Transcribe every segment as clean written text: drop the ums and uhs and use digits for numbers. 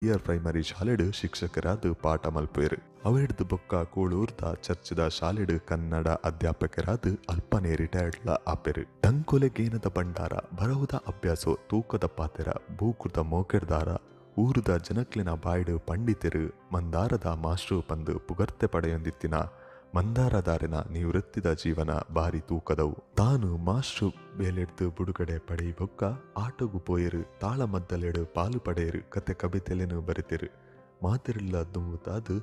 Here primary ಶಾಲೆಡ್ ಶಿಕ್ಷಕರಾದ್ ಪಾಠ ಮಲ್ಪುವೆರ್. ಅವೆಡ್ದ್ ಬೊಕ್ಕ ಕೂಳೂರ್ದ ಚರ್ಚ್ದ ಶಾಲೆಡ್ ಕನ್ನಡ ಅಧ್ಯಾಪಕರಾದ್ ಅಲ್ಪನೆ ರಿಟೈರ್ಡ್ಲ ಆಪೆರ್. ತಂಕೊಲೆ ಗೇನದ ಭಂಡಾರ, ಬರವುದ ಅಭ್ಯಾಸೊ, ತೂಕದ ಪಾತೆರ, ಬೂಕುದ ಮೋಕೆಡ್ದಾರ ಊರುದ ಜನಕ್ಲೆನ ಬಾಯ್ಡ್ ಪಂಡಿತೆರ್ ಮಂದಾರದ ಮಾಸ್ಟ್ರು ಪಂದ್ ಪುಗರ್ತೆ ಪಡೆಯೊಂದಿತ್ತಿನ ಮಂದಾರದಾರೆನ ನಿವೃತ್ತಿದ ಜೀವನ ಬಾರಿ ತೂಕದವು. ತಾನು ಮಾಸ್ಟ್ರು ಬೇಲೆಡ್ದ್ ಬುಡುಗಡೆ ಪಡೆಯಿ ಬೊಕ್ಕ ಆಟೊಗು ಪೋಯೆರ್, ತಾಳಮದ್ದಲೆಡ್ ಪಾಲ್ ಪಡೆಯೆರ್, ಕತೆ ಕಬಿತೆಲೆನ್ ಬರೆತೆರ್. ಮಾತೆರ್ಲ ದುಂಬುತಾದ್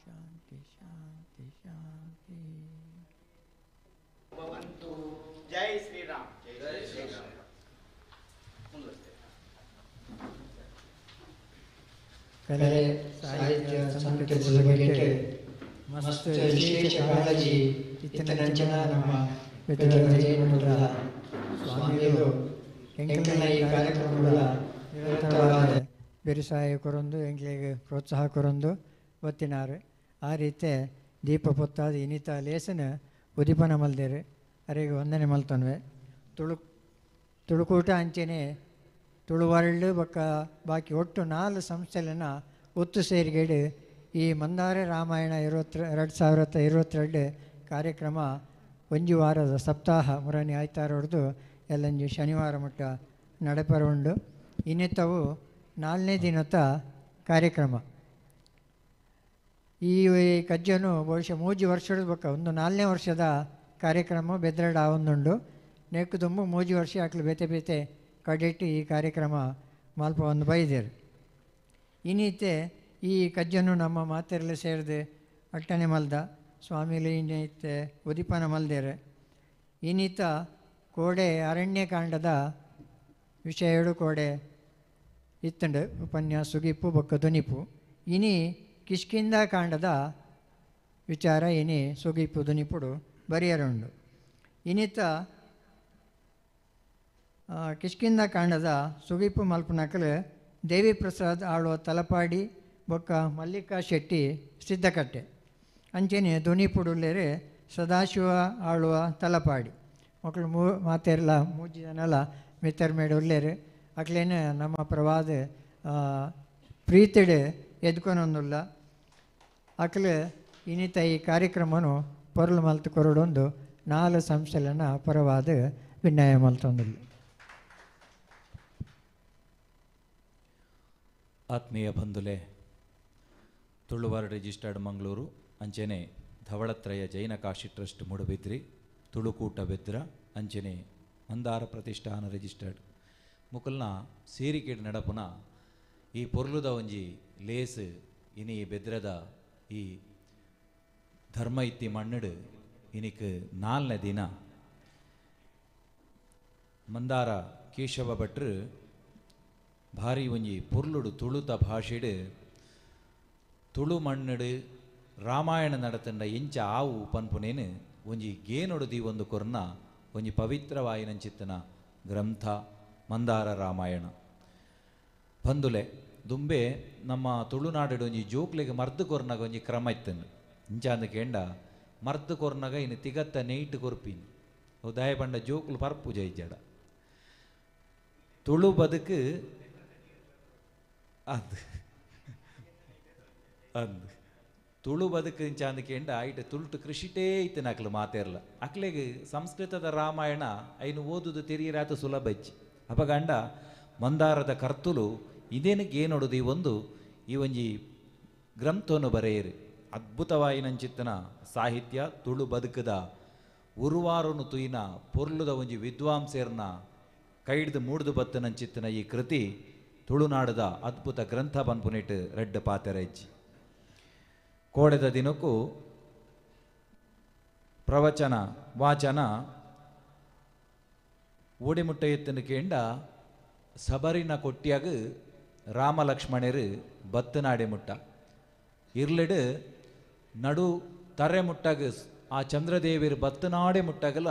ಶಾಂತಿ ಶಾಂತಿ ಶಾಂತಿ. ಭವಂತು. ಜೈ ಶ್ರೀರಾಮ್. ಜೈ ಶ್ರೀರಾಮ್. ಕಲೆ ಸಾಹಿತ್ಯ ಸಂಸ್ಕೃತಿದ ಬಗ್ಗೆ ಮಸ್ತ್ ವಿಶೇಷ ಕಾಳಜಿ ಇತ್ತಿನಂಚಿನ ನಮ್ಮ ಜೈನರ ಸ್ವಾಮಿಗಳು ಎಂಕಲ್ನ ಈ ಕಾರ್ಯಕ್ರಮಗಳ ನಿರಂತರವಾದ ಬೆರಿಸಾಯ ಕೊರೊಂದು ಎಂಕ್ಲೆಗ್ ಪ್ರೋತ್ಸಾಹ ಕೊರೊಂದು ಬತ್ತಿನಾರು. ಆ ರೀತಿ ದೀಪ ಪೊತ್ತಾದ ಇನಿತ ಲೇಸನ ಉದಿಪನ ಮಲ್ದೇರು. ಅರೆಗ್ ವಂದನೆ ಮಲ್ತೊನ್ವೆ. ತುಳುಕೂಟ ಅಂಚೆನೆ ತುಳುವರ್ಲ್ಡ್ ಬೊಕ್ಕ ಬಾಕಿ ಒಟ್ಟು 4 ಸಂಸ್ಥೆಲೆನ ಒತ್ತು ಸೇರಿಗೆಡು ಈ ಮಂದಾರ ರಾಮಾಯಣ 2022 ಕಾರ್ಯಕ್ರಮ ಒಂಜಿ ವಾರದ ಸಪ್ತಾಹ ಮುರನಿ ಆಯ್ತಾರ ಹೊಡೆದು ಎಲ್ಲಂಜಿ ಶನಿವಾರ ಮುಟ್ಟ ನಡೆಪರ ಉಂಡು. ಇನ್ನಿತವು 4ನೇ ದಿನದ ಕಾರ್ಯಕ್ರಮ. ಈ ಕಜ್ಜನು ಬಹುಶಃ 3 ವರ್ಷದ ಬೊಕ್ಕ ಒಂದು 4ನೇ ವರ್ಷದ ಕಾರ್ಯಕ್ರಮ ಬೆದ್ರಡ ಆವೊಂದುಂಡು. ನೆಕ್ಕು ದುಂಬು 3 ವರ್ಷ ಆಕ್ಲು ಬೇತೆ ಬೇತೆ ಕಡೆಟ್ಟು ಈ ಕಾರ್ಯಕ್ರಮ ಮಲ್ಪ ಒಂದು ಬೈದೇರು. ಇನ್ನೀತೆ ಈ ಕಜ್ಜನು ನಮ್ಮ ಮಾತೆರೆಲ್ಲ ಸೇರಿದೆ ಅಟ್ಟನೆ ಮಲ್ದ ಸ್ವಾಮಿಲಿ ಇನ್ನೈತೆ ಉದಿಪನ ಮಲ್ದೇರು. ಇನ್ನೀತ ಕೋಡೆ ಅರಣ್ಯಕಾಂಡದ ವಿಷಯ ಕೋಡೆ ಇತ್ತಂಡು ಉಪನ್ಯಾಸ ಸುಗಿಪ್ಪು ಬೊಕ್ಕ ದುನಿಪು. ಇನಿ ಕಿಷ್ಕಿಂದ ಕಾಂಡದ ವಿಚಾರ ಇನಿ ಸುಗಿಪ್ಪು ದುನಿಪುಡು ಬರಿಯರುಂಡು. ಇನ್ನಿತ ಕಿಷ್ಕಿಂದ ಕಾಂಡದ ಸುಗಿಪ್ಪು ಮಲ್ಪನಕಲು ದೇವಿ ಪ್ರಸಾದ್ ಆಳುವ ತಲಪಾಡಿ ಬೊಕ್ಕ ಮಲ್ಲಿಕಾ ಶೆಟ್ಟಿ ಸಿದ್ದಕಟ್ಟೆ, ಅಂಚೆನೆ ದುನಿಪುಡುಲ್ಲೇರು ಸದಾಶಿವ ಆಳುವ ತಲಪಾಡಿ ಮಕ್ಕಳು ಮಾತೆರ್ಲ 3 ಜನಲ ಮಿತ್ತರ್ ಮೇಡು ಉಲ್ಲೇರು. ಅಕ್ಲೇನು ನಮ್ಮ ಪ್ರವಾದ ಪ್ರೀತಿಡು ಎದ್ಕೊನೊಂದುಲ್ಲ. ಅಕ್ಲು ಇನ್ನಿತ ಈ ಕಾರ್ಯಕ್ರಮನು ಪೊರ್ಲು ಮಲ್ತು ಕೊರಡೊಂದು 4 ಸಂಸ್ಥೆಲೆನ ಪರವಾದ ವಿನಯ ಮಲ್ತೊಂದುಲ್ಲ. ಆತ್ಮೀಯ ಬಂಧುಲೆ, ತುಳುವಾರ ರಿಜಿಸ್ಟರ್ಡ್ ಮಂಗಳೂರು ಅಂಚೆನೆ ಧವಳತ್ರಯ ಜೈನ ಕಾಶಿ ಟ್ರಸ್ಟ್ ಮೂಡುಬಿದ್ರಿ, ತುಳುಕೂಟ ಬೆದ್ರ ಅಂಚೆನೆ ಮಂದಾರ ಪ್ರತಿಷ್ಠಾನ ರಿಜಿಸ್ಟರ್ಡ್ ಮುಕುಲ್ನ ಸೇರಿಕೆಡ್ ನಡಪುನ ಈ ಪೊರ್ಲುದ ಒಂಜಿ ಲೇಸ್ ಇನಿ ಬೆದ್ರದ ಈ ಧರ್ಮ ಇತ್ತಿ ಮಣ್ಣಡು ಇನಿಕ್ 4ನೇ ದಿನ. ಮಂದಾರ ಕೇಶವ ಭಟ್ರು ಭಾರಿ ಒಂಜಿ ಪೊರ್ಲುಡು ತುಳುತ ಭಾಷೆಡು ತುಳು ಮಣ್ಣಡು ರಾಮಾಯಣ ನಡತಂಡ ಎಂಚ ಆವು ಪನ್ಪುನೇನು ಒಂಜಿ ಗೇನೊಡು ದೀವೊಂದು ಕೊರ್ನ ಒಂಜಿ ಪವಿತ್ರವಾಯಿನಂಚಿತ್ತನ ಗ್ರಂಥ ಮಂದಾರ ರಾಮಾಯಣ. ಬಂದುಲೆ ದುಂಬೆ ನಮ್ಮ ತುಳುನಾಡು ಒಂಜಿ ಜೋಕ್ಲೆಗ್ ಮರ್ದು ಕೊರ್ನಾಗ ಒಂಜಿ ಕ್ರಮ ಇತ್ತನು. ಇಂಚಾಂದ ಕೇಂಡ ಮರ್ದು ಕೊರ್ನಾಗ ಇನ್ನು ತಿಗತ್ತ ನೆಯ್ಟ್ ಕೊರ್ಪಿನಿ ಉದಾಯ ಪಂಡ ಜೋಕ್ಲು ಪರ್ಪು ಜೈಜಡ ತುಳು ಬದುಕು ಅದು ಅಂದ್ ತುಳು ಬದುಕು ಇಂಚಾಂದ ಕೇಂಡ ಐಟ ತುಳುಟು ಕೃಷಿಟೇ ಇತ್ತಿನ ಅಕ್ಲು ಮಾತೇರ್ಲ. ಅಕ್ಲೆಗ್ ಸಂಸ್ಕೃತದ ರಾಮಾಯಣ ಐನು ಓದುದು ತೆರಿಯರಾತ ಸುಲಭ ಇಚ್ಚಿ. ಅಪಗಂಡ ಮಂದಾರದ ಕರ್ತುಲು ಇದೇನಕ್ಕೆ ಏನೊಡುದು ಈ ಒಂದು ಈ ಒಂಜಿ ಗ್ರಂಥವನ್ನು ಬರೆಯರು. ಅದ್ಭುತವಾಯಿನಂಚಿತ್ತನ ಸಾಹಿತ್ಯ ತುಳು ಬದುಕದ ಉರುವಾರುನು ತುಯಿನ ಪೊರ್ಲುದ ಒಂಜಿ ವಿದ್ವಾಂಸೇರ್ನ ಕೈಡ್ದು ಮೂಡ್ದು ಬತ್ತನಂಚಿತ್ತನ ಈ ಕೃತಿ ತುಳುನಾಡದ ಅದ್ಭುತ ಗ್ರಂಥ ಪನ್ಪುನಿಟ್ಟು ರೆಡ್ಡ ಪಾತೆರ ಇಜ್ಜಿ. ಕೋಡೆದ ದಿನಕ್ಕೂ ಪ್ರವಚನ ವಾಚನ ಓಡಿಮುಟ್ಟ ಎತ್ತನ ಕೇಂಡ ಸಬರಿನ ಕೊಟ್ಟಿಯಾಗ ರಾಮ ಲಕ್ಷ್ಮಣರು ಬತ್ತನಾಡೆ ಮುಟ್ಟ. ಇರ್ಲೆಡು ನಡು ತರೆ ಮುಟ್ಟಗ ಆ ಚಂದ್ರದೇವಿರು ಬತ್ತನಾಡೆ ಮುಟ್ಟಗಲ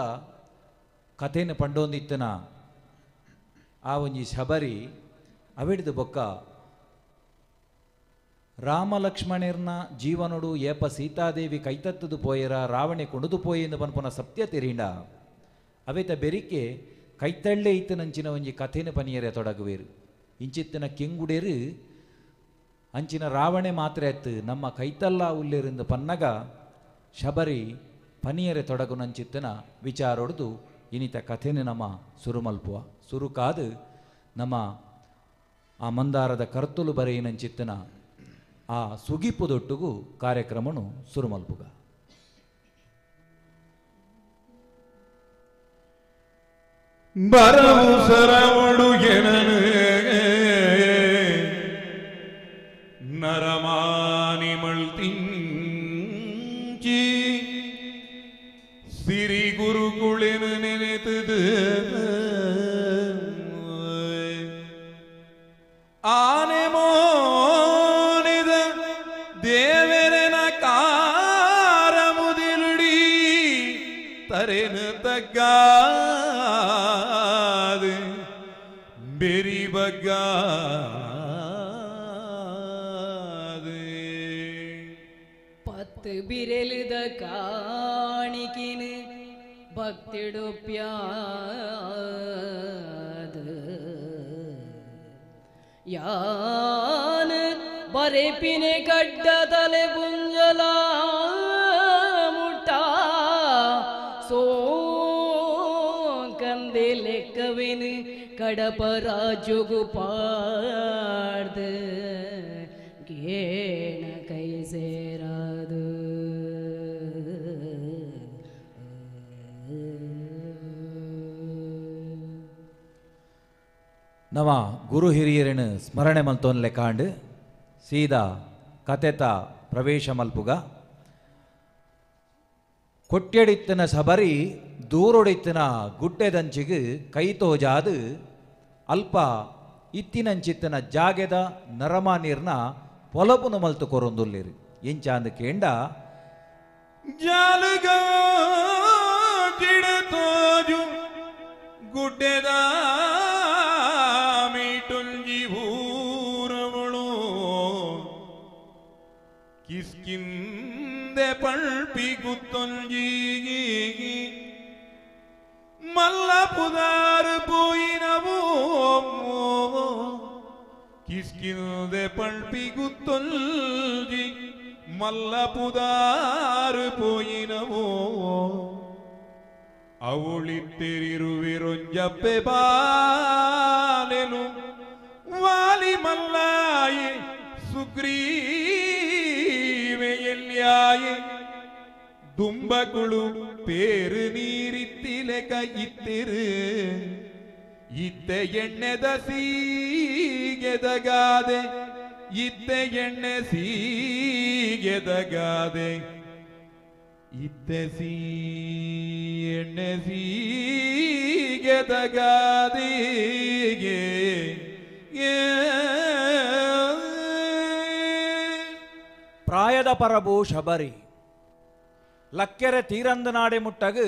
ಕಥೆನ ಪಂಡೊಂದಿತ್ತನ ಆ ಒಂಜಿ ಶಬರಿ ಅವಿಡ್ದು ಬೊಕ್ಕ ರಾಮ ಲಕ್ಷ್ಮಣರ್ನ ಜೀವನೋಡು ಏಪ ಸೀತಾದೇವಿ ಕೈತತ್ತದು ಪೋಯರ ರಾವಣೆ ಕೊಂಡುದು ಪೋಯೆಂದು ಪನ್ಪುನ ಸತ್ಯ ತೆರಿಂಡ ಅವೇತ ಬೆರಿಕೆ ಕೈತಳ್ಳೆ ಇತ್ತನಂಚಿನ ಒಂಜಿ ಕಥೆನ ಪನಿಯರೆ ತೊಡಗುವೇರು ಇಂಚಿತ್ತಿನ ಕೆಂಗುಡೇರು ಅಂಚಿನ ರಾವಣೆ ಮಾತ್ರ ಎತ್ತು ನಮ್ಮ ಕೈತಲ್ಲ ಉಲ್ಲೇರಿಂದ ಪನ್ನಗ ಶಬರಿ ಪನಿಯರೆ ತೊಡಗುನಂಚಿತ್ತನ ವಿಚಾರೊಡ್ದು ಇನಿತ ಕಥೆನೆ ನಮ್ಮ ಸುರುಮಲ್ಪುವ ಸುರುಕಾದು ನಮ್ಮ ಆ ಮಂದಾರದ ಕರ್ತುಲು ಬರೆಯಿನಂಚಿತ್ತನ ಆ ಸುಗಿಪುದೊಟ್ಟುಗು ಕಾರ್ಯಕ್ರಮನು ಸುರುಮಲ್ಪುಗ. ಬರವು ಸರವಡು ಎನನು ನರಮಾನಿ ಮಳ್ತಿಂಚಿ ಸಿರಿ ಗುರುಕುಳೆನು ನೆನೆತದು ಆನೆ ಮೋನಿದ ದೇವರನ ಕಾರ ಮುದಿಲುಡಿ ತರೆನು ತಗ್ಗಾದೆ ಬೆರಿ ಬಗ್ಗಾದೆ ಪತ್ತು ಬಿರೆಲಿದ ಕಾಣಿಕಿನ ಭಕ್ತಿಡುಪ್ಯಾದ ಯಾನ ಬರೆಪಿನೆ ಕಡ್ಡ ತಲೆ ಪುಂಜಲ ಮುಟ್ಟ ಸೋ ಕಂದೆ ಲೆಕ್ಕವಿನ ಕಡಪರಾಜುಗು ಪಾಡ್ದ ಗೇಣ ಕೈ ಸೇರಾದು. ನವ ಗುರು ಹಿರಿಯರನ್ನು ಸ್ಮರಣೆ ಮಲ್ತೋನ್ಲೆ ಕಾಂಡು ಸೀದಾ ಕತೆತ ಪ್ರವೇಶ ಮಲ್ಪುಗ. ಕೊಟ್ಟೆಡಿತ್ತನ ಸಬರಿ ದೂರೊಡಿತ್ತನ ಗುಡ್ಡೆದಂಚಿಗೆ ಕೈ ತೋಜಾದು ಅಲ್ಪ ಇತ್ತಿನಂಚಿತ್ತನ ಜಾಗೆದ ನರಮಾನೀರ್ನ ಪೊಲಪುನು ಮಲ್ತು ಕೊರೊಂದುಲ್ಲೇರು ಎಂಚಾಂದು ಕೇಂಡ ಜಾಲಗ ತೋಜು ಗುಡ್ಡೆದ ಮೀಟುಂಜಿ ಊರವಳು ಕಿಸ್ಕಿಂದೆ ಪಳ್ಪಿ ಗುತ್ತೊಂಜಿ ಮಲ್ಲ ಪುದಾರು ಪೋಯಿನವೋ ಕಿಸ್ಕಿಂದೆ ಪಳ್ಪಿ ಗುತ್ತೊಂಜಿ ಮಲ್ಲ ಪುದಾರು ಪೋಯಿನವೋ ಅವಳಿತ್ತಿರುವಿರೊಂಜಪ್ಪೆ ಬಾಲೆನು ವಾಲಿ ಮಲ್ಲಾಯಿ ಸುಗ್ರೀವೆಯಲ್ಯಾಯಿ ದುಂಬಕುಳು ಪೇರು ನೀರಿತ್ತಿಲೆ ಕೈತ್ತಿರು ಇತ್ತ ಎಣ್ಣೆದ ಸೀಗೆದಗಾದೆ ಇತ್ತ ಎಣ್ಣೆ ಸೀಗೆದಗಾದೆ ಇತ್ತ ಸೀ ಎಣ್ಣೆ ಸೀಗೆದಗಾದೆಗೆ. ಪ್ರಾಯದ ಪರಬು ಶಬರಿ ಲಕ್ಕೆರೆ ತೀರಂದನಾಡೆ ಮುಟ್ಟಗು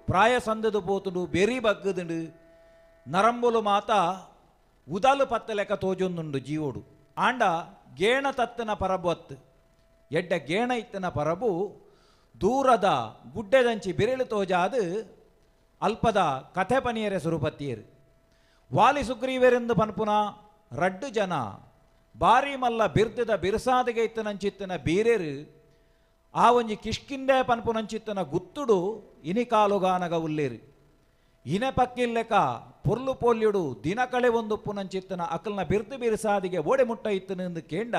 ಪ್ರಾಯ ಸಂದದು ಪೋತುಂಡು ಬೆರಿ ಬಗ್ಗದುಂಡು ನರಂಬುಲು ಮಾತ ಉದಲು ಪತ್ತಲೆಕ್ಕ ತೋಜೊಂದುಂಡು ಜೀವೋಡು ಆಂಡ ಗೇಣ ತತ್ತನ ಪರಬು ಅತ್ತು ಎಡ್ಡ ಗೇಣ ಇತ್ತನ ಪರಬು ದೂರದ ಗುಡ್ಡೆದಂಚಿ ಬಿರಿಳು ತೋಜಾದು ಅಲ್ಪದ ಕಥೆ ಪನಿಯರೆ ಸುರುಪತ್ತಿಯರು ವಾಲಿ ಸುಗ್ರೀವೆರೆಂದು ಪನ್ಪುನ ರಡ್ಡು ಜನ ಬಾರಿ ಮಲ್ಲ ಬಿರ್ದದ ಬಿರ್ಸಾದಿಗೆ ಇತ್ತನಂಚಿತ್ತನ ಬೀರೆರು ಆ ಒಂಜಿ ಕಿಷ್ಕಿಂದೆ ಪನ್ಪುನಂಚಿತ್ತನ ಗುತ್ತುಡು ಇನಿಕಾಲುಗಾನಗ ಉಲ್ಲೇರು ಇನೆ ಪಕ್ಕಿಲ್ಲೆಕ ಪೊರ್ಲು ಪೋಲ್ಯುಡು ದಿನ ಕಳೆ ಒಂದು ಪುನಂಚಿತ್ತನ ಅಕಲ್ನ ಬಿರ್ದು ಬಿರ್ಸಾದಿಗೆ ಓಡೆ ಮುಟ್ಟ ಇತ್ತನೆಂದು ಕೇಂಡ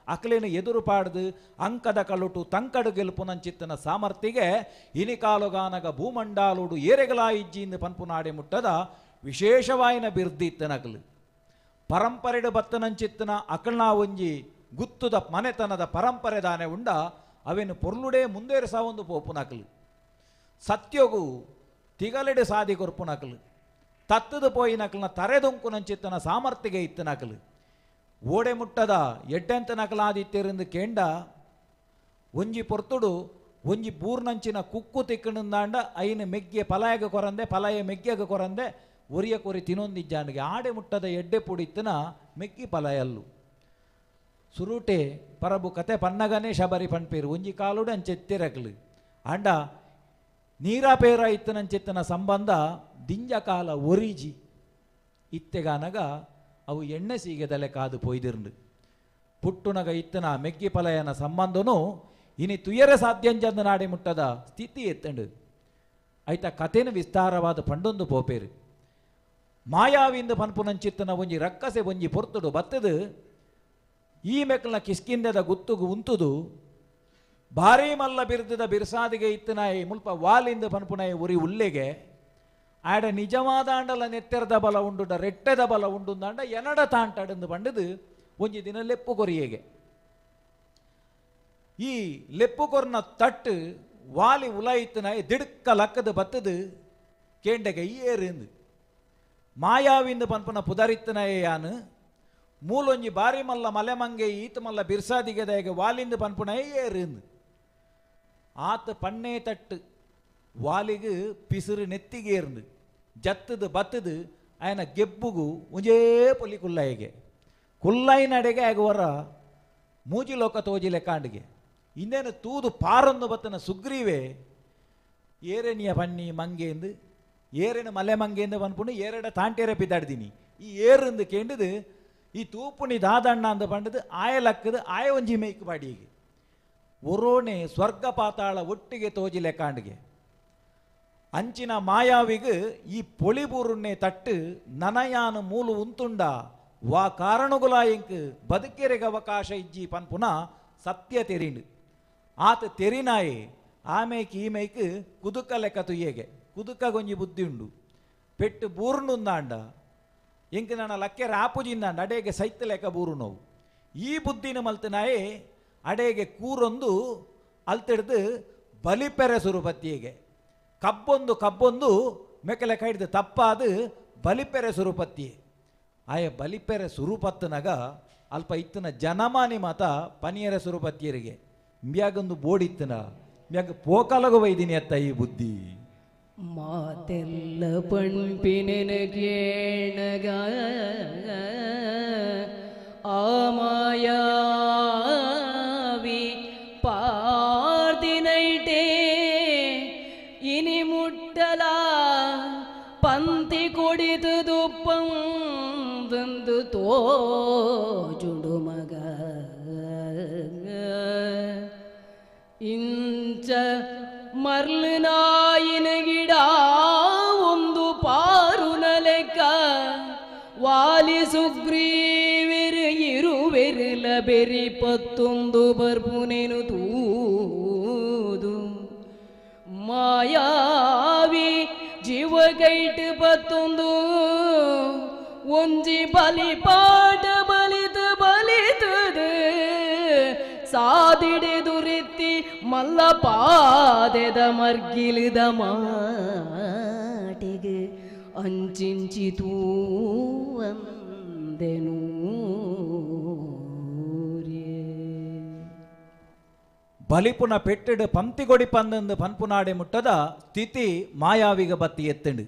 ಅಕಲೇನು ಎದುರು ಪಾಡ್ದು ಅಂಕದ ಕಳುಟು ತಂಕಡು ಗೆಲ್ಪುನಂಚಿತ್ತನ ಸಾಮರ್ಥ್ಯಗೆ ಇನಿಕಾಲುಗಾನಗ ಭೂಮಂಡಾಲುಡು ಏರೆಗಲಾಯಿಜ್ಜಿಂದು ಪನ್ಪುನಾಡೆ ಮುಟ್ಟದ ವಿಶೇಷವಾಯಿನ ಬಿರ್ದಿತ್ತನಕಲು ಪರಂಪರೆಡು ಬತ್ತನಂಚಿತ್ತನ ಅಕಲ್ನ ಒಂಜಿ ಗುತ್ತುದ ಮನೆತನದ ಪರಂಪರೆ ದಾನೆ ಉಂಡ ಅವೇನು ಪೊರ್ಲುಡೇ ಮುಂದೇರಿಸ ಒಂದು ಪೋಪುನಕಲು ಸತ್ಯಗು ತಿಗಲೆಡು ಸಾದಿ ಕೊರ್ಪುನಕಲು ತತ್ತದು ಪೋಯಿನಕಲ್ನ ತರೆದೊಂಕುನಂಚಿತ್ತನ ಸಾಮರ್ಥ್ಯಗೆ ಇತ್ತನಕಲು ಓಡೆ ಮುಟ್ಟದ ಎಡ್ಡೆಂತ ನಕಲಾದಿತ್ತೆರೆಂದು ಕೇಂಡ ಒಂಜಿ ಪೊರ್ತುಡು ಒಂಜಿ ಬೂರ್ನಂಚಿನ ಕುಕ್ಕು ತಿಕ್ಕಣಂದಾಂಡ ಐನು ಮೆಗ್ಗೆ ಪಲಾಯಗ ಕೊರಂದೆ ಪಲಾಯ ಮೆಗ್ಗೆಗ ಕೊರಂದೆ ಒರಿಯ ಕೊರಿ ತಿನ್ನೊಂದಿಜ್ಜಾನಿಗೆ ಆಡೆ ಮುಟ್ಟದ ಎಡ್ಡೆ ಪುಡಿತ್ತನ ಮೆಗ್ಗಿ ಪಲಾಯಲ್ಲು ಸುರುಟೆ ಪರಬು ಕತೆ ಪನ್ನಗನೇ ಶಬರಿ ಪಣ್ಪೇರು ಒಂಜಿ ಕಾಲುಡು ಅಂಚೆತ್ತಿರಕ್ಲು ಅಂಡ ನೀರಾ ಪೇರ ಇತ್ತನಂಚೆತ್ತನ ಸಂಬಂಧ ದಿಂಜ ಕಾಲ ಒರಿಜಿ ಇತ್ತೆಗಾನಗ ಅವು ಎಣ್ಣೆ ಸೀಗೆದಲೆ ಕಾದು ಪೊಯ್ದಿರ್ಂಡು ಪುಟ್ಟುನಗ ಇತ್ತನ ಮೆಗ್ಗಿ ಪಲಯನ ಸಂಬಂಧನು ಇನಿ ತುಯರೆ ಸಾಧ್ಯಂಜಂದ ನಾಡೆ ಮುಟ್ಟದ ಸ್ಥಿತಿ ಎತ್ತಂಡು ಐತ ಕಥೆನ ವಿಸ್ತಾರವಾದ ಪಂಡೊಂದು ಪೋಪೇರು ಮಾಯಾವಿಂದ ಪನ್ಪುನಂಚಿತ್ತನ ಒಂಜಿ ರಕ್ಕಸೆ ಒಂಜಿ ಪೊರ್ತುಡು ಬತ್ತದು ಈ ಮೆಕ್ಕಲ್ನ ಕಿಸ್ಕಿಂದದ ಗುತ್ತುಗು ಉಂತುದು ಭಾರೀ ಮಲ್ಲ ಬಿರ್ದದ ಬಿರ್ಸಾದಿಗೆ ಇತ್ತನಾಯಿ ಮುಲ್ಪ ವಾಲಿಂದ ಪನ್ಪುನಾಯಿ ಉರಿ ಉಲ್ಲೆಗೆ ಆಡ ನಿಜವಾದ ಆಂಡಲ ನೆತ್ತೆರದ ಬಲ ಉಂಡುಡ ರೆಟ್ಟೆದ ಬಲ ಉಂಡುಂದಾಂಡ ಎನಡ ತಾಂಟಡಂದು ಪಂಡದು ಒಂಜಿ ದಿನ ಲೆಪ್ಪು ಕೊರಿಯೆಗೆ ಈ ಲೆಪ್ಪು ಕೊರ್ನ ತಟ್ಟು ವಾಲಿ ಉಲಾಯಿತ್ತನಾಯಿ ದಿಡ್ಕ ಲಕ್ಕದ ಬತ್ತದು ಕೇಂಡೆಗೆ ಏರಿಂದು ಮಾಯಾವಿಂದ ಪನ್ಪುನ ಪುದರಿತ್ತನಾಯೆ ಯಾನು ಮೂಲೊಂಜಿ ಬಾರಿ ಮಲ್ಲ ಮಲೆಮಂಗೆ ಈತ ಮಲ್ಲ ಬಿರ್ಸಾದಿಗೆದಾಗೆ ವಾಲಿಂದ ಪನ್ಪುನಾಯೆ ಏರಿಂದು ಆತ ಪಣ್ಣೆ ತಟ್ಟು ವಾಲಿಗೆ ಪಿಸುರು ನೆತ್ತಿಗೇರ್ந்து ಜತ್ತದು ಬತ್ತದು ಆಯನ ಗೆಬ್ಬುಗು ಒಂಜೇ ಪೊಲಿ ಕುಲ್ಲಾಯಿಗೆ ಕುಲ್ಲಾಯಿನಡೆಗೆ ಆಗುವರ ಮೂಜಿ ಲೋಕ ತೋಜಿಲೆ ಕಾಂಡಿಗೆ ಇನ್ನೇನು ತೂದು ಪಾರೊಂದು ಬತ್ತನ ಸುಗ್ರೀವೆ ಏರೆನಿಯ ಪನ್ನಿ ಮಂಗೆಂದು ಏರೆನ ಮಲೆ ಮಂಗೆಂದು ಪನ್ಪುಂಡು ಏರೆಡ ತಾಂಟೇರೆ ಬಿದ್ದಾಡ್ದೀನಿ ಈ ಏರಂದು ಕೇಂಡದು ಈ ತೂಪುಣಿ ದಾದಣ್ಣ ಅಂದ ಪಂಡದು ಆಯ ಲಕ್ಕದು ಆಯ ಒಂಜಿ ಮೇಯ್ಕು ಬಾಡಿಗೆ ಒರೋಣೆ ಸ್ವರ್ಗ ಪಾತಾಳ ಒಟ್ಟಿಗೆ ತೋಜಿಲೆ ಕಾಂಡಿಗೆ ಅಂಚಿನ ಮಾಯಾವಿಗೆ ಈ ಪೊಳಿಬೂರುನ್ನೆ ತಟ್ಟು ನನಯಾನು ಮೂಲು ಉಂತುಂಡ ವಾ ಕಾರಣಗುಲ ಇಂಕ್ ಬದುಕೆರೆಗೆ ಅವಕಾಶ ಇಜ್ಜಿ ಪನ್ಪುನ ಸತ್ಯ ತೆರಿಂಡು ಆತ ತೆರಿನಾಯಿ ಆಮೇಕ್ ಈ ಮೇಕ್ ಕುದುಕ ಲೆಕ್ಕ ತುಯ್ಯಗೆ ಕುದುಕ ಗೊಂಜಿ ಬುದ್ಧಿ ಉಂಡು ಪೆಟ್ಟು ಬೂರ್ನುಂದಾಂಡ ಇಂಕ್ ನನ್ನ ಲಕ್ಕೆ ರಾಪುಜಿಂದಾಂಡ ಅಡೇಗೆ ಸೈತ ಲೆಕ್ಕ ಬೂರು ನೋವು ಈ ಬುದ್ಧಿನ ಮಲ್ತನಾಯೆ ಅಡೇಗೆ ಕೂರೊಂದು ಅಲ್ತಿಡ್ದು ಬಲಿಪೆರೆ ಸುರುಪತ್ತಿಗೆ ಕಬ್ಬೊಂದು ಕಬ್ಬೊಂದು ಮೆಕ್ಕಲೆ ಕೈಡ್ದು ತಪ್ಪಾದು ಬಲಿಪೆರೆ ಸುರುಪತ್ತಿ ಆಯ ಬಲಿಪೆರೆ ಸುರುಪತ್ತನಾಗ ಅಲ್ಪ ಇತ್ತನ ಜನಮಾನಿ ಮಾತ ಪನಿಯರ ಸುರುಪತ್ತಿಯರಿಗೆ ಮ್ಯಾಗೊಂದು ಬೋಡಿತ್ತನ ಮ್ಯಾಗ ಪೋಕಲಗು ವೈದಿನಿ ಅತ್ತ ಈ ಬುದ್ಧಿ ಮಾತೆಲ್ಲ ಪಣ್ಪಿನೆನ ಕೇಣಗ ಆ ಮಾಯಾವಿ ಪಾರ್ದಿನೈಟೇ ಇನಿ ಮುಟ್ಟಲ ಪಂತಿ ಕೊಡಿದುದು ಪಂದಂದು ತೋಜುಡು ಮಗ ಇಂಚ ಮರ್ಲು ನಾಯಿನ ಗಿಡ ಒಂದು ಪಾರುನ ಲೆಕ್ಕ ವಾಲಿ ಸುಗ್ರೀವಿರು ಇರುವೆರುಲ ಬೆರಿ ಪತ್ತೊಂದು ಬರ್ಪುನೆನು ತೂದು ಮಾಯಾವಿ ಜೀವಗೈಟ್ ಪತ್ತೊಂದು ಒಂಜಿ ಬಲಿ ಪಾಟ ಬಲಿತು ಬಲಿತದು ಸಾದಿಡೆದುರಿತ್ತಿ ಮಲ್ಲ ಪಾದೆದ ಮರ್ಗಿಲಿದ ಮಾಟಿಗೆ ಅಂಚಿಂಚಿ ತೂವಂದೆನೂ. ಬಲಿಪುನ ಪೆಟ್ಟೆಡು ಪಂತಿಗೊಡಿ ಪಂದಂದು ಪನ್ಪುನಾಡೆ ಮುಟ್ಟದ ಸ್ಥಿತಿ ಮಾಯಾವಿಗ ಬತ್ತಿ ಎತ್ತಂಡು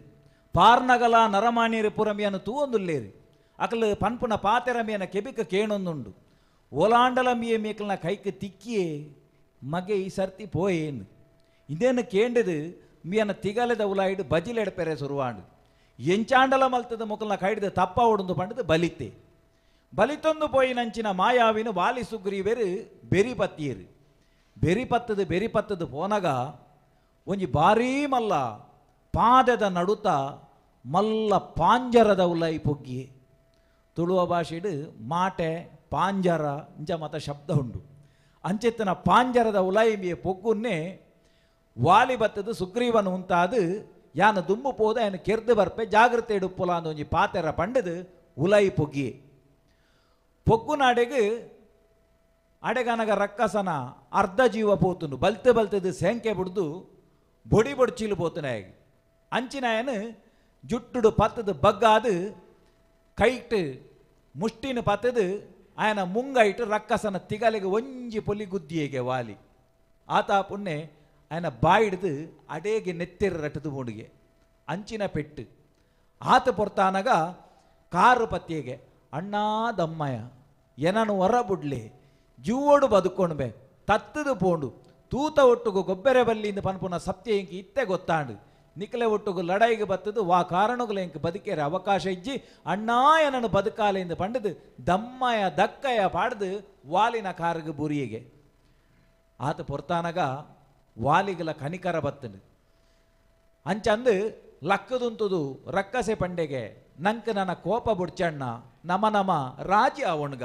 ಪಾರ್ನಗಲ ನರಮಾಣಿಯರು ಪುರಮಿಯನ್ನು ತೂವೊಂದುಲ್ಲೇರಿ ಅಕಲು ಪನ್ಪುನ ಪಾತೆರಮಿಯನ ಕೆಬಿಕ ಕೇಣೊಂದುಂಡು ಓಲಾಂಡಲ ಮಿಯ ಮೇಕಲ್ನ ಕೈക്ക് ತಿಕ್ಕಿಯೇ ಮಗೆ ಈ ಸರ್ತಿ ಪೋಯೇನು ಇದೇನು ಕೇಂಡದು ಮಿಯನ ತಿಗಲೆದ ಉಲಾಯಿಡು ಬಜಿಲೆಡಪೆರೆ ಸುರುವಾಂಡು ಎಂಚಾಂಡಲ ಮಲ್ತದ ಮುಕಲ್ನ ಕೈಡ್ದು ತಪ್ಪ ಉಡುಂದು ಪಂಡದು ಬಲಿತೆ ಬಲಿತೊಂದು ಪೋಯಿನಂಚಿನ ಮಾಯಾವಿನ ವಾಲಿ ಸುಗ್ರೀವೆರು ಬೆರಿ ಪತ್ತಿಯರು ಬೆರಿ ಪತ್ತದು ಬೆರಿ ಪತ್ತದು ಪೋನಗ ಒಂಜಿ ಭಾರೀ ಮಲ್ಲ ಪಾದದ ನಡುತ ಮಲ್ಲ ಪಾಂಜರದ ಉಲೈ ಪೊಗ್ಗಿ ತುಳುವ ಭಾಷೆಡು ಮಾಟೆ ಪಾಂಜರ ಇಂಚ ಮತ ಶಬ್ದ ಉಂಡು ಅಂಚೆತ್ತನ ಪಾಂಜರದ ಉಲೈಂಬಿಯ ಪೊಗ್ಗುನ್ನೇ ವಾಲಿ ಬತ್ತದು ಸುಗ್ರೀವನು ಉಂತಾದು ಯಾನ ದುಂಬು ಪೋದ ಯಾನ ಕೆರ್ದು ಬರ್ಪೆ ಜಾಗೃತೆ ಇಡುಪ್ಪುಲ ಅಂದ ಒಂಜಿ ಪಾತೆರ ಪಂಡದು ಉಲೈ ಪೊಗ್ಗಿ ಪೊಗ್ಗುನಾಡೆಗೆ ಅಡೆಗನಗ ರಕ್ಕಸನ ಅರ್ಧ ಜೀವ ಪೋತುಂಡು ಬಲ್ತೆ ಬಲ್ತದು ಸೆಂಕೆ ಬಿಡ್ದು ಬೊಡಿ ಬೊಡ್ಚಿಲು ಪೋತುನಾಯಗ್ ಅಂಚಿನಾಯನು ಜುಟ್ಟುಡು ಪತ್ತದು ಬಗ್ಗಾದು ಕೈಟ್ ಮುಷ್ಟಿನ ಪತ್ತದು ಆಯನ ಮುಂಗೈಟು ರಕ್ಕಸನ ತಿಗಲಿಗೆ ಒಂಜಿ ಪೊಲಿ ಗುದ್ದಿಯೇಗೆ ವಾಲಿ ಆತ ಪುಣ್ಯ ಆಯನ ಬಾಯಿಡ್ದು ಅಡೇಗೆ ನೆತ್ತೆರ ರಟ್ಟದು ಮೂಡಿಗೆ ಅಂಚಿನ ಪೆಟ್ಟು ಆತ ಪೊರ್ತಾನಗ ಕಾರು ಪತ್ತಿಗೆ ಅಣ್ಣಾ ದಮ್ಮಯ್ಯ ಏನನು ಹೊರ ಬುಡ್ಲೆ ಜೂವೋಡು ಬದುಕೊಂಡ್ಬೆ ತತ್ತದು ಪೋಂಡು ತೂತ ಒಟ್ಟುಗು ಗೊಬ್ಬೆರೆ ಬಲ್ಲಿಂದ ಪನ್ಪುನ ಸತ್ಯ ಇಂಕ ಇತ್ತೆ ಗೊತ್ತಾಂಡು ನಿಕ್ಲೆ ಒಟ್ಟುಗು ಲಡಾಯಿಗೆ ಬತ್ತದು ವಾ ಕಾರಣಗಳು ಎಂಕ್ ಬದುಕೇರೆ ಅವಕಾಶ ಇಜ್ಜಿ ಅಣ್ಣಾ ಏನನು ಬದುಕಾಲೆಂದು ಪಂಡದು ದಮ್ಮಯ ದಕ್ಕಯ ಪಾಡ್ದು ವಾಲಿನ ಕಾರುಗು ಬುರಿಯಿಗೆ ಆತ ಪೊರ್ತಾನಗ ವಾಲಿಗಲ ಕನಿಕರ ಬತ್ತನು ಅಂಚಂದು ಲಕ್ಕದುಂತುದು ರಕ್ಕಸೆ ಪಂಡೆಗೆ ನಂಕ್ ನನ್ನ ಕೋಪ ಬುಡ್ಚಣ್ಣ ನಮ ನಮ ರಾಜಿ ಅವಣ್ಗ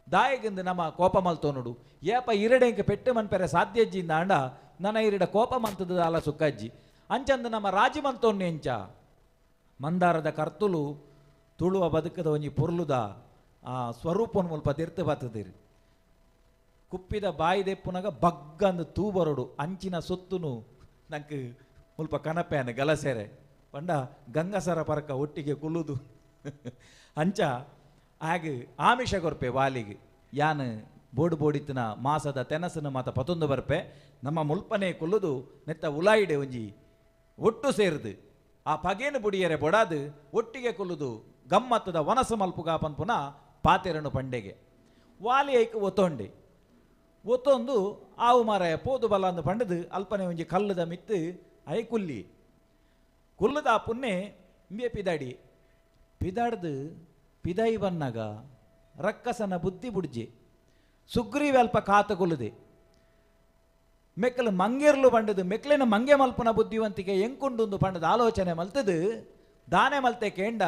ದಾಯಗಿಂದ ನಮ್ಮ ಕೋಪ ಮಲ್ತೋನುಡು ಏಪ ಇರಡೆಂಕ ಪೆಟ್ಟು ಮನ್ಪೆರೆ ಸಾಧ್ಯಜ್ಜಿಂದ ಅಂಡ ನನ್ನ ಇರಡ ಕೋಪ ಮಂತದ ಅಲ ಸುಕ್ಕಜ್ಜಿ ಅಂಚಂದು ನಮ್ಮ ರಾಜಿ ಮಂತೋನ್ನೆ ಎಂಚ ಮಂದಾರದ ಕರ್ತುಲು ತುಳುವ ಬದುಕದ ಒಂಜಿ ಪೊರ್ಲುದ ಆ ಸ್ವರೂಪನ್ ಮುಲ್ಪ ತಿರ್ತು ಬತ್ತದಿರಿ ಕುಪ್ಪಿದ ಬಾಯಿ ದೆಪ್ಪುನಗ ಬಗ್ಗಂದು ತೂ ಬರೋಡು ಅಂಚಿನ ಸೊತ್ತುನು ನಂಗೆ ಮುಲ್ಪ ಕನಪೆಯನ್ನು ಗಲಸೆರೆ ಪಂಡ ಗಂಗಸರ ಪರಕ ಒಟ್ಟಿಗೆ ಕುಲ್ಲುದು ಅಂಚ ಆಗ ಆಮಿಷ ಕೊರ್ಪೆ ವಾಲಿಗೆ ಯಾನ್ ಬೋಡು ಬೋಡಿತ್ತಿನ ಮಾಸದ ತೆನಸನ ಮಾತ ಪತೊಂದು ಬರ್ಪೆ ನಮ್ಮ ಮುಲ್ಪನೆ ಕುಲ್ಲುದು ನೆತ್ತ ಉಲಾಯಿಡೆ ಒಂಜಿ ಒಟ್ಟು ಸೇರಿದು ಆ ಪಗೇನು ಬುಡಿಯರೆ ಬೊಡಾದು ಒಟ್ಟಿಗೆ ಕುಲ್ಲುದು ಗಮ್ಮತ್ತದ ವನಸ ಮಲ್ಪುಗ ಪನ್ಪುನ ಪಾತೆರನು ಪಂಡೆಗೆ ವಾಲಿ ಐಕ್ ಒತ್ತೊಂಡೆ ಒತ್ತೊಂದು ಆವು ಮಾರಾಯ ಪೋದು ಬಲ ಅಂದು ಪಂಡದು ಅಲ್ಪನೆ ಒಂಜಿ ಕಲ್ಲುದ ಮಿತ್ತು I ಕುಲ್ಲಿ ಕುಲ್ಲುದ ಪುನ್ನೆ ಇಂಬೆ ಪಿದಾಡಿ ಪಿದಾಡ್ದು ಪಿದಾಯಿ ಬನ್ನಾಗ ರಕ್ಕಸನ ಬುದ್ಧಿ ಬುಡ್ಜಿ ಸುಗ್ರೀವ ಅಲ್ಪ ಕಾತ ಕೊಲ್ಲುದೆ ಮೆಕ್ಕಲು ಮಂಗೆರ್ಲು ಪಂಡದು ಮೆಕ್ಲೆನ ಮಂಗೆ ಮಲ್ಪನ ಬುದ್ಧಿವಂತಿಕೆ ಎಂಕುಂಡುಂದು ಪಂಡದ ಆಲೋಚನೆ ಮಲ್ತದು ದಾನೆ ಮಲ್ತೆ ಕೇಂಡ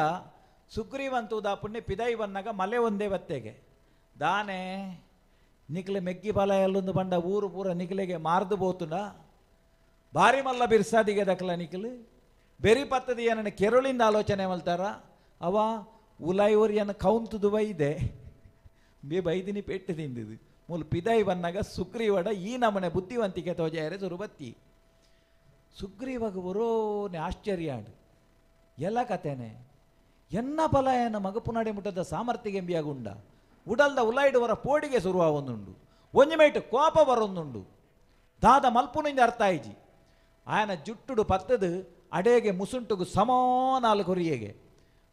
ಸುಗ್ರೀವಂತುದ ಪುಣ್ಯ ಪಿದಾಯಿ ಬನ್ನಾಗ ಮಲೆ ಒಂದೇ ಬತ್ತೆಗೆ ದಾನೆ ನಿಕ್ಲೆ ಮೆಗ್ಗಿ ಬಲ ಎಲ್ಲೊಂದು ಬಂಡ ಊರು ಪೂರ ನಿಕ್ಲೆಗೆ ಮಾರ್ದು ಬೋತುಂಡ ಭಾರಿ ಮಲ್ಲ ಬಿರ್ಸಾದಿಗೆ ದಕ್ಲ ನಿಕ್ಲು ಬೆರಿ ಪತ್ತದ ಏನನ್ನ ಕೆರಳಿಂದ ಆಲೋಚನೆ ಮಲ್ತಾರ ಅವ ಉಲಾಯಿವರಿಯನ್ನು ಕೌಂತುದು ಬೈದೆ ಬೇ ಬೈದಿನಿ ಪೆಟ್ಟು ತಿಂದಿದ್ದು ಮೂಲ ಪಿದಾಯಿ ಬನ್ನಾಗ ಸುಗ್ರೀವಡ ಈ ನಮನೆ ಬುದ್ಧಿವಂತಿಕೆ ತೋಜಾಯರೆ ಸುರುಬತ್ತಿ ಸುಗ್ರೀವಾಗ ಬರೋನೆ ಆಶ್ಚರ್ಯ ಎಲ್ಲ ಕತೆನೆ ಎನ್ನ ಫಲ ಏನ ಮಗಪುನಾಡಿ ಮುಟ್ಟದ ಸಾಮರ್ಥ್ಯಗೆ ಎಂಬಿಯಾಗುಂಡ ಉಡಲ್ದ ಉಲಾಯಿಡುವರ ಪೋಡಿಗೆ ಸುರುವ ಒಂದುಂಡು ಒಂಜಿ ಮೇಟು ಕೋಪ ಬರೊಂದುಂಡು ದಾದ ಮಲ್ಪುನಿಂದ ಅರ್ಥ ಆಯ್ಜಿ ಆಯನ ಜುಟ್ಟುಡು ಪತ್ತದು ಅಡೇಗೆ ಮುಸುಂಟುಗು ಸಮಾನಾಲು ಕೊರಿಯೆಗೆ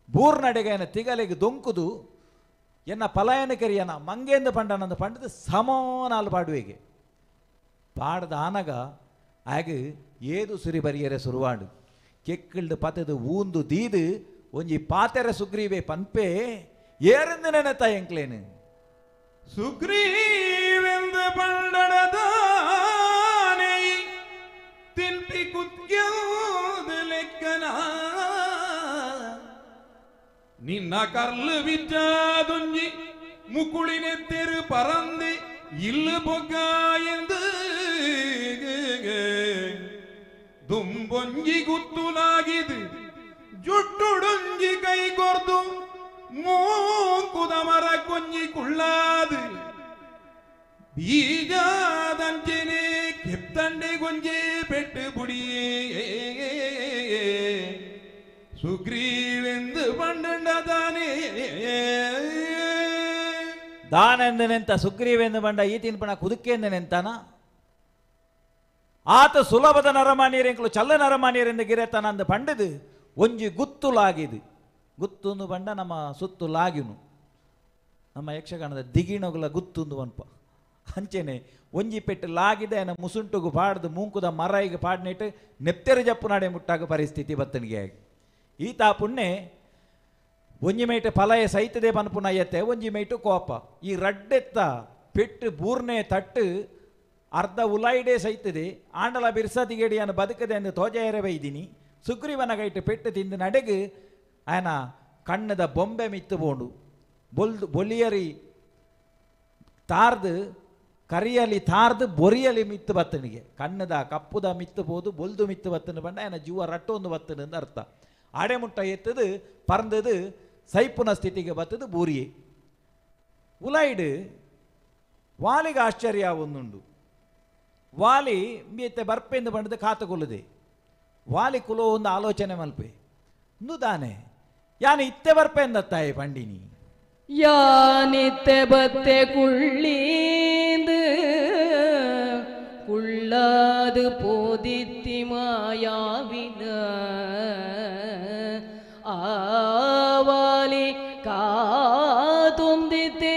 ಬೂರ್ನಡೆಗೆ ಆಯನ ತಿಗಲೆಗೆ ದೊಂಕುದು ಎನ್ನ ಪಲಾಯನ ಕರಿಯನ ಮಂಗೇಂದು ಪಂಡನಂದು ಪಂಡದು ಸಮಾನಾಲು ಪಾಡುವೆಗೆ ಪಾಡದ ಆನಗ ಆಗ ಏದು ಸುರಿ ಬರಿಯರೆ ಸುರುವಾಡು ಕೆಕ್ಕಿಲ್ದು ಪತ್ತದು ಊಂದು ದೀದು ಒಂಜಿ ಪಾತೆರೆ ಸುಗ್ರೀವೆ ಪನ್ಪೆ ಏರೆಂದು ನೆನೆತ ಎಂಕ್ಲೇನು ಸುಗ್ರೀವೆಂದು ಪಂಡಡದಾನೆ ತಿನ್ಪಿ ಕುತ್ಕ್ಯೋದು ಲೆಕ್ಕನ ನಿನ್ನ ಕರ್ಲು ವಿಚಾದುಂಜಿ ಮುಕುಳಿನೆತ್ತೆರು ಪರಂದಿ ಇಲ್ಲು ಬೊಗ್ಗ ಎಂದು ದುಂಬೊಂಜಿ ಗುತ್ತುಲಾಗಿದು ಜುಟ್ಟುಡುಂಜಿ ಕೈ ಕೊರ್ದು ಮೂಕುದ ಮರ ಕೊಂಜಿ ಕುಳ್ಳಾದು ಬೀಜಾದಂಚೆನೆ ಕೆತ್ತಂಡೆ ಗೊಂಜೆ ಪೆಟ್ಟು ಬುಡಿಯೇ ಸುಗ್ರೀವೆಂದು ಪಂಡಂಡದಾನೆ ದಾನೆಂದು ನೆಂತ ಸುಗ್ರೀವೆಂದು ಬಂಡ ಈ ತಿನ್ಪಣ ಕುದುಕೆಂದು ನೆಂತಾನ ಆತ ಸುಲಭದ ನರಮಾನಿಯರೆಂಕಲು ಚಲ್ಲ ನರಮಾನಿಯರೆಂದು ಗಿರೆತನಂದು ಪಂಡದು ಒಂಜಿ ಗುತ್ತುಲಾಗಿದು ಗುತ್ತೊಂದು ಬಂಡ ನಮ್ಮ ಸುತ್ತು ಲಾಗಿನು ನಮ್ಮ ಯಕ್ಷಗಾನದ ದಿಗಿಣಗುಲ ಗುತ್ತೊಂದು ವನ್ಪ ಅಂಚೆನೆ ಒಂಜಿ ಪೆಟ್ಟು ಲಾಗಿದೆ ಆಯನ ಮುಸುಂಟುಗು ಪಾಡ್ದು ಮೂಂಕುದ ಮರಯಿಗೆ ಪಾಡ್ನೆಟ್ಟು ನೆತ್ತೆರು ಜಪ್ಪು ನಾಡೆ ಮುಟ್ಟಾಗ ಪರಿಸ್ಥಿತಿ ಬತ್ತನಿಗೆ ಆಗಿ ಈತ ಪುಣ್ಯ ಒಂಜಿ ಮೇಟು ಫಲಯ ಸೈತದೆ ಪನ್ಪುನಯ್ಯತ್ತೆ ಒಂಜಿ ಮೇಟು ಕೋಪ ಈ ರಡ್ಡೆತ್ತ ಪೆಟ್ಟು ಬೂರ್ನೆ ತಟ್ಟು ಅರ್ಧ ಉಲಾಯಿಡೆ ಸೈತದೆ ಆಂಡಲ ಬಿರ್ಸದಿಗೇಡಿಯನ್ನು ಬದುಕದೆ ಎಂದು ತೋಜೆಯರೆ ಬೈದಿನಿ ಸುಗ್ರೀವನ ಗೈಟು ಪೆಟ್ಟು ತಿಂದು ನಡೆಗು ಆಯನ ಕಣ್ಣದ ಬೊಂಬೆ ಮಿತ್ತು ಬೋಂಡು ಬೊಲ್ದು ಬೊಲಿಯರಿ ತಾರ್ದು ಕರಿಯಲಿ ತಾರ್ದು ಬೊರಿಯಲಿ ಮಿತ್ತು ಬತ್ತನಿಗೆ ಕಣ್ಣದ ಕಪ್ಪುದ ಮಿತ್ತು ಬೋದು ಬೊಲ್ದು ಮಿತ್ತು ಬತ್ತನ ಬಂಡ ಆಯನ ಜೀವ ರಟ್ಟೊಂದು ಬತ್ತನ ಅಂತ ಅರ್ಥ ಆಡೆ ಮುಟ್ಟ ಎತ್ತದು ಪರಂದದು ಸೈಪುನ ಸ್ಥಿತಿಗೆ ಬತ್ತದು ಬೂರಿಯೆ ಉಲೈಡು ವಾಲಿಗೆ ಆಶ್ಚರ್ಯ ಒಂದುಂಡು ವಾಲಿ ಮೀತೆ ಬರ್ಪೆಂದು ಬಂಡದು ಕಾತುಕೊಳ್ಳುದೆ ವಾಲಿ ಕುಲೋ ಒಂದು ಆಲೋಚನೆ ಮಲ್ಪೆ ನುದಾನೆ ಯಾನು ಇತ್ತೆ ಬರ್ಪೆಂದತ್ತಾಯಿ ಪಂಡಿನಿ ಯಾನಿತ್ತೆ ಬತ್ತೆ ಕುಳ್ಳೀಂದು ಕುಳ್ಳಾದಿತ್ತೆ ಬುಡಾದು ಪೋದಿತ್ತಿ ಮಾಯಾವಿನ ಆವಾಲಿ ಕಾತೊಂದಿತೇ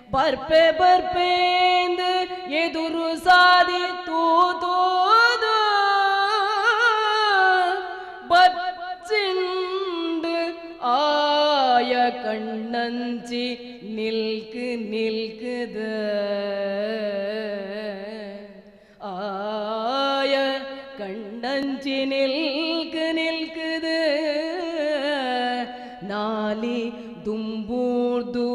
ಬರ್ಪೆ ಬರ್ಪೇಂದು ಎದುರು ಸಾದಿ ತೂತೋದು ಬಚ್ಚಿಂಡು ಆಯ ಕಣ್ಣಂಚಿ ನಿಲ್ಕು ನಿಲ್ಕುದ ಆಯ ಕಣ್ಣಂಚಿ ನಿಲ್ಕು ನಿಲ್ಕುದು ನಾಲಿ ದುಂಬೂರ್ದು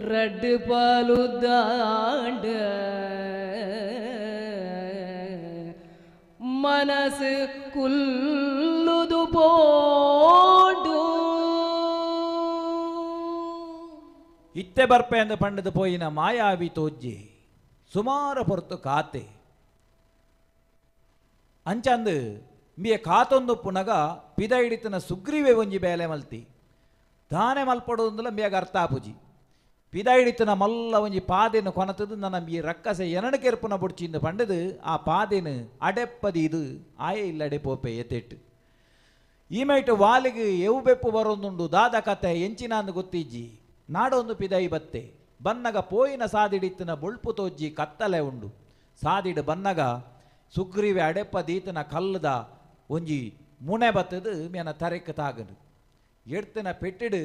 ರಡ್ಡು ಪಾಲು ದಾಂಡ ಮನಸ್ಸು ಕುಲ್ಲುದು ಪೋಡು ಇತ್ತೆ ಬರ್ಪೆ ಅಂದ ಪಂಡದ ಪೋಯಿನ ಮಾಯಾವಿ ತೋಜ್ಜಿ ಸುಮಾರು ಪೊರ್ತು ಕಾತೆ ಅಂಚಂದು ಇಂಬಿಯ ಕಾತೊಂದು ಪುನಗ ಪಿದ ಹಿಡಿತನ ಸುಗ್ರೀವೆ ಒಂಜಿ ಬೇಲೆ ಮಲ್ತಿ ದಾನೆ ಮಲ್ಪಡೋದಂದಲ ಇಂಬಿಯಾಗ ಅರ್ಥ ಆಪುಜಿ ಪಿದ ಹಿಡಿತನ ಮಲ್ಲ ಒಂಜಿ ಪಾದೆನು ಕೊನತದು ನನ್ನ ಈ ರಕ್ಕಸೆ ಎನಡಕೆರ್ಪುನ ಬುಡ್ಚಿಂದು ಪಂಡದು ಆ ಪಾದೆನು ಅಡೆಪ್ಪದಿ ಇದು ಆಯೆ ಇಲ್ಲಡೆ ಪೋಪೆ ಎತ್ತೆಟ್ಟು ಈ ಮೈಟ್ ವಾಲಿಗೆ ಎವು ಬೆಪ್ಪು ಬರೋದುಂಡು ದಾದ ಕತೆ ಎಂಚಿನಾಂದು ಗೊತ್ತಿಜ್ಜಿ ನಾಡೊಂದು ಪಿದೈ ಬತ್ತೆ ಬನ್ನಗ ಪೋಯಿನ ಸಾದಿಡಿತ್ತನ ಬೊಳ್ಪು ತೋಜ್ಜಿ ಕತ್ತಲೆ ಉಂಡು ಸಾದಿಡು ಬನ್ನಗ ಸುಗ್ರೀವೆ ಅಡೆಪ್ಪ ದೀತನ ಕಲ್ಲದ ಒಂಜಿ ಮುನೆ ಬತ್ತದು ಮೇನ ತರೆಕ್ ತಾಗನು ಎಡ್ತನ ಪೆಟ್ಟಿಡು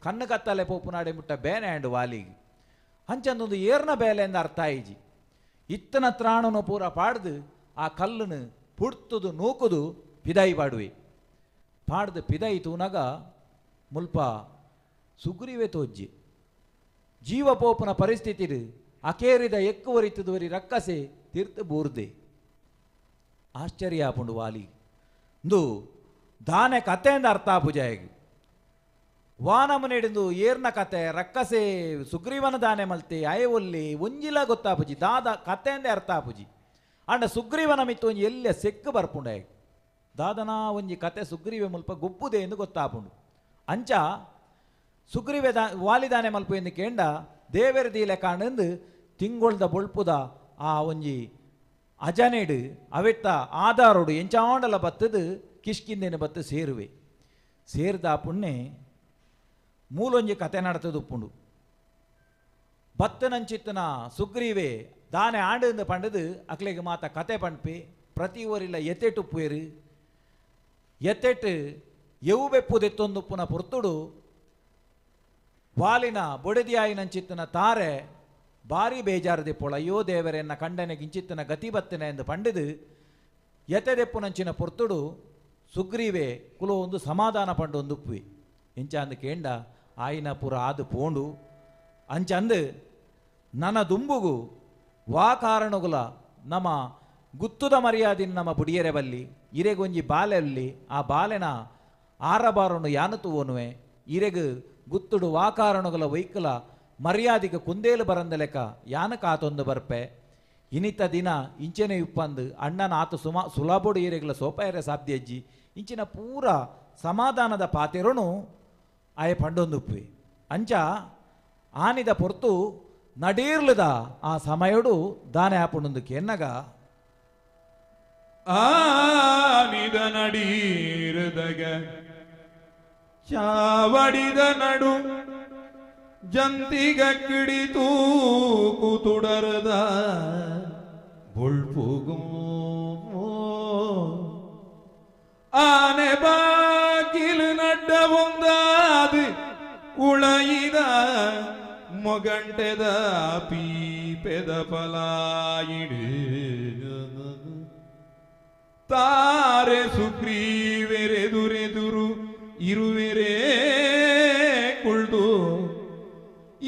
ಕಣ್ಣು ಕತ್ತಲೆ ಪೋಪುನಾಡೆ ಮುಟ್ಟ ಬೇನೆ ಆಂಡು ವಾಲಿಗೆ ಅಂಚಂದೊಂದು ಏರ್ನ ಬೇಲೆ ಎಂದ ಅರ್ಥ ಆಯಿಜಿ ಇತ್ತನ ತ್ರಾಣನು ಪೂರ ಪಾಡ್ದು ಆ ಕಲ್ಲನ್ನು ಪುಡ್ತುದು ನೂಕುದು ಪಿದೈ ಪಾಡುವೆ ಪಾಡ್ದು ಪಿದೈ ತೂನಗ ಮುಲ್ಪ ಸುಗ್ರೀವೆ ತೋಜ್ಜಿ ಜೀವಪೋಪನ ಪರಿಸ್ಥಿತಿ ಅಕೇರಿದ ಎಕ್ಕುವರಿತುದುವರಿ ರಕ್ಕಸೆ ತೀರ್ಥ ಬೂರ್ದೆ ಆಶ್ಚರ್ಯ ಆಪುಂಡು ವಾಲಿ ಇಂದು ದಾನೆ ಕತೆಯಿಂದ ಅರ್ಥ ಆಪುಜಾಯಗ್ ವಾನಮನೆಡಿಂದು ಏರ್ನ ಕತೆ ರಕ್ಕಸೆ ಸುಗ್ರೀವನ ದಾನೆ ಮಲ್ತೆ ಅಯ ಒಲ್ಲಿ ಒಂಜಿಲ ಗೊತ್ತಾಪುಜಿ ದಾದ ಕತೆಯಿಂದ ಅರ್ಥ ಆಪುಜಿ ಅಂಡ ಸುಗ್ರೀವನ ಮಿತ್ತು ಒಂಜಿ ಎಲ್ಲ ಸೆಕ್ಕು ಬರ್ಪುಂಡಾಯಗ್ ದಾದನಾ ಒಂಜಿ ಕತೆ ಸುಗ್ರೀವೆ ಮುಲ್ಪ ಗೊಬ್ಬುದೆ ಎಂದು ಗೊತ್ತಾಪುಂಡು ಅಂಚ ಸುಗ್ರೀವೆ ದಾ ವಾಲಿದಾನೆ ಮಲ್ಪು ಎಂದು ಕೇಂಡ ದೇವೆರ ದೀಲೆ ಕಾಣಂದು ತಿಂಗೊಳ್ದ ಬೊಳ್ಪುದ ಆ ಒಂಜಿ ಅಜನೆಡು ಅವೆತ್ತ ಆಧಾರೋಡು ಎಂಚಾಂಡಲ ಬತ್ತದು ಕಿಷ್ಕಿಂದೇನು ಬತ್ತು ಸೇರುವೆ ಸೇರ್ದ ಪುಣ್ಯ ಮೂಲೊಂಜಿ ಕತೆ ನಡತದುಪ್ಪುಂಡು ಬತ್ತನಂಚಿತ್ತನ ಸುಗ್ರೀವೆ ದಾನೆ ಆಂಡು ಪಂಡದು ಅಕ್ಲೆಗೆ ಮಾತ ಕತೆ ಪಂಡ್ಪಿ ಪ್ರತಿ ಊರಿಲ್ಲ ಎತ್ತೆಟು ಪುಯರು ಎತ್ತೆಟ್ಟು ಎವು ಬೆಪ್ಪುದೆತ್ತೊಂದುಪ್ಪುನ ಪೊರ್ತುಡು ವಾಲಿನ ಬೊಡೆದಿಯಾಯಿನಂಚಿತ್ತನ ತಾರೆ ಭಾರಿ ಬೇಜಾರದಿಪ್ಪೊಳ ಅಯ್ಯೋ ದೇವರೆನ್ನ ಕಂಡನೆ ಗಿಂಚಿತ್ತನ ಗತಿ ಬತ್ತನೆ ಎಂದು ಪಂಡಿದು ಎತೆದೆಪ್ಪುನಂಚಿನ ಪೊರ್ತುಡು ಸುಗ್ರೀವೆ ಕುಲ ಒಂದು ಸಮಾಧಾನ ಪಂಡು ಒಂದುಪ್ಪಿ ಇಂಚ ಅಂದು ಕೇಂಡ ಆಯಿನ ಪುರ ಆದು ಪೋಂಡು ಅಂಚಂದು ನನ ದುಂಬುಗು ವಾ ಕಾರಣಗುಲ ನಮ್ಮ ಗುತ್ತುದ ಮರ್ಯಾದಿನ ನಮ್ಮ ಬುಡಿಯರೆ ಬಲ್ಲಿ ಇರೆಗೊಂಜಿ ಬಾಲೆಲ್ಲಿ ಆ ಬಾಲೆನ ಆರಬಾರನು ಯಾನು ತೂವನುವೆ ಇರೆಗು ಗುತ್ತುಡು ವಾ ಕಾರಣಗುಲ ವೈಕುಲ ಮರ್ಯಾದಿಗೆ ಕುಂದೇಲು ಬರಂದ ಲೆಕ್ಕ ಯಾನ ಕಾತೊಂದು ಬರ್ಪೆ ಇನಿತ ದಿನ ಇಂಚೆನೆ ಇಪ್ಪಂದು ಅಣ್ಣನ ಆತ ಸುಮಾ ಸುಲಭೋಡು ಏರೆಗ್ಲ ಸೋಪಾಯರೆ ಸಾಧ್ಯ ಅಜ್ಜಿ ಇಂಚಿನ ಪೂರ ಸಮಾಧಾನದ ಪಾತೆರನು ಆಯ ಪಂಡೊಂದುಪ್ಪಿ ಅಂಚ ಆನಿದ ಪೊರ್ತು ನಡೀರ್ಲದ ಆ ಸಮಯಡು ದಾನೆ ಆಪುಂಡೊಂದು ಕೆನ್ನಗ ಆನಿದ ನಡೀರದಗ ಚಾವಡಿದ ನಡು ಜಂತಿಗ ಕಿಡಿತೂ ಕೂತುಡರದ ಬೊಳ್ಪುಗೋ ಆನೆ ಬಾಗಿಲು ನಡ್ಡ ಒಂದಾದು ಉಳಯಿದ ಮೊಗಂಟೆದ ಪೀಪೆದ ಫಲಾಯಿಡು ತಾರೆ ಸುಗ್ರೀವೆರೆದುರೆದುರು ಇರುವೆರೇ ಕುಳ್ದು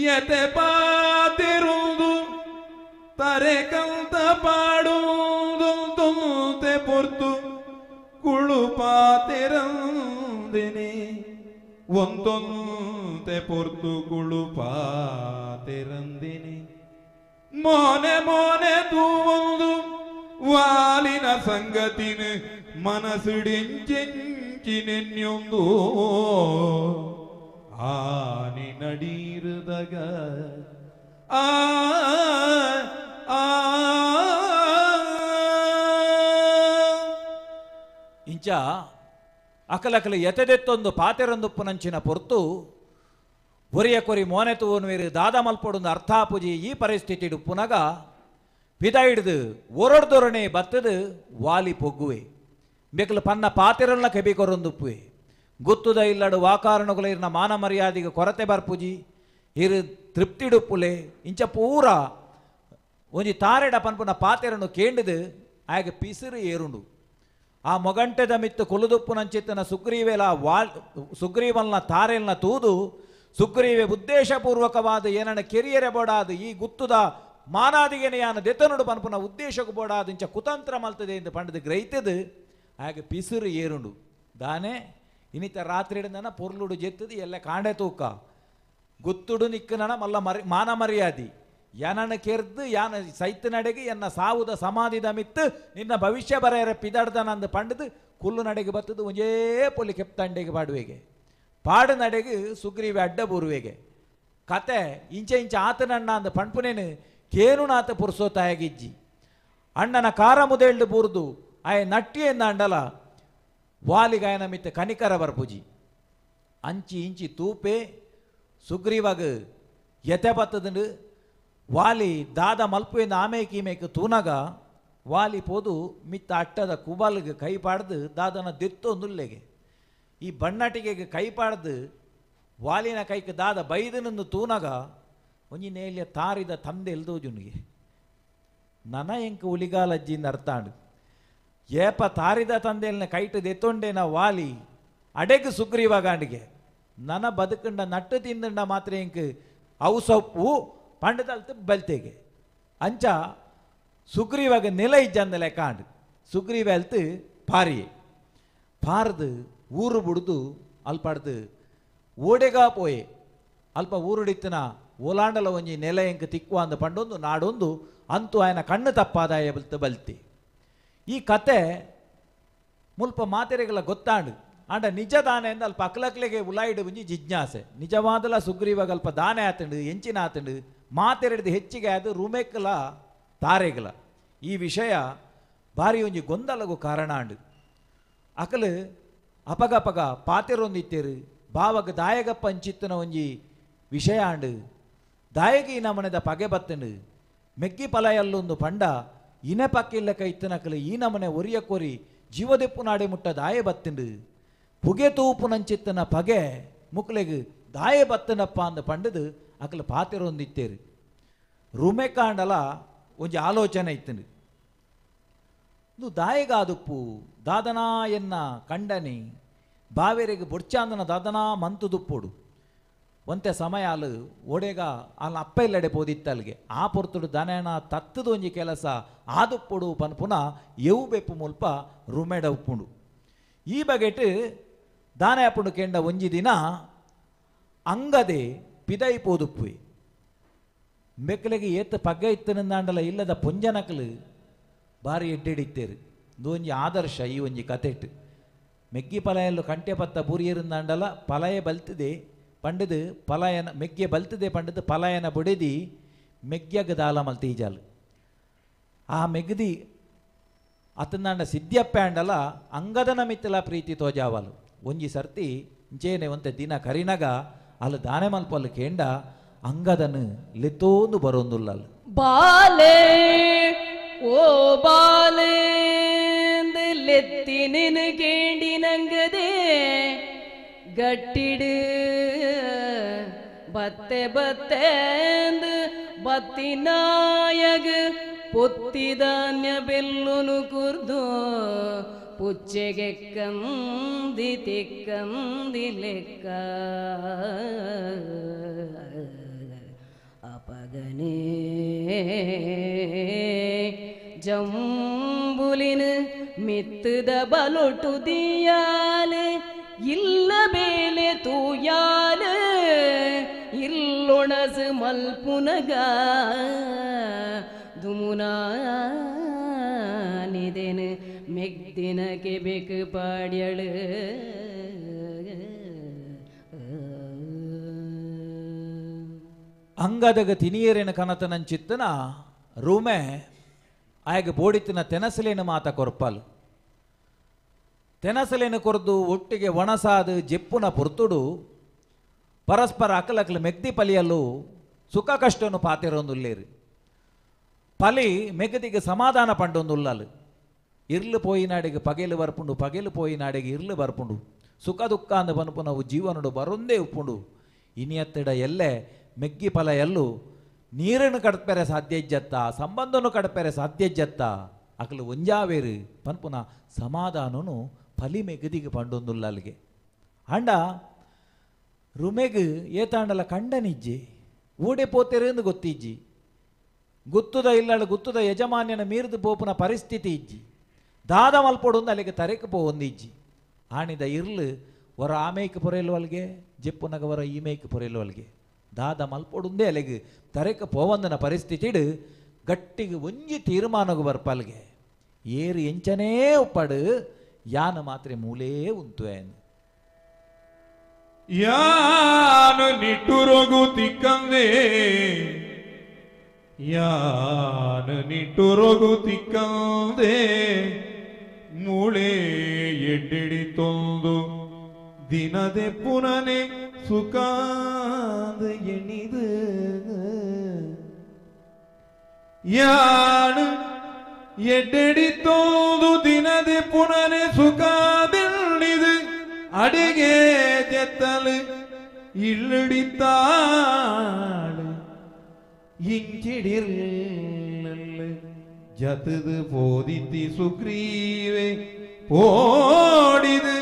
ಯತೆ ಪಾತೆರುಂದು ತರೆ ಕಂತ ಪಾಡುವುದೊಂದುಂತೆ ಪೊರ್ತು ಕುಳು ಪಾತೆರಂದಿನಿ ಒಂದೊಂತೆ ಪೊರ್ತು ಕುಳು ಪಾತೆರಂದಿನಿ ಮೋನೆ ಮೋನೆ ತೂವೊಂದು ವಾಲಿನ ಸಂಗತಿನ ಮನಸ್ಸಿಡಿಂಚಿನೆನ್ಯೊಂದು ಆನಿ ನಡೀರದಗ ಆ ಆ. ಇಂಚ ಅಕಲಕಲ ಎತೆದೆತ್ತೊಂದು ಪಾತೆರೊಂದುಪ್ಪುನಂಚಿನ ಪೊರ್ತು ಒರಿಯ ಕೊರಿ ಮೋನೆ ತೂವನ್ವೇರು ದಾದ ಮಲ್ಪೊಡೊಂದು ಅರ್ಥಾಪುಜಿ ಈ ಪರಿಸ್ಥಿತಿ ಪುನಗ ಪಿದ ಹಿಡ್ದು ಒರಡ್ದೊರಣೆ ಬತ್ತದು ವಾಲಿ ಪೊಗ್ಗುವೆ ಮೆಕ್ಲು ಪನ್ನ ಪಾತೆರನ್ನ ಕೆಬಿ ಕೊರೊಂದುಪ್ಪುವೆ ಗುತ್ತುದ ಇಲ್ಲಡು ವಾಕಾರಣಗುಲ ಇರ್ನ ಮಾನ ಮರ್ಯಾದೆಗೆ ಕೊರತೆ ಬರ್ಪುಜಿ ಇರು ತೃಪ್ತಿಡುಪ್ಪುಲೆ ಇಂಚ ಪೂರ ಒಂಜಿ ತಾರೆಡ ಪನ್ಪುನ ಪಾತೆರನ್ನು ಕೇಂಡಿದು ಆಗ ಪಿಸಿರು ಏರುಂಡು ಆ ಮೊಗಂಟೆದ ಮಿತ್ತು ಕೊಲುದುಪ್ಪುನಂಚಿತ್ತನ ಸುಗ್ರೀವೆಲ ವಾಲ್ ಸುಗ್ರೀವಲ್ನ ತಾರೆಲ್ನ ತೂದು ಸುಗ್ರೀವೆ ಉದ್ದೇಶಪೂರ್ವಕವಾದ ಏನನ ಕೆರಿಯರೆ ಬೋಡಾದ ಈ ಗುತ್ತುದ ಮಾನಾದಿಗೆನೆ ಯಾನ ದೆತನುಡು ಪನ್ಪುನ ಉದ್ದೇಶಕ್ಕೂ ಬೋಡಾದ ಇಂಚ ಕುತಂತ್ರ ಮಲ್ತದೆ ಎಂದು ಪಂಡದು ಗ್ರಹಿತದು ಆಗ ಪಿಸಿರು ಏರುಂಡು ದಾನೆ ಇನಿತ ರಾತ್ರಿ ಪೊರ್ಲುಡು ಜೆತ್ತದು ಎಲ್ಲ ಕಾಂಡೆ ತೂಕ ಗುತ್ತುಡು ನಿಕ್ಕನ ಮಲ್ಲ ಮರಿ ಮಾನ ಮರ್ಯಾದಿ ಯಾನನ ಕೆರ್ದು ಯಾನ ಸೈತ ನಡೆಗೆ ಎನ್ನ ಸಾವುದ ಸಮಾಧಿದ ಮಿತ್ತು ನಿನ್ನ ಭವಿಷ್ಯ ಬರೆಯರ ಪಿದಡ್ದನಂದು ಪಂಡದು ಕುಲ್ಲು ನಡೆಗೆ ಬತ್ತದು ಒಂಜೇ ಪೊಲಿ ಕೆಪ್ತಂಡೆಗೆ ಪಾಡುವೆಗೆ ಪಾಡು ನಡೆಗೆ ಸುಗ್ರೀವೆ ಅಡ್ಡ ಬೂರುವೆಗೆ ಕತೆ ಇಂಚೆ ಇಂಚ ಆತನಣ್ಣ ಅಂದ ಪಂಪುನೇನು ಕೇನುನಾತ ಪುರುಸೋತಾಯಗಿಜ್ಜಿ ಅಣ್ಣನ ಕಾರ ಮುದೇಳ್ದು ಬೂರ್ದು ಆಯ ನಟ್ಟಿಯಿಂದ ಅಂಡಲ ವಾಲಿಗಾಯನ ಮಿತ್ತ ಕನಿಕರ ಬರ್ಪುಜಿ ಅಂಚಿ ಇಂಚಿ ತೂಪೆ ಸುಗ್ರೀವಾಗ ಎತೆ ಬತ್ತದಂಡು ವಾಲಿ ದಾದ ಮಲ್ಪುವಿಂದ ಆಮೇಕಿ ಮೇಕ ತೂನಗ ವಾಲಿ ಪೋದು ಮಿತ್ತ ಅಟ್ಟದ ಕುಬಲ್ಗೆ ಕೈ ಪಾಡ್ದು ದಾದನ ದೆತ್ತೊಂದುಲ್ಲೆಗೆ ಈ ಬಣ್ಣಟಿಗೆಗೆ ಕೈ ಪಾಡ್ದು ವಾಲಿನ ಕೈಗೆ ದಾದ ಬೈದನಂದು ತೂನಗ ಒಂಜಿ ನೇಲ್ಯ ತಾರಿದ ತಂದೆ ಎಲ್ದೋಜುನಿಗೆ ನನ ಎಂಕ ಉಲಿಗಾಲಜ್ಜಿಂದ ಅರ್ಥಾಂಡು ಏಪ ತಾರಿದ ತಂದೆಲ್ನ ಕೈಟು ದೆತ್ತೊಂಡೇನ ವಾಲಿ ಅಡೆಗ್ ಸುಗ್ರೀವಗಾಂಡಿಗೆ ನನ ಬದುಕಂಡ ನಟ್ಟು ತಿಂದಂಡ ಮಾತ್ರ ಎಂಕ್ ಅವು ಸೊಪ್ಪು ಪಂಡದಲ್ತು ಬಲ್ತೆಗೆ ಅಂಚ ಸುಗ್ರೀವಾಗ ನೆಲ ಇಜ್ಜಂದ ಲೆಕ್ಕಾಂಡು ಸುಗ್ರೀವ ಅಲ್ತು ಪಾರಿಯೆ ಪಾರ್ದು ಊರು ಬುಡ್ದು ಅಲ್ಪಾಡ್ದು ಓಡೆಗಾ ಪೋಯೆ ಅಲ್ಪ ಊರುಡಿತ್ತನ ಓಲಾಂಡಲ ಒಂಜಿ ನೆಲ ಎಂಕ್ ತಿಕ್ವ ಅಂದ ಪಂಡೊಂದು ನಾಡೊಂದು ಅಂತೂ ಆಯನ ಕಣ್ಣು ತಪ್ಪಾದಾಯ ಬಲ್ತು ಬಲ್ತಿ ಈ ಕತೆ ಮುಲ್ಪ ಮಾತೆರೆಗಳ ಗೊತ್ತಾಂಡು ಆಂಡ ನಿಜ ದಾನೆ ಅಂದ ಅಲ್ಪ ಅಕ್ಲಕ್ಲೆಗೆ ಉಲಾಯಿಡು ಒಂಜಿ ಜಿಜ್ಞಾಸೆ ನಿಜವಾದಲ ಸುಗ್ರೀವಾಗ ಅಲ್ಪ ದಾನೆ ಆತಂಡು ಎಂಚಿನ ಆತಂಡು ಮಾತೆರೆಡ್ದು ಹೆಚ್ಚಿಗೆ ಅದು ರುಮೆಕ್ಲ ತಾರೆಗಳ ಈ ವಿಷಯ ಭಾರಿ ಒಂಜಿ ಗೊಂದಲಗು ಕಾರಣ ಆಂಡು ಅಕಲು ಅಪಗಪಗ ಪಾತೆರೊಂದಿತ್ತೇರು ಬಾವಗ ದಾಯಗಪ್ಪ ಅಂಚಿತ್ತನ ಒಂಜಿ ವಿಷಯ ಆಂಡು ದಾಯಗಿ ನಮನೆದ ಪಗೆ ಬತ್ತಂಡು ಮೆಗ್ಗಿ ಪಲಯಲ್ಲೊಂದು ಪಂಡ ಇನೆ ಪಕ್ಕಿಲ್ಲಕ ಇತ್ತನಕಲು ಈ ನಮನೆ ಒರಿಯ ಕೊರಿ ಜೀವದೆಪ್ಪು ನಾಡೆ ಮುಟ್ಟ ದಾಯ ಬತ್ತಂಡು ಪುಗೆ ತೂಪು ನಂಚಿತ್ತನ ಪಗೆ ಮುಕ್ಲೆಗ್ ದಾಯ ಬತ್ತನಪ್ಪ ಅಂದ ಪಂಡದು ಅಕಲು ಪಾತೆರೊಂದಿತ್ತೇರು ರುಮೆಕಾಂಡಲ ಒಂಜಿ ಆಲೋಚನೆ ಇತ್ತಂಡು ಇದು ದಾಯಗಾದುಪ್ಪು ದಾದನಾ ಎನ್ನ ಕಂಡನಿ ಬಾವೆರೆಗ್ ಬೊಡ್ಚಾಂದನ ದಾದನಾ ಮಂತುದುಪ್ಪೋಡು ಒಂತೆ ಸಮಯ ಅಲು ಓಡೆಗ ಅಲ್ಲ ಅಪ್ಪ ಇಲ್ಲಡೆ ಪೋದಿತ್ತಲ್ಗೆ ಆ ಪೊರ್ತುಡು ದನನ ತತ್ತದ ಒಂಜಿ ಕೆಲಸ ಆದುಪ್ಪುಡು ಪನ್ಪುನ ಎವು ಬೆಪ್ಪು ಮುಲ್ಪ ರುಮೆಡ ಉಪ್ಪುಂಡು ಈ ಬಗೆಟ್ ದಾನೆ ಅಪ್ಪುಂಡು ಕೆಂಡ ಒಂಜಿ ದಿನ ಅಂಗದೆ ಪಿದೈ ಪೋದುಪ್ಪುವೆ ಮೆಕ್ಕಲಿಗೆ ಏತ್ ಪಗ್ಗ ಇತ್ತನಿಂದಾಂಡಲ ಇಲ್ಲದ ಪೊಂಜನಕಲು ಬಾರಿ ಎಡ್ಡೆಡಿತ್ತೇರು ಇದು ಒಂಜಿ ಆದರ್ಶ ಈ ಒಂಜಿ ಕತೆಟ್ ಮೆಗ್ಗಿ ಪಲಯಲ್ಲು ಕಂಟೆ ಪತ್ತ ಬೂರಿಯರಿಂದಾಂಡಲ ಪಲಯ ಬಲ್ತಿದೆ ಪಂಡದು ಪಲಾಯನ ಮೆಗ್ಗೆ ಬಲ್ತಿದೆ ಪಂಡದು ಪಲಾಯನ ಬುಡೆದಿ ಮೆಗ್ಗ್ಯಗ ದಾಲ ಮಲ್ತೀಜಾಲು ಆ ಮೆಗ್ದಿ ಅತನಾಂಡ ಸಿದ್ಯಪ್ಪ ಅಂಡಲ ಅಂಗದನ ಮಿತ್ತಲ ಪ್ರೀತಿ ತೋಜಾವಲು ಒಂಜಿ ಸರ್ತಿ ಇಂಚೇನೆ ಒಂತೆ ದಿನ ಕರಿನಗ ಅಲ್ಲ ದಾನೆ ಮಲ್ಪಲ್ಲು ಕೇಂಡ ಅಂಗದನು ಲೆತ್ತೋಂದು ಬರೋಂದುಲ್ಲಲ್ಲ ಬಾಲೆ ಓ ಬಾಲೆ ಲೆತ್ತಿ ನಿನ್ ಕೇಂಡಿ ನಂಗದೆ ಗಟ್ಟಿಡು ಬತ್ತೆ ಬತ್ತೆಂದು ಬತ್ತಿನಾಯಗ ಪೊತ್ತಿದಾನ್ಯ ಬೆಲ್ಲುನು ಕುರ್ದು ಪುಚ್ಚೆಗೆ ಕಂದಿ ತಿಕ್ಕಂದಿ ಲೆಕ್ಕ ಅಪಗನೇ ಜಂಬುಲಿನ ಮಿತ್ತದ ಬಲೊಟು ದಿಯಾಲೆ ಇಲ್ಲ ಬೇಲೆ ತೂಯಾಲ ಇಲ್ಲೊಣಸು ಮಲ್ಪುನಗ ದುಮುನಾನಿದೇನು ಮೆಗ್ದಿನಕ್ಕೆ ಬೇಕು ಪಾಡ್ಯಳು ಅಂಗದಗ ತಿನಿಯರೇನ ಕನತನಂಚಿತ್ತನ ರೂಮೆ ಆಯಗ ಬೋಡಿತಿನ ತೆನಸಲೇನು ಮಾತ ಕೊರ್ಪಲ್ ತೆನಸಲೇನು ಕೊರ್ದು ಒಟ್ಟಿಗೆ ಒಣಸಾದು ಜೆಪ್ಪುನ ಪೊರ್ತುಡು ಪರಸ್ಪರ ಅಕಲಕಲು ಮೆಗ್ದಿ ಪಲಿಯಲು ಸುಖ ಕಷ್ಟನು ಪಾತಿರೊಂದುಲ್ಲೇರು. ಪಲಿ ಮೆಗದಿಗೆ ಸಮಾಧಾನ ಪಂಡೊಂದುಲ್ಲಲು. ಇರ್ಲು ಪೋಯಿನಾಡಿಗೆ ಪಗೆಲು ಬರ್ಪುಂಡು, ಪಗೆಲು ಪೋಯಿನಾಡಿಗೆ ಇರ್ಲು ಬರ್ಪುಂಡು. ಸುಖ ದುಃಖ ಅಂದ ಪನ್ಪುನವು ಜೀವನಡು ಬರೊಂದೇ ಉಪ್ಪುಂಡು. ಇನಿಯತ್ತಿಡ ಎಲ್ಲೆ ಮೆಗ್ಗಿ ಫಲ ಎಲ್ಲು ನೀರನ್ನು ಕಡ್ಪೆರೆ ಸಾಧ್ಯ ಇಜ್ಜತ್ತ, ಸಂಬಂಧನು ಕಡ್ಪೆರೆ ಸಾಧ್ಯ ಇಜ್ಜತ್ತ, ಅಕಲು ಒಂಜಾವೇರು ಪನ್ಪುನ ಸಮಾಧಾನನು ಫಲಿ ಮೆಗದಿಗೆ ಪಂಡೊಂದುಲ್ಲಲ್ಗೆ. ಅಂಡ ರುಮೆಗ್ ಏತಾಂಡಲ ಕಂಡನಿಜ್ಜಿ ಊಡೆ ಪೋತೆರೆಂದು ಗೊತ್ತಿಜ್ಜಿ, ಗುತ್ತುದ ಇಲ್ಲಳು ಗುತ್ತುದ ಯಜಮಾನ್ಯನ ಮೀರಿದು ಪೋಪುನ ಪರಿಸ್ಥಿತಿ ಇಜ್ಜಿ, ದಾದ ಮಲ್ಪೊಡೊಂದು ಅಲ್ಲಿಗೆ ತರೆಕ್ ಪೋವೊಂದಿಜ್ಜಿ. ಆಣಿದ ಇರ್ಲು ವರ ಆಮೇಕ್ ಪೊರೆಯಲ್ವಲ್ಗೆ, ಜೆಪ್ಪುನಗ ವರ ಈಮೇಕ್ ಪೊರೆಯಲ್ವಲ್ಗೆ, ದಾದ ಮಲ್ಪೊಡುಂದೇ ಅಲ್ಲಿಗೆ ತರೆಕ್ ಪೋವಂದನ ಪರಿಸ್ಥಿತಿಡು ಗಟ್ಟಿಗೆ ಒಂಜಿ ತೀರ್ಮಾನಗು ಬರ್ಪಲ್ಗೆ. ಏರು ಎಂಚನೇ ಉಪ್ಪಡು ಯಾನ ಮಾತ್ರೆ ಮೂಲೇ ಉಂತುವೆ. ಯಾನು ನಿಟ್ಟುರೊಗು ತಿಕ್ಕಂದೇ, ಯಾನು ನಿಟ್ಟುರೊಗು ತಿಕ್ಕಂದೇ, ಮೂಳೆ ಎಡ್ಡೆಡಿ ತೊಂದು ದಿನದೆ ಪುನನೆ ಸುಖಾದ ಎಣಿದು. ಯಾನು ಎಡ್ಡೆಡಿ ತೊಂದು ದಿನದೆ ಪುನನೆ ಸುಖಾದೆಣಿದು ಅಡಿಗೆ ಜೆತ್ತಲು ಇಲ್ಲಡಿತಾಳು ಇಂಚಿಡಿರ್ಲು ಜತದು ಪೋದಿತ್ತಿ ಸುಗ್ರೀವೆ ಪೋಡಿದು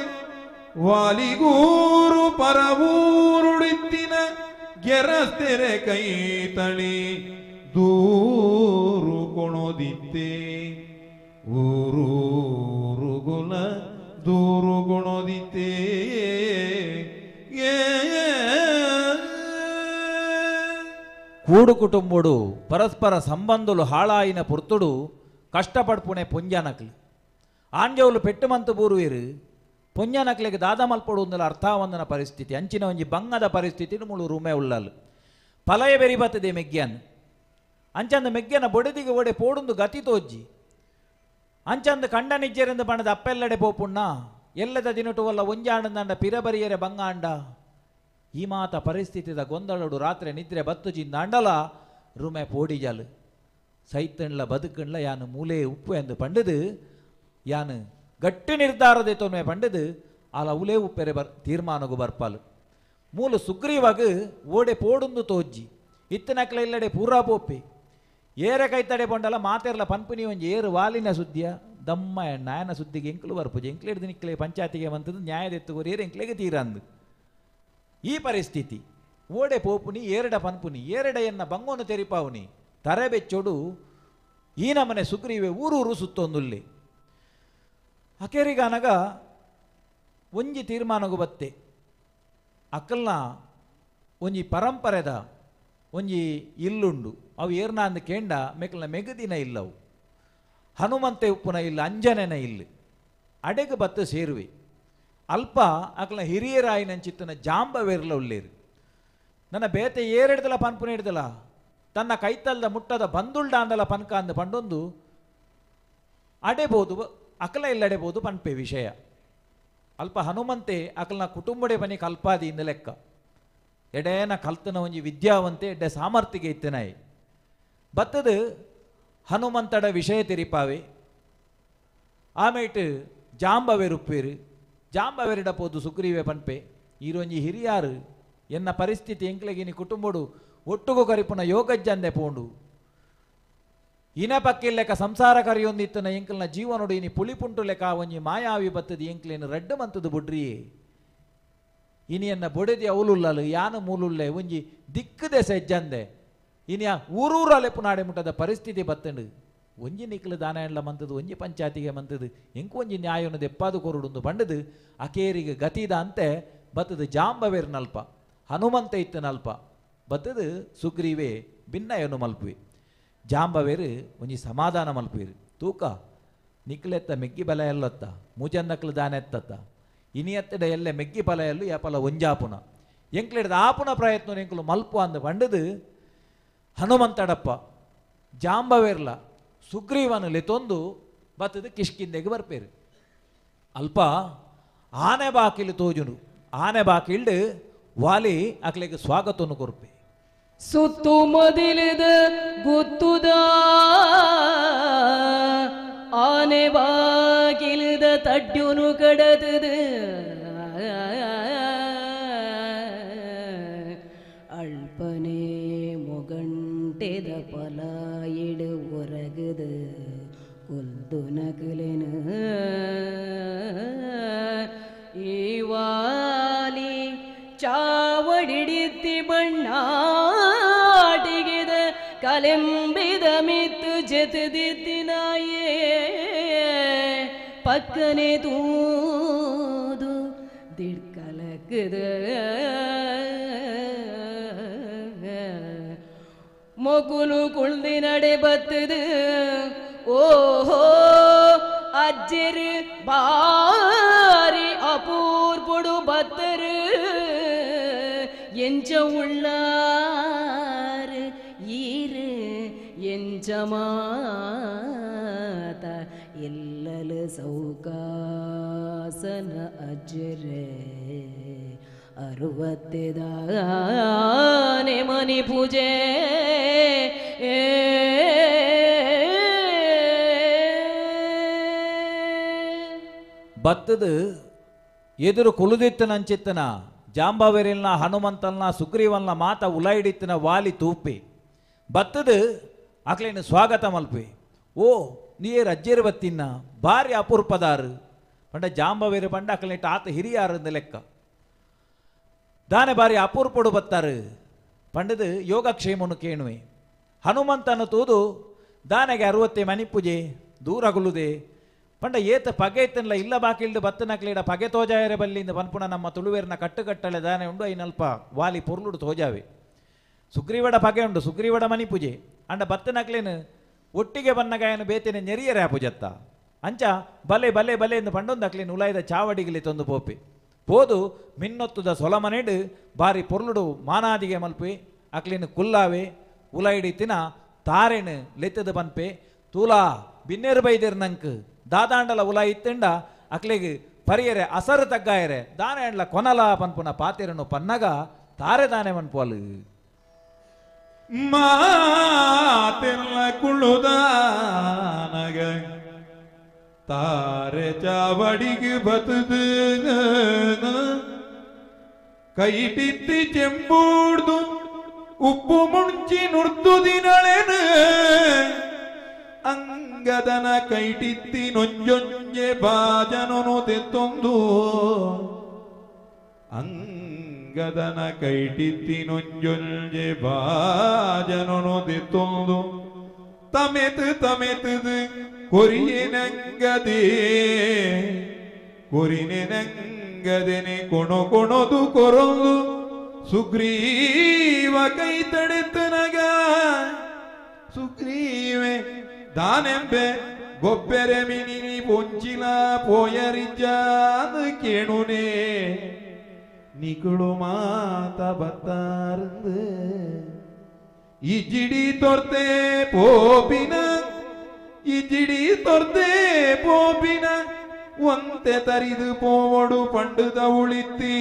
ವಾಲಿಗೂರು ಪರವೂರುಡಿತ್ತಿನ ಗೆರಸ್ತೆರೆ ಕೈ ತಳಿ ದೂರು ಕೊಣೋದಿತ್ತೆ, ಊರೂರುಗುಲ ದೂರು ಗುಣೋದಿತ್ತೆ. ಕೂಡು ಕುಟುಂಬುಡು ಪರಸ್ಪರ ಸಂಬಂಧುಲು ಹಾಳಾಯಿನ ಪೊರ್ತುಡು ಕಷ್ಟಪಡ್ಪುಣೆ ಪೊಂಜನಕ್ಲು ಆಂಜೋಲು ಪೆಟ್ಟುಮಂತು ಬೂರುವಿರು ಪೊಂಜನಕ್ಲಿಗೆ ದಾದ ಮಲ್ಪೊಡು ಒಂದಲ ಅರ್ಥವಂದನ ಪರಿಸ್ಥಿತಿ ಅಂಚಿನ ಒಂಜಿ ಬಂಗದ ಪರಿಸ್ಥಿತಿ ಮುಳು ರೂಮೆ ಉಳ್ಳಲು ಫಲಯ ಬೆರಿ ಬತ್ತದೆ ಮೆಗ್ಗ್ಯಾನ್ ಅಂಚಂದ ಮೆಗ್ಗ್ಯಾನ ಬೊಡೆದಿಗೆ ಒಡೆ ಪೋಡುಂದು ಗತಿ ತೋಜ್ಜಿ ಅಂಚಂದ ಕಂಡನಿಜ್ಜರಿಂದ ಬಣ್ಣದ ಅಪ್ಪೆಲ್ಲಡೆ ಪೋಪುಣ್ಣ ಎಲ್ಲದ ದಿನಟುವಲ್ಲ ಒಂಜಾಂಡಂದ ಪಿರಬರಿಯರೆ ಬಂಗಾಂಡ ಈ ಮಾತ ಪರಿಸ್ಥಿತಿದ ಗೊಂದಲಡು ರಾತ್ರಿ ನಿದ್ರೆ ಬತ್ತು ಜಿಂದಾಂಡಲ ರುಮೆ ಪೋಡಿಜಾಲು ಸೈತಣ್ಲ ಬದುಕಣ್ಲ ಯಾನು ಮೂಲೆ ಉಪ್ಪು ಎಂದು ಪಂಡದು ಯಾನು ಗಟ್ಟಿ ನಿರ್ಧಾರದೆ ತೊನ್ವೆ ಪಂಡದು ಆಲ ಉಲೇ ಉಪ್ಪೆರೆ ಬರ್ ತೀರ್ಮಾನಗು ಬರ್ಪಾಲು ಮೂಲ ಸುಗ್ರೀವಾಗ ಓಡೆ ಪೋಡುಂದು ತೋಜ್ಜಿ ಇತ್ತನಕ್ಲ ಇಲ್ಲಡೆ ಪೂರಾ ಪೋಪಿ ಏರ ಕೈತಡೆ ಪೊಂಡಲ ಮಾತೆರ್ಲ ಪನ್ಪುನಿ ಒಂಜಿ ಏರು ವಾಲಿನ ಸುದ್ದಿಯ ದಮ್ಮ ನಾಯನ ಸುದ್ದಿಗೆ ಎಂಕ್ಲು ಬರ್ಪುಜಿ ಎಂಕ್ಲು ಹಿಡ್ದು ನಿಕ್ಲೆ ಪಂಚಾಯತಿಗೆ ಬಂತದ್ದು ನ್ಯಾಯದೆತ್ತುಗೋರು ಏರು ಎಂಕ್ಲೆಗೆ ತೀರಂದು ಈ ಪರಿಸ್ಥಿತಿ ಓಡೆ ಪೋಪುನಿ ಏರಡ ಪನ್ಪುನಿ ಏರಡ ಎನ್ನ ಬಂಗೋನು ತೆರಿಪಾವುನಿ ತರಬೆಚ್ಚೊಡು ಈ ನಮನೆ ಸುಗ್ರೀವೆ ಊರೂರು ಸುತ್ತೊಂದುಲ್ಲಿ ಅಕೆರಿಗಾನಗ ಒಂಜಿ ತೀರ್ಮಾನಗು ಬತ್ತೆ ಅಕ್ಕಲ್ನ ಒಂಜಿ ಪರಂಪರೆದ ಒಂಜಿ ಇಲ್ಲುಂಡು ಅವು ಏರ್ನ ಅಂದ ಕೇಂಡ ಮೆಕ್ಕಲ್ನ ಮೆಗದಿನ ಇಲ್ಲವು ಹನುಮಂತೆ ಉಪ್ಪುನ ಇಲ್ಲ ಅಂಜನೆನ ಇಲ್ಲ ಅಡೆಗೆ ಬತ್ತು ಸೇರುವೆ ಅಲ್ಪ ಅಕಲ್ನ ಹಿರಿಯರಾಯಿನಂಚಿತ್ತನ ಜಾಂಬವೇರ್ಲ ಉಳ್ಳೇರು ನನ್ನ ಬೇತೆ ಏರೆಡ್ದಲ ಪನ್ಪುನ ಹಿಡ್ದಲ ತನ್ನ ಕೈತಲ್ದ ಮುಟ್ಟದ ಬಂದುಲ್ಡ ಅಂದಲ ಪನ್ಕ ಅಂದ ಪಂಡೊಂದು ಅಡೆಬೋದು ಅಕಲ ಇಲ್ಲಡೆಬೋದು ಪನ್ಪೆ ವಿಷಯ ಅಲ್ಪ ಹನುಮಂತೆ ಅಕಲ್ನ ಕುಟುಂಬಡೆ ಬನಿ ಕಲ್ಪಾದಿ ಇಂದ ಲೆಕ್ಕ ಎಡೇನ ಕಲ್ತನ ಒಂಜಿ ವಿದ್ಯಾವಂತೆ ಎಡ್ಡೆ ಸಾಮರ್ಥ್ಯಗೆ ಇತ್ತನಾಯಿ ಬತ್ತದು ಹನುಮಂತಡ ವಿಷಯ ತೆರಿಪಾವೆ ಆಮೇಟು ಜಾಂಬವೇರುಪ್ಪೇರು ಜಾಂಬವೇರಿಡ ಪೋದು ಸುಗ್ರೀವೆ ಪನ್ಪೆ ಈರೊಂಜಿ ಹಿರಿಯಾರು ಎನ್ನ ಪರಿಸ್ಥಿತಿ ಎಂಕ್ಲೆಗಿನಿ ಕುಟುಂಬಡು ಒಟ್ಟುಗು ಕರಿಪುನ ಯೋಗಜ್ಜಂದೆ ಪೋಂಡು ಇನ ಪಕ್ಕಿಲ್ಲೆಕ ಸಂಸಾರ ಕರಿಯೊಂದಿತ್ತನ ಎಂಕಲ್ನ ಜೀವನೊಡು ಇನಿ ಪುಳಿಪುಂಟು ಲೆಕ್ಕ ಒಂಜಿ ಮಾಯಾವಿ ಬತ್ತದ ಎಂಕ್ಲೇನು ರಡ್ಡು ಮಂತದು ಬುಡ್ರಿಯೇ ಇನಿ ಎನ್ನ ಬೊಡೆದಿ ಅವಲುಲ್ಲಲು ಯಾನು ಮೂಲುಲ್ಲೆ ಒಂಜಿ ದಿಕ್ಕದೆ ಸೆಜ್ಜಂದೆ ಇನಿ ಆ ಊರೂರು ಅಲೆಪು ನಾಡೆ ಮುಟ್ಟದ ಪರಿಸ್ಥಿತಿ ಬತ್ತಂಡು ಒಂಜಿ ನಿಕ್ಲು ದಾನ ಮಂತದು ಒಂಜಿ ಪಂಚಾಯತಿಗೆ ಮಂತದು ಎಂಕು ಒಂಜಿ ನ್ಯಾಯವನ್ನು ದೆಪ್ಪಾದು ಕೊರುಡುಂದು ಬಂಡದು ಅಕೇರಿಗೆ ಗತಿದ ಅಂತೆ ಬತ್ತದು ಜಾಂಬವೇರ್ನಲ್ಪ ಹನುಮಂತ ಇತ್ತನಲ್ಪ ಬತ್ತದು ಸುಗ್ರೀವೆ ಭಿನ್ನಯನ್ನು ಮಲ್ಪುವೆ ಜಾಂಬವೇರು ಒಂಜಿ ಸಮಾಧಾನ ಮಲ್ಪುವಿರು ತೂಕ ನಿಕ್ಲೆತ್ತ ಮೆಗ್ಗಿ ಬಲ ಎಲ್ಲತ್ತ ಮೂಜನ್ನಕ್ಲು ದಾನ ಎತ್ತತ್ತ ಇನಿಯತ್ತಡ ಎಲ್ಲೆ ಮೆಗ್ಗಿ ಬಲ ಎಲ್ಲು ಯಾಪಲ ಒಂಜಾಪುನ ಎಂಕ್ಲೆಡ್ದ ಆಪುನ ಪ್ರಯತ್ನ ಎಂಕ್ಲು ಮಲ್ಪು ಅಂದ ಬಂಡದು ಹನುಮಂತಡಪ್ಪ ಜಾಂಬವೇರ್ಲ ಸುಗ್ರೀವನು ಲೆತೊಂದು ಬತ್ತದು ಕಿಷ್ಕಿಂದೆಗೆ ಬರ್ಪೇರು ಅಲ್ಪ ಆನೆ ಬಾಕಿಲು ತೋಜುನು ಆನೆ ಬಾಕಿಲ್ಡು ವಾಲಿ ಅಕ್ಲೆಗ್ ಸ್ವಾಗತವನ್ನು ಕೊರ್ಪೆ. ಸುತ್ತು ಮೊದಲಿದ ಗುತ್ತುದ ಆನೆ ಬಾಗಿಲದ ತಡ್ಡುನು ಕಡತದ ಅಲ್ಪನೆ ಮೊಗಂಟೆದ ಪಲ ಇಡು ಒರಗದ ಕೊಲ್ದು ನಗಲೆನ ಈ ವಾಲಿ ಚಾವಡಿಡಿತ್ತಿ ಬಣ್ಣಾಟಿಗೆದ ಕಲೆಂಬಿದ ಮಿತ್ತು ಜೆತದಿತ್ತಿನಾಯೇ ಪಕ್ಕನೆ ತೂದು ದಿಡ್ಕಲಕದ ಮೊಗುಲು ಕುಳ್ದಿ ನಡೆ ಬತ್ತದು ಓಹೋ ಅಜ್ಜರು ಬಾರಿ ಅಪೂರ್ಪುಡು ಬತ್ತರು ಎಂಚ ಉಳ್ಳಾರು ಈರು ಎಂಚ ಮಾತ ಎಲ್ಲಲು ಸೌಕಾಸನ ಅಜ್ಜರೇ ಅರುವತ್ತೆದಾನೆ ಮನಿ ಪೂಜೆ. ಬತ್ತದು ಎದುರು ಕುಲುದಿತ್ತನಂಚಿತ್ತನ ಜಾಂಬಾವೆರಿಲ್ನ ಹನುಮಂತಲ್ನ ಸುಗ್ರೀವಲ್ನ ಮಾತ ಉಲೈಡಿತ್ತನ ವಾಲಿ ತೂಪಿ ಬತ್ತದು ಅಕ್ಲೇನು ಸ್ವಾಗತ ಮಲ್ಪಿ. ಓ ನೀರು ಅಜ್ಜೇರು ಬತ್ತಿನ್ನ ಭಾರಿ ಅಪೂರ್ಪದಾರು ಪಂಡ ಜಾಂಬವೇರು ಪಂಡ ಅಕ್ಲೇಟ ಆತ ಹಿರಿಯಾರಂದ ಲೆಕ್ಕ ದಾನೆ ಬಾರಿ ಅಪೂರ್ಪಡು ಬತ್ತಾರು ಪಂಡದು ಯೋಗಕ್ಷೇಮನು ಕೇಣುವೆ. ಹನುಮಂತನ ತೂದು ದಾನೆಗೆ 60 ಮನಿಪೂಜೆ ದೂರಗುಲುದೆ ಪಂಡ ಏತ ಪಗೆ ಇತ್ತನ್ಲ ಇಲ್ಲ ಬಾಕಿಲ್ದು ಬತ್ತನಕ್ಲೇಡ ಪಗೆ ತೋಜಾಯರೆ ಬಲ್ಲಿಂದ ಪನ್ಪುಣ ನಮ್ಮ ತುಳುವೇರ್ನ ಕಟ್ಟುಕಟ್ಟಳೆ ದಾನೆ ಉಂಡು ಐನಲ್ಪ ವಾಲಿ ಪೊರ್ಲುಡು ತೋಜಾವೆ. ಸುಗ್ರೀವಡ ಪಗೆ ಉಂಡು ಸುಗ್ರೀವಡ ಮನಿಪೂಜೆ ಅಂಡ ಬತ್ತನಕ್ಲೇನು ಒಟ್ಟಿಗೆ ಬನ್ನಗಾಯನು ಬೇತೇನೆ ನೆರಿಯರೆ ಪೂಜತ್ತ ಅಂಚ ಬಲೆ ಬಲೆ ಬಲೆ ಎಂದು ಪಂಡೊಂದು ಅಕ್ಲೇನು ಉಲಾಯ್ದ ಚಾವಡಿಗಲಿ ತಂದು ಪೋಪೆ ಪೋದು ಮಿನ್ನೊತ್ತುದ ಸೊಲಮನೆಡು ಬಾರಿ ಪೊರ್ಲುಡು ಮಾನಾದಿಗೆ ಮಲ್ಪೆ ಅಕ್ಲೇನು ಕುಲ್ಲಾವೆ ಉಲಾಯಿಡಿ ತಿನ ತಾರೆನು ಲೆತ್ತದ ಪನ್ಪೆ ತೂಲಾ ಬಿನ್ನೇರು ಬೈದೇರು ನಂಕ್ ದಾದಾಂಡಲ ಉಲಾಯಿ ಇತ್ತಂಡ ಅಕ್ಲೆಗ್ ಪರಿಯರೆ ಅಸರು ತಗ್ಗಾಯರೆ ದಾನೆ ಅಂಡ್ಲ ಕೊನಲ ಪನ್ಪುನ ಪಾತೆರನು ಪನ್ನಗ ತಾರೆ ದಾನೆ ಮನ್ಪೋಲು ಮಾತೆಲ್ಲ ಕುಳುದಾನಗ ತಾರೆ ಚಾವಡಿಗೆ ಬತದು ಕೈಟಿತ್ತಿ ಚೆಂಬೂಡ್ದು ಉಪ್ಪು ಮುಂಚಿ ನುರ್ದು ದಿನಳೆನು ಅಂಗದನ ಕೈಟಿತ್ತಿ ನೊಂಜೊಂಜೆ ಬಾಜನನು ತೆತ್ತೊಂದು ಅಂಗದನ ಕೈಟಿತ್ತಿ ನೊಂಜೊಂಜೆ ಬಾಜನನು ತೆತ್ತೊಂದು ತಮೆತು ತಮೆತದು ಕೊರಿಯನಂಗದೇ ಕೊರಿನೆನಂಗದೆನೆ ಕೊಣೊ ಕೊಣೊದು ಕೊರೊಂದು ಸುಗ್ರೀವ ಕೈ ತಡೆತನಗ ಸುಗ್ರೀವೆ ದಾನೆಂಬೆ ಗೊಬ್ಬೆರೆ ಮಿನಿ ಪೊಂಚಿಲ ಪೋಯರಿಜಾದ ಕೇಣುನೇ ನಿಕುಳು ಮಾತ ಬತ್ತಾರಂದು ಇಜಿಡಿ ತೊರ್ತೆ ಪೋಪಿನ ಇಜಿಡಿ ತೊರ್ತೆ ಪೋಪಿನ ಒಂತೆ ತರಿದು ಪೋವಡು ಪಂಡುದ ಉಳಿತಿ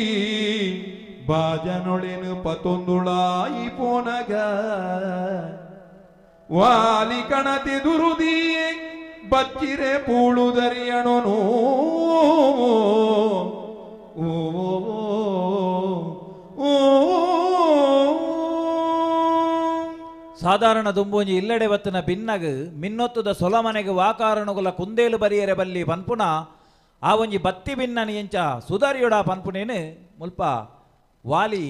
ಬಾಜನೊಳೆನು ಪತೊಂದುಳಾಯಿ ಪೋನಗ ವಾಲಿ ಕಣತೆ ದುರುದಿಯೇ ಬಚ್ಚಿರೆ ಪೂಳುದರಿಯಣನು ಓ ಓ. ಸಾಧಾರಣ ದುಂಬೊಂಜಿ ಇಲ್ಲಡೆ ಬತ್ತನ ಬಿನ್ನಗ್ ಮಿನ್ನೊತ್ತುದ ಸೊಲಮನೆಗೆ ವಾಕಾರಣಗುಲ ಕುಂದೇಲು ಬರಿಯರೆ ಬಲ್ಲಿ ಪನ್ಪುನ ಆ ಒಂಜಿ ಬತ್ತಿ ಬಿನ್ನನಿ ಎಂಚ ಸುಧಾರಿಯೊಡ ಪನ್ಪುನೇನು ಮುಲ್ಪ ವಾಲಿ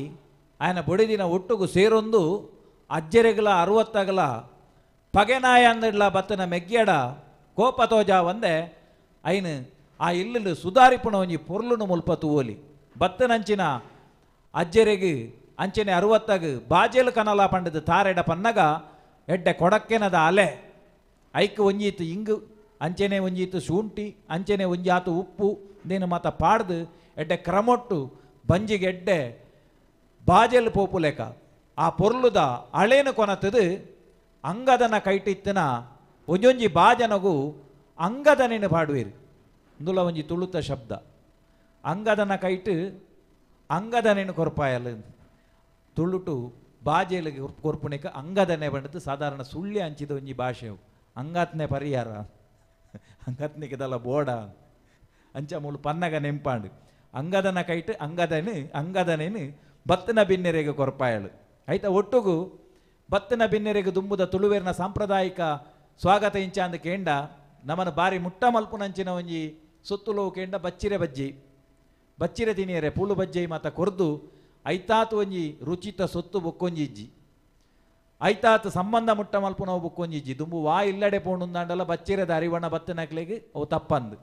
ಆಯನ ಬೊಡಿದಿನ ಒಟ್ಟುಗು ಸೇರೊಂದು ಅಜ್ಜೆರೆಗಲ 60ಗಲ ಪಗೆನಾಯ ಅಂದಡ್ಲ ಬತ್ತನ ಮೆಗ್ಯಡ ಕೋಪ ತೋಜ ಒಂದೆ ಐನು ಆ ಇಲ್ಲು ಸುಧಾರಿಪುಣ ಒಂಜಿ ಪೊರ್ಲುನು ಮುಲ್ಪ ತೂವೊಲಿ ಬತ್ತನಂಚಿನ ಅಜ್ಜೆರೆಗ್ ಅಂಚನೆ 60 ಬಾಜೆಲು ಕನಲ ಪಂಡದ ತಾರೆಡ ಪನ್ನಗ ಎಡ್ಡೆ ಕೊಡಕ್ಕೆನದ ಅಲೆ ಐಕ್ ಒಂಜೀತು ಇಂಗು ಅಂಚನೆ ಒಂಜೀತು ಶುಂಠಿ ಅಂಚನೆ ಒಂಜಾತು ಉಪ್ಪು ನೀನು ಮಾತ ಪಾಡ್ದು ಎಡ್ಡೆ ಕ್ರಮೊಟ್ಟು ಬಂಜಿಗೆ ಎಡ್ಡೆ ಬಾಜೆಲು ಪೋಪುಲೇಕ ಆ ಪೊರ್ಲುದ ಅಳೇನು ಕೊನತದು ಅಂಗದನ ಕೈಟಿತ್ತಿನ ಒಂಜೊಂಜಿ ಬಾಜನಗು ಅಂಗದನೇನು ಪಾಡುವಿರು. ಇಂದುಲ ಒಂಜಿ ತುಳುತ ಶಬ್ದ. ಅಂಗದನ ಕೈಟ್ ಅಂಗದನೇನು ಕೊರ್ಪಾಯಲ್ ತುಳುಟು ಬಾಜೆಲಿಗೆ ಕೊರ್ಪುಣಿಕ ಅಂಗದನೆ ಬಂಡದು ಸಾಧಾರಣ ಸುಳ್ಳಿ ಅಂಚಿದ ಒಂಜಿ ಭಾಷೆ. ಅಂಗಾತ್ನೆ ಪರಿಹಾರ ಅಂಗಾತ್ನಿಗೆ ದಲ ಬೋಡ ಅಂಚ ಮೂಲು ಪನ್ನಗ ನೆಂಪಾಂಡು ಅಂಗದನ ಕೈಟ್ ಅಂಗದನೆ ಅಂಗದನೇನು ಬತ್ತನ ಬಿನ್ನೆರೆಗೆ ಕೊರ್ಪಾಯಳು. ಐತ ಒಟ್ಟುಗು ಬತ್ತನ ಬಿನ್ನೆರೆಗೆ ದುಂಬುದ ತುಳುವೇರಿನ ಸಾಂಪ್ರದಾಯಿಕ ಸ್ವಾಗತ ಇಂಚಾಂದ ಕೇಂಡ ನಮನ ಬಾರಿ ಮುಟ್ಟ ಮಲ್ಪುನಂಚಿನ ಒಂಜಿ ಸುತ್ತುಲವು ಕೇಂಡ ಬಚ್ಚಿರೆ ಬಜ್ಜಿ ಬಚ್ಚಿರೆ ತಿನಿಯರೆ ಪುಳು ಬಜ್ಜೈ ಮಾತ ಕೊರ್ದು ಐತಾತು ಒಂಜಿ ರುಚಿತ ಸೊತ್ತು ಬೊಕ್ಕೊಂಜಿ ಇಜ್ಜಿ ಐತಾತು ಸಂಬಂಧ ಮುಟ್ಟ ಮಲ್ಪುನವು ಬೊಕ್ಕೊಂಜಿ ಇಜ್ಜಿ ದುಂಬು ವಾ ಇಲ್ಲಡೆ ಪೋಣುಂದಾಂಡಲ ಬಚ್ಚಿರೆದ ಅರಿವಣ ಬತ್ತನಕ್ಲೆಗ್ ಅವು ತಪ್ಪಂದು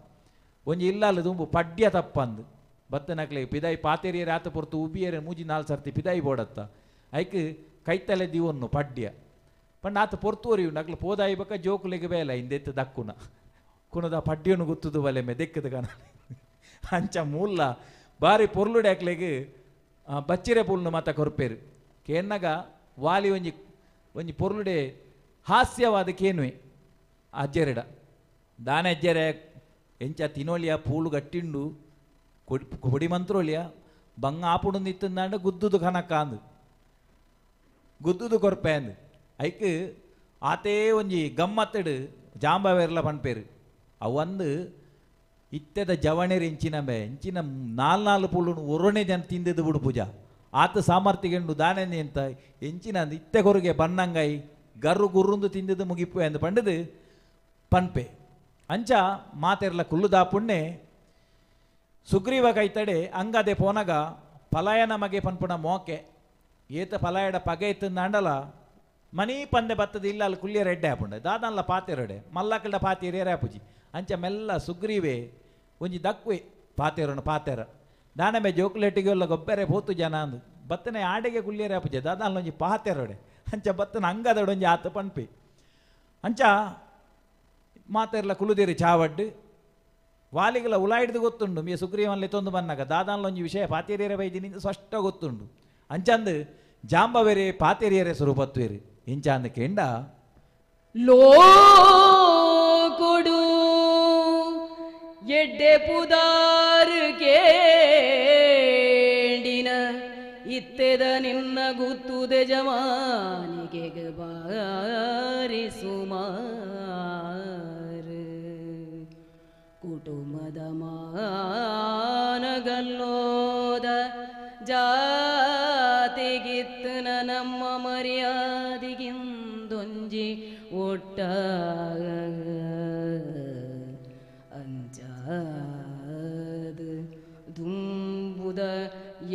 ಒಂಜಿ ಇಲ್ಲಲ್ಲ ದುಂಬು ಪಡ್ಯ ತಪ್ಪಂದು ಬತ್ತನಕ್ಲೆಗ್ ಪಿದಾಯಿ ಪಾತೆರಿಯರೆ ಆತ ಪೊರ್ತು ಉಬಿಯರೆ ಮೂಜಿ ನಾಲ್ ಸರ್ತಿ ಪಿದಾಯಿ ಬೋಡತ್ತ ಐಕ್ ಕೈತಲೆ ದಿವೊನ್ನು ಪಡ್ಯ ಪಂಡ ಆತ ಪೊರ್ತು ಒರಿಯು ನಕ್ಲು ಪೋದಾಯಿ ಬಕ್ಕ ಜೋಕುಲೆಗ್ ಬೇಲ ಇಂದೆತ್ತು ದಕ್ಕುನ ಕುಣದ ಪಡ್ಯನು ಗುತ್ತುದು ಬಲೆ ಮೆದೆಕ್ಕದ ಕನ ಅಂಚ ಮೂಲ ಬಾರಿ ಪೊರ್ಲುಡೆ ಅಕ್ಲೆಗ್ ಬಚ್ಚಿರೆ ಪುಲ್ನು ಮಾತ ಕೊರ್ಪೇರು. ಕೇನ್ನಗ ವಾಲಿ ಒಂಜಿ ಒಂಜಿ ಪೊರ್ಲುಡೆ ಹಾಸ್ಯವಾದ ಕೇನುವೆ ಅಜ್ಜೆರೆಡ ದಾನೆ ಅಜ್ಜೆರೆ ಎಂಚ ತಿನೋಲಿಯ ಪೂಲು ಗಟ್ಟಿಂಡು ಕೊಡಿ ಮಂತ್ರೋಲಿಯ ಬಂಗ ಆಪುಡು ನಿತ್ತಂದಾಂಡ ಗುದ್ದುದು ಕನಕ ಅಂದು ಗುದ್ದುದು ಕೊರ್ಪೆ ಅಂದು ಐಕ್ ಆತೇ ಒಂಜಿ ಗಮ್ಮತ್ತಡು ಜಾಂಬವೇರ್ಲ ಪನ್ಪೇರು. ಅವಂದು ಇತ್ತೆದ ಜವಣೆರ್ ಎಂಚಿನ ಬೆ ಎಂಚಿನ ನಾಲ್ ನಾಲ್ ಪುಳ್ಳುನು ಒರೊಣೆ ಜನ ತಿಂದದ್ದು ಬಿಡು ಪೂಜಾ ಆತ ಸಾಮರ್ಥ್ಯಗೆಂಡು ದಾನೆ ಅಂತ ಎಂಚಿನ ಇತ್ತೆ ಕೊರುಗೆ ಬನ್ನಂಗಾಯಿ ಗರ್ರು ಗುರ್ರುಂದು ತಿಂದದ್ದು ಮುಗಿಪು ಎಂದು ಪಂಡದು ಪನ್ಪೆ. ಅಂಚ ಮಾತೆರ್ಲ ಕುಲ್ಲುದಾ ಪುಣ್ಣೆ ಸುಗ್ರೀವ ಕೈತಡೆ ಅಂಗದೆ ಪೋನಗ ಪಲಾಯನ ಮಗೆ ಪನ್ಪುಣ ಮೋಕೆ ಏತ ಪಲಾಯಡ ಪಗೆ ಇತ್ತಂದಾಂಡಲ ಮನಿ ಪಂದೆ ಬತ್ತದ ಇಲ್ಲ ಅಲ್ಲಿ ಕುಲ್ಲಿಯ ರೆಡ್ಡೆ ಆಪುಂಡೆ ದಾದನ್ಲ ಪಾತೆರಡೆ ಮಲ್ಲಕಲ್ಡ ಪಾತೇರಿಯರೆ ಆಪುಜಿ ಅಂಚ ಮೆಲ್ಲ ಸುಗ್ರೀವೆ ಒಂಜಿ ದಕ್ವೆ ಪಾತೆರನು ಪಾತೆರ ದಾನಮೆ ಜೋಕುಲೆಟ್ಟಿಗೆ ಎಲ್ಲ ಗೊಬ್ಬರೆ ಪೋತು ಜನ ಅಂದು ಬತ್ತನೆ ಆಡೆಗೆ ಕುಲ್ಲಿಯರೆ ಆಪುಜೆ ದಾದಾನ್ಲ ಒಂಜಿ ಪಾತೆರಡೆ ಅಂಚ ಬತ್ತನ ಅಂಗದಡೆ ಒಂಜಿ ಆತ ಪನ್ಪಿ. ಅಂಚ ಮಾತೆರ್ಲ ಕುಲುದಿರಿ ಚಾವಡ್ಡು ವಾಲಿಗೆಲ್ಲ ಉಲಾಯಿಡ್ದು ಗೊತ್ತುಂಡು ಮೇ ಸುಗ್ರೀವನ್ಲೆ ತೊಂದು ಬನ್ನಾಗ ದಾದಾನ್ಲ ಒಂಜಿ ವಿಷಯ ಪಾತೇರಿಯರೆ ಬೈದಿನಿ ಸ್ಪಷ್ಟ ಗೊತ್ತುಂಡು. ಅಂಚಂದು ಜಾಂಬವೇರೆ ಪಾತೇರಿಯರೆ ಸ್ವರೂಪತ್ವೇರಿ ಇಂಚಾಂದ ಕೇಂಡ ಲೋಕೊಡು ಎಡ್ಡೆ ಪುದಾರು ಕೇಂಡಿನ ಇತ್ತೆದ ನಿನ್ನ ಗುತ್ತುದೆ ಜಮಾನಿಗೆ ಬಾರಿ ಸುಮಾರು ಕುಟುಂಬದ ಮಾನಗಲ್ಲೋದ ಜಾತಿಗಿತ್ತನ ನಮ್ಮ ಮರ್ಯಾದಿಗಿಂದೊಂಜಿ ಒಟ್ಟ ಅಂಚಾದ ದುಂಬುದ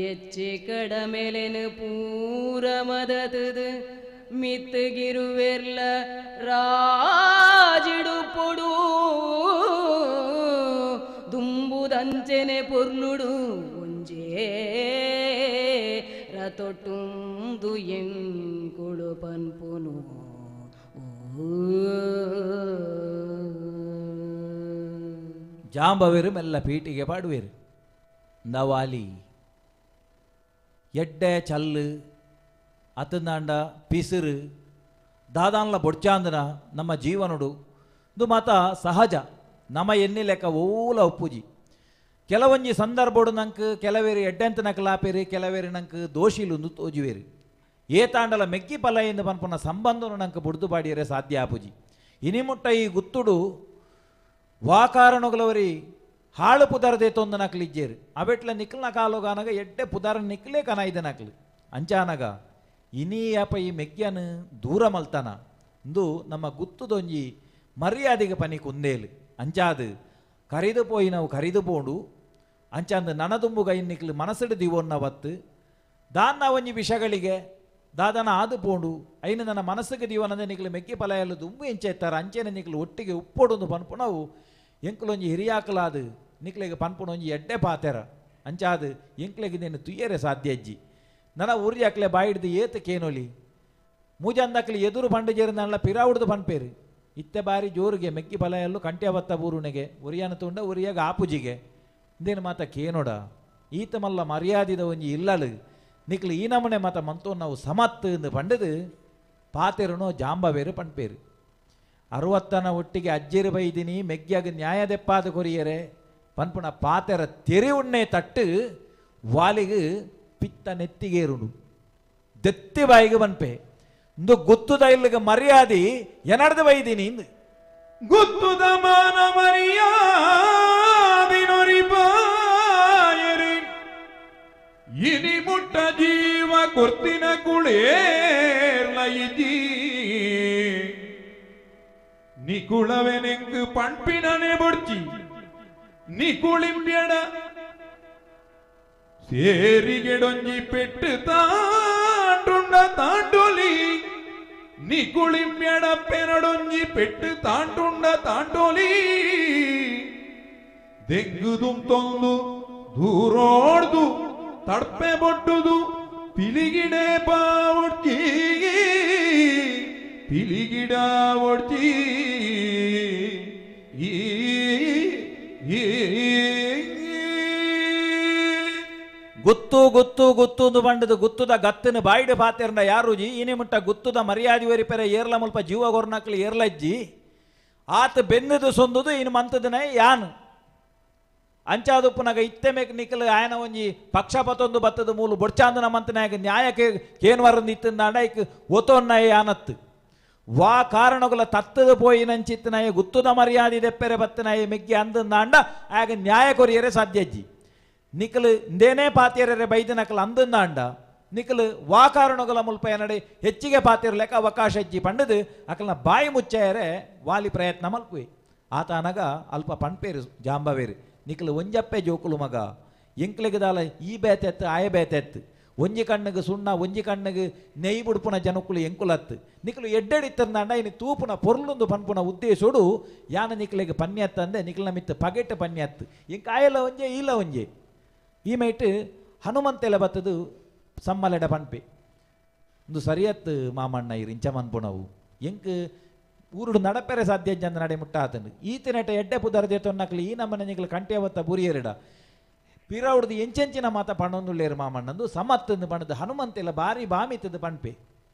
ಎಚ್ಚೆ ಕಡಮೆಲೆನು ಪೂರ ಮದತದು ಮಿತ್ತಗಿರುವೆರ್ಲ ರಾಜಿಡು ಪೊಡು ದುಂಬುದಂಚೆನೆ ಪೊರ್ಲುಡು ಒಂಜೇ ರತೊಟ್ಟುಂದು ಎಂಕುಳು ಪನ್ಪುನು. ಜಾಂಬವೇರು ಮೆಲ್ಲ ಪೀಟಿಗೆ ಪಾಡುವೇರು ನವಾಲಿ ಎಡ್ಡೆ ಚಲ್ಲು ಅತಂದಾಂಡ ಪಿಸಿರು ದಾದಾನ್ಲ ಬೊಡ್ಚಾಂದನ ನಮ್ಮ ಜೀವನಡು ಇದು ಮಾತ ಸಹಜ ನಮ್ಮ ಎಣ್ಣೆ ಲೆಕ್ಕ ಓಲ ಒಪ್ಪುಜಿ. ಕೆಲವೊಂಜಿ ಸಂದರ್ಭಡು ನಂಗೆ ಕೆಲವೇರು ಎಡ್ಡೆಂತ ನಕಲಾಪೇರು ಕೆಲವೇರು ನಂಗೆ ದೋಷಿಲು ತೋಜುವೇರು ಏತಾಂಡಲ ಮೆಕ್ಕಿ ಪಲ ಎಂದು ಪನ್ಪುನ ಸಂಬಂಧನು ನಂಗೆ ಬುಡ್ದು ಬಾಡಿಯರೆ ಸಾಧ್ಯ ಆಪುಜಿ. ಇನಿಮುಟ್ಟ ಈ ಗುತ್ತುಡು ವಾಕಾರಣಗಳವರಿ ಹಾಳು ಪುದರದೆ ತೊಂದ ನಕಲಿಜ್ಜೇರು ಅವೆಟ್ಲ ನಿಕ್ಲ್ನ ಕಾಲೋಗಾನಗ ಎಡ್ಡೆ ಪುದರ ನಿಕ್ಲೇ ಕನ ಇದೆ ನಕಲು ಅಂಚಾನಗ ಇನಿಯಪ ಈ ಮೆಗ್ಯನು ದೂರ ಮಲ್ತನ ಇಂದು ನಮ್ಮ ಗುತ್ತುದೊಂಜಿ ಮರ್ಯಾದೆಗೆ ಪನಿ ಕುಂದೇಲು ಅಂಚಾದು ಕರಿದು ಪೋಯಿ ನಾವು ಕರಿದು ಪೋಂಡು ಅಂಚಾಂದು ನನದುಂಬುಗ ಇನ್ನಿಕ್ಲು ಮನಸ್ಸಿಡು ದಿವೊನ್ನ ಬತ್ತು ದಾನ್ನ ಒಂಜಿ ವಿಷಗಳಿಗೆ ದಾದನ ಆದು ಪೋಂಡು ಐನು ನನ್ನ ಮನಸ್ಸಿಗೆ ದಿವನಂದೆ ನಿಕ್ಲು ಮೆಕ್ಕಿ ಪಲಯಲು ದುಂಬು ಎಂಚೆತ್ತಾರೆ ಅಂಚೆನೆ ನಿಕ್ಲು ಒಟ್ಟಿಗೆ ಉಪ್ಪೊಡೊಂದು ಪನ್ಪು ನಾವು ಎಂಕ್ಲೊಂಜಿ ಹಿರಿಯಾಕಲಾದು ನಿಕ್ಲೆಗೆ ಪನ್ಪುನೊಂಜಿ ಎಡ್ಡೆ ಪಾತೆರ ಅಂಚಾದು ಎಂಕ್ಲೆಗೆ ನೇನು ತುಯ್ಯರೆ ಸಾಧ್ಯ ಅಜ್ಜಿ ನನ್ನ ಉರಿ ಅಕ್ಲೆ ಬಾಯಿಡ್ದು ಏತ ಕೇನೊಲಿ ಮೂಜಂದಕ್ಲಿ ಎದುರು ಪಂಡು ಜೇರಿನಲ್ಲ ಪಿರಾವುಡ್ದು ಪನ್ಪೇರು ಇತ್ತೆ ಬಾರಿ ಜೋರಿಗೆ ಮೆಕ್ಕಿ ಪಲಯಲ್ಲು ಕಂಟ್ಯ ಬತ್ತ ಬೂರುನೆಗೆ ಉರಿಯನ ತುಂಡ ಉರಿಯಾಗ ಆಪುಜಿಗೆ ಇಂದೇನು ಮಾತ ಕೇನೋಡ ಈತ ಮಲ್ಲ ಮರ್ಯಾದಿದ ಒಂಜಿ ಇಲ್ಲಳು ನಿಕ್ಲು ಈ ನಮನೆ ಮಾತ ಮಂತೋ ನಾವು ಸಮತ್ತು ಎಂದು ಪಂಡದು ಪಾತೆರುನೋ ಜಾಂಬವೇರು ಪನ್ಪೇರು. ಅರುವತ್ತನ ಒಟ್ಟಿಗೆ ಅಜ್ಜಿರು ಬೈದಿನಿ ಮೆಗ್ಗ್ಯಾಗ ನ್ಯಾಯದೆಪ್ಪಾದ ಕೊರಿಯರೆ ಪನ್ಪುನ ಪಾತೆರ ತೆರೆಯುಣ್ಣೆ ತಟ್ಟು ವಾಲಿಗೆ ಪಿತ್ತ ನೆತ್ತಿಗೇರುಂಡು ದೆತ್ತಿ ಬಾಯಿಗೆ ಬನ್ಪೆ ಇಂದು ಗುತ್ತುದ ಇಲ್ಲಿಗೆ ಮರ್ಯಾದೆ ಎನಡ್ದು ಬೈದೀನಿ ಇಂದು ಗುತ್ತುದ ಮಾನ ಮರ್ಯಾದೆ ನೊರಿಬಾಯರಿ ಇನಿ ಮುಟ್ಟ ಜೀವ ಕೊರ್ತಿನ ಕುಳೇರ್ಲಯಿಜಿ ನಿಕುಳವೆನೆಂಕು ಪಣ್ಪಿನನೆ ಬೊಡ್ಚಿ ನಿಕುಳಿಂಬ್ಯಡ ಸೇರಿಗೆಡೊಂಜಿ ಪೆಟ್ಟು ತಾಂಡುಂಡ ತಾಂಡೋಲಿ ನಿಕುಳಿಂಬ್ಯಡ ಪೆನಡೊಂಜಿ ಪೆಟ್ಟು ತಾಂಡುಂಡ ತಾಂಡೋಲಿ ದೆಂಗುದುಂ ತೊಂದು ದೂರೋಡ್ದು ತಡ್ಪೆ ಬೊಟ್ಟುದು ಪಿಲಿಗಿಡೆ ಪಾವೊಡ್ಚಿ ಪಿಲಿಗಿಡ ಒಡ್ಚಿ ಈ ಗುತ್ತು ಗುತ್ತು ಗುತ್ತು ಒಂದು ಬಂಡದು ಗುತ್ತುದ ಗತ್ತನ ಬಾಯಿಡು ಪಾತೆರ್ನ ಯಾರುಜಿ ಇನಿ ಮುಟ್ಟ ಗುತ್ತುದ ಮರ್ಯಾದೆ ವರಿಪೆರೆ ಏರ್ಲ ಮುಲ್ಪ ಜೀವ ಗೊರ್ನಕ್ಲು ಏರ್ಲಜ್ಜಿ ಆತ ಬೆನ್ನದು ಸೊಂದುದು ಇನ್ನು ಮಂತದನ ಯಾನು ಅಂಚಾದುಪ್ಪುನಗ ಇತ್ತೆ ಮೇಕ್ ನಿಕ್ಕಲು ಆಯನ ಒಂಜಿ ಪಕ್ಷಪತೊಂದು ಬತ್ತದ ಮೂಲು ಬೊಡ್ಚಾಂದನ ಮಂತನಾಗ ನ್ಯಾಯಕ್ಕೆ ಕೇನ್ವರಂದು ಇತ್ತಂದಾಂಡ ಇಕ್ ಒತೊನ್ನ ಯಾನತ್ತು ವಾ ಕಾರಣಗುಲ ತತ್ತದ ಪೋಯಿನಂಚಿತ್ತನಾಯ ಗುತ್ತುದ ಮರ್ಯಾದೆ ದೆಪ್ಪೆರೆ ಬತ್ತನಾಯ ಮೆಗ್ಗಿ ಅಂದಂದಾಂಡ ಆಗ ನ್ಯಾಯ ಕೊರಿಯರೆ ಸಾಧ್ಯಜ್ಜಿ ನಿಕ್ಕಲು ಇಂದೇನೇ ಪಾತಿಯರರೆ ಬೈದನಕಲು ಅಂದಂದಾಂಡ ನಿಕ್ಕಲು ವಾ ಕಾರಣಗುಲ ಮುಲ್ಪ ಏನಡೆ ಹೆಚ್ಚಿಗೆ ಪಾತಿರ್ಲೆಕ್ಕ ಅವಕಾಶ ಅಜ್ಜಿ ಪಂಡದು ಅಕಲ್ನ ಬಾಯಿ ಮುಚ್ಚಾಯರೆ ವಾಲಿ ಪ್ರಯತ್ನ ಮಲ್ಪುವೆ ಆತ ಅನಗ ಅಲ್ಪ ಪಣ್ಪೇರು ಜಾಂಬವೇರು ನಿಕ್ಕಲು ಒಂಜಪ್ಪೆ ಜೋಕುಲು ಮಗ ಎಂಕ್ಲೆಗದಾಲ ಈ ಬೇತೆತ್ತು ಆಯ ಬೇತೆತ್ತು ಒಂಜಿ ಕಣ್ಣಿಗೆ ಸುಣ್ಣ ಒಂಜಿ ಕಣ್ಣಿಗೆ ನೆಯ್ ಬುಡ್ಪುನ ಜನಕ್ಕುಲು ಎಂಕುಲತ್ತು ನಿಕ್ಕಲು ಎಡ್ಡೆಡಿತ್ತಂದಾಂಡ ಇನ್ನು ತೂಪುನ ಪೊರ್ಲೊಂದು ಪನ್ಪುನ ಉದ್ದೇಶೋಡು ಯಾನ ನಿಕ್ಕಲಿಗೆ ಪನ್ಯತ್ತಂದೆ ನಿಕ್ಕಲ ಮಿತ್ತು ಪಗೆಟ್ಟು ಪನ್ಯತ್ತು ಇಂಕ ಆಯಲ ಒಂಜೆ ಈಲ ಒಂಜೆ ಈ ಮೈಟ್ ಹನುಮಂತೆಲ ಬತ್ತದು ಸಮ್ಮಲೆಡ ಪನ್ಪೆ ಒಂದು ಸರಿಯತ್ತು ಮಾಮಣ್ಣ ಇರು ಇಂಚ ಮನ್ಪುನವು ಎಂಕ್ ಊರುಡು ನಡಪೆರೆ ಸಾಧ್ಯ ಜನ ನಡೆ ಮುಟ್ಟ ಆತನು ಈತನೆಟ ಎಡ್ಡೆ ಪುದರ್ ದೇತೊನ್ನಕ್ಲಿ ಈ ನಮ್ಮನೆ ನಿಕ್ಕಲು ಕಂಟೆ ಬತ್ತ ಬುರಿಯರಿಡ ಪಿರೌಡ್ದು ಎಂಚೆಂಚಿನ ಮಾತ ಪಣ್ಣೊಂದುಳ್ಳೇರು ಮಾಮಣ್ಣಂದು ಸಮತ್ತಂದು ಪಣದು ಹನುಮಂತೆಲ್ಲ ಬಾರಿ ಬಾಮಿತ್ತದು ಪಣ್ಪೆ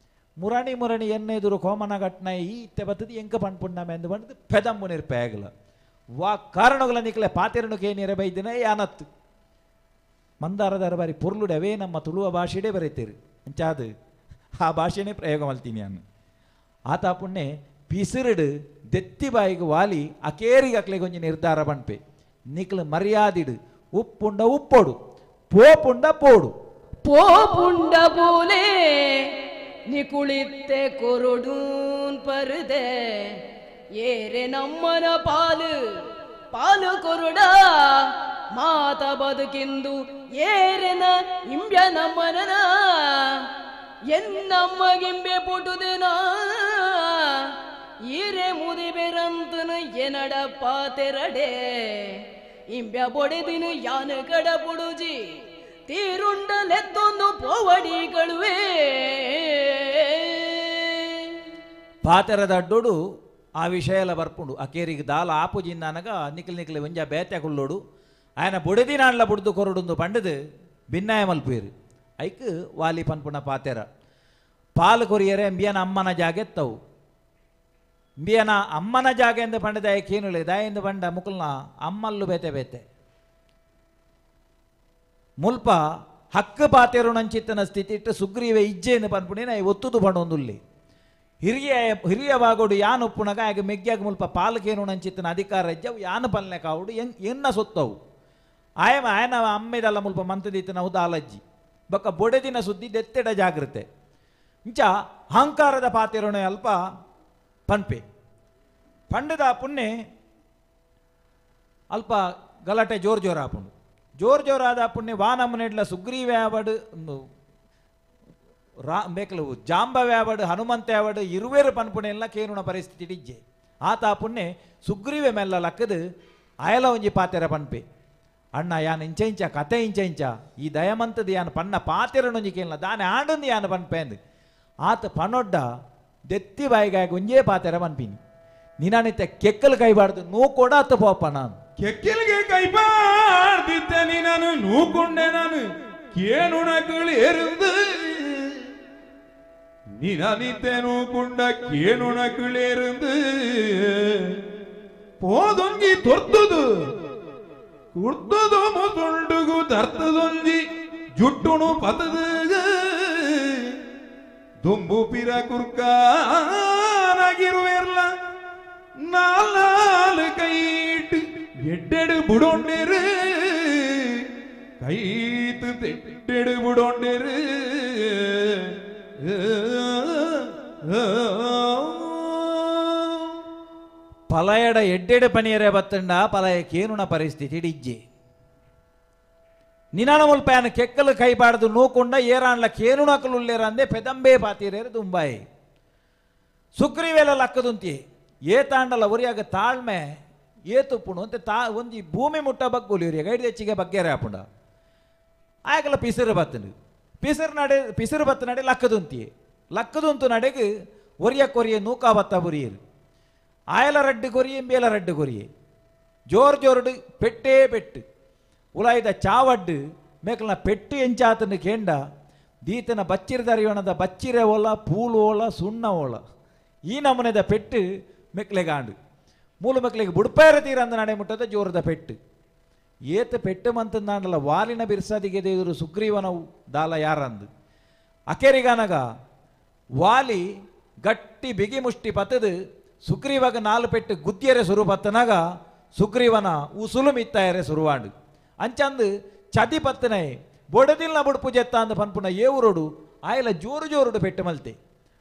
ಮುರಣಿ ಮುರಣಿ ಎನ್ನೆದುರು ಕೋಮನ ಘಟ್ನ ಈ ಇತ್ತೆ ಬತ್ತದು ಎಂಕ ಪಣ್ಪುಣ್ಣಮೆ ಎಂದು ಪಣದು ಪೆದಂಬು ನಿರ್ಪೆ ಆಗಲ ವಾ ಕಾರಣಗಳ ನಿಕ್ಕಲೆ ಪಾತೆರನು ಕೇನಿರ ಬೈದಿನ ಯಾನತ್ತು ಮಂದಾರದಾರ ಬಾರಿ ಪೊರ್ಲುಡೆ ಅವೇ ನಮ್ಮ ತುಳುವ ಭಾಷೆಡೇ ಬರೀತೀರಿ ಅಂಚಾದು ಆ ಭಾಷೆನೇ ಪ್ರಯೋಗ ಮಲ್ತೀನಿ ನಾನು ಆತ ಪುಣ್ಯ ಪಿಸಿರುಡು ದೆತ್ತಿ ಬಾಯಿಗೆ ವಾಲಿ ಅಕೇರಿಗೆ ಅಕ್ಲೆಗೆ ಒಂಜಿ ನಿರ್ಧಾರ ಪಣ್ಪೆ ನಿಕ್ಲು ಮರ್ಯಾದಿಡು ಉಪ್ಪುಂಡ ಉಪ್ಪೋಡು ಪೋಪುಂಡ ಪೋಡು ಪೋಪುಂಡ ಬೋಲೆ ನಿಕುಳಿತ್ತೆ ಕೊರಡೂನ್ ಪರುದೆ ಏರೆ ನಮ್ಮನ ಪಾಲು ಪಾಲು ಕೊರುಡ ಮಾತ ಬದುಕಿಂದು ಏರೆನ ಇಂಬ್ಯ ನಮ್ಮನನ ಎನ್ನಮ್ಮಗಿಂಬೆ ಪುಟುದಿನ ಈರೆ ಮುದಿ ಬೆರಂತನು ಎನಡ ಪಾತೆರಡೆ ಇಂಬ್ಯ ಬೊಡೆದಿನು ಯಾನ ಕಡ ಪುಡುಜಿ ತೀರುಂಡಲೆತ್ತೊಂದು ಪೋವಡಿಗಳುವೆ ಪಾತೆರದ ಅಡ್ಡೋಡು ಆ ವಿಷಯ ಎಲ್ಲ ಬರ್ಪುಂಡು ಅಕೇರಿಗೆ ದಾಲ ಆಪುಜಿಂದ ಅನಗ ನಿಕ್ಲು ನಿಕ್ಲು ಒಂಜ ಬೇತೆ ಕುಳ್ಳೋಡು ఆయన ಬುಡದಿನಾಂಡ್ಲ ಬುಡ್ದು ಕೊರಡುಂದು ಪಂಡದು ಭಿನ್ನಾಯ ಮಲ್ಪುಯರು ಐಕ್ ವಾಲಿ ಪನ್ಪುಣ ಪಾತೆರ ಪಾಲು ಕೊರಿಯರೆ ಅಂಬಿಯನ ಅಮ್ಮನ ಜಾಗೆತ್ತವು ಇಂಬಿಯನ ಅಮ್ಮನ ಜಾಗ ಎಂದು ಪಂಡದ ಐಕೇನುಲೆ ದಾಯೆಂದು ಪಂಡ ಮುಕುಲ್ನ ಅಮ್ಮಲ್ಲು ಬೇತೆ ಬೇತೆ ಮುಲ್ಪ ಹಕ್ಕು ಪಾತೆರುಣಂಚಿತ್ತನ ಸ್ಥಿತಿ ಇಟ್ಟು ಸುಗ್ರೀವೆ ಇಜ್ಜೆಯನ್ನು ಪನ್ಪುಣಿ ನಾ ಒತ್ತುದು ಪಂಡೊಂದುಲ್ಲಿ ಹಿರಿಯ ಹಿರಿಯ ಬಾಗೋಡು ಯಾನ್ ಉಪ್ಪುನಗ ಆಗ ಮೆಗ್ಗ್ಯಾಗ ಮುಲ್ಪ ಪಾಲಕೇನು ಅಧಿಕಾರ ಇಜ್ಜವು ಯಾನು ಪಲ್ನೆ ಕಾವುಡು ಎನ್ನ ಸೊತ್ತವು ಆಯಮ ಆಯನ ಅಮ್ಮೆದಲ್ಲ ಮುಲ್ಪ ಮಂತದಿತ್ತನ ಉದಾಲಜ್ಜಿ ಬೊಕ್ಕ ಬೊಡೆದಿನ ಸುದ್ದಿ ದೆತ್ತೆಡ ಜಾಗೃತೆ ಇಂಚ ಅಹಂಕಾರದ ಪಾತೆರುಣೆ ಅಲ್ಪ ಪನ್ಪೆ ಪಂಡದ ಪುಣ್ಯ ಅಲ್ಪ ಗಲಾಟೆ ಜೋರ್ ಜೋರ ಆಪುಂಡು ಜೋರ್ ಜೋರಾದ ಪುಣ್ಯ ವಾನಮ್ಮನೆಡ್ಲ ಸುಗ್ರೀವೆ ಆವಡು ರಾ ಬೇಕಲು ಜಾಂಬವೆ ಆವಡು ಹನುಮಂತೆ ಆವಡು ಇರುವೇರು ಪನ್ಪುಣೆ ಎಲ್ಲ ಕೇನುಣ ಪರಿಸ್ಥಿತಿ ಇಜ್ಜೆ ಆತ ಪುಣ್ಯ ಸುಗ್ರೀವೆ ಮೆಲ್ಲ ಲಕ್ಕದು ಅಯಲ ಒಂಜಿ ಪಾತೆರ ಪನ್ಪೆ ಅಣ್ಣ ಯಾನ್ ಇಂಚ ಇಂಚ ಕತೆ ಇಂಚ ಇಂಚ ಈ ದಯಮಂತದ ಯಾನ್ ಪಣ್ಣ ಪಾತೆರನೊಂಜಿ ಕೇಳಲ್ಲ ದಾನೆ ಆಂಡಂದು ಯಾನ್ ಪನ್ಪೆ ಅಂದು ಆತ ಪಣೊಡ್ಡ ದೆತ್ತಿ ಬಾಯಿಗಾಗ ಒಂಜೇ ಪಾತೆರ ಪನ್ಪಿನಿ ನಿನಾನಿತ್ತೆ ಕೆಕ್ಕಲು ಕೈಬಾರ್ದು ನೂ ಕೂಡ ಅತ್ತ ಪೋಪ ನಾನು ಕೆಕ್ಕೆಲ್ಗೆ ಕೈಬಾರ್ದಿದ್ದ ನೀನು ನೂಕೊಂಡೆ ನಾನು ಕೇನುಣಗಳು ಎருந்து ನಿನನಿತ್ತೆ ನೂಕೊಂಡ ಕೇನುಣಗಳು ಎருந்து போதொங்கி தொர்த்துது ಕುರ್ತದು ಮುಸುಂಡುಗು ದರ್ತದೊಂಜಿ ಜುಟ್ಟುಣು ಪತದ ದುಂಬು ಪಿರ ಕುರ್ಕಾನಾಗಿರುವೆರ್ಲ ನಾಲ್ ಕೈಟ್ ಎಡ್ಡೆಡು ಬುಡೊಂಡೆರು ಕೈತು ತೆಟ್ಟೆಡು ಬುಡೊಂಡೆರು. ಪಲಯಡ ಎಡ್ಡೆಡು ಪನಿಯರೆ ಬತ್ತಂಡ ಪಲಯ ಕೇನುನ ಪರಿಸ್ಥಿತಿ ಇಜ್ಜೆ ನಿನಾನ ಮುಲ್ಪಯಾನ ಕೆಕ್ಕಲು ಕೈಬಾರ್ದು ನೂಕೊಂಡ ಏರಾನ್ಲ ಕೇನುನಕಲು ಉಲ್ಲೇರಂದೆ ಪೆದಂಬೆ ಪಾತೀರೇರು ದುಂಬಾಯಿ ಸುಗ್ರೀವೆಲ್ಲ ಲಕ್ಕದುಂತಿ ಏ ತಾಂಡಲ ಒರಿಯಾಗ ತಾಳ್ಮೆ ಏ ತುಪ್ಪುಣು ಅಂತೆ ತಾ ಒಂಜಿ ಭೂಮಿ ಮುಟ್ಟ ಬಗ್ಗುಲಿ ಒರಿಯಾಗ ಐದು ಹೆಚ್ಚಿಗೆ ಬಗ್ಗೆರೆ ಆಪುಂಡ ಆಯಕಲ ಪಿಸಿರು ಬತ್ತನು ಪಿಸಿರು ನಡೆ ಪಿಸಿರು ಬತ್ತ ನಡೆ ಲಕ್ಕದುಂತಿ ಲಕ್ಕದುಂತು ನಡೆಗೆ ಒರಿಯ ಕೊರಿಯ ನೂಕಾ ಬತ್ತ ಬುರಿಯರು ಆಯಲ ರಡ್ಡು ಕೊರಿಯೆ ಬೇಲ ರಡ್ಡು ಕೊರಿಯೆ ಜೋರು ಜೋರುಡು ಪೆಟ್ಟೇ ಪೆಟ್ಟು ಉಲಾಯ್ದ ಚಾವಡ್ಡು ಮೇಕಲ್ನ ಪೆಟ್ಟು ಎಂಚಾತನು ಕೇಂಡ ದೀತನ ಬಚ್ಚಿರದರಿಯೋಣದ ಬಚ್ಚಿರೆ ಓಲ ಪೂಲು ಓಲ ಸುಣ್ಣ ಓಲ ಈ ನಮೂನೆದ ಪೆಟ್ಟು ಮೆಕ್ಲೆಗಾಂಡು ಮೂಲು ಮಕ್ಕಳಿಗೆ ಬುಡ್ಪೇರ ತೀರಂದ ನಡೆ ಮುಟ್ಟದ ಜೋರದ ಪೆಟ್ಟು ಏತ ಪೆಟ್ಟು ಮಂತಂದಾಂಡಲ ವಾಲಿನ ಬಿರ್ಸಾದಿಗೆ ಎದುರು ಸುಗ್ರೀವನವು ದಾಲ ಯಾರಂದು ಅಕೆರಿಗನಗ ವಾಲಿ ಗಟ್ಟಿ ಬಿಗಿ ಮುಷ್ಟಿ ಪತ್ತದು ಸುಗ್ರೀವಾಗ ನಾಲು ಪೆಟ್ಟು ಗುದ್ದಿಯರೆ ಸುರು ಪತ್ತನಾಗ ಸುಗ್ರೀವನ ಉಸುಲು ಮಿತ್ತಾಯರೆ ಸುರುವಾಂಡು ಅಂಚಂದು ಚದಿ ಪತ್ತನೆ ಬೊಡದಿಲ್ನ ಬುಡ್ಪು ಜೆತ್ತ ಅಂದ ಪನ್ಪುನ ಏವುರೋಡು ಆಯಲ ಜೋರು ಜೋರುಡು ಪೆಟ್ಟು ಮಲ್ತೆ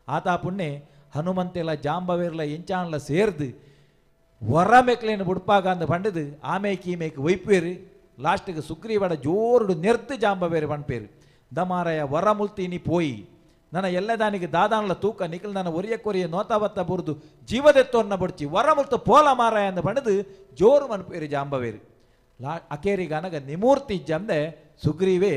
ಆತ ಪುಣ್ಯ ಹನುಮಂತೆಲ್ಲ ಜಾಂಬವೇರ್ಲ ಎಂಚಾನ್ಲ ಸೇರ್ದು ವರ ಮೆಕ್ಲೇನು ಬುಡ್ಪಾಗ ಅಂದ ಪಂಡದು ಆಮೇಕಿ ಈಮೇಕ್ ವೈಪೇರು ಲಾಸ್ಟಿಗೆ ಸುಗ್ರೀವಡ ಜೋರುಡು ನೆರ್ತು ಜಾಂಬವೇರು ಪನ್ಪೇರು ದಮಾರಯ ವರ ಮುಲ್ತೀನಿ ಪೋಯಿ ನನ್ನ ಎಲ್ಲದಾನಿಗೆ ದಾದಾನ್ಲ ತೂಕ ನಿಖಲ್ ನನ್ನ ಒರಿಯ ಕೊರಿಯ ನೋತಾವತ್ತ ಬುರ್ದು ಜೀವದೆತ್ತೋರ್ನ ಬುಡ್ಚಿ ವರ ಮುಲ್ತು ಪೋಲ ಮಾರಾಯ ಅಂದ ಪಂಡದು ಜೋರು ಮನ್ಪೇರು ಜಾಂಬವೇರು ಲಾ ಅಕೇರಿಗನಗ ನಿಮೂರ್ತಿ ಜಂದೆ ಸುಗ್ರೀವೇ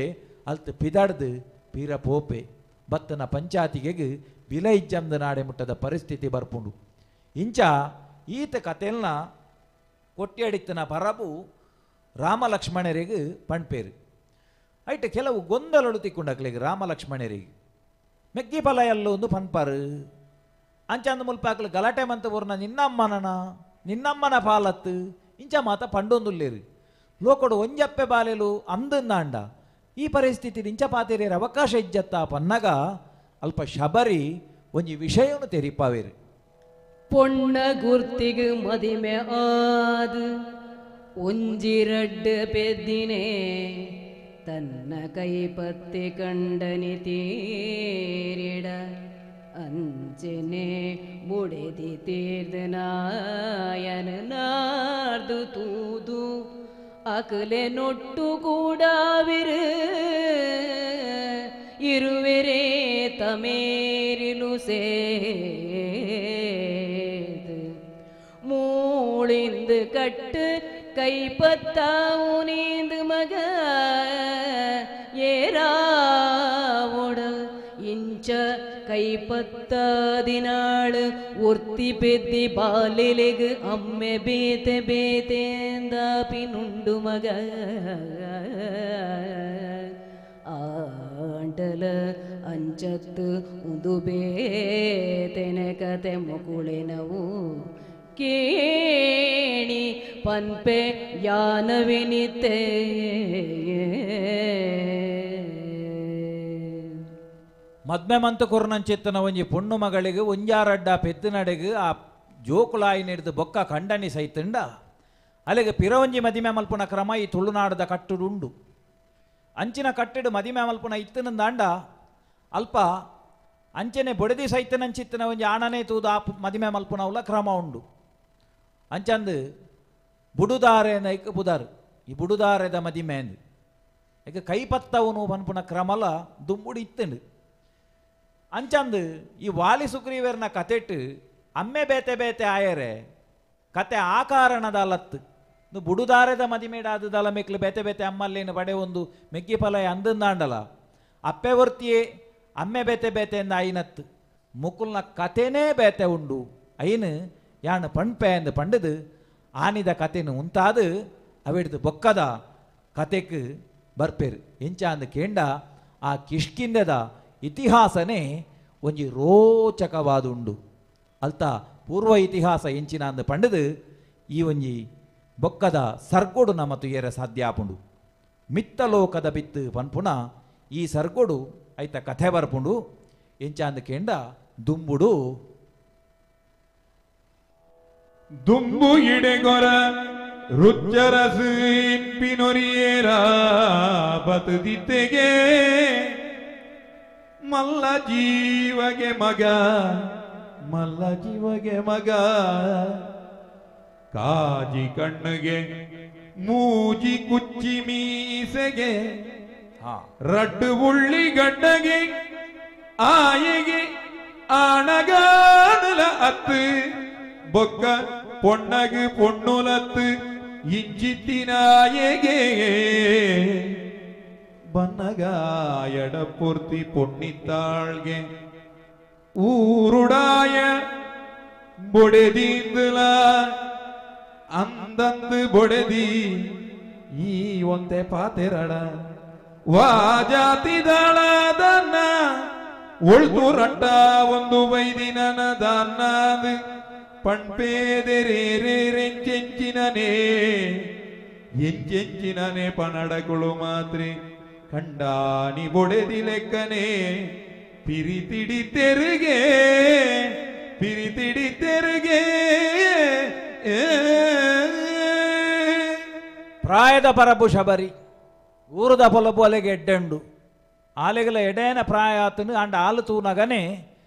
ಅಲ್ತು ಪಿದಾಡ್ದು ಪೀರ ಪೋಪೆ ಬತ್ತನ ಪಂಚಾತಿಗೆಗ್ ಬಿಲ ಇಜ್ಜಂದ ನಾಡೆ ಮುಟ್ಟದ ಪರಿಸ್ಥಿತಿ ಬರ್ಪುಂಡು. ಇಂಚ ಈತ ಕತೆಲ್ನ ಕೊಟ್ಟಿಯಡಿತ್ತನ ಪರಬು ರಾಮ ಲಕ್ಷ್ಮಣರಿಗೆ ಪಣ್ಪೇರು. ಐಟ್ ಕೆಲವು ಗೊಂದಲಡು ತಿಕ್ಕೊಂಡಕ್ಲಿಗೆ ರಾಮ ಲಕ್ಷ್ಮಣರಿಗೆ ಮೆಗ್ಗಿ ಫಲ ಎಲ್ಲೊಂದು ಪನ್ಪಾರು ಅಂಚಂದ ಮುಲ್ಪಾಕ್ಲು ಗಲಾಟೆ ಮಂತ ಊರ್ನ ನಿನ್ನಮ್ಮನನ ನಿನ್ನಮ್ಮನ ಪಾಲತ್ತು ಇಂಚ ಮಾತ ಪಂಡೊಂದುಲ್ಲೇರು ಲೋಕಡು ಒಂಜಪ್ಪೆ ಬಾಲೆಲು ಅಂದಂದಾಂಡ ಈ ಪರಿಸ್ಥಿತಿ ಇಂಚ ಪಾತೇರಿಯರ ಅವಕಾಶ ಇಜ್ಜತ್ತ ಪನ್ನಗ ಅಲ್ಪ ಶಬರಿ ಒಂಜಿ ವಿಷಯವನ್ನು ತೆರಿಪಾವೇರು. ಪೊಣ್ಣ ಗುರ್ತಿಗು ಮದಿಮೆ ಆದು ಒಂಜಿರಡ್ಡು ಪೆದ್ದಿನೇ ತನ್ನ ಕೈಪತ್ತಿ ಕಂಡನಿ ತೀರಿಡ ಅಂಚನೆ ಬುಡೆದಿ ತೀರ್ದ ನಾಯನ ನಾರ್ದು ತೂದು ಅಕಲೆ ನೊಟ್ಟು ಕೂಡಾವಿರು ಇರುವೆರೇ ತಮೇರಿಲು ಸೇದು ಮೂಳಿಂದು ಕಟ್ಟು கைப்பத்தாவு நீந்து மக ஏராவோட ಇಂಚ ಕೈಪತ್ತಾದಿನಾಳು ಒರ್ತಿ ಪೆದ್ದಿ ಬಾಲೆಲೆಗ್ ಅಮ್ಮೆ ಬೇತೆ ಬೇತೆಂದಾಪಿನುಂಡು ಮಗ ಆಂಟಲ ಅಂಚತ್ತು ಉಂದು ಬೇತೆನೆ ಕತೆ ಮುಕುಳೆನವು ಕೇಣಿ ಪನ್ಪೆ ಯಾನವಿನಿತೆ. ಮದ್ಮೆ ಮಂತು ಕೊರ್ನಂಚಿತ್ತನ ಒಂಜಿ ಪೊಣ್ಣು ಮಗಳಿಗೆ ಒಂಜಾರಡ್ಡ ಪೆತ್ತಿನಡೆಗು ಆ ಜೋಕುಲಾಯಿ ನೀಡ್ದು ಬೊಕ್ಕ ಖಂಡನಿ ಸೈತಂಡ ಅಲ್ಲಿಗೆ ಪಿರವಂಜಿ ಮದಿಮೆ ಮಲ್ಪುನ ಕ್ರಮ ಈ ತುಳುನಾಡದ ಕಟ್ಟುಡುಂಡು. ಅಂಚಿನ ಕಟ್ಟೆಡು ಮದಿಮೆ ಮಲ್ಪುನ ಇತ್ತನಂದಾಂಡ ಅಲ್ಪ ಅಂಚನೆ ಬೊಡೆದಿ ಸೈತನಂಚಿತ್ತನ ಒಂಜಿ ಆಣನೇ ತೂದು ಆ ಮದಿಮೆ ಮಲ್ಪುನವುಲ ಕ್ರಮ ಉಂಡು. ಅಂಚಂದು ಬುಡುದಾರೆ ನೈಕ್ ಬುದಾರು ಈ ಬುಡುದಾರೆದ ಮದಿಮೆ ಅಂದು ಈಗ ಕೈಪತ್ತವನು ಪನ್ಪುನ ಕ್ರಮಲ ದುಂಬುಡು ಇತ್ತಂಡು. ಅಂಚಂದು ಈ ವಾಲಿ ಸುಗ್ರೀವರ್ನ ಕತೆಟ್ಟು ಅಮ್ಮೆ ಬೇತೆ ಬೇತೆ ಆಯರೆ ಕತೆ ಆ ಕಾರಣದ ಅಲತ್ತು ಬುಡುದಾರೆದ ಮದಿಮೇಡಾದದಲ ಮೆಕ್ಲು ಬೇತೆ ಬೇತೆ ಅಮ್ಮಲ್ಲೇನು ಬಡೆ ಒಂದು ಮೆಗ್ಗಿ ಫಲ ಅಂದಂದಾಂಡಲ ಅಪ್ಪೆ ವರ್ತಿಯೇ ಅಮ್ಮೆ ಬೇತೆ ಬೇತೆ ಎಂದ ಐನತ್ತು ಮುಕುಲ್ನ ಕತೆನೇ ಬೇತೆ ಉಂಡು ಐನು ಯಾನು ಪಣ್ಪೆ ಎಂದು ಪಂಡದು ಆನಿದ ಕತೆನು ಉಂತಾದು ಅವಿಡ್ದು ಬೊಕ್ಕದ ಕತೆಕ್ ಬರ್ಪೇರು. ಎಂಚ ಅಂದು ಕೇಂಡ ಆ ಕಿಷ್ಕಿಂದದ ಇತಿಹಾಸನೇ ಒಂಜಿ ರೋಚಕವಾದುಂಡು. ಅಲ್ತ ಪೂರ್ವ ಇತಿಹಾಸ ಎಂಚಿನ ಅಂದು ಪಂಡದು ಈ ಒಂಜಿ ಬೊಕ್ಕದ ಸರ್ಗೋಡು ನಮ ತುಯರ ಸಾಧ್ಯ ಆಪುಂಡು. ಮಿತ್ತಲೋಕದ ಬಿತ್ತು ಪನ್ಪುಣ ಈ ಸರ್ಗೋಡು ಐತ ಕಥೆ ಬರ್ಪುಂಡು. ಎಂಚಾಂದ ಕೇಂಡ ದುಂಬುಡು ದುಂಬು ಇಡೆಗೊರ ರುಚ್ಚರಸು ಇಪ್ಪಿನೊರಿಯೇರ ಬತುದಿತ್ತೆಗೆ ಮಲ್ಲ ಜೀವಗೆ ಮಗ ಮಲ್ಲ ಜೀವಗೆ ಮಗ ಕಾಜಿ ಕಣ್ಣಿಗೆ ಮೂಜಿ ಕುಚ್ಚಿ ಮೀಸೆಗೆ ರಡ್ಡು ಉಳ್ಳಿ ಗಡ್ಡಗೆ ಆಯಿಗೆ ಆಣಗಾನಲ ಅತ್ತು ಬೊಕ್ಕ பொன்னகு பொன்னுலத்து இஞ்சித்தினாயகே ಬನ್ನಗಾಯಡ ಪೂರ್ತಿ ಪೊನ್ನಿತ್ತಾಳ್ಗೆ ಊರುಡಾಯ ಬೊಡೆದಿಂದಲ ಅಂದಂದು ಬೊಡೆದಿ ಈ ಒಂತೆ ಪಾತೆರಡ ವಾ ಜಾತಿದಾಳದನ್ನ ಒಳ್ತು ರಟ್ಟ ಒಂದು ವೈದಿನದಾನ್ನಾದು ಪಣ್ಪೇದೆರೆಂಚಿನನೇ ಎಂಚೆಂಚಿನನೆ ಪನಡಗಳು ಮಾತ್ರೆ ಕಂಡಾನಿ ಬೊಡೆದಿ ಲೆಕ್ಕನೆ ಪಿರಿತಿಡಿ ತೆರುಗೆ ಪಿರಿತಿಡಿ ತೆರುಗೆ. ಪ್ರಾಯದ ಪರಬು ಶಬರಿ ಊರದ ಪೊಲಬು ಅಲೆಗೆ ಎಡ್ಡೆಂಡು ಆಲೆಗಲ ಎಡೇನ ಪ್ರಾಯ ಆತನು ಅಂಡ ಆಲು ತೂನಗನೆ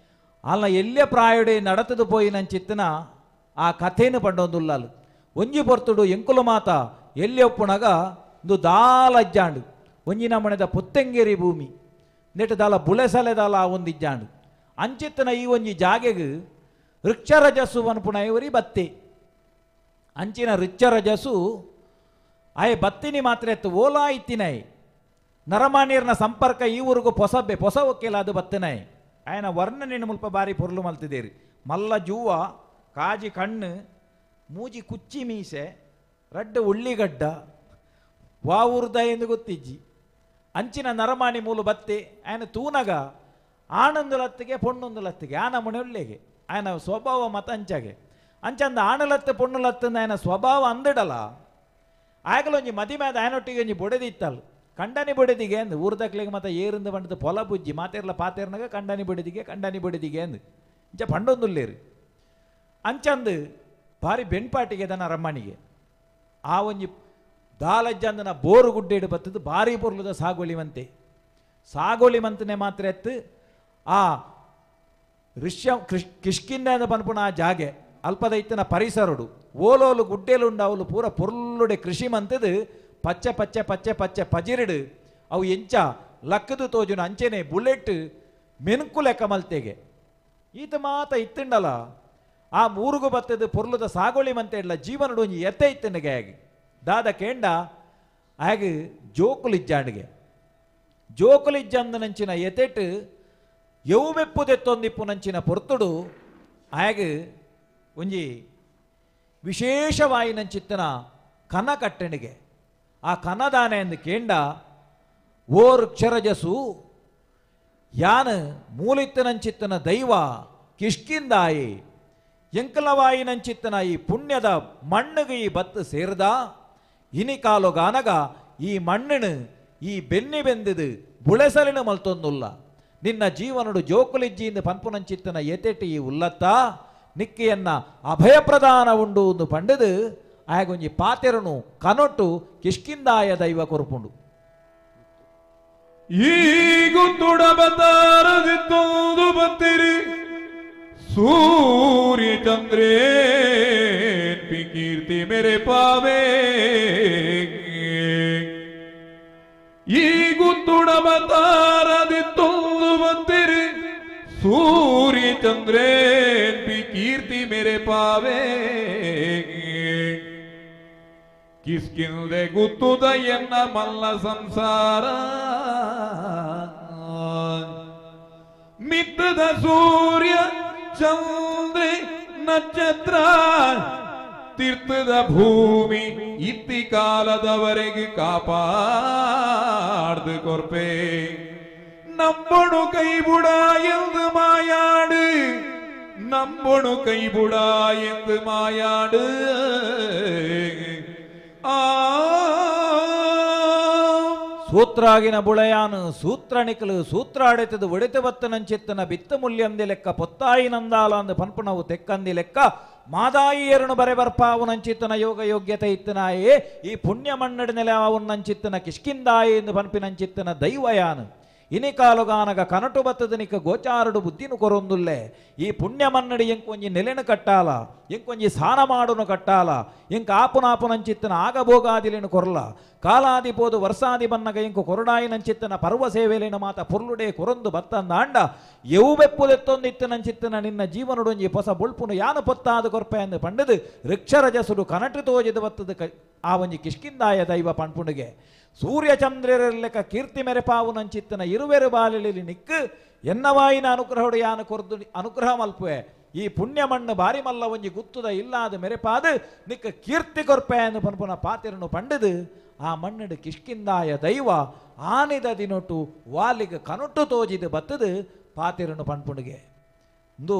ಅಲ್ಲ ಎಲ್ಲೆ ಪ್ರಾಯಡೆ ನಡತದು ಪೋಯಿನಂಚಿತ್ತನ ಆ ಕಥೆನು ಪಂಡೊಂದುಲ್ಲಾಲು. ಒಂಜಿ ಪೊರ್ತುಡು ಎಂಕುಲು ಮಾತ ಎಲ್ಲಿ ಒಪ್ಪುಣಗ ಇಂದು ದಾಲ ಅಜ್ಜಾಂಡು ಒಂಜಿ ನಮಣೆದ ಪುತ್ತೆಂಗೇರಿ ಭೂಮಿ ನೆಟ್ಟು ದಾಲ ಬುಳೆಸಲೆ ದಾಲ ಒಂದಿಜ್ಜಾಂಡು ಅಂಚಿತ್ತನ ಈ ಒಂಜಿ ಜಾಗೆಗು ವೃಕ್ಷರಜಸ್ಸು ಅನ್ಪುಣ ಇವರಿ ಬತ್ತಿ ಅಂಚಿನ ವೃಕ್ಷರಜಸ್ಸು ಆಯ್ ಬತ್ತಿನಿ ಮಾತ್ರ ಎತ್ತು ಓಲಾ ಇತ್ತಿನೈ ನರಮಾನೀರ್ನ ಸಂಪರ್ಕ ಈ ಊರಿಗೂ ಪೊಸಬ್ಬೆ ಪೊಸ ಒಕ್ಕೆಲ ಅದು ಬತ್ತಿನೈ ಆಯನ ವರ್ಣನೆಯನ್ನು ಮುಲ್ಪ ಬಾರಿ ಪೊರ್ಲು ಮಲ್ತಿದೇರಿ. ಮಲ್ಲ ಜೂವ ಕಾಜಿ ಕಣ್ಣು ಮೂಜಿ ಕುಚ್ಚಿ ಮೀಸೆ ರಡ್ಡು ಉಳ್ಳಿಗಡ್ಡ ವಾ ಊರ್ದ ಎಂದು ಗೊತ್ತಿಜ್ಜಿ ಅಂಚಿನ ನರಮಾಣಿ ಮೂಲು ಬತ್ತಿ ಆಯನ ತೂನಗ ಆನಂದುಲತ್ತಿಗೆ ಪೊಣ್ಣೊಂದುಲತ್ತಿಗೆ ಆನ ಮುಣೆ ಆಯನ ಸ್ವಭಾವ ಮತ ಅಂಚಾಗೆ ಅಂಚಂದ ಆಣಲತ್ತು ಪೊಣ್ಣುಲತ್ತಂದ ಆಯನ ಸ್ವಭಾವ ಅಂದಿಡಲ ಆಗಲೊಂಜಿ ಮದಿಮ್ಯಾದ ಆಯನೊಟ್ಟಿಗೆ ಒಂಜಿ ಬೊಡೆದಿತ್ತಲ್ಲ ಕಂಡನಿ ಬೊಡೆದಿಗೆ ಅಂದು ಊರ್ದಕ್ಲಿಗೆ ಮತ್ತೆ ಏರಿಂದ ಬಂಡದ ಪೊಲ ಬುಜ್ಜಿ ಮಾತೇರ್ಲ ಪಾತೇರ್ನಾಗ ಕಂಡನಿ ಬೊಡೆದಿಗೆ ಕಂಡನಿ ಬೊಡೆದಿಗೆ ಅಂದು ಇಂಚ ಪಂಡೊಂದುಲ್ಲೇರು ಅಂಚಂದು ಭಾರಿ ಬೆನ್ಪಾಟಿಗೆ ದನ ರಮ್ಮಣಿಗೆ ಆ ಒಂಜಿ ದಾಲಜ್ಜಂದನ ಬೋರು ಗುಡ್ಡೇಡು ಬತ್ತದು ಭಾರಿ ಪೊರ್ಲುದ ಸಾಗೋಳಿ ಮಂತೆ ಸಾಗೋಳಿ ಮಂತನೆ ಮಾತ್ರ ಎತ್ತು ಆ ಋಷ್ಯ ಕಿಷ್ಕಿಂದ ಪನ್ಪುಣ ಆ ಜಾಗೆ ಅಲ್ಪದೈತನ ಪರಿಸರುಡು ಓಲೋಲು ಗುಡ್ಡೇಲುಂಡವಲು ಪೂರ ಪೊರ್ಲುಡೆ ಕೃಷಿ ಮಂತದು ಪಚ್ಚೆ ಪಚ್ಚೆ ಪಚ್ಚೆ ಪಚ್ಚೆ ಪಜಿರಿಡು ಅವು ಎಂಚ ಲಕ್ಕದು ತೋಜುನ ಅಂಚೆನೆ ಬುಲೆಟ್ ಮೆನುಕು ಲೆಕ್ಕ ಮಲ್ತೆಗೆ ಈತ ಮಾತ ಇತ್ತಂಡಲ ಆ ಮೂರುಗು ಬತ್ತದು ಪೊರ್ಲುದ ಸಾಗೋಳಿ ಮಂತೆ ಇಡ್ಲ ಜೀವನಡು ಒಂಜಿ ಎತ್ತೆ ಇತ್ತಂಡಿಗೆ ಆಗಿ ದಾದ ಕೇಂಡ ಆಗ ಜೋಕುಲಿಜ್ಜಾಂಡಿಗೆ ಜೋಕುಲಿಜ್ಜಂದನಂಚಿನ ಎತೆಟ್ ಎವು ಮೆಪ್ಪುದೆತ್ತೊಂದಿಪ್ಪು ನಂಚಿನ ಪೊರ್ತುಡು ಆಗ ಒಂಜಿ ವಿಶೇಷವಾಯಿನಂಚಿತ್ತನ ಕನ ಕಟ್ಟಣಿಗೆ ಆ ಕನದಾನೆ ಎಂದು ಕೇಂಡ ಓರ್ ಕ್ಷರಜಸು ಯಾನ ಮೂಲಿತ್ತನಂಚಿತ್ತನ ದೈವ ಕಿಷ್ಕಿಂದಾಯಿ ಎಂಕಲವಾಯಿನಂಚಿತ್ತನ ಈ ಪುಣ್ಯದ ಮಣ್ಣಿಗೆ ಈ ಬತ್ತು ಸೇರ್ದ ಇನಿಕಾಲುಗಾನಗ ಈ ಮಣ್ಣಿನ ಈ ಬೆನ್ನಿ ಬೆಂದಿದು ಬುಳೆಸಲಿನ ಮಲ್ತೊಂದುಲ್ಲ ನಿನ್ನ ಜೀವನಡು ಜೋಕುಲಿಜ್ಜಿಯಿಂದ ಪನ್ಪುನಂಚಿತ್ತನ ಎತೆಟಿ ಈ ಉಲ್ಲತ್ತ ನಿಕ್ಕಿಯನ್ನ ಅಭಯ ಪ್ರದಾನ ಉಂಡು ಒಂದು ಪಂಡದು ಆಗೊಂಜಿ ಪಾತೆರನು ಕನೊಟ್ಟು ಕಿಷ್ಕಿಂದಾಯ ದೈವ ಕೊರುಪುಂಡು. ಈಗುತ್ತುಡಬತಾರದಿತ್ತೊಂದು ಬತ್ತಿರಿ ಸೂರ್ಯ ಚಂದ್ರೇ ಕೀರ್ತಿ ಮೇರೆ ಪಾವೇ ಈಗುತ್ತುಡಬತಾರದಿತ್ತೊಂದು ಬತ್ತಿರಿ ಸೂರ್ಯ ಚಂದ್ರೇ ಕೀರ್ತಿ ಮೇರೆ ಪಾವೇ ಕಿಸ್ಕಿಂದೆ ಗುತ್ತುದ ಎನ್ನ ಮಲ್ಲ ಸಂಸಾರ ಮಿತ್ತದ ಸೂರ್ಯ ಚಂದ್ರೆ ನಕ್ಷತ್ರ ತೀರ್ಥದ ಭೂಮಿ ಇತ್ತಿ ಕಾಲದವರೆಗೆ ಕಾಪಾಡ್ದು ಕೊರ್ಪೆ ನಂಬಣು ಕೈಬುಡ ಎಂದು ಮಾಯಾಡು ನಂಬಣು ಕೈಬುಡ ಎಂದು ಮಾಯಾಡು ಸೂತ್ರಾಗಿನ ಬುಳೆಯಾನು ಸೂತ್ರಣಿಕಲು ಸೂತ್ರ ಅಡೆತದು ಒಡೆತು ಬತ್ತನಂಚಿತ್ತನ ಬಿತ್ತ ಮುಲ್ಯಂದಿ ಲೆಕ್ಕ ಪೊತ್ತಾಯಿ ನಂದಾಲ ಅಂದು ಪನ್ಪುನವು ತೆಕ್ಕಂದಿ ಲೆಕ್ಕ ಮಾದಾಯಿಯರನು ಬರೆ ಬರ್ಪಾವುನಂಚಿತ್ತನ ಯೋಗ ಯೋಗ್ಯತೆ ಇತ್ತನಾಯೇ ಈ ಪುಣ್ಯ ಮಣ್ಣಡಿ ನೆಲೆ ಆವುನಂಚಿತ್ತನ ಕಿಷ್ಕಿಂದಾಯಿ ಎಂದು ಪನ್ಪಿನಂಚಿತ್ತನ ದೈವಯಾನು ಇನಿಕಾಲುಗಾನಗ ಕನಟು ಬತ್ತದನಿಕ ಗೋಚಾರಡು ಬುದ್ಧಿನು ಕೊರೊಂದುಲ್ಲೆ ಈ ಪುಣ್ಯ ಮನ್ನಡಿ ಎಂಕೊಂಜಿ ನೆಲೆನು ಕಟ್ಟಾಲ ಎಂಕೊಂಜಿ ಸಾನ ಮಾಡುನು ಕಟ್ಟಾಲ ಎಂಕ ಆಪುನಾಪುನಂಚಿತ್ತನ ಆಗಭೋಗಾದಿಲೇನು ಕೊರಲ ಕಾಲಾದಿ ಪೋದು ವರ್ಷಾದಿ ಬನ್ನಗ ಎಂಕು ಕೊರಡಾಯಿನಂಚಿತ್ತನ ಪರ್ವ ಸೇವೆಲೇನು ಮಾತ ಪೊರ್ಲುಡೆ ಕೊರೊಂದು ಬತ್ತಂದಾಂಡ ಎವು ಬೆಪ್ಪುದೆತ್ತೊಂದಿತ್ತನಂಚಿತ್ತನ ನಿನ್ನ ಜೀವನಡೊಂಜಿ ಪೊಸ ಬೊಳ್ಪುನು ಯಾನು ಪೊತ್ತಾದ ಕೊರ್ಪೆ ಎಂದು ಪಂಡದು ವೃಕ್ಷರಜಸುಡು ಕನಟು ತೋಜಿದ ಬತ್ತದ ಆ ಒಂಜಿ ಕಿಷ್ಕಿಂದಾಯ ದೈವ ಪಣ್ಪುಣಿಗೆ ಸೂರ್ಯಚಂದ್ರರೆಲ್ಲೆಕ ಕೀರ್ತಿ ಮೆರೆಪಾವು ನಂಚಿತ್ತನ ಇರುವೆರು ಬಾಲಿಲಿ ನಿಕ್ಕು ಎನ್ನವಾಯಿನ ಅನುಗ್ರಹಡು ಯಾನು ಕೊರ್ದು ಅನುಗ್ರಹ ಮಲ್ಪುವೆ ಈ ಪುಣ್ಯ ಮಣ್ಣು ಬಾರಿ ಮಲ್ಲ ಒಂಜಿ ಗುತ್ತುದ ಇಲ್ಲಾದ ಮೆರೆಪಾದು ನಿಕ್ಕ ಕೀರ್ತಿ ಕೊರ್ಪೆ ಎಂದು ಪನ್ಪುನ ಪಾತಿರನು ಪಂಡದು ಆ ಮಣ್ಣಡು ಕಿಷ್ಕಿಂದಾಯ ದೈವ ಆನಿದ ದಿನೊಟು ವಾಲಿಗೆ ಕನೊಟ್ಟು ತೋಜಿದು ಬತ್ತದು ಪಾತಿರನು ಪಣ್ಪುಣಿಗೆ ಇಂದು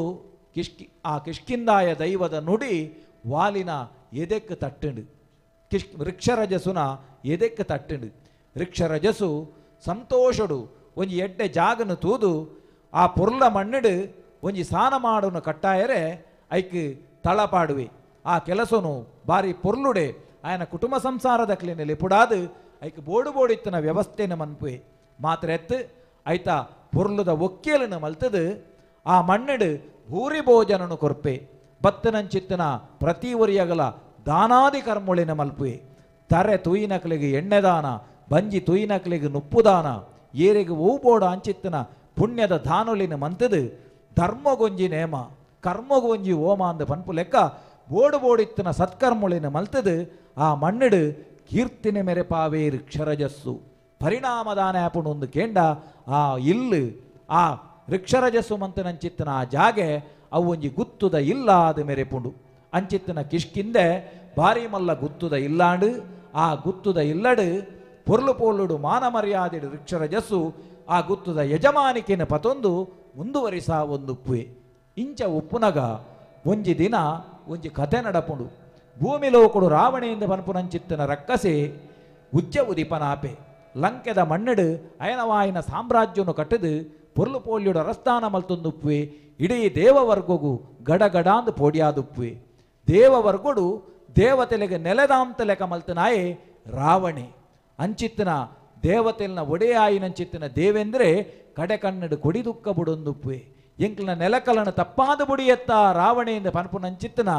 ಕಿಷ್ಕಿ ಆ ಕಿಷ್ಕಿಂದಾಯ ದೈವದ ನುಡಿ ವಾಲಿನ ಎದೆಕ್ ತಟ್ಟುಂಡು ವೃಕ್ಷರಜಸುನ ಎದೆಕ್ ತಟ್ಟುಂಡು. ವೃಕ್ಷರಜಸು ಸಂತೋಷಡು ಒಂಜಿ ಎಡ್ಡೆ ಜಾಗನು ತೂದು ಆ ಪೊರ್ಲ ಮಣ್ಣಡು ಒಂಜಿ ಸಾನ ಮಾಡುನು ಕಟ್ಟಾಯರೆ ಐಕ್ ತಳಪಾಡುವೆ ಆ ಕೆಲಸನು ಬಾರಿ ಪೊರ್ಲುಡೆ ಆಯನ ಕುಟುಂಬ ಸಂಸಾರದ ಕ್ಲೀನಲ್ಲಿ ಪುಡಾದು ಐಕ್ ಬೋಡು ಬೋಡಿತ್ತನ ವ್ಯವಸ್ಥೆನ ಮನ್ಪುವೆ ಮಾತ್ರ ಎತ್ತು ಐತ ಪೊರ್ಲುದ ಒಕ್ಕೇಲನ್ನು ಮಲ್ತದು ಆ ಮಣ್ಣಡು ಭೂರಿ ಭೋಜನನು ಕೊರ್ಪೆ ಬತ್ತನಂಚಿತ್ತನ ಪ್ರತಿ ಒರಿಯಗಲ ದಾನಾದಿ ಕರ್ಮೊಳಿನ ಮಲ್ಪುವೆ ತರೆ ತುಯಿನಕ್ಲಿಗೆ ಎಣ್ಣೆದಾನ ಬಂಜಿ ತುಯಿನಕ್ಲಿಗೆ ನುಪ್ಪುದಾನ ಏರಿಗೆ ಓಬೋಡ ಅಂಚಿತ್ತನ ಪುಣ್ಯದ ದಾನೊಲಿನ ಮಂತದು ಧರ್ಮಗೊಂಜಿ ನೇಮ ಕರ್ಮಗೊಂಜಿ ಓಮ ಅಂದ ಪನ್ಪು ಲೆಕ್ಕ ಬೋಡು ಬೋಡಿತ್ತನ ಸತ್ಕರ್ಮೊಳಿನ ಮಲ್ತದು ಆ ಮಣ್ಣಡು ಕೀರ್ತಿನ ಮೆರೆಪಾವೇ ಋಕ್ಷರಜಸ್ಸು ಪರಿಣಾಮದಾನ ಆಪುಣು ಒಂದು ಕೇಂಡ ಆ ಇಲ್ಲು ಆ ಋಕ್ಷರಜಸ್ಸು ಮಂತನಂಚಿತ್ತನ ಆ ಜಾಗೆ ಅವು ಒಂಜಿ ಗುತ್ತುದ ಇಲ್ಲ ಅದು ಮೆರೆಪುಂಡು ಅಂಚಿತ್ತನ ಕಿಷ್ಕಿಂದೆ ಭಾರಿ ಮಲ್ಲ ಗುತ್ತುದ ಇಲ್ಲಾಂಡು ಆ ಗುತ್ತುದ ಇಲ್ಲಡು ಪೊರ್ಲು ಪೋಲುಡು ಮಾನ ಮರ್ಯಾದೆಡು ವೃಕ್ಷರಜಸ್ಸು ಆ ಗುತ್ತುದ ಯಜಮಾನಿಕೆನ ಪತೊಂದು ಮುಂದುವರಿಸ ಒಂದು ಉಪ್ಪುವೆ ಇಂಚ ಉಪ್ಪುನಗ ಒಂಜಿ ದಿನ ಒಂಜಿ ಕತೆ ನಡಪುಂಡು. ಭೂಮಿ ಲೋಕುಡು ರಾವಣೆಯಿಂದ ಪನ್ಪುನಂಚಿತ್ತನ ರಕ್ಕಸೆ ಉಜ್ಜ ಉದಿಪನಾಪೆ ಲಂಕೆದ ಮಣ್ಣಡು ಅಯನವಾಯಿನ ಸಾಮ್ರಾಜ್ಯನು ಕಟ್ಟದು ಪೊರ್ಲು ಪೋಲ್ಯುಡು ಅರಸ್ತಾನ ಮಲ್ತೊಂದುಪ್ಪುವೆ ಇಡೀ ದೇವವರ್ಗಗು ಗಡಗಡಾಂದು ಪೋಡಿಯಾದುಪ್ಪುವೆ ದೇವವರ್ಗುಡು ದೇವತೆಲೆಗೆ ನೆಲೆದಾಂತ ಲೆಕ್ಕ ಮಲ್ತನಾಯೆ ರಾವಣೆ ಅಂಚಿತ್ತನ ದೇವತೆಲ್ನ ಒಡೆಯಾಯಿನಂಚಿತ್ತನ ದೇವೆಂದ್ರೆ ಕಡೆ ಕನ್ನಡು ಕೊಡಿ ದುಃಖ ಬುಡೊಂದುಪ್ಪುವೆ ಎಂಕ್ಲನ ನೆಲಕಲನ ತಪ್ಪಾದ ಬುಡಿಯತ್ತ ರಾವಣೆಯಿಂದ ಪನ್ಪುನಂಚಿತ್ತನ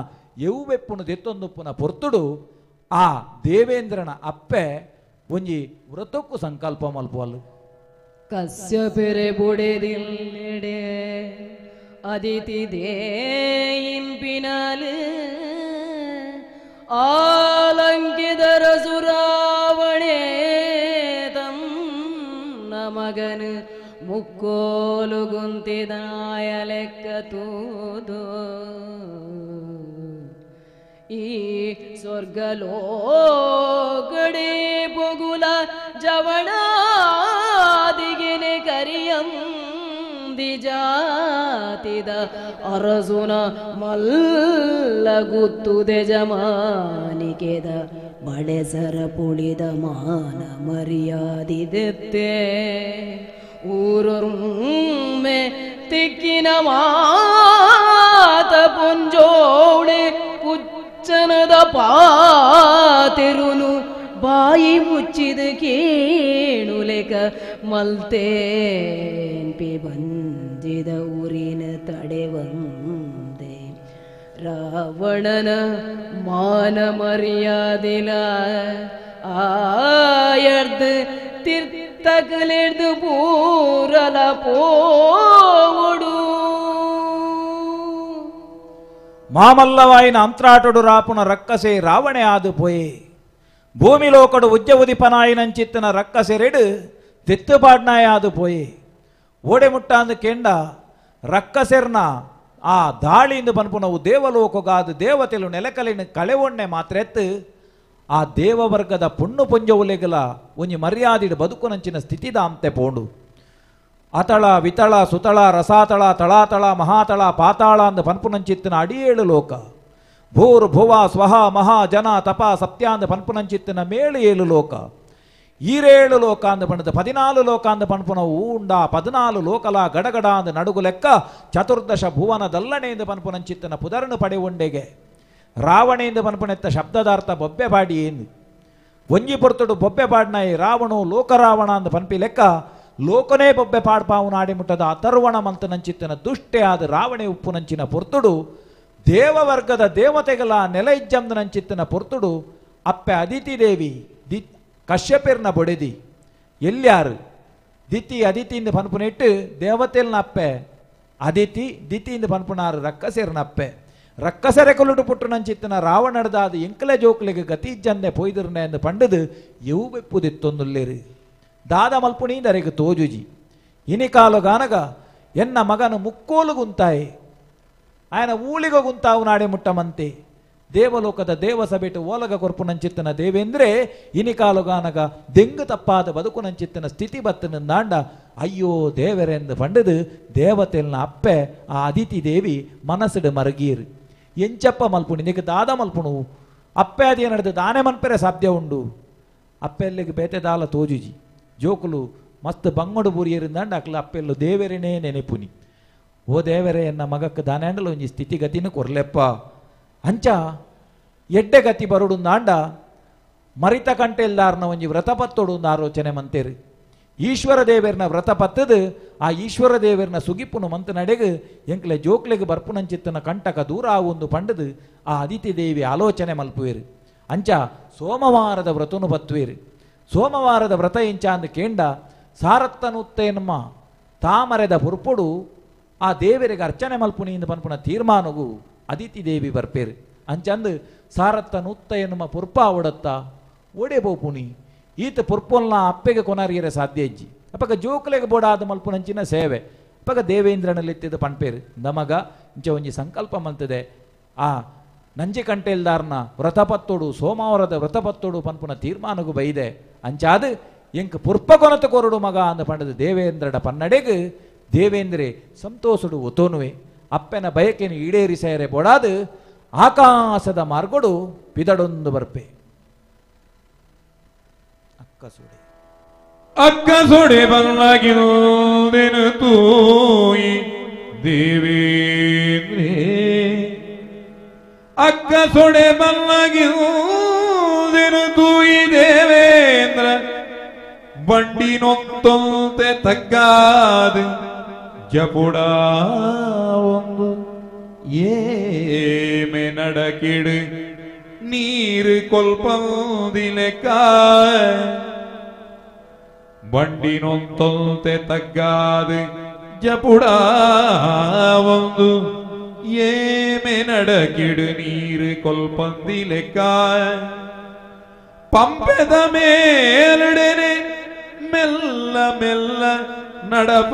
ಎವ್ವೆಪ್ಪುನು ದೆತ್ತೊಂದುಪ್ಪುನ ಪೊರ್ತುಡು ಆ ದೇವೇಂದ್ರನ ಅಪ್ಪೆ ಒಂಜಿ ವ್ರತಕ್ಕೂ ಸಂಕಲ್ಪ ಮಲ್ಪುವಲ್ಲು. ಕಶ್ಯಪೆರೆ ಬುಡೆದಿಲ್ಲೆಡೆ ಅದಿತಿ ದೇಯಿನ್ಪಿನಾಲು ಆಲಂಕಿದರ ಸುರಾವಣೆ ತನ್ನ ಮಗನು ಮುಕ್ಕೋಲು ಗುಂತಿದಾಯ ಲೆಕ್ಕ ತೂದು ಈ ಸ್ವರ್ಗಲೋಗಡೆ ಪೊಗುಲ ಜವಣಾದಿಗೆನೆ ಕರಿಯಂದಿ ಜಾತಿದ ಅರಸುನ ಮಲ್ಲ ಗುತ್ತುದೆ ಜಮಾನಿಕೆದ ಬಳೆಸರ ಪುಳಿದ ಮಾನ ಮರ್ಯಾದಿದೆತ್ತೆ ಊರೊಮ್ಮೆ ತಿಕ್ಕಿನ ಮಾತ ಪುಂಜೋಳೆ ಕುಚ್ಚನದ ಪಾತೆರುನು ಬಾಯಿ ಮುಚ್ಚಿದ ಕೇಣುಲೆಕ ಮಲ್ತೇನ್ಪಿ ಬಂಜಿದ ಊರಿನ ತಡೆವಂದೆ ರಾವಣನ ಮಾನ ಮರ್ಯಾದಿಲ ಆಯರ್ದು ತಿರ್ತಕಲೆಡ್ದು ಪೂರಲ ಪೋಡು. ಮಾಮಲ್ಲವಾಯಿನ ಅಂತ್ರಾಟಡು ರಾಪುನ ರಕ್ಕಸೆ ರಾವಣೆ ಆದು ಪೋಯೆ ಭೂಮಿಲೋಕಡು ಉಜ್ಜ ಉದಿಪನಾಯಿನಂಚಿತ್ತನ ರಕ್ಕಸೆರೆಡು ತೆತ್ತುಪಾಡ್ನಾಯ ಆದು ಪೋಯೆ ಓಡೆ ಮುಟ್ಟಾಂದು ಕೆಂಡ ರಕ್ಕಸೆರ್ನ ಆ ದಾಳಿಂದು ಪನ್ಪುನವು ದೇವಲೋಕಗಾದು ದೇವತೆಲು ನೆಲಕಲಿನ ಕಳೆವೊಣ್ಣೆ ಮಾತ್ರ ಎತ್ತು ಆ ದೇವವರ್ಗದ ಪುಣ್ಣು ಪುಂಜವುಲೆಗಲ ಒಂಜಿ ಮರ್ಯಾದಿಡು ಬದುಕುನಂಚಿನ ಸ್ಥಿತಿದಾಂತೆ ಪೋಂಡು. ಅತಳ ವಿತಳ ಸುತಳ ರಸಾತಳ ತಳಾತಳ ಮಹಾತಳ ಪಾತಾಳ ಅಂದ ಪನ್ಪುನಂಚಿತ್ತನ ಅಡಿಯೇಳು ಲೋಕ ಭೂರ್ ಭುವ ಸ್ವಹ ಮಹಾ ಜನ ತಪ ಸತ್ಯ ಅಂದ ಪನ್ಪುನಂಚಿತ್ತನ ಮೇಳು ಏಳು ಲೋಕ ಈರೇಳು ಲೋಕಾಂದ ಪಣದ 14 ಲೋಕಾಂದ ಪಣಪುನ ಊಂಡ 14 ಲೋಕಲ ಗಡಗಡಾಂದ ನಡುಗು ಲೆಕ್ಕ ಚತುರ್ದಶ ಭುವನದಲ್ಲಣೆಯಿಂದ ಪನ್ಪುನಂಚಿತ್ತನ ಪುದರನು ಪಡೆಯುಂಡೆಗೆ ರಾವಣೆಯಿಂದ ಪನ್ಪುನೆತ್ತ ಶಬ್ದದಾರ್ಥ ಬೊಬ್ಬೆ ಬಾಡಿ ಎಂದು ಒಂಜಿ ಪೊರ್ತುಡು ಬೊಬ್ಬೆ ಪಾಡ್ನಾಯಿ ರಾವಣು ಲೋಕರಾವಣ ಅಂದ ಪನ್ಪಿ ಲೆಕ್ಕ ಲೋಕನೇ ಬೊಬ್ಬೆ ಪಾಡ್ಪಾವು ನಾಡಿ ಮುಟ್ಟದ ಅಥರ್ವಣ ಮಂತನಂಚಿತ್ತನ ದುಷ್ಟೆ ಆದ ರಾವಣೆ ಉಪ್ಪುನಂಚಿನ ಪೊರ್ತುಡು ದೇವವರ್ಗದ ದೇವತೆಗಳ ನೆಲೈಜ್ಜಂದನಂಚಿತ್ತನ ಪೊರ್ತುಡು ಅಪ್ಪೆ ಅದಿತಿ ದೇವಿ the ಕಶ್ಯಪೆರ್ನ ಬೊಡೆದಿ ಎಲ್ಯಾರು ದಿತಿ ಅದಿತಿಯಿಂದ ಪನ್ಪುನಿಟ್ಟು ದೇವತೆಲ್ನ ಅಪ್ಪೆ ಅದಿತಿ ದಿತಿಯಿಂದ ಪನ್ಪುನಾರು ರಕ್ಕಸೆರ್ನ ಅಪ್ಪೆ ರಕ್ಕಸರೆ ಕೊಲ್ಲುಟು ಪುಟ್ಟು ನಂಚಿತ್ತನ ರಾವಣಡ್ದ ಅದು ಎಂಕಲೆ ಜೋಕ್ಲಿಗೆ ಗತಿ ಇಜ್ಜಂದೆ ಪೊಯ್ದಿರ್ನೆ ಎಂದು ಪಂಡದು ಇವು ಬೆಪ್ಪುದಿತ್ತೊಂದುಲ್ಲೇರು ದಾದ ಮಲ್ಪುಣೀಂದರೆಗೆ ತೋಜುಜಿ ಇನಿಕಾಲು ಗಾನಗ ಎನ್ನ ಮಗನು ಮುಕ್ಕೋಲು ಗುಂತಾಯಿ ಆಯನ ಊಳಿಗ ಗುಂತಾವು ನಾಡೆ ಮುಟ್ಟಮಂತೆ ದೇವಲೋಕದ ದೇವಸಭೆಟು ಓಲಗ ಕೊರ್ಪು ನಂಚಿತ್ತನ ದೇವೇಂದ್ರೆ ಇನಿಕಾಲು ಗಾನಗ ದೆಂಗು ತಪ್ಪಾದ ಬದುಕು ನಂಚಿತ್ತನ ಸ್ಥಿತಿ ಬತ್ತನ ದಾಂಡ ಅಯ್ಯೋ ದೇವರೆಂದು ಪಂಡದು ದೇವತೆಲ್ನ ಅಪ್ಪೆ ಆ ಅದಿತಿ ದೇವಿ ಮನಸ್ಸಿಡು ಮರಗೀರು ಎಂಚಪ್ಪ ಮಲ್ಪುಣಿ ನಿಗ ದಾದ ಮಲ್ಪುಣು ಅಪ್ಪೆ ಅದೇ ನಡೆದು ದಾನೆ ಮನ್ಪೆರೆ ಸಾಧ್ಯ ಉಂಡು ಅಪ್ಪೆಲ್ಲಿಗೆ ಬೇತೆ ದಾಲ ತೋಜುಜಿ ಜೋಕುಲು ಮಸ್ತ್ ಬಂಗಡು ಬೂರಿಯರಿಂದಾಂಡ ಅಕ್ಲ ಅಪ್ಪೆಲ್ಲು ದೇವರೇನೇ ನೆನೆಪುನಿ ಓ ದೇವರೇ ಎನ್ನ ಮಗಕ್ಕೆ ದಾನೆ ಒಂಜಿ ಸ್ಥಿತಿಗತಿನ ಕೊರ್ಲೆಪ್ಪ ಅಂಚ ಎಡ್ಡೆ ಗತಿ ಬರುಡು ನಾಂಡ ಮರಿತ ಕಂಟೆಲ್ದಾರ್ನ ಒಂಜಿ ವ್ರತಪತ್ತೊಡು ಒಂದು ಆಲೋಚನೆ ಮಂತೇರು ಈಶ್ವರ ದೇವರ್ನ ವ್ರತ ಪತ್ತದು ಆ ಈಶ್ವರ ದೇವರ್ನ ಸುಗಿಪುನು ಮಂತ ನಡೆಗು ಎಂಕ್ಲೆ ಜೋಕ್ಲೆಗ್ ಬರ್ಪುನಂಚಿತ್ತನ ಕಂಟಕ ದೂರ ಆವೊಂದು ಪಂಡದು ಆ ಅದಿತಿ ದೇವಿ ಆಲೋಚನೆ ಮಲ್ಪುವೇರು ಅಂಚ ಸೋಮವಾರದ ವ್ರತನು ಬತ್ತುವೇರು ಸೋಮವಾರದ ವ್ರತ ಎಂಚ ಅಂದು ಕೇಂಡ ಸಾರತ್ತನುತ್ತೇನಮ್ಮ ತಾಮರೆದ ಪುರ್ಪೊಡು ಆ ದೇವರಿಗೆ ಅರ್ಚನೆ ಮಲ್ಪುನಿ ಪನ್ಪುನ ತೀರ್ಮಾನಗು ಅದಿತಿ ದೇವಿ ಬರ್ಪೇರು ಅಂಚಂದು ಸಾರತ್ತನುತ್ತ ಎನ್ನುವ ಪುರ್ಪ ಅವಡತ್ತ ಓಡೆ ಬೋಪುನಿ ಈತ ಪುರ್ಪೊಲ್ನ ಅಪ್ಪೆಗೆ ಕೊನರಿಯರೆ ಸಾಧ್ಯ ಇಜ್ಜಿ ಅಪ್ಪಗ ಜೋಕುಲೆಗೆ ಬೋಡಾದ ಮಲ್ಪುನಂಚಿನ ಸೇವೆ ಅಪ್ಪಗ ದೇವೇಂದ್ರನಲ್ಲಿತ್ತಿದ ಪಣ್ಪೇರು ನಮಗ ಇಂಚ ಒಂಜಿ ಸಂಕಲ್ಪ ಮಂತದೆ ಆ ನಂಜಿ ಕಂಟೆಲ್ದಾರ್ನ ವ್ರತಪತ್ತೋಡು ಸೋಮವಾರದ ವ್ರತಪತ್ತೋಡು ಪನ್ಪುನ ತೀರ್ಮಾನಗು ಬೈದೆ ಅಂಚಾದು ಎಂಕ್ ಪುರ್ಪ ಕೊನತ ಕೊರಡು ಮಗ ಅಂದ ಪಂಡದ ದೇವೇಂದ್ರಡ ಪನ್ನಡೆಗು ದೇವೇಂದ್ರೆ ಸಂತೋಷಡು ಒತೋನುವೆ ಅಪ್ಪನ ಬಯಕೆನು ಈಡೇರಿಸೇರೆ ಬೋಡಾದು ಆಕಾಶದ ಮಾರ್ಗೊಡು ಪಿದಡೊಂದು ಬರ್ಪೆ ಅಕ್ಕಸುಡೆ ಅಕ್ಕಸುಡೆ ಬಲ್ಲಾಗಿರುವುದೇನು ತೂಯಿ ದೇವೇಂದ್ರೇ ಅಕ್ಕಸುಡೆ ಬಲ್ಲಾಗಿರುವುದೇನು ತೂಯಿ ದೇವೇಂದ್ರ ಬಂಡಿನೊಂತೊಂತೆ ತಗ್ಗಾದು ಜಪುಡ ಒಂದು ಏಮೆ ನಡಕಿಡು ನೀರು ಕೊಲ್ಪಂದಿಲೆಕ್ಕ ಬಂಡಿನೊಂತೊಂತೆ ತಗ್ಗಾದು ಜಪುಡ ಒಂದು ಏಮೆ ನಡಕಿಡು ನೀರು ಕೊಲ್ಪಂದಿಲೆಕ್ಕ ಪಂಪೆದ ಮೇಲುಡೆನೆ ಮೆಲ್ಲ ಮೆಲ್ಲ ನಡಪ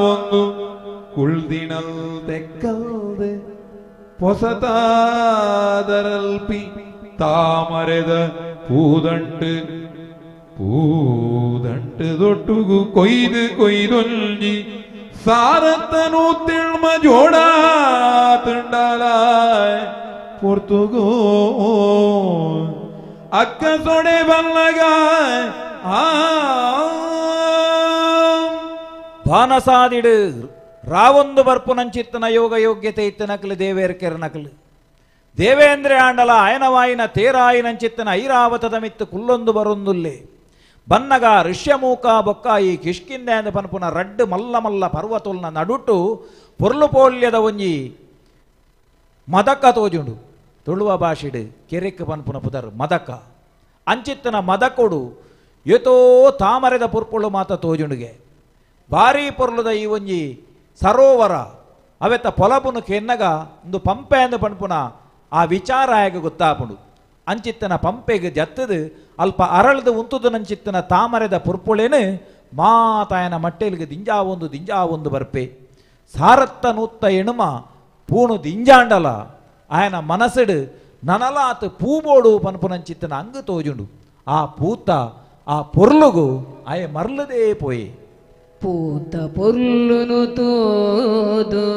ಒಂದು ಕುಳ್ದಿನಲ್ ತೆಕ್ಕಲ್ದೆ ಪೊಸತಾದರಲ್ಪಿ ತಾಮರೆದ ಪೂದಂಟು ಪೂದಂಟು ದೊಟ್ಟುಗು ಕೊಯ್ದು ಕೊಯ್ದೊಂಜಿ ಸಾರತ್ತನು ತಿಳ್ಮ ಜೋಡ ತುಂಡಲ ಪೊರ್ತುಗೋ ಅಕ್ಕ ಸೊಡೆ ಬಲ್ಲಗ ಆ ಬಾನಸಾದಿಡು ರಾವೊಂದು ಬರ್ಪುನಂಚಿತ್ತನ ಯೋಗ ಯೋಗ್ಯತೆ ಇತ್ತನಕಲು ದೇವೇರ್ಕೆರ್ ನಕಲು ದೇವೇಂದ್ರೆ ಆಂಡಲ ಅಯನವಾಯಿನ ತೇರಾಯಿನಂಚಿತ್ತನ ಐರಾವತದ ಮಿತ್ತು ಕುಲ್ಲೊಂದು ಬರೊಂದುಲ್ಲೆ ಬನ್ನಗ ಋಷ್ಯಮೂಕ ಬೊಕ್ಕ ಈ ಕಿಷ್ಕಿಂದೆ ಅಂದ ಪನ್ಪುನ ರಡ್ಡು ಮಲ್ಲ ಮಲ್ಲ ಪರ್ವತೊಲ್ನ ನಡುಟು ಪೊರ್ಲು ಪೋಲ್ಯದ ಒಂಜಿ ಮದಕ ತೋಜುಂಡು ತುಳುವ ಭಾಷೆಡು ಕೆರೆಕ್ ಪನ್ಪುನ ಪುದರ್ ಮದಕ ಅಂಚಿತ್ತನ ಮದಕೊಡು ಏತೋ ತಾಮರೆದ ಪುರ್ಪುಳು ಮಾತ ತೋಜುಂಡುಗೆ ಭಾರೀ ಪೊರ್ಲುದ ಈ ಒಂಜಿ ಸರೋವರ ಅವೆತ್ತ ಪೊಲಬುನು ಕೆನ್ನಗ ಒಂದು ಪಂಪೆ ಅಂದು ಪನ್ಪುನ ಆ ವಿಚಾರ ಆಗ ಗೊತ್ತಾಪುಂಡು ಅಂಚಿತ್ತನ ಪಂಪೆಗೆ ಜತ್ತದು ಅಲ್ಪ ಅರಳದು ಉಂತುದು ನಂಚಿತ್ತನ ತಾಮರೆದ ಪುರ್ಪುಳೇನು ಮಾತಾಯನ ಮಟ್ಟೆಲಿಗೆ ದಿಂಜಾ ಒಂದು ದಿಂಜಾ ಒಂದು ಬರ್ಪೆ ಸಾರತ್ತ ನೂತ್ತ ಎಣುಮ ಪೂಣು ದಿಂಜಾಂಡಲ ಆಯನ ಮನಸ್ಸುಡು ನನಲಾತ್ ಪೂಬೋಡು ಪನ್ಪುನಂಚಿತ್ತನ ಅಂಗು ತೋಜುಂಡು ಆ ಪೂತ ಆ ಪೊರ್ಲುಗು ಆಯ ಮರ್ಲದೇ ಪೋಯೆ ಪೂತ ಪೊರ್ಲುನು ತೋದು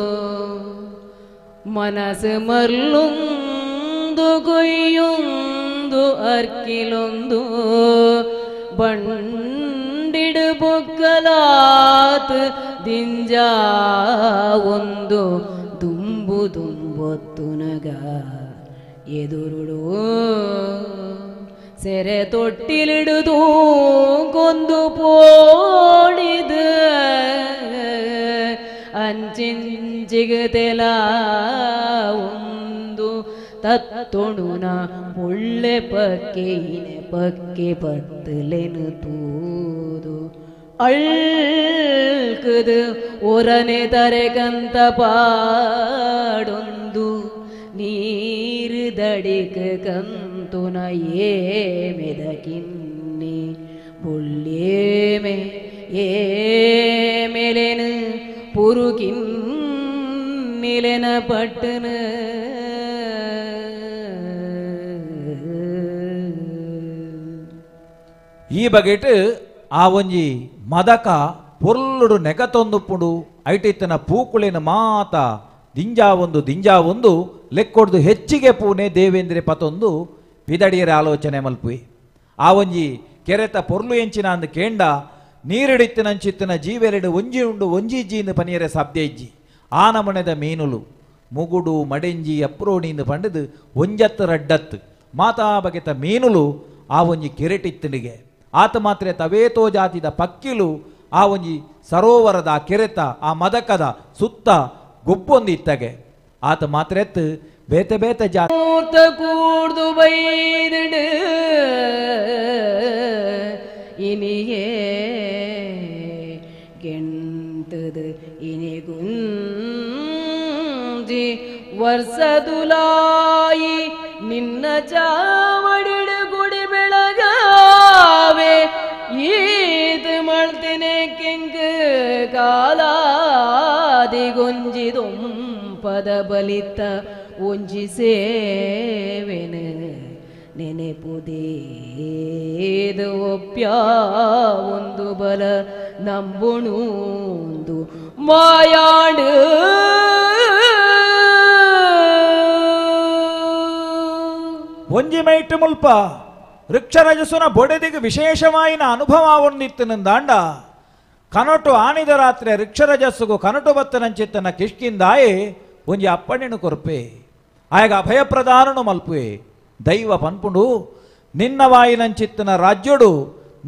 ಮನಸ್ಸು ಮರ್ಲುಂದು ಕೊಯ್ಯೊಂದು ಅರ್ಕಿಲೊಂದು ಬಂಡಿಡು ಬೊಕ್ಕಲಾತ್ ದಿಂಜ ಒಂದು ದುಂಬು ದುಂಬೊತ್ತುನಗ ಎದುರುಡು ಸೆರೆ ತೊಟ್ಟಿಲಿಡುದು ಕೊಂದು ಪೋಡಿದು ಅಂಚಿಂಚಿಗತೆಲ ಒಂದು ತತ್ತೊಡುನ ಪೊಳ್ಳೆ ಪಕ್ಕೆಯಿನೆ ಪಕ್ಕೆ ಪತ್ತಲೆನು ತೂದು ಅಳ್ಕದು ಒರನೆ ತರೆಕಂತ ಪಾಡೊಂದು ನೀರು ದಡಿಕ ಕಂತುನ ಏಮೆದ ಕಿನ್ನಿ ಬುಳ್ಳೇಮೆ ಏಮೆಲೆನು ಪುರುಕಿನ್ನಿಲೆನ ಪಟ್ಟನ. ಈ ಬಗೆಟ್ ಆ ಒಂಜಿ ಮದಕ ಪೊರ್ಲುಡು ನೆಗತೊಂದುಪ್ಪುಡು ಐಟಿತ್ತನ ಪೂಕುಳಿನ ಮಾತ ದಿಂಜಾ ಒಂದು ದಿಂಜಾ ಒಂದು ಲೆಕ್ಕೊಡ್ದು ಹೆಚ್ಚಿಗೆ ಪೂನೆ ದೇವೇಂದ್ರೆ ಪತೊಂದು ಪಿದಡಿಯರ ಆಲೋಚನೆ ಮಲ್ಪುವಿ. ಆ ಒಂಜಿ ಕೆರೆತ ಪೊರ್ಲು ಎಂಚಿನ ಅಂದು ಕೇಂಡ ನೀರಿಡಿತ್ತಿನಂಚಿತ್ತಿನ ಜೀವೆರೆಡು ಒಂಜಿ ಉಂಡು ಒಂಜಿ ಜೀಂದು ಪನಿಯರೆ ಸಾಧ್ಯ ಇಜ್ಜಿ. ಆ ನಮುನೆದ ಮೀನುಲು ಮುಗುಡು ಮಡೆಂಜಿ ಅಪ್ರೋಣಿಂದು ಪಂಡದು ಒಂಜತ್ತು ರಡ್ಡತ್ತು ಮಾತಾ ಬಗೆತ ಮೀನುಲು ಆ ಒಂಜಿ ಕೆರೆಟಿತ್ತನಿಗೆ. ಆತ ಮಾತ್ರ ತವೇತೋ ಜಾತಿದ ಪಕ್ಕಿಲು ಆ ಒಂಜಿ ಸರೋವರದ ಆ ಕೆರೆತ ಆ ಮದಕದ ಸುತ್ತ ಗೊಬ್ಬೊಂದು ಇತ್ತಗೆ. ಆತ ಮಾತ್ರ ಎತ್ತು ಬೇತೆ ಬೇತೆ ಜಾತಿ ಕೂಡ್ದು ಬೈದಿಡು ಇನಿಯೇ ಗೆಂತದು ಇನಿ ಗುಂಜಿ ವರ್ಷದುಲಾಯಿ ನಿನ್ನ ಚಾವಡಿಡು ಗುಡಿ ಬೆಳಗಾವೆ ಈದು ಮಳ್ತಿನೆ ಕೆಂಕ ಕಾಲಾದಿ ಗೊಂಜಿ ದೊಂಪದ ಬಲಿತ ಒಂಜಿ ಸೇವೆನು ನೆನೆಪುದೇದು ಒಪ್ಯ ಒಂದು ಬಲ ನಂಬುಣೂಂದು ಮಾಯಾಡು. ಒಂಜಿ ಮೈಟ್ ಮುಲ್ಪ ವೃಕ್ಷರಜಸುನ ಬೊಡೆದಿಗೆ ವಿಶೇಷವಾಯಿನ ಅನುಭವ ಒಂದಿತ್ತನಂದಾಂಡ ಕನಟು ಆನಿದ ರಾತ್ರಿ ವೃಕ್ಷರಜಸ್ಸುಗು ಕನಟು ಬತ್ತನಂಚಿತ್ತನ ಕಿಷ್ಕಿಂದಾಯೆ ಒಂಜಿ ಅಪ್ಪಣ್ಣೆನು ಕೊರ್ಪೆ ಆಯಗ ಅಭಯಪ್ರದಾನನು ಮಲ್ಪುವೆ. ದೈವ ಪನ್ಪುಂಡು ನಿನ್ನ ವಾಯಿನಂಚಿತ್ತನ ರಾಜ್ಯೋಡು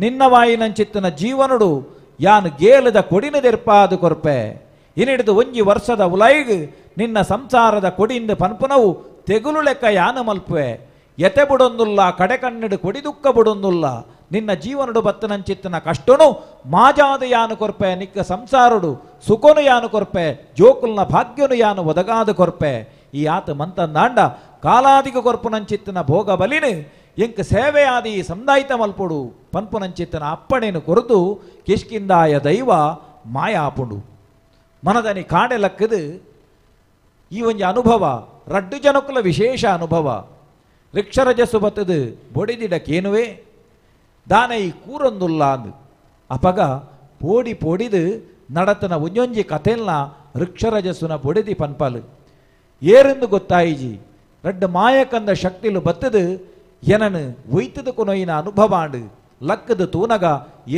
ನಿನ್ನ ವಾಯಿನಂಚಿತ್ತನ ಜೀವನುಡು ಯಾನು ಗೇಲದ ಕೊಡಿನ ದೆರ್ಪಾದು ಕೊರ್ಪೆ. ಇನಿಡಿದು ಒಂಜಿ ವರ್ಷದ ಉಲೈಗ್ ನಿನ್ನ ಸಂಸಾರದ ಕೊಡಿಂದ ಪನ್ಪುನವು ತೆಗುಲು ಲೆಕ್ಕ ಯಾನು ಮಲ್ಪುವೆ. ಎತೆ ಬುಡೊಂದುಲ್ಲ ಕಡೆ ಕಣ್ಣಿಡು ಕೊಡಿ ದುಃಖ ಬುಡೊಂದುಲ್ಲ ನಿನ್ನ ಜೀವನುಡು ಬತ್ತನಂಚಿತ್ತನ ಕಷ್ಟನು ಮಾಜಾದ ಯಾನು ಕೊರ್ಪೆ. ನಿಕ್ಕ ಸಂಸಾರುಡು ಸುಖನು ಯಾನು ಕೊರ್ಪೆ ಜೋಕುಲ್ನ ಭಾಗ್ಯನು ಯಾನು ಒದಗಾದು ಕೊರ್ಪೆ. ಈ ಆತ ಮಂತಂದಾಂಡ ಕಾಲಾದಿಗ ಕೊರ್ಪುನಂಚಿತ್ತನ ಭೋಗ ಬಲಿನು ಎಂಕ್ ಸೇವೆಯಾದಿ ಸಂದಾಯಿತ ಮಲ್ಪುಡು ಪನ್ಪುನಂಚಿತ್ತನ ಅಪ್ಪಣೆನು ಕೊರದು ಕಿಷ್ಕಿಂದಾಯ ದೈವ ಮಾಯಾಪುಂಡು. ಮನದನಿ ಕಾಡೆ ಲಕ್ಕದು ಈ ಒಂಜಿ ಅನುಭವ ರಡ್ಡು ಜನಕುಲ ವಿಶೇಷ ಅನುಭವ. ರಿಕ್ಷರಜಸ್ಸು ಬತ್ತದು ಬೊಡಿದಿಡ ಕೇನುವೆ ದಾನ ಈ ಕೂರೊಂದುಲ್ಲ ಅಂದು ಅಪಗ ಪೋಡಿ ಪೋಡಿದು ನಡತನ ಒಂಜೊಂಜಿ ಕಥೆಲ್ನ ವೃಕ್ಷರಜಸ್ಸುನ ಬೊಡಿದಿ ಪನ್ಪಲು ಏರೆಂದು ಗೊತ್ತಾಯಿಜಿ ರಡ್ಡು ಮಾಯಕಂದ ಶಕ್ತಿಲು ಬತ್ತದು ಎನನು ಒಯ್ತದ ಕೊನೊಯಿನ ಅನುಭವಾಂಡು ಲಕ್ಕದು ತೂನಗ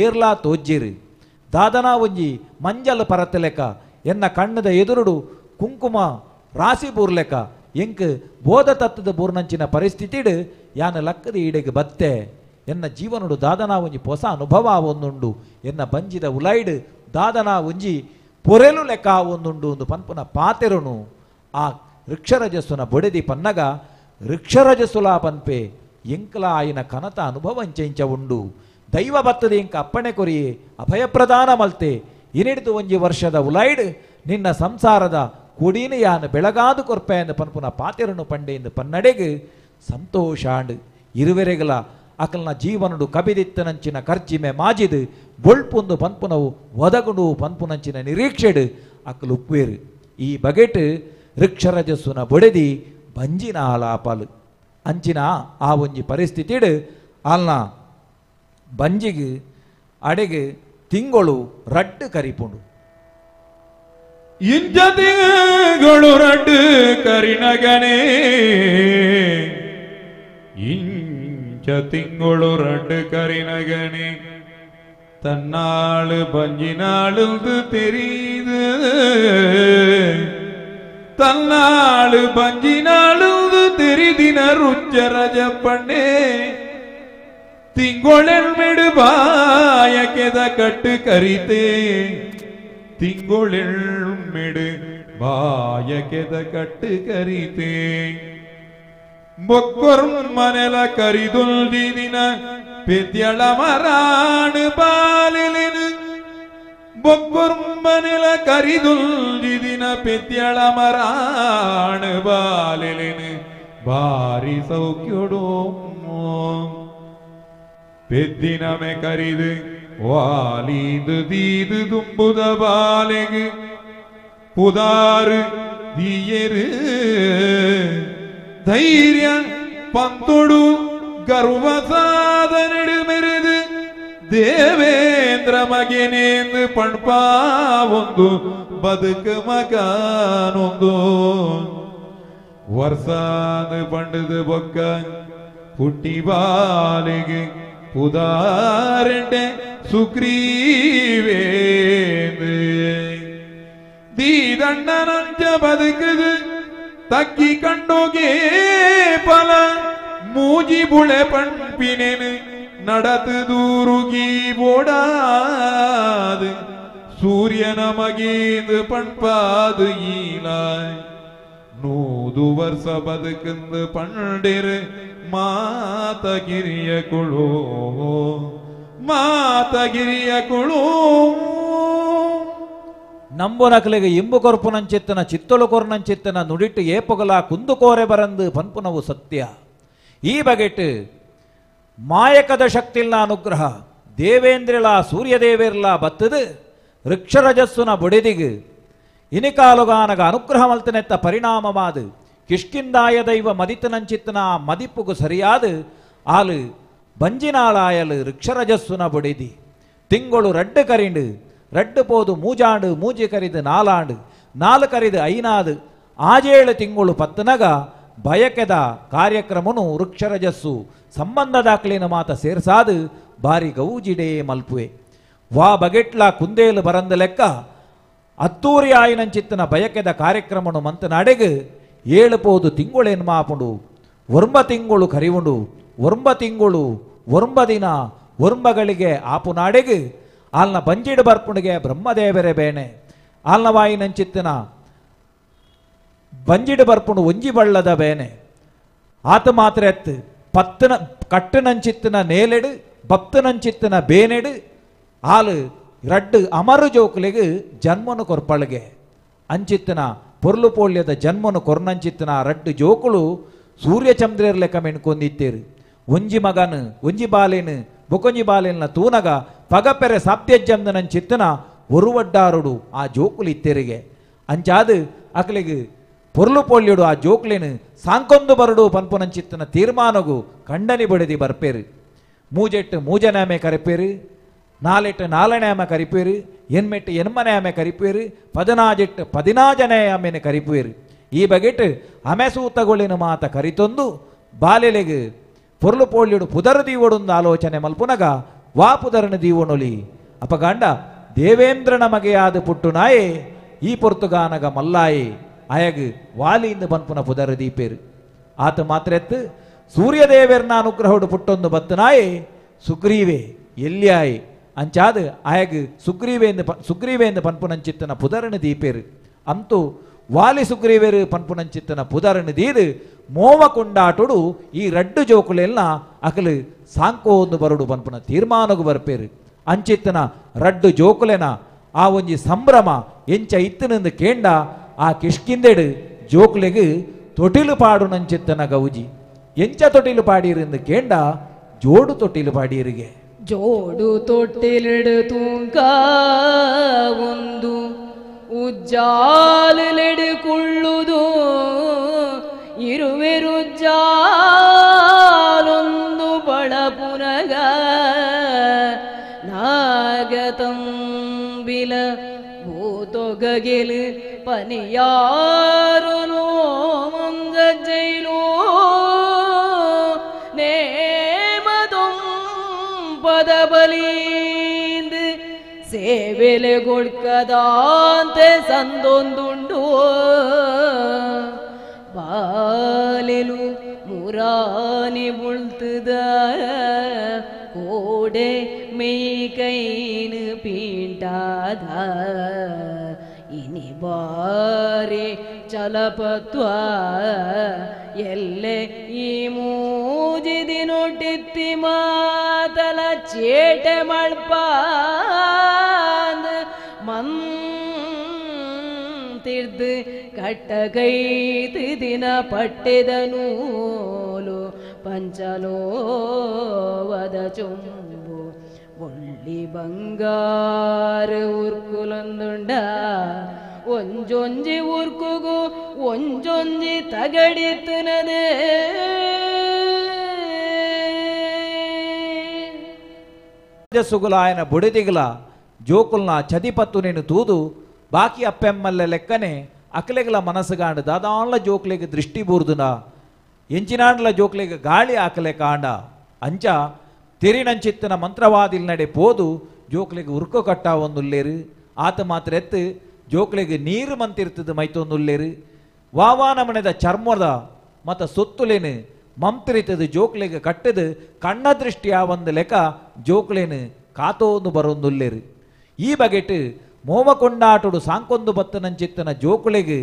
ಏರ್ಲಾ ತೋಜ್ಜಿರು ದಾದನಾ ಒಂಜಿ ಮಂಜಲ್ ಪರತಲೆಕ ಎನ್ನ ಕಣ್ಣದ ಎದುರುಡು ಕುಂಕುಮ ರಾಸಿ ಬೂರ್ಲೆಕ ಎಂಕ್ ಬೋಧ ತತ್ತದ ಬೂರ್ನಂಚಿನ ಪರಿಸ್ಥಿತಿಡು ಯಾನ ಲಕ್ಕದ ಈಡೆಗೆ ಬತ್ತೆ ಎನ್ನ ಜೀವನುಡು ದಾದನಾ ಒಂಜಿ ಹೊಸ ಅನುಭವ ಒಂದುಂಡು ಎನ್ನ ಬಂಜಿದ ಉಲೈಡು ದಾದನಾ ಒಂಜಿ ಪೊರೆಲು ಲೆಕ್ಕ ಒಂದುಂಡು ಒಂದು ಪನ್ಪುನ ಪಾತೆರುನು ಆ ವೃಕ್ಷರಜಸ್ಸುನ ಬೊಡೆದಿ ಪನ್ನಗ ವೃಕ್ಷರಜಸುಲ ಪನ್ಪೆ ಎಂಕಲ ಆಯಿನ ಕನತ ಅನುಭವ ಇಂಚ ಉಂಡು ದೈವ ಬತ್ತದೆ ಎಂಕ ಅಪ್ಪಣೆ ಕೊರಿಯೆ ಅಭಯಪ್ರದಾನ ಮಲ್ತೆ ಇನಿಡಿದು ಒಂಜಿ ವರ್ಷದ ಉಲೈಡ್ ನಿನ್ನ ಸಂಸಾರದ ಕೊಡಿನ ಯಾನು ಬೆಳಗಾದು ಕೊರ್ಪೆ ಎಂದು ಪನ್ಪುನ ಪಾತೆರನು ಪಂಡೆ ಎಂದು ಪನ್ನಡೆಗು ಸಂತೋಷಾಂಡ್ ಇರುವೆರೆಗಲ ಅಕಲ್ನ ಜೀವನುಡು ಕಬಿದಿತ್ತನಂಚಿನ ಖರ್ಚಿಮೆ ಮಾಜಿದು ಬೊಳ್ಪುಂದು ಪನ್ಪುನವು ಒದಗುಡು ಪನ್ಪುನಂಚಿನ ನಿರೀಕ್ಷೆಡು ಅಕಲು ಉಪ್ಪೇರು. ಈ ಬಗೆಟ್ ವೃಕ್ಷರಜಸ್ಸುನ ಬೊಡೆದಿ ಬಂಜಿನ ಆಲಾಪಾಲು ಅಂಚಿನ ಆ ಒಂಜಿ ಪರಿಸ್ಥಿತಿಡು ಅಲ್ನ ಬಂಜಿಗೆ ಅಡೆಗೆ ತಿಂಗಳು ರಡ್ಡು ಕರಿಪುಂಡು. ಇಂಚ ತಿಂಗಳು ರಡ್ಡು ಕರಿನಗನೇ ಇಂಚ ತಿಂಗಳು ರಡ್ಡು ಕರಿನಗಣೆ ತನ್ನಾಳು ಬಂಜಿನಾಳುದು தெரியுது ತನ್ನಾಳು ಬಂಜಿನಾಳುದು தெரிதிನ ರುಚ್ಚರಜ ಪಣ್ಣೆ ತಿಂಗೊಳೆಲ್ಮೆಡು ಬಾಯಕೆದ ಕಟ್ಟು ಕರಿತೆ ತಿಂಗೊಳೆಲ್ಮೆಡು ಬಾಯಕೆದ ಕಟ್ಟು ಕರಿತೆ ಬೊಕ್ಕೊರ್ಮನೆಲ ಕರಿದುಲ್ದಿನ ಪೆದ್ಯಳ ಮರಾಣು ಬಾಲಿಲಿನು ಬೊಕ್ಕೊರ್ಮನೆಲ ಕರಿದುಲ್ದಿನ ಪೆದ್ಯಳ ಮರಾಣು ಬಾಲಿಲಿನು ಬಾರಿ ಸೌಖ್ಯೊಡು ಪೆದ್ದಿನಮೆ ಕರಿದು ವಾಲೀದು ದೀದು ದುಂಬುದ ಬಾಲೆಗು ಪುದಾರು ದೀಯರು ಧೈರ್ಯ ಪಂತೊಡು ಗರ್ವ ಸಾಧನೆಡು ಮೆರೆದು ದೇವೇಂದ್ರ ಮಗನೇಂದು ಪಣ್ಪಾ ಒಂದು ಬದುಕು ಮಗನೊಂದು ವರ್ಷಾದ ಪಂಡದು ಬೊಕ್ಕ ಪುಟ್ಟಿ ಬಾಲಿಗೆ ಪುದಾರೆಂಡೆ ಸುಗ್ರೀವೇಂದು ದೀದಂಡನಂಚ ಬದುಕುದು ತಕ್ಕಿ ಕಂಡೋಗೆ ಪಲ ಮೂಜಿ ಬುಳೆ ಪಣ್ಪಿನೇನು நடத்து தூருகி போடாது சூரியன மகீந்து பண்பாது ஈலாய் 100 ವರ್ಷ ಬದುಕಂದು ಪಂಡಿರು ಮಾತಗಿರಿಯ ಕುಳು ಮಾತಗಿರಿಯ ಕುಳು ನಂಬುನಕಲಿಗೆ ಇಂಬು ಕೊರ್ಪುನಂಚಿತ್ತನ ಚಿತ್ತೊಳು ಕೊರ್ನಂಚಿತ್ತನ ನುಡಿಟ್ಟು ಏಪೊಗಲ ಕುಂದುಕೋರೆ ಬರಂದು ಪನ್ಪುನವು ಸತ್ಯ. ಈ ಬಗೆಟ್ ಮಾಯಕದ ಶಕ್ತಿಲ್ಲ ಅನುಗ್ರಹ ದೇವೇಂದ್ರಲ ಸೂರ್ಯದೇವೇರ್ಲ ಬತ್ತದು ವೃಕ್ಷರಜಸ್ಸುನ ಬೊಡೆದಿಗು ಇನಿಕಾಲುಗಾನಗ ಅನುಗ್ರಹ ಮಲ್ತನೆತ್ತ ಪರಿಣಾಮವಾದು ಕಿಷ್ಕಿಂದಾಯ ದೈವ ಮದಿತನಂಚಿತ್ತನ ಮದಿಪ್ಪುಗು ಸರಿಯಾದು ಆಲು ಬಂಜಿನಾಳಾಯಲು ವೃಕ್ಷರಜಸ್ಸುನ ಬೊಡೆದಿ ತಿಂಗಳು ರಡ್ಡು ಕರಿಂಡು ರಡ್ಡು ಪೋದು ಮೂಜಾಂಡು ಮೂಜಿ ಕರಿದು ನಾಲಾಂಡು ನಾಲು ಕರಿದು ಐನಾದು ಆಜೇಳು ತಿಂಗಳು ಪತ್ತನಗ ಬಯಕೆದ ಕಾರ್ಯಕ್ರಮನು ವೃಕ್ಷರಜಸ್ಸು ಸಂಬಂಧ ದಾಖಲಿನ ಮಾತ ಸೇರ್ಸಾದು ಬಾರಿ ಗೌಜಿಡೇ ಮಲ್ಪುವೆ ವಾ ಬಗೆಟ್ಲ ಕುಂದೇಲು ಬರಂದ ಲೆಕ್ಕ ಅತ್ತೂರಿ ಆಯಿನಂಚಿತ್ತನ ಬಯಕೆದ ಕಾರ್ಯಕ್ರಮನು ಮಂತನಾಡೆಗು ಏಳು ಪೋದು ತಿಂಗಳೇನು ಮಾಪುಂಡು ಒರ್ಂಬ ತಿಂಗಳು ಕರಿವುಂಡು ಒರ್ಂಬ ತಿಂಗಳು ಒರ್ಂಬ ದಿನ ಒರ್ಂಬಗಳಿಗೆ ಆಪುನಾಡೆಗು ಆಲ್ನ ಬಂಜಿಡು ಬರ್ಪುಣಿಗೆ ಬ್ರಹ್ಮದೇವರೇ ಬೇಣೆ ಆಲ್ನ ವಾಯಿನಂಚಿತ್ತನ ಬಂಜಿಡು ಬರ್ಪುಣು ಒಂಜಿ ಬಳ್ಳದ ಬೇನೆ ಆತ ಮಾತ್ರ ಎತ್ತು ಪತ್ತನ ಕಟ್ಟನಂಚಿತ್ತನ ನೇಲೆಡು ಬಪ್ತನಂಚಿತ್ತನ ಬೇನೆಡು ಆಲು ರಡ್ಡು ಅಮರು ಜೋಕುಲಿಗೆ ಜನ್ಮನು ಕೊರ್ಪಳಿಗೆ ಅಂಚಿತ್ತನ ಪೊರ್ಲು ಪೋಳ್ಯದ ಜನ್ಮನು ಕೊರ್ನಂಚಿತ್ತನ ರಡ್ಡು ಜೋಕುಳು ಸೂರ್ಯಚಂದ್ರರ್ ಲೆಕ್ಕ ಮೆಣ್ಕೊಂದಿತ್ತೇರು ಒಂಜಿ ಮಗನು ಒಂಜಿ ಬಾಲೇನು ಬೊಕೊಂಜಿ ಬಾಲೇನ ತೂನಗ ಪಗಪೆರೆ ಸಾಪ್ಯಜ್ಜಂದನಂಚಿತ್ತನ ಒರುವಡ್ಡಾರುಡು ಆ ಜೋಕುಲು ಇತ್ತೇರಿಗೆ ಅಂಚಾದು ಅಕಲಿಗೆ ಪೊರ್ಲು ಪೋಳ್ಯಡು ಆ ಜೋಕ್ಲೇನು ಸಾಂಕೊಂದು ಬರಡು ಪನ್ಪುನಂಚಿತ್ತನ ತೀರ್ಮಾನಗು ಕಂಡನಿ ಬಡಿದಿ ಬರ್ಪೇರು ಮೂಜೆಟ್ಟು ಮೂಜನಾಮೆ ಕರಿಪೇರು ನಾಲೆಟ್ಟು ನಾಲನೇ ಆಮೆ ಕರಿಪೇರು ಎನ್ಮೆಟ್ಟು ಎನ್ಮನೆ ಆಮೆ ಕರಿಪೇರು ಪದಿನಾಜೆಟ್ಟು ಪದಿನಾಜನೇ ಆಮೆನೆ ಕರಿಪೇರು ಈ ಬಗೆಟ್ ಅಮೆಸೂತಗೊಳಿನ ಮಾತ ಕರಿತೊಂದು ಬಾಲೆಲೆಗು ಪೊರ್ಲು ಪೋಳ್ಯಡು ಪುದರು ದೀವೊಡೊಂದು ಆಲೋಚನೆ ಮಲ್ಪುನಗ ವಾ ಪುದರನ ದೀವೊಣೊಲಿ ಅಪಗಂಡ ದೇವೇಂದ್ರನ ಮಗೆಯಾದ ಪುಟ್ಟು ನಾಯೆ ಈ ಪೊರ್ತುಗಾನಗ ಮಲ್ಲಾಯಿ ಅಯಗು ವಾಲಿಯಿಂದ ಬನ್ಪುನ ಪುದರ ದೀಪೇರು ಆತ ಮಾತ್ರ ಎತ್ತು ಸೂರ್ಯದೇವೆರ್ನ ಅನುಗ್ರಹೋಡು ಪುಟ್ಟೊಂದು ಬತ್ತನಾಯೆ ಸುಗ್ರೀವೆ ಎಲ್ಲಿಯಾಯಿ ಅಂಚಾದು ಅಯಗು ಸುಗ್ರೀವೇಂದು ಸುಗ್ರೀವೇಂದು ಪನ್ಪುನಂಚಿತ್ತನ ಪುದರನ ದೀಪೇರು ಅಂತೂ ವಾಲಿ ಸುಗ್ರೀವೇರು ಪನ್ಪುನಂಚಿತ್ತನ ಪುದರನ ದೀದು ಮೋವ ಕೊಂಡಾಟುಡು ಈ ರಡ್ಡು ಜೋಕುಲೆಲ್ಲ ಅಕಲು ಸಾಂಕೋ ಒಂದು ಬರುಡು ಪನ್ಪುನ ತೀರ್ಮಾನಗು ಬರ್ಪೇರು ಅಂಚಿತ್ತನ ರಡ್ಡು ಜೋಕುಲೆನ ಆ ಒಂಜಿ ಸಂಭ್ರಮ ಎಂಚ ಇತ್ತನೆಂದು ಕೇಂಡ ಆ ಕಿಷ್ಕಿಂದೆಡು ಜೋಕುಲೆಗು ತೊಟಿಲು ಪಾಡುನಂಚಿತ್ತನ ಗೌಜಿ ಎಂಚ ತೊಟಿಲು ಪಾಡಿರೆಂದು ಕೇಂಡ ಜೋಡು ತೊಟಿಲು ಪಾಡಿಯರಿಗೆ ಜೋಡು ತೊಟ್ಟಿಲಿಡು ತೂಂಕ ಒಂದು ಉಜ್ಜಾಲೆಡು ಕುಳ್ಳುದು ಇರುವೆರುಜ್ಜಾಲೊಂದು ಬಳಪುನಗ ನಾಗತಂಬಿಲ ಭೂತೊಗಗೆಲು ಪನಿಯಾರು ಮಂಗಜ್ಜೈಲೋ ಪದ ಬಲೀಂದು ಸೇವೆಲೆ ಕೊಡ್ಕದಾಂತೆ ಸಂದೊಂದುಂಡು ಬಾಲೆಲು ಮುರಾನಿ ಬುಳ್ತದ ಕೋಡೆ ಮೇಕೈನು ಪೀಂಟಾದ ಇನಿ ಬಾರಿ ಚಲಪತ್ವ ಎಲ್ಲೆ ಈ ಮೂಜಿದಿ ನೋಟಿತ್ತಿ ಮಾತಲ ಚೇಟೆ ಮಳ್ಪಾಂದ ಮಂತಿರ್ದು ಕಟ್ಟ ಕೈತು ದಿನ ಪಟ್ಟಿದ ನೂಲು ಪಂಚಲೋವದ ಚೊಂಬು ಒಳ್ಳಿ ಬಂಗಾರ ಉರ್ಕುಲೊಂದುಂಡ ಒಂಜೊಂಜಿ ಉರ್ಕುಗು ಒಂಜೊಂಜಿ ತಗಡಿತ್ತನದೇ. ಸುಗುಲ ఆయన ಬುಡಿದಿಗಲ ಜೋಕುಲ್ನ ಚದಿಪತ್ತು ನೀನು ತೂದು ಬಾಕಿ ಅಪ್ಪೆಮ್ಮಲ್ಲ ಲೆಕ್ಕನೆ ಅಕಲೆಗಲ ಮನಸ್ಸುಗಾಂಡು ದಾದಾನ್ಲ ಜೋಕ್ಲೆಗೆ ದೃಷ್ಟಿ ಬೂರ್ದುನ ಎಂಚಿನಾಂಡ್ಲ ಜೋಕ್ಲೆಗೆ ಗಾಳಿ ಆಕಲೆ ಕಾಂಡ ಅಂಚ ತಿರಿನಂಚಿತ್ತನ ಮಂತ್ರವಾದಿಲ್ ನಡೆ ಪೋದು ಜೋಕ್ಲೆಗೆ ಉರ್ಕೊ ಕಟ್ಟ ಒಂದುಲ್ಲೇರು ಆತ ಮಾತ್ರ ಎತ್ತು ಜೋಕ್ಲೆಗೆ ನೀರು ಮಂತಿರ್ತದ ಮೈತೊಂದುಲ್ಲೇರು ವಾವಾ ನಮನೆದ ಚರ್ಮದ ಮತ ಸೊತ್ತುಲೇನು ಮಂತ್ರಿತದ ಜೋಕ್ಲೆಗೆ ಕಟ್ಟದು ಕಣ್ಣ ದೃಷ್ಟಿ ಆ ಒಂದು ಲೆಕ್ಕ ಜೋಕ್ಲೇನು ಕಾತೋಂದು ಬರೊಂದುಲ್ಲೇರು. ಈ ಬಗೆಟ್ ಮೋಮಕೊಂಡಾಟುಡು ಸಾಂಕೊಂದು ಬತ್ತನಂಚಿತ್ತನ ಜೋಕುಲೆಗೆ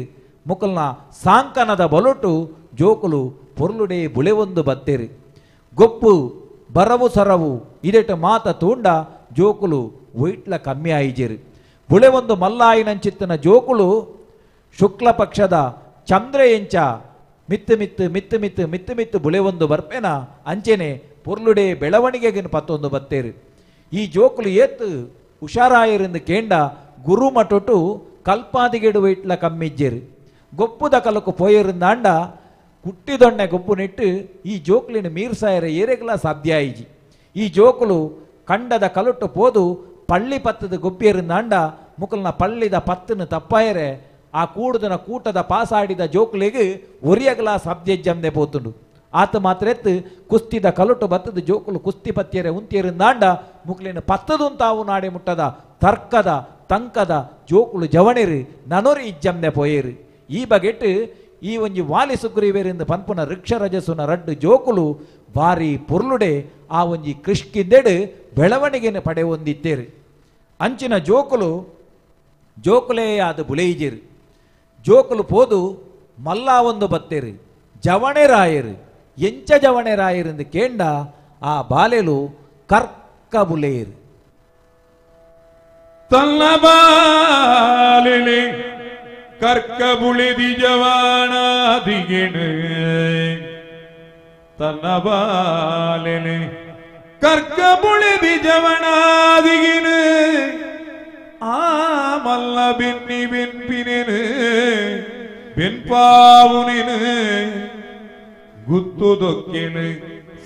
ಮುಕಲ್ನ ಸಾಂಕನದ ಬಲುಟು ಜೋಕುಲು ಪೊರ್ಲುಡೆ ಬುಳೆವೊಂದು ಬತ್ತೇರು. ಗೊಪ್ಪು ಬರವು ಸರವು ಇದೆಟ ಮಾತ ತೂಂಡ ಜೋಕುಲು ಒಯ್ಟ್ಲ ಕಮ್ಮಿ ಆಯಿಜೇರು. ಬುಳೆವೊಂದು ಮಲ್ಲಾಯಿನಂಚಿತ್ತನ ಜೋಕುಲು ಶುಕ್ಲ ಪಕ್ಷದ ಚಂದ್ರ ಎಂಚ ಮಿತ್ತು ಮಿತ್ತು ಮಿತ್ತು ಮಿತ್ತು ಮಿತ್ತು ಮಿತ್ತು ಬುಳೆವೊಂದು ಬರ್ಪೆನ ಅಂಚೆನೆ ಪೊರ್ಲುಡೆ ಬೆಳವಣಿಗೆಗಿನ ಪತ್ತೊಂದು ಬತ್ತೇರು. ಈ ಜೋಕುಲು ಏತ್ತು ಹುಷಾರಾಯರಿಂದ ಕೇಂಡ ಗುರುಮಟೊಟು ಕಲ್ಪಾದಿಗೆಡು ಇಟ್ಲ ಕಮ್ಮಿಜ್ಜೇರು. ಗೊಪ್ಪುದ ಕಲಕು ಪೋಯರಿಂದಾಂಡ ಕುಟ್ಟಿದೊಣ್ಣೆ ಗೊಪ್ಪು ನೆಟ್ಟು ಈ ಜೋಕ್ಲಿನ ಮೀರ್ಸಾಯರ ಏರೆಗ್ಲ ಸಾಧ್ಯ ಆಯಿಜಿ. ಈ ಜೋಕುಲು ಕಂಡದ ಕಲುಟ್ಟು ಪೋದು ಪಳ್ಳಿ ಪತ್ತದ ಗೊಬ್ಬಿಯರಿಂದಾಂಡ ಮುಕಲ್ನ ಪಳ್ಳಿದ ಪತ್ತನ್ನು ತಪ್ಪಾಯರೆ ಆ ಕೂಡುದನ ಕೂಟದ ಪಾಸಾಡಿದ ಜೋಕುಲಿಗೆ ಒರಿಯಗಲ ಸಾಧ್ಯಜ್ಜಂದೆ ಪೋತುಂಡು. ಆತ ಮಾತ್ರ ಎತ್ತು ಕುಸ್ತಿದ ಕಲುಟು ಬತ್ತದ ಜೋಕುಲು ಕುಸ್ತಿ ಪತ್ತಿಯರೆ ಉಂತಿಯರಿಂದಾಂಡ ಮುಕ್ಲಿನ ಪತ್ತದುಂತಾವು ನಾಡೆ ಮುಟ್ಟದ ತರ್ಕದ ತಂಕದ ಜೋಕುಲು ಜವಣಿರು ನನೊರಿ ಇಜ್ಜಂದೆ ಪೋಯೇರು. ಈ ಬಗೆಟ್ ಈ ಒಂಜಿ ವಾಲಿ ಸುಗ್ರೀವೇರಿಂದ ಪನ್ಪುನ ವೃಕ್ಷರಜಸುನ ರಡ್ಡು ಜೋಕುಲು ಬಾರಿ ಪೊರ್ಲುಡೆ ಆ ಒಂಜಿ ಕೃಷ್ಕಿಂದೆಡು ಬೆಳವಣಿಗೆಯನ್ನು ಪಡೆಯೊಂದಿತ್ತೇರು. ಅಂಚಿನ ಜೋಕುಲು ಜೋಕುಲೇ ಆದ ಬುಳೆಯಿಜೇರು. ಜೋಕುಲು ಪೋದು ಮಲ್ಲ ಒಂದು ಬತ್ತೇರು ಜವಣೆರಾಯರು. ಎಂಚ ಜವಣೆರಾಯರೆಂದು ಕೇಂಡ ಆ ಬಾಲೆಲು ಕರ್ಕ ಬುಲೆಯರು. ತನ್ನ ಬಾಲೆಲೆ ಕರ್ಕ ಬುಳೆದಿ ಜವಾಣಾದಿಗೆಣು ತನ್ನ ಬಾಲೆಲೆ ಕರ್ಕ ಬುಳೆದಿ ಜವಣಾದಿಗೆಣು ಆ ಮಲ್ಲ ಬೆನ್ನಿ ಬೆನ್ಪಿನೇನು ಬೆನ್ಪಾವುನೇನು ಗುತ್ತುದೊಕ್ಕೆನು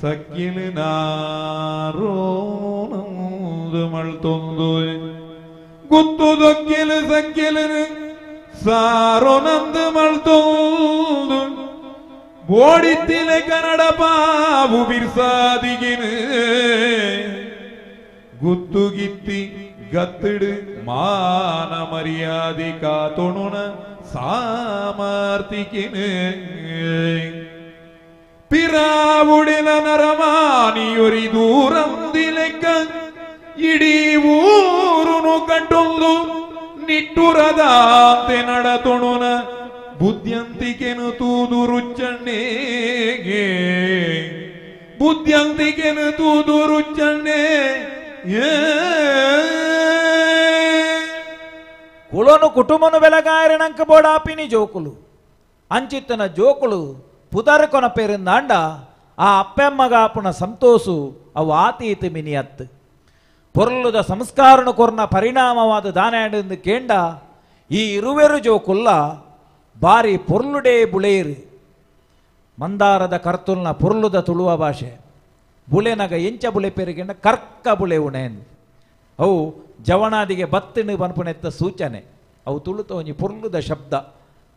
ಸಕ್ಕಿನು ನಾರೋ ಮಳ್ತೊಂದು ಗುತ್ತುದೊಕ್ಕೆಲು ಸಕ್ಕೆಲು ಸಾರೋ ನಂದು ಮಳ್ತೊಂದು ಬೋಡಿತ್ತಿಲೆ ಕನ್ನಡ ಪಾವು ಬಿರ್ಸಾದಿಗಿನು ಗುತ್ತುಗಿತ್ತಿ ಗತ್ತಿಡು ಮಾನ ಮರ್ಯಾದೆ ಕಾತೊಣುನ ಸಾಮರ್ಥಿಕಿನು ಪಿರಾವುಡಿಲ ನರಮಾನಿಯೊರಿ ದೂರಂದಿಲೆಕ್ಕ ಇಡೀ ಊರುನು ಕಟ್ಟೊಂದು ನಿಟ್ಟುರದಾಂತೆ ನಡತೊಣುನ ಬುದ್ಧಿಯಂತಿಕೆನು ತೂದು ರುಚ್ಚಣ್ಣೇಗೆ ಬುದ್ಧಿಯಂತಿಕೆನು ತೂದು ರುಚ್ಚಣ್ಣೆ. ಕುಲನು ಕುಟುಂಬನು ಬೆಲಗಾಯರಣಂಕ ಬೋಡಾಪಿನಿ ಜೋಕುಲು ಅಂಚಿತ್ತನ ಜೋಕುಲು ಪುದರ್ ಕೊನ ಪೇರಿಂದಾಂಡ ಆ ಅಪ್ಪೆಮ್ಮಗಾಪುನ ಸಂತೋಸು ಅವು ಆತೀತ ಮಿನಿಯತ್ತು. ಪೊರ್ಲುದ ಸಂಸ್ಕಾರನು ಕೊರ್ನ ಪರಿಣಾಮವಾದ ದಾನಾಂಡು ಕೇಂಡ ಈ ಇರುವೆರು ಜೋಕುಲ್ಲ ಬಾರಿ ಪೊರ್ಲುಡೇ ಬುಳೆಯಿರು. ಮಂದಾರದ ಕರ್ತುಲ್ನ ಪೊರ್ಲುದ ತುಳುವ ಭಾಷೆ ಬುಳೆನಗ ಎಂಚ ಬುಳೆ ಪೆರಿಗೆಂಡ ಕರ್ಕ ಬುಳೆ ಉಣೇನ್ ಅವು ಜವಣಾದಿಗೆ ಬತ್ತಿನ ಪನ್ಪುನೆತ್ತ ಸೂಚನೆ. ಅವು ತುಳುತ ಒಂಜಿ ಪೊರ್ಲುದ ಶಬ್ದ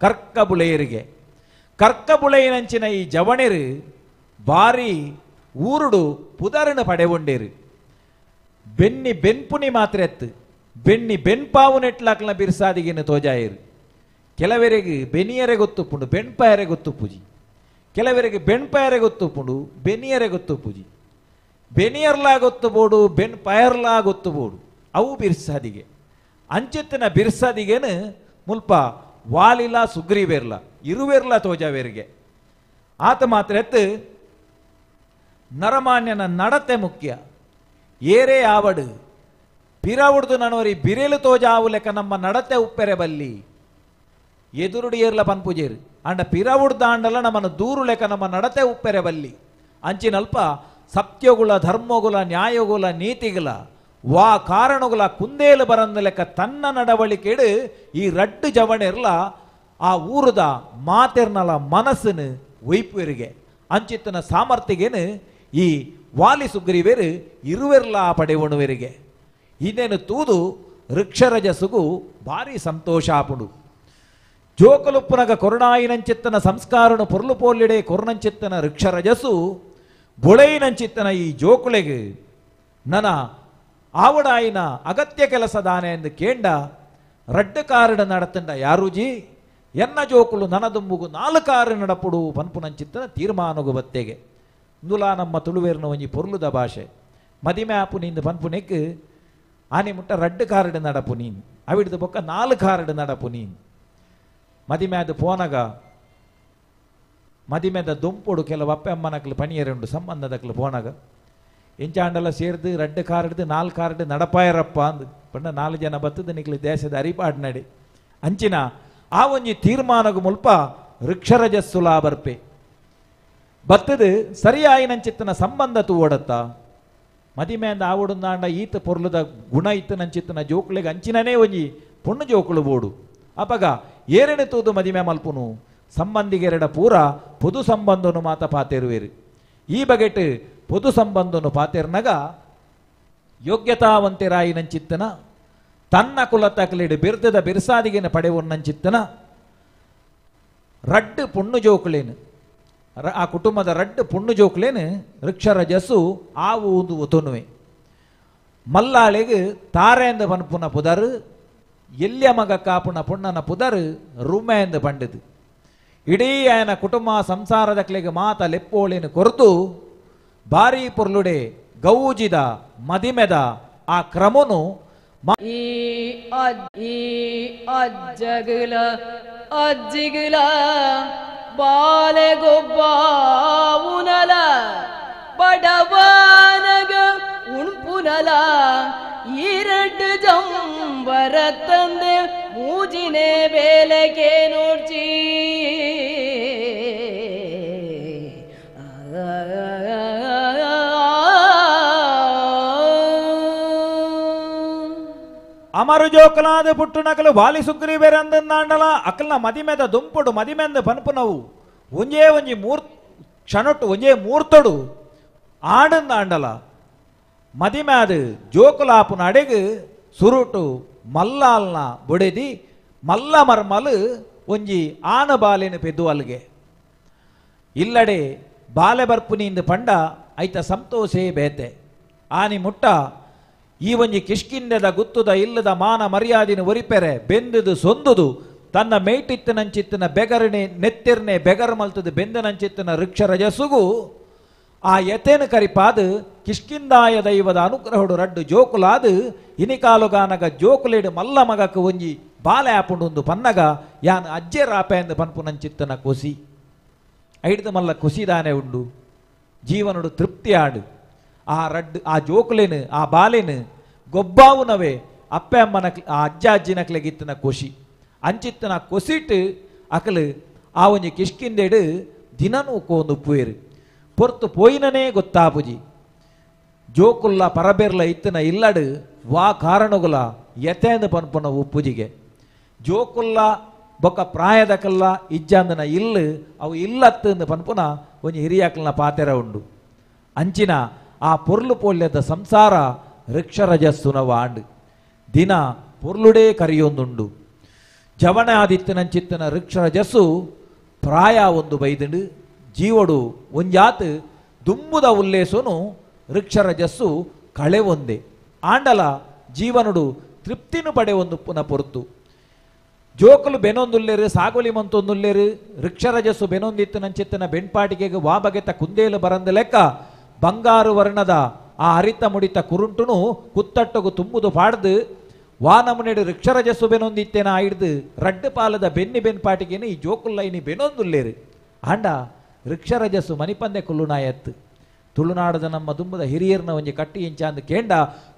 ಕರ್ಕ ಬುಳೆಯರಿಗೆ. ಕರ್ಕ ಬುಳೆಯಿನಂಚಿನ ಈ ಜವಣೆರು ಬಾರಿ ಊರುಡು ಪುದರಣ ಪಡೆವೊಂಡೇರು. ಬೆನ್ನಿ ಬೆನ್ಪುನಿ ಮಾತ್ರ ಎತ್ತು ಬೆನ್ನಿ ಬೆನ್ಪಾವು ನೆಟ್ಲಾಕ್ಲ ಬಿರ್ಸಾದಿಗೆನು ತೋಜಾಯರು. ಕೆಲವರಿಗೆ ಬೆನಿಯರೆ ಗೊತ್ತುಪ್ಪುಂಡು ಬೆಣ್ಪಾಯರೆ ಗೊತ್ತುಪ್ಪುಜಿ, ಕೆಲವರಿಗೆ ಬೆಣ್ಪಾಯರೆ ಗೊತ್ತುಪ್ಪುಂಡು ಬೆನಿಯರೆ ಗೊತ್ತುಪ್ಪುಜಿ, ಬೆನಿಯರ್ಲಾ ಗೊತ್ತುಬೋಡು ಬೆನ್ಪಾಯರ್ಲಾ ಗೊತ್ತುಬೋಡು ಅವು ಬಿರ್ಸಾದಿಗೆ. ಅಂಚೆತ್ತಿನ ಬಿರ್ಸಾದಿಗೇನು ಮುಲ್ಪ ವಾಲಿಲ ಸುಗ್ರೀವೇರ್ಲ ಇರುವೆರ್ಲ ತೋಜಾವೇರಿಗೆ. ಆತ ಮಾತ್ರ ಎತ್ತು ನರಮಾನ್ಯನ ನಡತೆ ಮುಖ್ಯ. ಏರೇ ಆವಡು ಪಿರವುಡ್ದು ನನವರಿ ಬಿರೇಲು ತೋಜಾವು ಲೆಕ್ಕ ನಮ್ಮ ನಡತೆ ಉಪ್ಪೆರೆ ಬಲ್ಲಿ ಎದುರುಡು ಏರ್ಲ ಪನ್ಪುಜೇರು ಅಂಡ ಪಿರವುಡ್ದ ಆಂಡಲ ನಮ್ಮನ್ನು ದೂರು ಲೆಕ್ಕ ನಮ್ಮ ನಡತೆ ಉಪ್ಪೆರೆ ಬಲ್ಲಿ. ಅಂಚಿನಲ್ಪ ಸತ್ಯಗುಲ ಧರ್ಮಗುಲ ನ್ಯಾಯಗುಲ ನೀತಿಗುಲ ವಾ ಕಾರಣಗುಲ ಕುಂದೇಲು ಬರಂದ ಲೆಕ್ಕ ತನ್ನ ನಡವಳಿಕೆಡು ಈ ರಡ್ಡು ಜವಣೆರ್ಲ ಆ ಊರುದ ಮಾತೆರ್ನಲ ಮನಸ್ಸನ್ನು ಒಯ್ಪುವರಿಗೆ. ಅಂಚಿತ್ತನ ಸಾಮರ್ಥ್ಯಗೇನು ಈ ವಾಲಿ ಸುಗ್ರೀವೇರು ಇರುವೆರ್ಲ ಪಡೆವಣುವೆರಿಗೆ. ಇನ್ನೇನು ತೂದು ವೃಕ್ಷರಜಸುಗು ಭಾರಿ ಸಂತೋಷ ಆಪುಂಡು. ಜೋಕಲುಪ್ಪುನಗ ಕೊರುಣಾಯಿನಂಚಿತ್ತನ ಸಂಸ್ಕಾರನು ಪೊರ್ಲು ಪೋಲಿಡೆ ಕೊರುಣಂಚಿತ್ತನ ವೃಕ್ಷರಜಸು ಬೊಳೆಯಿನಂಚಿತ್ತನ ಈ ಜೋಕುಲೆಗೆ ನನ ಆವಡಾಯಿನ ಅಗತ್ಯ ಕೆಲಸ ದಾನೆ ಎಂದು ಕೇಂಡ ರಡ್ಡು ಕಾರಣ ನಡತಂಡ ಯಾರೂಜಿ ಎನ್ನ ಜೋಕುಲು ನನದುಂಬುಗು ನಾಲ್ಕು ಕಾರು ನಡಪುಡು ಪನ್ಪುನಂಚಿತ್ತನ ತೀರ್ಮಾನಗು ಬತ್ತೆಗೆ. ಇಂದುಲಾ ನಮ್ಮ ತುಳುವೇರ್ನ ಒಂಜಿ ಪೊರ್ಲುದ ಭಾಷೆ ಮದಿಮೆ ಆಪು ನಿಂದು ಪನ್ಪುನೆಕ್ ಆನೆ ಮುಟ್ಟ ರಡ್ಡು ಕಾರಡು ನಡಪು ನೀನು ಅವಿಡ್ದು ಬೊಕ್ಕ ನಾಲ್ಕು ಕಾರಡು ನಡಪು ನೀನು. ಮದಿಮೆ ಅದು ಪೋನಗ ಮದಿಮೆದ ದೊಂಪೊಡು ಕೆಲವು ಅಪ್ಪೆ ಅಮ್ಮನಕ್ಲು ಪಣಿಯರುಂಡು ಸಂಬಂಧದಕ್ಲು ಪೋನಗ ಎಂಚಾಂಡಲ ಸೇರ್ದು ರಡ್ಡು ಕಾರಡ್ದು ನಾಲ್ಕು ಕಾರಡು ನಡಪಾಯರಪ್ಪ ಅಂದು ಪಂಡ ನಾಲ್ಕು ಜನ ಬತ್ತದ ನಿಕ್ಲು ದೇಶದ ಅರಿಪಾಡ್ ನಡೆ. ಅಂಚಿನ ಆ ಒಂಜಿ ತೀರ್ಮಾನಗು ಮುಲ್ಪ ವೃಕ್ಷರಜಸ್ಸುಲಾ ಬರ್ಪೆ ಬತ್ತದು ಸರಿಯಾಯಿನಂಚಿತ್ತನ ಸಂಬಂಧ ತೂವಡತ್ತ ಮದಿಮೆ ಅಂದ ಆವಡುಂದಾಂಡ ಈತ ಪೊರ್ಲುದ ಗುಣ ಇತ್ತು ನಂಚಿತ್ತನ ಜೋಕುಳಿಗೆ ಅಂಚಿನನೇ ಒಂಜಿ ಪೊಣ್ಣು ಜೋಕುಳು ಬೋಡು. ಅಪಗ ಏರೆನೆ ತೂದು ಮದಿಮೆ ಮಲ್ಪುನು ಸಂಬಂಧಿಗೆರಡ ಪೂರ ಪೊದು ಸಂಬಂಧನು ಮಾತ ಪಾತೆರುವೇರು. ಈ ಬಗೆಟ್ ಪೊದು ಸಂಬಂಧನು ಪಾತೆರ್ನಗ ಯೋಗ್ಯತಾವಂತೆರಾಯಿನಂಚಿತ್ತನ ತನ್ನ ಕುಲತಕಲಿಡು ಬಿರ್ದದ ಬಿರ್ಸಾದಿಗೆನ ಪಡೆವನ್ನಂಚಿತ್ತನ ರಡ್ಡು ಪೊಣ್ಣು ಜೋಕುಳೇನು ಆ ಕುಟುಂಬದ ರಡ್ಡು ಪೊಣ್ಣು ಜೋಕುಲೇನು ವೃಕ್ಷರಜಸ್ಸು ಆವು ಒಂದು ಒತೊನುವೆ. ಮಲ್ಲಾಳೆಗೆ ತಾರೆಂದು ಪನ್ಪುನ ಪುದರು ಎಲ್ಲಿಯ ಮಗ ಕಾಪುನ ಪೊಣ್ಣನ ಪುದರು ರುಮೆ ಎಂದು ಪಂಡಿದು ಇಡೀ ಆಯನ ಕುಟುಂಬ ಸಂಸಾರದ ಕ್ಲೆಗೆ ಮಾತ ಲೆಪ್ಪೋಳಿನ ಕೊರತು ಭಾರಿ ಪೊರ್ಲುಡೆ ಗೌಜಿದ ಮದಿಮೆದ ಆ ಕ್ರಮನು ಈ ಅಜ್ಜಗಲ ಅಜ್ಜಿಗಲ ಬಾಲೆಗೊಬ್ಬ ಉನಲ ಬಡವನಗ ಉಣ್ಪುನಲ ಈರಡ್ಡು ಜಂಬರ ತಂದೆ ಮೂಜಿನೆ ಬೇಲೆಗೆ ನೋಡ್ಚಿ. ಅಮರು ಜೋಕಲಾದ ಪುಟ್ಟು ನಕಲು ವಾಲಿ ಸುಗ್ರೀವೇರಂದಂದಾಂಡಲ ಅಕಲ್ನ ಮದಿಮೆದ ದುಂಪುಡು ಮದಿಮೆಂದ ಪನ್ಪುನವು ಒಂಜೇ ಒಂಜಿ ಮೂರ್ ಕ್ಷಣೊಟ್ಟು ಒಂಜೇ ಮೂರ್ತೊಡು ಆಡಂದಾಂಡಲ ಮದಿಮೆ ಅದು ಜೋಕುಲಾಪುನ ಅಡೆಗು ಸುರುಟು ಮಲ್ಲಾಲ್ನ ಬೊಡೆದಿ ಮಲ್ಲ ಮರ್ಮಲು ಒಂಜಿ ಆನ ಬಾಲೆನ ಪೆದ್ದು ಅಲ್ಗೆ. ಇಲ್ಲಡೆ ಬಾಲೆ ಬರ್ಪುನಿಂದ ಪಂಡ ಐತ ಸಂತೋಷೇ ಬೇತೆ. ಆನಿ ಮುಟ್ಟ ಈ ಒಂಜಿ ಕಿಷ್ಕಿಂದದ ಗುತ್ತುದ ಇಲ್ಲದ ಮಾನ ಮರ್ಯಾದಿನ ಒರಿಪೆರೆ ಬೆಂದುದು ಸೊಂದುದು ತನ್ನ ಮೇಟಿತ್ತನಂಚಿತ್ತನ ಬೆಗರಣೆ ನೆತ್ತಿರ್ನೆ ಬೆಗರ್ ಮಲ್ತದ ಬೆಂದನಂಚಿತ್ತನ ವೃಕ್ಷರಜಸುಗು ಆ ಯತೇನ ಕರಿಪಾದು ಕಿಷ್ಕಿಂದಾಯ ದೈವದ ಅನುಗ್ರಹಡು ರಡ್ಡು ಜೋಕುಲಾದು ಇನಿಕಾಲುಗಾನಗ ಜೋಕುಲೇಡು ಮಲ್ಲ ಮಗಕ್ಕೆ ಒಂಜಿ ಬಾಲೆ ಆಪುಂಡು ಪನ್ನಗ ಯಾನ್ ಅಜ್ಜೆ ರಾಪೆ ಎಂದು ಪನ್ಪುನಂಚಿತ್ತನ ಕೊಸಿ ಐಡ್ದು ಮಲ್ಲ ಕುಸಿದಾನೆ ಉಂಡು ಜೀವನಡು ತೃಪ್ತಿ ಆಡು. ಆ ರಡ್ಡು ಆ ಜೋಕುಲೇನು ಆ ಬಾಲೇನು ಗೊಬ್ಬಾವುನವೇ ಅಪ್ಪೆ ಅಮ್ಮನ ಆ ಅಜ್ಜ ಅಜ್ಜಿನಕ್ಲೆಗಿತ್ತನ ಕೊಸಿ ಅಂಚಿತ್ತನ ಕೊಸಿಟ್ಟು ಅಕಲು ಆ ಒಂಜಿ ಕಿಷ್ಕಿಂದೆಡು ದಿನನೂ ಕೋಂದು ಪುಯರು ಪೊರ್ತು ಪೋಯಿನನೇ ಗೊತ್ತಾಪುಜಿ. ಜೋಕುಲ್ಲ ಪರಬೆರ್ಲ ಇತ್ತನ ಇಲ್ಲಡು ವಾ ಕಾರಣಗುಲ ಯತೇಂದು ಪನ್ಪುನ ಉಪ್ಪುಜಿಗೆ ಜೋಕುಲ್ಲ ಬೊಕ್ಕ ಪ್ರಾಯದಕಲ್ಲ ಇಜ್ಜಂದನ ಇಲ್ಲು ಅವು ಇಲ್ಲತ್ತಂದು ಪನ್ಪುನ ಒಂಜಿ ಹಿರಿಯಾಕಲ್ನ ಪಾತೆರ ಉಂಡು. ಅಂಚಿನ ಆ ಪೊರ್ಲು ಪೋಲ್ಯದ ಸಂಸಾರ ವೃಕ್ಷರಜಸ್ಸುನ ವಾಂಡು ದಿನ ಪೊರ್ಲುಡೇ ಕರಿಯೊಂದುಂಡು. ಜವಣ ಆದಿತ್ತನಂಚಿತ್ತನ ವೃಕ್ಷರಜಸ್ಸು ಪ್ರಾಯ ಒಂದು ಬೈದುಂಡು ಜೀವಡು ಒಂಜಾತ್ ದುಂಬುದ ಉಲ್ಲೇಸೋನು ವೃಕ್ಷರಜಸ್ಸು ಕಳೆ ಒಂದೆ. ಆಂಡಲ ಜೀವನುಡು ತೃಪ್ತಿನು ಪಡೆ ಒಂದು ಪುನ ಪೊರ್ತು ಜೋಕುಲು ಬೆನೊಂದುಲ್ಲೇರು ಸಾಗೋಲಿ ಮಂತೊಂದುಲ್ಲೇರು ವೃಕ್ಷರಜಸ್ಸು ಬೆನೊಂದಿತ್ತು ನಂಚಿತ್ತನ ಬೆಣ್ಪಾಟಿಗೆಗೆ ವಾಬಗೆತ ಕುಂದೇಲು ಬರಂದ ಲೆಕ್ಕ ಬಂಗಾರು ವರ್ಣದ ಆ ಅರಿತ ಮುಡಿತ ಕುರುಂಟುನು ಕುತ್ತಟ್ಟಗು ತುಂಬುದು ಪಾಡ್ದು ವಾನಮುನೆಡು ವೃಕ್ಷರಜಸ್ಸು ಬೆನೊಂದಿತ್ತೇನ ಆಯ್ದು ರಡ್ಡು ಪಾಲದ ಬೆನ್ನಿ ಬೆನ್ಪಾಟಿಗೆನು ಈ ಜೋಕುಲ್ಲೈನಿ ಬೆನೊಂದುಲ್ಲೇರು ಆಂಡ ವೃಕ್ಷರಜಸ್ಸು ಮನಿಪಂದೆ ಕುಲ್ಲುನಾಯತ್ತು ತುಳುನಾಡದ ನಮ್ಮ ದುಂಬದ ಹಿರಿಯರ್ನ ಒಂಜಿ ಕಟ್ಟಿ ಇಂಚಾಂದು ಕೇಂಡ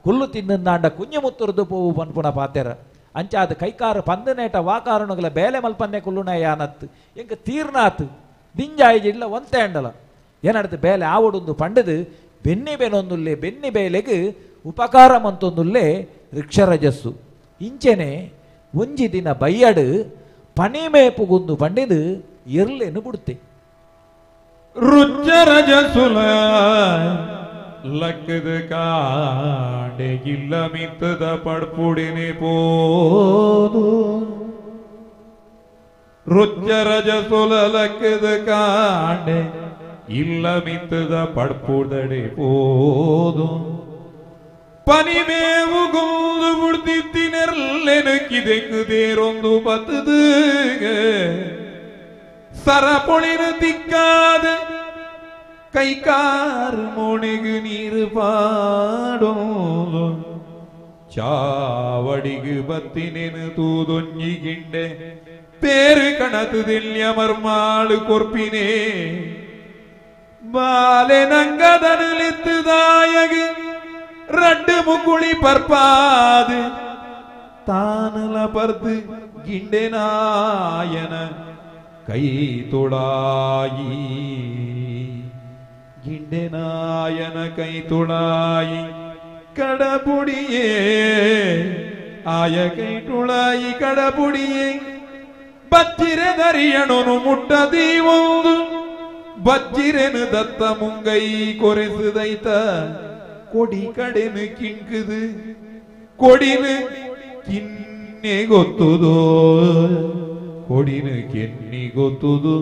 ಕುಲ್ಲು ತಿಂದಂದಾಂಡ ಕುಂಜು ಮುತ್ತುರ್ದು ಪೋವು ಪನ್ಪುನ ಪಾತೆರ ಅಂಚಾದ ಕೈಕಾರು ಪಂದನೇಟ ವಾಕಾರುಣಗಳ ಬೇಲೆ ಮಲ್ಪಂದೆ ಕುಲ್ಲುನಾಯಾನತ್ತು ಎಂಕ ತೀರ್ನಾತು ದಿಂಜಾಯಿಜಿಡ್ಲ ಒಂತೆ ಅಂಡಲ ಏನಡ್ದು ಬೇಲೆ ಆವಡೊಂದು ಪಂಡದು ಬೆನ್ನಿ ಬೆನೊಂದುಲ್ಲೆ ಬೆನ್ನಿ ಬೇಲೆಗ್ ಉಪಕಾರ ಮಂತೊಂದುಲ್ಲೆ ವೃಕ್ಷರಜಸ್ಸು ಇಂಚೆನೆ ಒಂಜಿ ದಿನ ಬೈಯಡು ಪಣಿಮೇಪುಗುಂದು ಪಂಡಿದು ಎರ್ಲೆನು ಬಿಡುತ್ತೆ ರುಚ್ಚರಜಸುಲ ಲಕ್ಕದ ಕಾಂಡೆ ಇಲ್ಲ ಮಿತ್ತದ ಪಡ್ಪುಡಿನಿ ಪೋದು ರುಚ್ಚರಜಸುಲ ಲಕ್ಕದ ಕಾಂಡೆ ಇಲ್ಲ ಮಿತ್ತದ ಪಡ್ಪುಡಡೆ ಪೋದು ಪನಿಮೇವು ಗುಂದು ಬುಡ್ದಿತ್ತಿನೆರ್ಲೆನು ಕಿದೆಕು ದೇರೊಂದು ಬತ್ತದು ಸರಪೊಳಿನ ತಿಕ್ಕಾದ ಕೈಕಾರು ಮೋಣೆಗು ನೀರು ಪಾಡೋದು ಚಾವಡಿಗು ಬತ್ತಿನೇನು ತೂದೊಂಜಿ ಗಿಂಡೆ ಪೇರು ಕಣತುದಿಲ್ಯ ಮರ್ಮಾಳು ಕೊರ್ಪಿನೇ ಬಾಲೆ ನಂಗದನುಲಿತ್ತುದಾಯಗು ರಡ್ಡು ಮುಕುಳಿ ಪರ್ಪಾದು ತಾನಲ ಪರ್ದು ಗಿಂಡೆನಾಯನ ಕೈ ತುಳಾಯಿ ಗಿಂಡೆನಾಯನ ಕೈ ತುಳಾಯಿ ಕಡಪುಡಿಯೇ ಆಯ ಕೈ ತುಳಾಯಿ ಕಡಪುಡಿಯೇ ಬಚ್ಚಿರೆ ದರಿಯಣನು ಮುಟ್ಟದಿ ಒಂದು ಬಚ್ಚಿರೆನು ದತ್ತ ಮುಂಗೈ ಕೊರೆಸುದೈತ ಕೊಡಿ ಕಡೆನು ಕಿಂಕುದು ಕೊಡಿನು ಕಿನ್ನೆ ಗೊತ್ತುದೋ ಕೊಡಿನು ಕೆನ್ನಿ ಗೊತ್ತುದು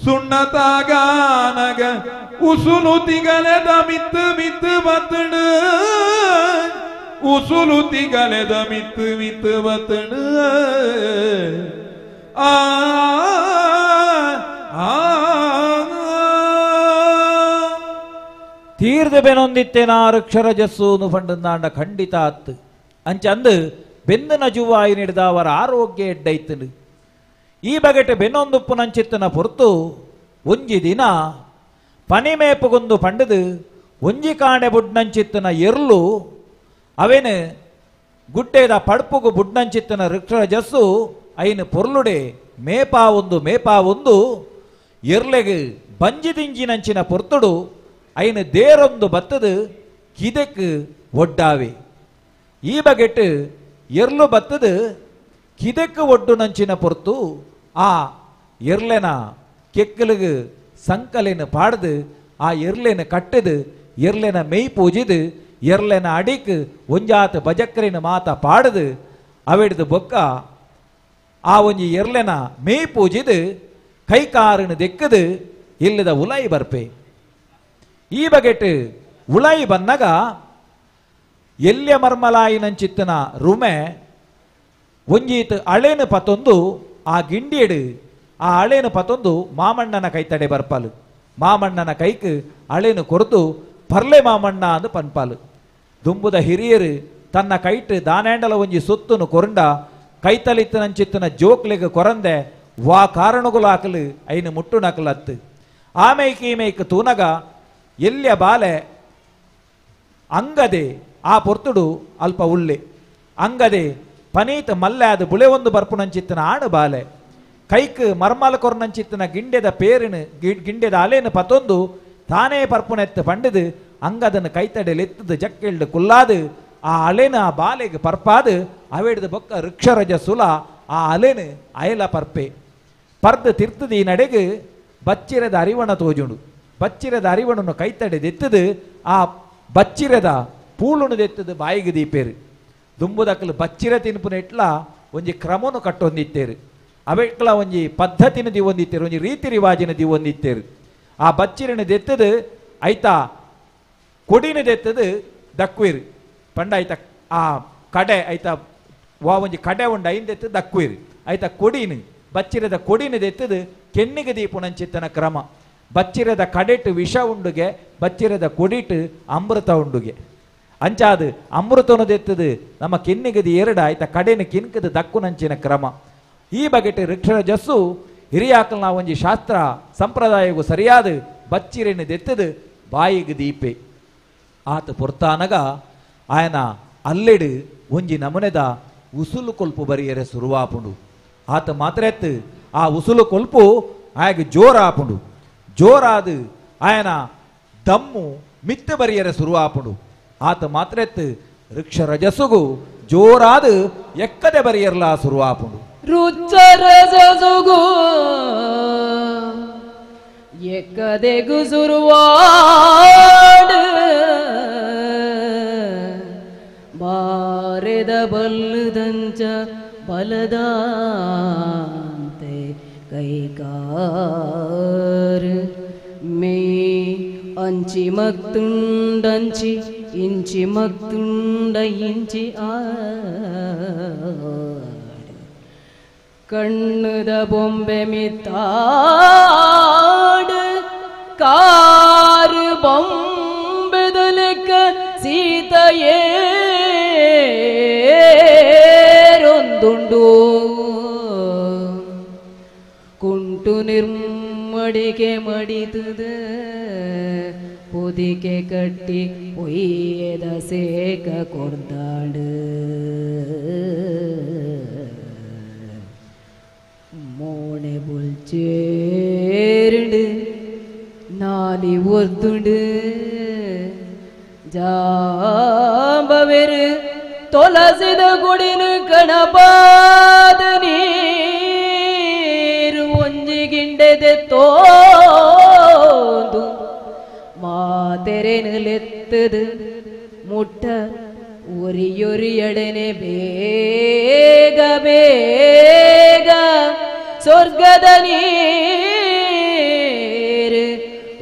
ಸುಣ್ಣತಾಗಾನಗ ಉಸುಲು ತಿಗಲೆದ ಮಿತ್ತು ಮಿತ್ತು ಬತ್ತಣು ಉಸುಲು ತಿಗಲೆದ ಮಿತ್ತು ಮಿತ್ತು ಬತ್ತಣು ಆ ತೀರ್ದ ಬೆನೊಂದಿತ್ತೇನ ವೃಕ್ಷರಜಸ್ಸು ಫಂಡಂದಾಂಡ ಖಂಡಿತ ಅತ್ತು ಅಂಚಂದು ಬೆಂದನ ಜುವಾಯಿ ನೀಡಿದ ಅವರ ಆರೋಗ್ಯ ಎಡ್ಡೈತನು ಈ ಬಗೆಟೆ ಬೆನ್ನೊಂದುಪ್ಪು ನಂಚಿತ್ತನ ಪೊರ್ತು ಒಂಜಿ ದಿನ ಪನಿಮೇಪುಗೊಂದು ಪಂಡದು ಒಂಜಿ ಕಾಣೆ ಬುಡ್ನಂಚಿತ್ತನ ಎರ್ಲು ಅವೇನು ಗುಡ್ಡೆದ ಪಡ್ಪುಗು ಬುಡ್ನಂಚಿತ್ತನ ವೃಕ್ಷರಜಸ್ಸು ಐನು ಪೊರ್ಲುಡೆ ಮೇಪಾ ಒಂದು ಮೇಪಾ ಒಂದು ಎರ್ಲೆಗು ಬಂಜಿ ದಿಂಜಿನಂಚಿನ ಪೊರ್ತುಡು ಐನು ದೇರೊಂದು ಬತ್ತದು ಕಿದೆಕ್ ಒಡ್ಡಾವೆ ಈ ಬಗೆಟ್ ಎರ್ಲು ಬತ್ತದು ಕಿದೆಕ್ ಒಡ್ಡು ನಂಚಿನ ಪೊರ್ತು ಆ ಎರ್ಲೆನ ಕೆಕ್ಕಲಿಗೆ ಸಂಕಲೆನ ಪಾಡ್ದು ಆ ಎರ್ಲೆನ ಕಟ್ಟದು ಎರ್ಲೆನ ಮೆಯ್ ಪೂಜಿದು ಎರ್ಲೆನ ಅಡಿಕ್ ಒಂಜಾತ ಬಜಕ್ರಿನ ಮಾತ ಪಾಡದು ಅವೆಡ್ದು ಬೊಕ್ಕ ಆ ಒಂಜಿ ಎರ್ಲೆನ ಮೆಯ್ ಪೂಜಿದು ಕೈಕಾರನ ದೆಕ್ಕದು ಇಲ್ಲದ ಉಲಾಯಿ ಬರ್ಪೆ ಈ ಬಗೆಟ್ ಉಲಾಯಿ ಬನ್ನಗ ಎಲ್ಯ ಮರ್ಮಲಾಯಿನಂಚಿತ್ತನ ರುಮೆ ಒಂಜೀತ್ ಅಳೇನು ಪತೊಂದು ಆ ಗಿಂಡಿಯಡು ಆ ಅಳೇನು ಪತೊಂದು ಮಾಮಣ್ಣನ ಕೈತಡೆ ಬರ್ಪಾಲು ಮಾಮಣ್ಣನ ಕೈಕ್ ಅಳೇನು ಕೊರತು ಪರ್ಲೆ ಮಾಮಣ್ಣ ಅಂದು ಪನ್ಪಾಲು ದುಂಬುದ ಹಿರಿಯರು ತನ್ನ ಕೈಟ್ ದಾನೇಂಡಲ ಒಂಜಿ ಸೊತ್ತುನು ಕೊರಂಡ ಕೈತಲಿತ್ತನಂಚಿತ್ತನ ಜೋಕ್ಲೆಗ್ ಕೊರಂದೆ ವಾ ಕಾರಣಗುಲ ಹಾಕಲು ಐನು ಮುಟ್ಟು ನಕಲತ್ತು ಆಮೇಕ್ ಈಮೇಕ್ ತೂನಗ ಎಲ್ಯ ಬಾಲೆ ಅಂಗದೆ ಆ ಪೊರ್ತುಡು ಅಲ್ಪ ಉಳ್ಳೆ ಅಂಗದೆ ಪನೀತ್ ಮಲ್ಲೆ ಅದು ಬುಳೆ ಒಂದು ಬರ್ಪುನಂಚಿತ್ತನ ಆಣು ಬಾಲೆ ಕೈಕ್ ಮರ್ಮಲ ಕೊರ್ನಂಚಿತ್ತನ ಗಿಂಡೆದ ಪೇರಿನ ಗಿಂಡೆದ ಅಲೇನು ಪತೊಂದು ತಾನೇ ಪರ್ಪುನೆತ್ತು ಪಂಡದು ಅಂಗದನ್ನು ಕೈತಡೆಲೆತ್ತದು ಜಕ್ಕೆಳ್ದು ಕುಲ್ಲಾದು ಆ ಅಲೆನ ಆ ಬಾಲೆಗೆ ಪರ್ಪಾದು ಅವೆಡ್ದು ಬೊಕ್ಕ ವೃಕ್ಷರಜ ಸುಲ ಆ ಅಲೆನು ಅಯಲ ಪರ್ಪೆ ಪರ್ದು ತಿರ್ತದ ಈ ನಡೆಗೆ ಬಚ್ಚಿರದ ಅರಿವಣ ತೋಜುಂಡು ಬಚ್ಚಿರದ ಅರಿವಣನ್ನು ಕೈತಡೆದೆತ್ತದು ಆ ಬಚ್ಚಿರದ ಪೂಳುನು ದೆತ್ತದು ಬಾಯಿಗೆ ದೀಪೇರು ದುಂಬುದಕ್ಕಲು ಬಚ್ಚಿರ ತಿನ್ಪುನ ಎಟ್ಲ ಒಂಜಿ ಕ್ರಮನು ಕಟ್ಟೊಂದಿತ್ತೇರು ಅವೆಟ್ಲ ಒಂಜಿ ಪದ್ಧತಿನ ದಿವೊಂದಿತ್ತೇರು ಒಂಜಿ ರೀತಿ ರಿವಾಜಿನ ದಿವೊಂದಿತ್ತೇರು ಆ ಬಚ್ಚಿರನ ದೆತ್ತದು ಐತಾ ಕೊಡಿನ ದೆತ್ತದು ದಕ್ವೇರು ಪಂಡ ಐತ ಆ ಕಡೆ ಐತ ವಾ ಒಂಜಿ ಕಡೆ ಉಂಡು ಐಂದೆತ್ತು ದಕ್ಕುಯಿರು ಐತ ಕೊಡಿನು ಬಚ್ಚಿರದ ಕೊಡಿನ ದೆತ್ತದು ಕೆನ್ನಿಗೆ ದೀಪುನಂಚಿತ್ತನ ಕ್ರಮ. ಬಚ್ಚಿರದ ಕಡೆಟು ವಿಷ ಉಂಡುಗೆ, ಬಚ್ಚಿರದ ಕೊಡಿಟು ಅಮೃತ ಉಂಡುಗೆ. ಅಂಚಾದು ಅಮೃತನು ದೆತ್ತದು ನಮ್ಮ ಕೆನ್ನಿಗದಿ ಎರಡ ಐತ ಕಡೆನ ಕಿನ್ಕದ ದಕ್ಕುನಂಚಿನ ಕ್ರಮ. ಈ ಬಗೆಟ್ ಋಕ್ಷರಜಸ್ಸು ಹಿರಿಯಾಕಲ್ನ ಒಂಜಿ ಶಾಸ್ತ್ರ ಸಂಪ್ರದಾಯಗೂ ಸರಿಯಾದ ಬಚ್ಚಿರೆನು ದೆತ್ತದು ಬಾಯಿಗೆ ದೀಪೆ. ಆತ ಪೊರ್ತಾನಗ ಆಯನ ಅಲ್ಲೆಡು ಒಂಜಿ ನಮುನೆದ ಉಸುಲು ಕೊಲ್ಪು ಬರಿಯರೆ ಸುರುವಾಪುಂಡು. ಆತ ಮಾತ್ರ ಎತ್ತು ಆ ಉಸುಲು ಕೊಲ್ಪು ಆಯಗ ಜೋರಾಪುಂಡು. ಜೋರಾದು ಆಯನ ದಮ್ಮು ಮಿತ್ತ ಬರಿಯರೆ ಸುರುವಾಪುಂಡು. ಆತ ಮಾತ್ರ ಎತ್ತು ವೃಕ್ಷರಜಸುಗು ಜೋರಾದು ಎಕ್ಕದೆ ಬರಿಯರ್ಲ ಸುರುವಾಪುಂಡು. ರುಚರಜಸುಗು ಎಕ್ಕದೆಗು ಸುರುವಾಡು ಬಾರೆದ ಬಲ್ಲದಂಚ ಬಲದಾಂತೆ ಕೈಕಾರು ಮೇ ಅಂಚಿ ಮಗ್ತುಂಡಂಚಿ ಇಂಚಿ ಮಗ್ತುಂಡ ಇಂಚಿ ಆ ಕಣ್ಣುದ ಬೊಂಬೆ ಮಿತ್ತಾಡು ಕಾರು ಬೊಂಬೆದಲೆಕ್ಕ ಸೀತೆಯೇರೊಂದುಂಡು ಕುಂಟು ನಿರ್ಮಡಿಕೆ ಮಡಿತದ ಪೊದಿಕೆ ಕಟ್ಟಿ ಒಯ್ಯದ ಸೇಕ ಕೊರ್ದಾಡು ಮೋಣೆ ಬುಲ್ಚೇರುಂಡು ನಾಲಿ ಒದ್ದುಂಡು ಜಾಂಬವೆರು ತೊಲಸಿದ ಗುಡಿನ ಕಣಪಾದ ನೀರು ಒಂಜಿ ಗಿಂಡೆದೆ ತೋಂದು ಮಾತೆರೆನುಲೆತ್ತದು ಮುಟ್ಟ ಒರಿಯೊರಿಯಡನೆ ಬೇಗ ಬೇಗ ಸ್ವರ್ಗದ ನೀರು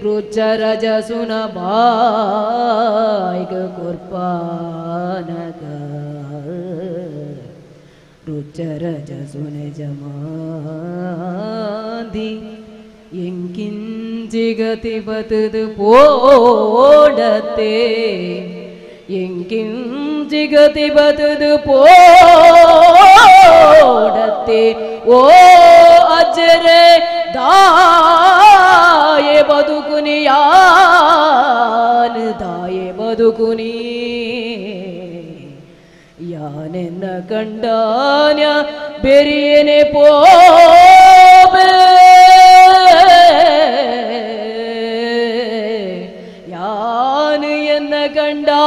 ರುಚರಜಸುನ ಬಾಯ್ಗ ಕೊರ್ಪಾನಗ ರುಚರಜಸುನ ಜಮಾದಿ ಎಂಕಿಂಚಿಗತಿ ಬತದು ಪೋಡತೆ ಎಂಕಿಂಚಿಗತಿ ಬತದು ಪೋಡತೆ ಓ ಅಜ್ಜರೆ ದಾಯೆ ಬದುಕುನಿ ಯಾನು ದಾಯೆ ಬದುಕುನಿ ಯಾನೆನ್ನ ಕಂಡಾನ್ಯ ಬೆರಿಯನೆ ಪೋಬೆ ಯಾನು ಎನ್ನ ಕಂಡಾನ್ಯ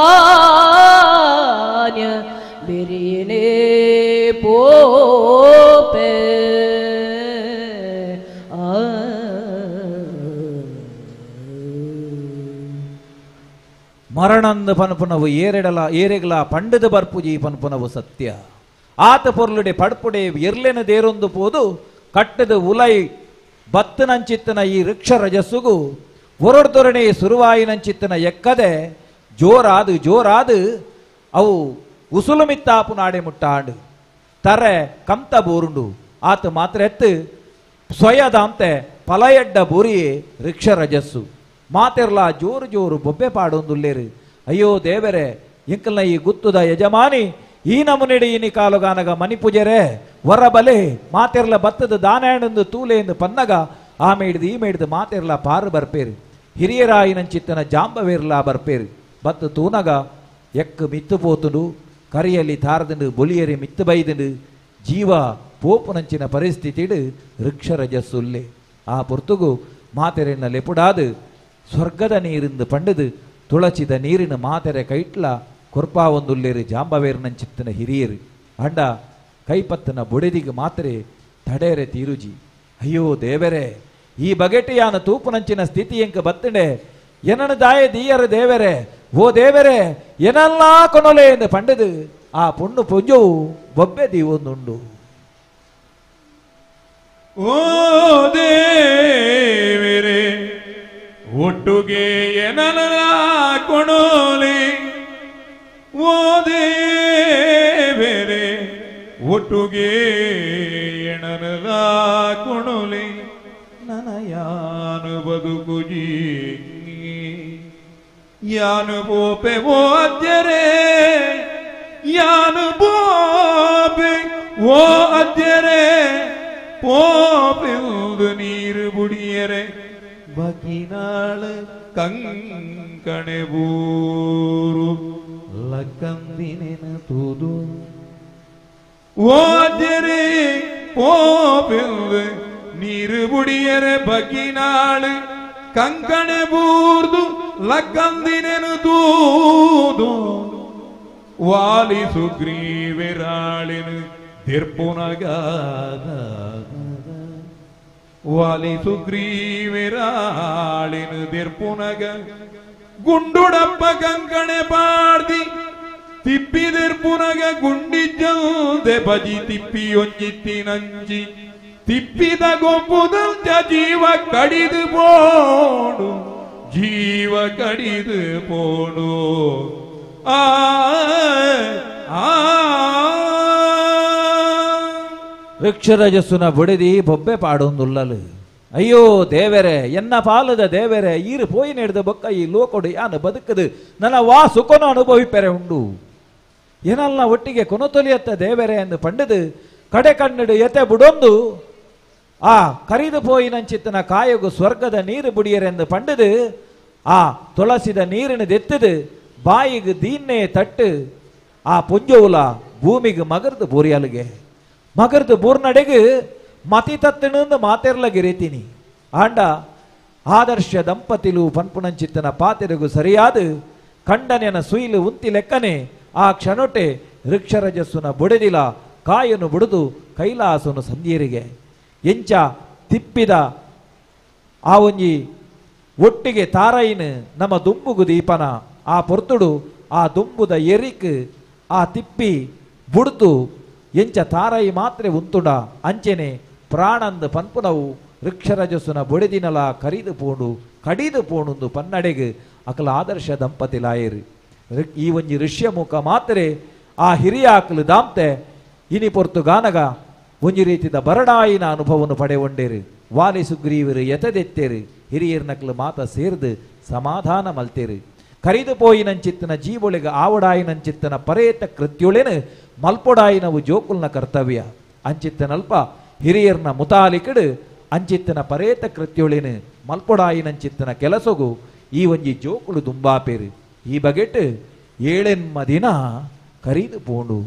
ಬೆರಿಯನೆ ಪೋಪೆ. ಮರಣಂದು ಪನ್ಪುನವು ಏರೆಡಲ ಏರೆಗಲ ಪಂಡದ ಬರ್ಪುಜಿ ಪನ್ಪುನವು ಸತ್ಯ. ಆತ ಪೊರ್ಲುಡೆ ಪಡ್ಪುಡೆ ಎರ್ಲೆನ ದೇರೊಂದು ಪೋದು ಕಟ್ಟದ ಉಲೈ ಬತ್ತನಂಚಿತ್ತನ ಈ ವೃಕ್ಷ ರಜಸ್ಸುಗು ಒರಡ್ದೊರಣೆ ಸುರುವಾಯಿನಂಚಿತ್ತನ ಎಕ್ಕದೆ ಜೋರಾದು ಜೋರಾದು ಅವು ಉಸುಲುಮಿತ್ತಾಪು ನಾಡೆ ಮುಟ್ಟಾಂಡು ತರೆ ಕಂತ ಬೋರುಂಡು. ಆತ ಮಾತ್ರ ಎತ್ತು ಸ್ವಯದಾಂತೆ ಪಲಯಡ್ಡ ಬೂರಿಯೇ ವೃಕ್ಷ ರಜಸ್ಸು. ಮಾತೆರ್ಲಾ ಜೋರು ಜೋರು ಬೊಬ್ಬೆ ಪಾಡೊಂದುಲ್ಲೇರು. ಅಯ್ಯೋ ದೇವರೇ, ಇಂಕಲ್ನ ಈ ಗುತ್ತುದ ಯಜಮಾನಿ ಈ ನಮುನೆಡೆ ಇನಿ ಕಾಲುಗಾನಗ ಮಣಿಪುಜರೆ ಹೊರಬಲೆ ಮಾತೆರ್ಲ ಬತ್ತದ ದಾನಾಯಣಂದು ತೂಲೆಂದು ಪನ್ನಗ ಆ ಮೇಡ್ದು ಈ ಮೇಡ್ದು ಮಾತೆರ್ಲ ಪಾರು ಬರ್ಪೇರು. ಹಿರಿಯರಾಯಿನಂಚಿತ್ತನ ಜಾಂಬವೇರ್ಲಾ ಬರ್ಪೇರು. ಬತ್ತು ತೂನಗ ಎಕ್ಕು ಮಿತ್ತು ಪೋತುಂಡು ಕರಿಯಲ್ಲಿ ತಾರದಂಡು ಬೊಲಿಯರಿ ಮಿತ್ತು ಬೈದಂಡು ಜೀವ ಪೋಪುನಂಚಿನ ಪರಿಸ್ಥಿತಿಡು ವೃಕ್ಷರಜಸ್ಸುಲ್ಲೆ. ಆ ಪೊರ್ತುಗು ಮಾತೆರೆನ್ನ ಲೆಪುಡಾದು ಸ್ವರ್ಗದ ನೀರಿಂದು ಪಂಡದು ತುಳಚಿದ ನೀರಿನ ಮಾತೆರೆ ಕೈಟ್ಲ ಕೊರ್ಪಾ ಒಂದುಲ್ಲೇರು ಜಾಂಬವೇರ್ನಂಚಿತ್ತನ ಹಿರಿಯರು. ಅಂಡ ಕೈಪತ್ತನ ಬೊಡೆದಿಗೆ ಮಾತ್ರೆ ತಡೇರೆ ತೀರುಜಿ. ಅಯ್ಯೋ ದೇವರೇ, ಈ ಬಗೆಟಿಯಾನ ತೂಪುನಂಚಿನ ಸ್ಥಿತಿ ಎಂಕ ಬತ್ತಂಡೆ ಏನನ ದಾಯ ದೀಯರ ದೇವರೇ, ಓ ದೇವರೇ ಏನಲ್ಲಾ ಕೊನೊಲೆ ಎಂದು ಪಂಡದು ಆ ಪೊಣ್ಣು ಪೊಂಜವು ಬೊಬ್ಬೆ ದೀವೊಂದುಂಡು. ಓ ದೇವರೇ ಒಟ್ಟುಗೆ ಏನಲ್ಲ ಕೊಣೋಲೆ, ಓ ಒಟ್ಟುಗೆ ಎಣನಲ ಕೊಣುಲೆ ನನಯಾನು ಬದುಕುಜಿ ಯಾನು ಬೋಪೆ ಓ ಅಜ್ಜರೇ ಯಾನು ಬೋಪೆ ಓ ಅಜ್ಜರೇ ಪೋಪೆಂದು ನೀರು ಬುಡಿಯರೆ ಬಗಿನಾಳ ಕಂಕಣೆ ಬೂರು ಲಕ್ಕಂದಿನೆನ ತೂದು ಓ ಅಜ್ಜರೇ ಪೋಪೆಂದು ನೀರು ಬುಡಿಯರೆ ಬಗಿನಾಳು ಕಂಕಣೆ ಬೂರ್ದು ಲಕ್ಕಂದಿನೆನು ತೂದು ವಾಲಿ ಸುಗ್ರೀವಿರಾಳಿನ ದಿರ್ಪುನಗ ವಾಲಿ ಸುಗ್ರೀವಿರಾಳಿನ ದಿರ್ಪುನಗ ಗುಂಡುಡಪ್ಪ ಕಂಕಣೆ ಪಾಡ್ದಿ ತಿಪ್ಪಿದಿರ್ಪುನಗ ಗುಂಡಿಜ್ಜಂದೆ ಬಜಿ ತಿಪ್ಪಿಯೊಂಜಿತ್ತಿ ನಂಜಿ ತಿಪ್ಪಿದ ಗೊಬ್ಬುದಂಚ ಜೀವ ಕಡಿದು ಪೋಡು ಜೀವ ಕಡಿದು ಪೋಡು ಆ ವೃಕ್ಷರಜಸ್ಸುನ ಬುಡಿದಿ ಬೊಬ್ಬೆ ಪಾಡೊಂದುಲ್ಲಲು ಅಯ್ಯೋ ದೇವರೇ ಎನ್ನ ಪಾಲದ ದೇವರೇ ಈರು ಪೋಯಿ ನೆಡ್ದ ಬೊಕ್ಕ ಈ ಲೋಕೊಡು ಯಾನು ಬದುಕದು ನನ್ನ ವಾ ಸುಖನ ಅನುಭವಿಪೆರೆ ಉಂಡು ಏನಲ್ಲ ಒಟ್ಟಿಗೆ ಕೊನತೊಲಿಯತ್ತ ದೇವರೇ ಎಂದು ಪಂಡದು ಕಡೆ ಕಣ್ಣಡು ಎತೆ ಬುಡೊಂದು ಆ ಕರಿದು ಪೋಯಿನಂಚಿತ್ತನ ಕಾಯಗು ಸ್ವರ್ಗದ ನೀರು ಬುಡಿಯರೆಂದು ಪಂಡದು ಆ ತುಳಸಿದ ನೀರಿನ ದೆತ್ತದು ಬಾಯಿಗೆ ದೀನ್ನೆ ತಟ್ಟು ಆ ಪುಂಜವುಲ ಭೂಮಿಗೆ ಮಗರ್ದು ಬೋರಿಯಲಿಗೆ ಮಗರ್ದು ಬೂರ್ನಡೆಗೆ ಮತಿ ತತ್ತಣಂದು ಮಾತೆರ್ಲ ಗಿರಿತೀನಿ ಆಂಡ ಆದರ್ಶ ದಂಪತಿಲು ಪನ್ಪುಣಂಚಿತ್ತನ ಪಾತೆರಗು ಸರಿಯಾದ ಕಂಡನೆನ ಸುಯಿಲು ಉಂತಿ ಲೆಕ್ಕನೆ ಆ ಕ್ಷಣೊಟೆ ವೃಕ್ಷರಜಸ್ಸುನ ಬುಡೆದಿಲ ಕಾಯನು ಬುಡುದು ಕೈಲಾಸನು ಸಂಧಿಯರಿಗೆ ಎಂಚ ತಿಪ್ಪಿದ ಆ ಒಂಜಿ ಒಟ್ಟಿಗೆ ತಾರೈನು ನಮ್ಮ ದುಂಬುಗು ದೀಪನ ಆ ಪೊರ್ತುಡು ಆ ದುಂಬುದ ಎರಿಕ್ ಆ ತಿಪ್ಪಿ ಬುಡ್ದು ಎಂಚ ತಾರೈ ಮಾತ್ರೆ ಉಂತುಡ ಅಂಚೆನೆ ಪ್ರಾಣಂದು ಪನ್ಪುನವು ವೃಕ್ಷರಜಸ್ಸುನ ಬೊಡೆದಿನಲ ಕರಿದು ಪೋಣು ಕಡಿದು ಪೋಣುಂದು ಪನ್ನಡೆಗು ಅಕಲ ಆದರ್ಶ ದಂಪತಿ ಲಾಯರು ಈ ಒಂಜಿ ಋಷ್ಯ ಮುಖ ಮಾತ್ರೆ ಆ ಹಿರಿಯ ಅಕಲು ದಾಂತೆ ಇನಿ ಪೊರ್ತು ಗಾನಗ ಒಂಜಿ ರೀತಿದ ಬರಡಾಯಿನ ಅನುಭವನು ಪಡೆಗೊಂಡೇರು ವಾಲಿ ಸುಗ್ರೀವರು ಎತದೆತ್ತೇರು ಹಿರಿಯರ್ನಕ್ಲು ಮಾತ ಸೇರ್ದು ಸಮಾಧಾನ ಮಲ್ತೇರು ಕರಿದು ಪೋಯಿನಂಚಿತ್ತನ ಜೀವೊಳಿಗ ಆವಡಾಯಿನಂಚಿತ್ತನ ಪರೇತ ಕೃತ್ಯೊಳೆನು ಮಲ್ಪೊಡಾಯಿನವು ಜೋಕುಲ್ನ ಕರ್ತವ್ಯ ಅಂಚಿತ್ತನಲ್ಪ ಹಿರಿಯರ್ನ ಮುತಾಲಿಕಡು ಅಂಚಿತ್ತನ ಪರೇತ ಕೃತ್ಯೊಳೆನು ಮಲ್ಪೊಡಾಯಿನಂಚಿತ್ತನ ಕೆಲಸಗು ಈ ಒಂಜಿ ಜೋಕುಲು ದುಂಬಾಪೇರು ಈ ಬಗೆಟ್ ಏಳೆನ್ಮ ದಿನ ಕರಿದು ಪೋಂಡು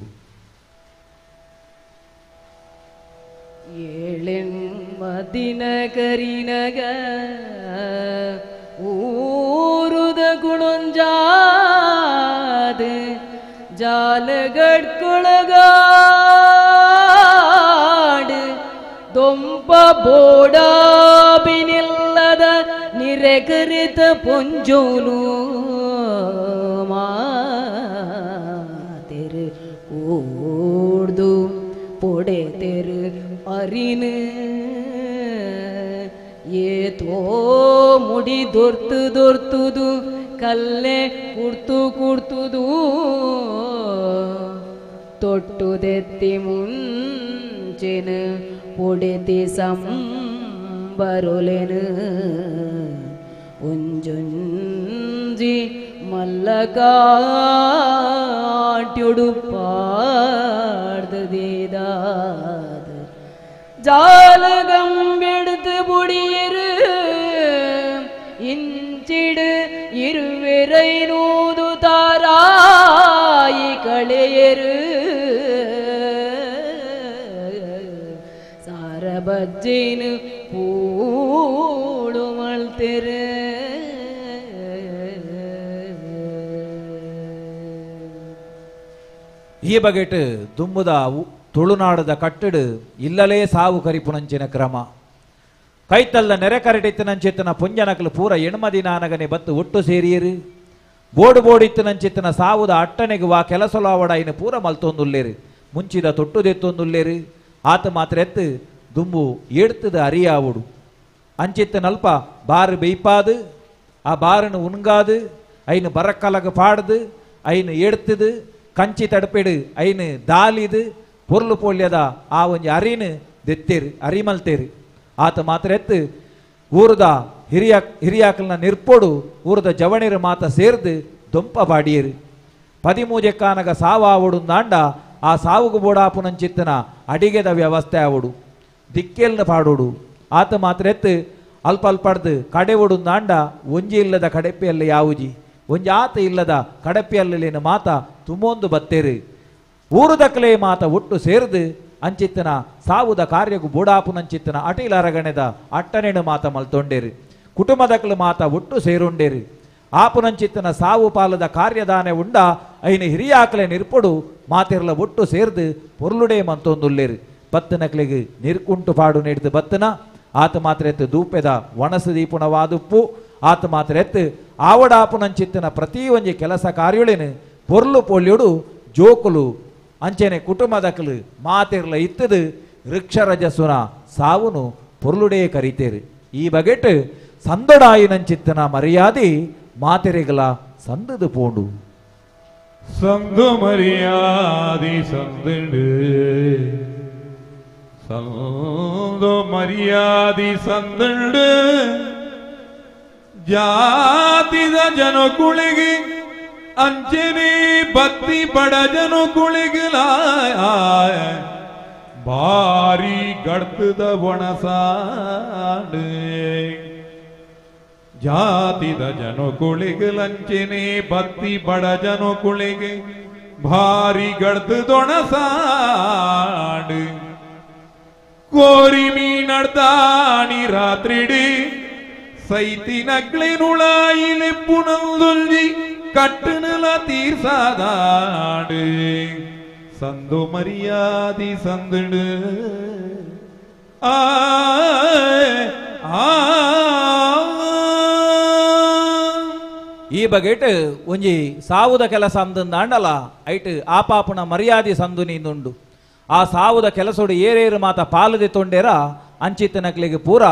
ಏಳೆನ್ಮ ದಿನ ಕರಿನಗ ಊರುದ ಗುಣೊಂಜಾದ ಜಾಲಗಡ್ಕೊಳಗಾಡು ದೊಂಪ ಬೋಡಾಬಿನಿಲ್ಲದ ನಿರೆಕರಿತ ಪೊಂಜೋಲು ಮಾತೆರು ಕೂಡ್ದು ಪೊಡೆ ತೆರು ಅರಿನು ಏತೋ ಮುಡಿ ದೊರ್ತು ದೊರ್ತುದು ಕಲ್ಲೆ ಕುಡ್ತು ಕುಡ್ತುದು ತೊಟ್ಟುದೆತ್ತಿ ಮುಂಚಿನ ಪೊಡೆತಿ ಸಂಬರುಲೆನು ಒಂಜೊಂಜಿ ಮಲ್ಲಕಾಟ್ಯೊಡು ಪಾಡ್ದದೇದಾದ ಜಾಲಗಂಬೆಡ್ದು ಬುಡಿಯರು ಇಂಚಿಡು இருவிரை நூது தாராயி களையரு சாரபஜ்ஜினு பூடுமல் தெரு ಈ ಬಗೆಟ್ ದುಂಬುದ ತುಳುನಾಡದ ಕಟ್ಟಡು ಇಲ್ಲಲೇ ಸಾವು ಕರಿಪುನಂಚಿನ ಕ್ರಮ ಕೈತಲ್ದ ನೆರೆ ಕರಟಿತ್ತನಂಚಿತ್ತನ ಪುಂಜನಕಲು ಪೂರ ಎಣ್ಮದಿನಾನಗನೆ ಬತ್ತು ಒಟ್ಟು ಸೇರಿಯರು ಬೋಡು ಬೋಡಿತ್ತನಂಚಿತ್ತನ ಸಾವುದ ಅಟ್ಟಣೆಗೆ ವಾ ಕೆಲಸಲಾವಡ ಇನ್ನು ಪೂರ ಮಲ್ತೊಂದುಲ್ಲೇರು ಮುಂಚಿದ ತೊಟ್ಟುದೆತ್ತೊಂದುಲ್ಲೇರು ಆತ ಮಾತ್ರ ಎತ್ತು ದುಂಬು ಎಡ್ತದ ಅರಿಯಾವುಡು ಅಂಚಿತ್ತನಲ್ಪ ಬಾರು ಬೆಯ್ಪಾದು ಆ ಬಾರನ್ನು ಉಣ್ಗಾದು ಐನು ಬರಕ್ಕಲಗ ಪಾಡ್ದು ಐನು ಎಡ್ತದು ಕಂಚಿ ತಡಪೆಡು ಐನು ದಾಲಿದು ಪೊರ್ಲು ಪೋಳ್ಯದ ಆ ಒಂಜಿ ಅರಿನು ದೆತ್ತೇರು ಅರಿಮಲ್ತೇರು. ಆತ ಮಾತ್ರ ಎತ್ತು ಊರದ ಹಿರಿಯಾಕಲ್ನ ನಿರ್ಪೋಡು ಊರದ ಜವಣಿರು ಮಾತ ಸೇರ್ದು ದೊಂಪ ಬಾಡಿಯರು. ಪದಿಮೂಜೆಕ್ಕಾನಗ ಸಾವಾವಡು ನಾಂಡ ಆ ಸಾವುಗು ಬೋಡಾಪುನಂಚಿತ್ತನ ಅಡಿಗೆದ ವ್ಯವಸ್ಥೆ ಆವಡು ದಿಕ್ಕೆಲ್ನ ಪಾಡೋಡು. ಆತ ಮಾತ್ರ ಎತ್ತು ಅಲ್ಪ ಅಲ್ಪಡ್ದು ಕಡೆವಡು ನಾಂಡ ಒಂಜಿ ಇಲ್ಲದ ಕಡೆಪಿಯಲ್ಲಿ ಯಾವುಜಿ ಒಂಜಿ ಆತ ಇಲ್ಲದ ಕಡಪಿಯಲ್ಲಿನ ಮಾತ ತುಮೊಂದು ಬತ್ತೇರು. ಊರುದಕ್ಲೆ ಮಾತ ಒಟ್ಟು ಸೇರ್ದು ಅಂಚಿತ್ತನ ಸಾವುದ ಕಾರ್ಯಗು ಬೋಡಾಪುನಂಚಿತ್ತನ ಅಟಿಲ ಅರಗಣೆದ ಅಟ್ಟನೆಣು ಮಾತ ಮಲ್ತೊಂಡೇರು. ಕುಟುಂಬದಕ್ಲು ಮಾತ ಒಟ್ಟು ಸೇರುಂಡೇರು. ಆಪುನಂಚಿತ್ತನ ಸಾವು ಪಾಲದ ಕಾರ್ಯದಾನೆ ಉಂಡ ಐನ ಹಿರಿಯಾಕಲೆ ನಿರ್ಪೊಡು ಮಾತಿರ್ಲ ಒಟ್ಟು ಸೇರ್ದು ಪೊರ್ಲುಡೆ ಮಂತೊಂದುಲ್ಲೇರು. ಬತ್ತನಕ್ಲೆಗ್ ನಿರ್ಕುಂಟು ಪಾಡು ನೀಡ್ದು ಬತ್ತನ ಆತ ಮಾತ್ರ ಎತ್ತು ದೂಪೆದ ಒಣಸು ದೀಪುಣವಾದುಪ್ಪು. ಆತ ಮಾತ್ರ ಎತ್ತು ಆವಡಾಪುನಂಚಿತ್ತನ ಪ್ರತಿ ಒಂಜಿ ಕೆಲಸ ಕಾರ್ಯೊಳೆನು ಪೊರ್ಲು ಪೊಳ್ಳುಡು ಜೋಕುಲು ಅಂಚೆನೆ ಕುಟುಂಬದಕ್ಲು ಮಾತಿರ್ಲ ಇತ್ತದು ವೃಕ್ಷರಜಸುನ ಸಾವುನು ಪೊರ್ಲುಡೇ ಕರಿತೇರು. ಈ ಬಗೆಟ್ ಸಂದೊಡಾಯಿನಂಚಿತ್ತನ ಮರ್ಯಾದೆ ಮಾತೆರೆಗಳ ಸಂದದು ಪೋಂಡು. ಸಂದು ಮರ್ಯಾದೆ ಸಂದುಡು ಸಂದು ಮರ್ಯಾದೆ ಸಂದುಡು ಜಾತಿದ ಜನಕುಳಿಗೆ ಅಂಚನೆ ಬತ್ತಿ ಬಡ ಜನಕುಳಿಗಲ ಭಾರಿ ಗಡ್ತದ ಒಣಸಾಡು. ಜಾತಿದ ಜನಕುಳಿಗೆ ಲಂಚನೆ ಬತ್ತಿ ಬಡ ಜನಕುಳಿಗೆ ಭಾರಿ ಗಡ್ತದೊಣಸಾಡು. ಕೋರಿ ಮೀನಡ್ದಾಣಿ ರಾತ್ರಿಡಿ ಸೈತಿ ನಗ್ಲಿನುಳಾಯಿಲೆ ಪುನಂದುಂಜಿ ಕಟ್ಟುನಲ ತೀರ್ಸಾದಾಡು. ಸಂದು ಮರ್ಯಾದಿ ಸಂದುಡು ಆ ಆ. ಈ ಬಗೆಟ್ ಒಂಜಿ ಸಾವುದ ಕೆಲಸ ಅಂದಂದಾಂಡಲ ಐಟ್ ಆಪಾಪುನ ಮರ್ಯಾದೆ ಸಂದು ನೀಂದುಂಡು. ಆ ಸಾವುದ ಕೆಲಸೋಡು ಏರೇರು ಮಾತ ಪಾಲದೆ ತೊಂಡೇರ ಅಂಚಿತ್ತನಕ್ಲಿಗೆ ಪೂರ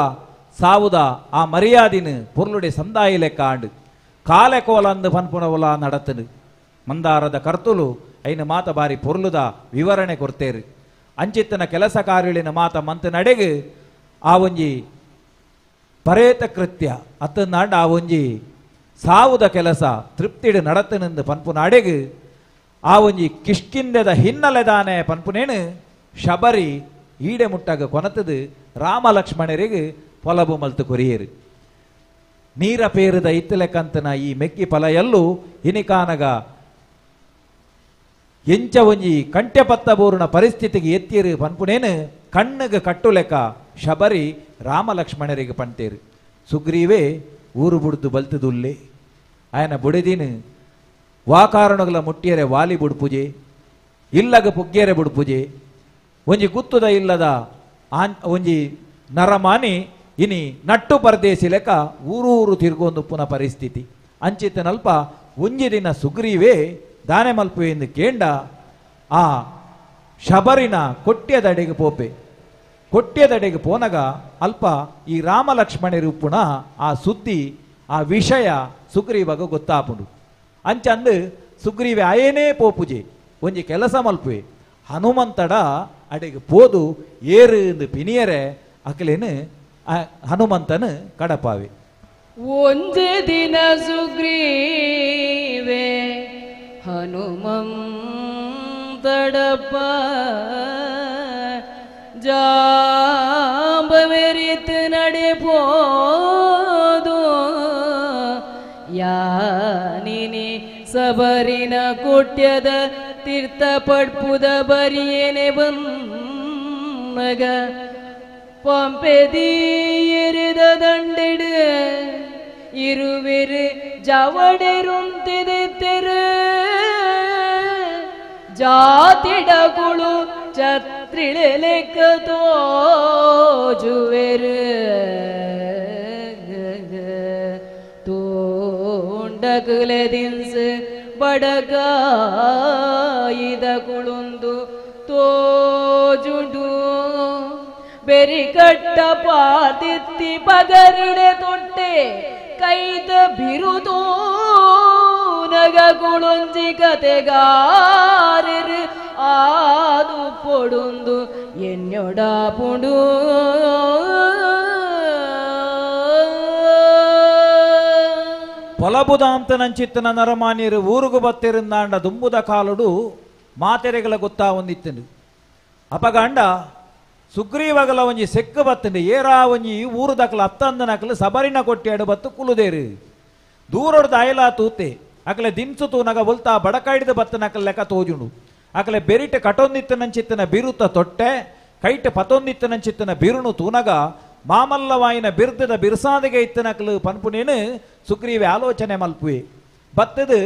ಸಾವುದ ಆ ಮರ್ಯಾದಿನ ಪೊರ್ಲುಡೆ ಸಂದಾಯಿ ಲೆಕ್ಕ ಆಂಡು. ಕಾಲೆ ಕೋಲಂದು ಪನ್ಪುನವಲ ನಡತನು ಮಂದಾರದ ಕರ್ತುಲು ಐನ ಮಾತ ಬಾರಿ ಪೊರ್ಲುದ ವಿವರಣೆ ಕೊರ್ತೇರು. ಅಂಚಿತ್ತನ ಕೆಲಸ ಕಾರ್ಯಳಿನ ಮಾತ ಮಂತ ನಡೆಗೆ ಆ ಒಂಜಿ ಪರೇತ ಕೃತ್ಯ ಅತ್ತನಾಂಡ ಆ ಒಂಜಿ ಸಾವುದ ಕೆಲಸ ತೃಪ್ತಿಡು ನಡತನೆಂದು ಪನ್ಪುನ ಅಡೆಗು ಆ ಒಂಜಿ ಕಿಷ್ಕಿಂದೆದ ಹಿನ್ನೆಲೆದಾನೆ ಪನ್ಪುನೇನು ಶಬರಿ ಈಡೆ ಮುಟ್ಟಾಗ ಕೊನತದು ರಾಮ ಲಕ್ಷ್ಮಣರಿಗೆ ಪೊಲಬು ಮಲ್ತು ಕೊರಿಯರು. ನೀರ ಪೇರದ ಇತ್ತಲೆಕಂತನ ಈ ಮೆಕ್ಕಿ ಫಲಯಲ್ಲು ಇನಿಕಾನಗ ಎಂಚ ಒಂಜಿ ಕಂಠ್ಯಪತ್ತ ಬೋರುನ ಪರಿಸ್ಥಿತಿಗೆ ಎತ್ತಿರು ಪನ್ಪುನೇನು ಕಣ್ಣುಗೆ ಕಟ್ಟುಲೆಕ ಶಬರಿ ರಾಮ ಲಕ್ಷ್ಮಣರಿಗೆ ಪಂತೇರು. ಸುಗ್ರೀವೇ ಊರು ಬುಡ್ದು ಬಲ್ತದುಲ್ಲೆ ಆಯನ ಬುಡಿದಿನ ವಾಕಾರಣಗಳ ಮುಟ್ಟಿಯರೆ ವಾಲಿ ಬುಡ್ಪುಜೆ ಇಲ್ಲಗ ಪುಗ್ಗೆರೆ ಬುಡ್ಪುಜೆ ಒಂಜಿ ಗುತ್ತುದ ಇಲ್ಲದ ಒಂಜಿ ನರಮಾನಿ ಇನಿ ನಟ್ಟು ಪರದೇಶಿ ಲೆಕ್ಕ ಊರೂರು ತಿರ್ಗೊಂದು ಪುನ ಪರಿಸ್ಥಿತಿ ಅಂಚಿತನಲ್ಪ ಒಂಜಿ ದಿನ ಸುಗ್ರೀವೇ ದಾನೆ ಮಲ್ಪು ಎಂದು ಕೇಂಡ ಆ ಶಬರಿನ ಕೊಟ್ಯದಡೆಗೆ ಪೋಪೆ. ಕೊಟ್ಯದಡೆಗೆ ಪೋನಗ ಅಲ್ಪ ಈ ರಾಮ ಲಕ್ಷ್ಮಣರುಪ್ಪುನ ಆ ಸುದ್ದಿ ಆ ವಿಷಯ ಸುಗ್ರೀವಾಗ ಗೊತ್ತಾಪುಂಡು. ಅಂಚಂದು ಸುಗ್ರೀವೆ ಆಯೇನೇ ಪೋಪುಜೆ ಒಂಜಿ ಕೆಲಸ ಮಲ್ಪುವೆ ಹನುಮಂತಡ ಅಡೆಗೆ ಪೋದು ಏರು ಎಂದು ಪಿನಿಯರೆ ಅಕಲೇನು ಹನುಮಂತನು ಕಡಪಾವೆ. ಒಂಜಿ ದಿನ ಸುಗ್ರೀವೆ ಹನುಮಂತಡಪ್ಪ ಜಾಂಬವೆರಿತು ನಡೆಪೋದು ಯಾನಿನಿ ಸಬರಿನ ಕೋಟ್ಯದ ತೀರ್ಥ ಪಡ್ಪುದ ಬರಿಯೇನೆ ಬಂದಗ ಪಂಪೆದೀಯರಿದ ದಂಡೆಡು ಇರುವೆರು ಜವಡೆರುಂತಿದೆತ್ತೆರು ಜಾತಿಡಗುಳು ಛತ್ರಿಳೆಲೆಕ್ಕ ತೋಜುವೆರು ತೋಂಡಗುಲೆ ದಿನ್ಸ್ ಬಡಗಾಯಿದ ಕುಳುಂದು ತೋಜುಂಡು ಬೆರಿಕಟ್ಟ ಪಾತಿತ್ತಿ ಪಗರಿಡೆ ತೊಟ್ಟೆ ಕೈದ ಬಿರುದು ನಗಗುಳೊಂಜಿ ಕತೆಗಾರರು ಆದು ಪೊಡುಂದು ಎನ್ನೊಡಾಪುಂಡು ಪೊಲಬುದಾಂತನಂಚಿತ್ತನ ನರಮಾನ್ಯರು ಊರುಗು ಬತ್ತಿರುಂದಾಂಡ ದುಂಬುದ ಕಾಲುಡು ಮಾತೆರೆಗಳ ಗೊತ್ತಾ ಒಂದಿತ್ತನು ಅಪಗಂಡ ಸುಗ್ರೀವಗಲ ಒಂಜಿ ಸೆಕ್ಕು ಬತ್ತಂಡು ಏರಾ ಒಂಜಿ ಊರು ದಕಲ ಅತ್ತಂದನಕಲು ಸಬರಿನ ಕೊಟ್ಟಿಯಾಡು ಬತ್ತು ಕುಲುದೇರು ದೂರೊಡ್ದು ಅಯಲಾ ತೂತೆ ಅಕಲೆ ದಿನ್ಸು ತೂನಗ ಒಲ್ತಾ ಬಡಕಾಯ್ದು ಬತ್ತನಕಲ್ ಲೆಕ್ಕ ತೋಜುಂಡು ಅಕಲೆ ಬೆರಿಟ ಕಟೊಂದಿತ್ತನಂಚಿತ್ತನ ಬಿರುತ ತೊಟ್ಟೆ ಕೈಟ ಪತೊಂದಿತ್ತನಂಚಿತ್ತನ ಬಿರುನು ತೂನಗ ಮಾಮಲ್ಲವಾಯಿನ ಬಿರ್ದದ ಬಿರ್ಸಾದಿಗೆ ಇತ್ತನಕಲು ಪನ್ಪುನೇನು ಸುಗ್ರೀವೆ ಆಲೋಚನೆ ಮಲ್ಪುವೆ ಬತ್ತದು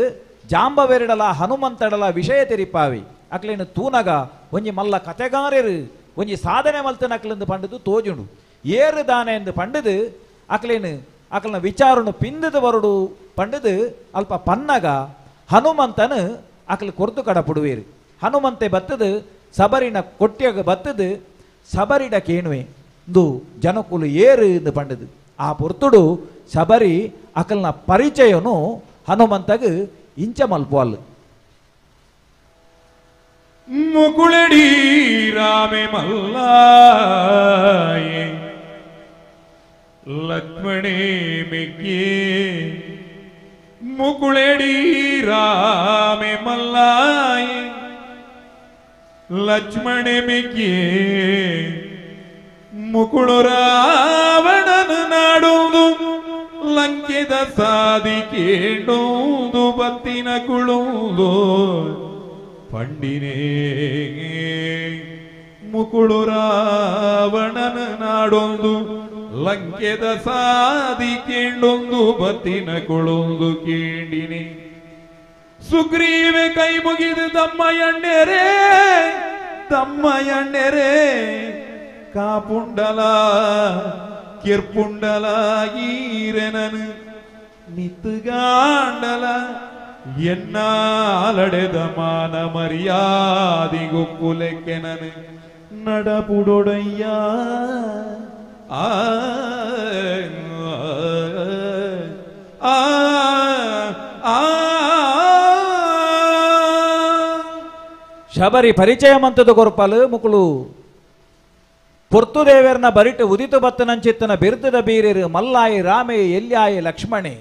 ಜಾಂಬವೆರಡಲ ಹನುಮಂತಡಲ ವಿಷಯ ತೆರಿಪಾವಿ ಅಕ್ಲೇನು ತೂನಗ ಒಂಜಿ ಮಲ್ಲ ಕತೆಗಾರರು ಒಂಜಿ ಸಾಧನೆ ಮಲ್ತನಕಲೆಂದು ಪಂಡದು ತೋಜುಂಡು ಏರು ದಾನೆ ಎಂದು ಪಂಡದು ಅಕ್ಲೇನು ಅಕಲ್ನ ವಿಚಾರನು ಪಿಂದದ ಬರುಡು ಪಂಡದು ಅಲ್ಪ ಪನ್ನಗ ಹನುಮಂತನು ಅಕಲು ಕೊರ್ದು ಕಡಪುಡುವೇರು ಹನುಮಂತೆ ಬತ್ತದು ಸಬರಿನ ಕೊಟ್ಟಿಯಾಗ ಬತ್ತದು ಸಬರಿಡ ಕೇಣುವೆ ಇಂದು ಜನಕುಲು ಏರು ಎಂದು ಪಂಡದು ಆ ಪೊರ್ತುಡು ಶಬರಿ ಅಕಲ್ನ ಪರಿಚಯನು ಹನುಮಂತಗ ಇಂಚ ಮಲ್ಪುವಲ್ ಮುಕುಳಡಿ ರಾಮೆ ಮಲ್ಲಾಯೆ ಲಕ್ಷ್ಮಣೇ ಮಿಕ್ಕಿ ಮುಕುಳಡಿ ರಾಮೆ ಮಲ್ಲಾಯೆ ಲಕ್ಷ್ಮಣೆ ಮಿಕ್ಕಿ ಮುಕುಳು ರಾವಣನ ನಾಡುವುದು ಲಂಕೆದ ಸಾದಿ ಕೇಂಡೋದು ಬತ್ತಿನ ಕುಳುವುದು ಪಂಡಿನೇ ಮುಕುಳು ರಾವಣನ ನಾಡೊಂದು ಲಂಕೆದ ಸಾದಿ ಕೇಂಡೊಂದು ಬತ್ತಿನ ಕುಳುಂದು ಕೇಂಡಿನಿ ಸುಗ್ರೀವೆ ಕೈ ಮುಗಿದು ತಮ್ಮಯಣ್ಣೆರೇ ತಮ್ಮಯಣ್ಣೆರೇ ಕಾಪುಂಡಲ ಕಿರ್ಪುಂಡಲ ಈರೆನನು ಮಿತ್ತುಗಾಂಡಲ ಎನ್ನಾಲಡೆದ ಮಾನ ಮರ್ಯಾದಿ ಗುಪ್ಪುಲೆಕ್ಕೆನನು நடபுடொடையா ஆ ஆ ஆ. ಶಬರಿ ಪರಿಚಯಮಂತದ ಕೊರ್ಪಲು ಮುಕುಲು ಪೊರ್ತುದೇವರ್ನ ಬರಿಟು ಉದಿತು ಬತ್ತನಂಚಿತ್ತನ ಬಿರುದದ ಬೀರಿರು ಮಲ್ಲಾಯಿ ರಾಮೆ ಎಲ್ಯಾಯಿ ಲಕ್ಷ್ಮಣೆ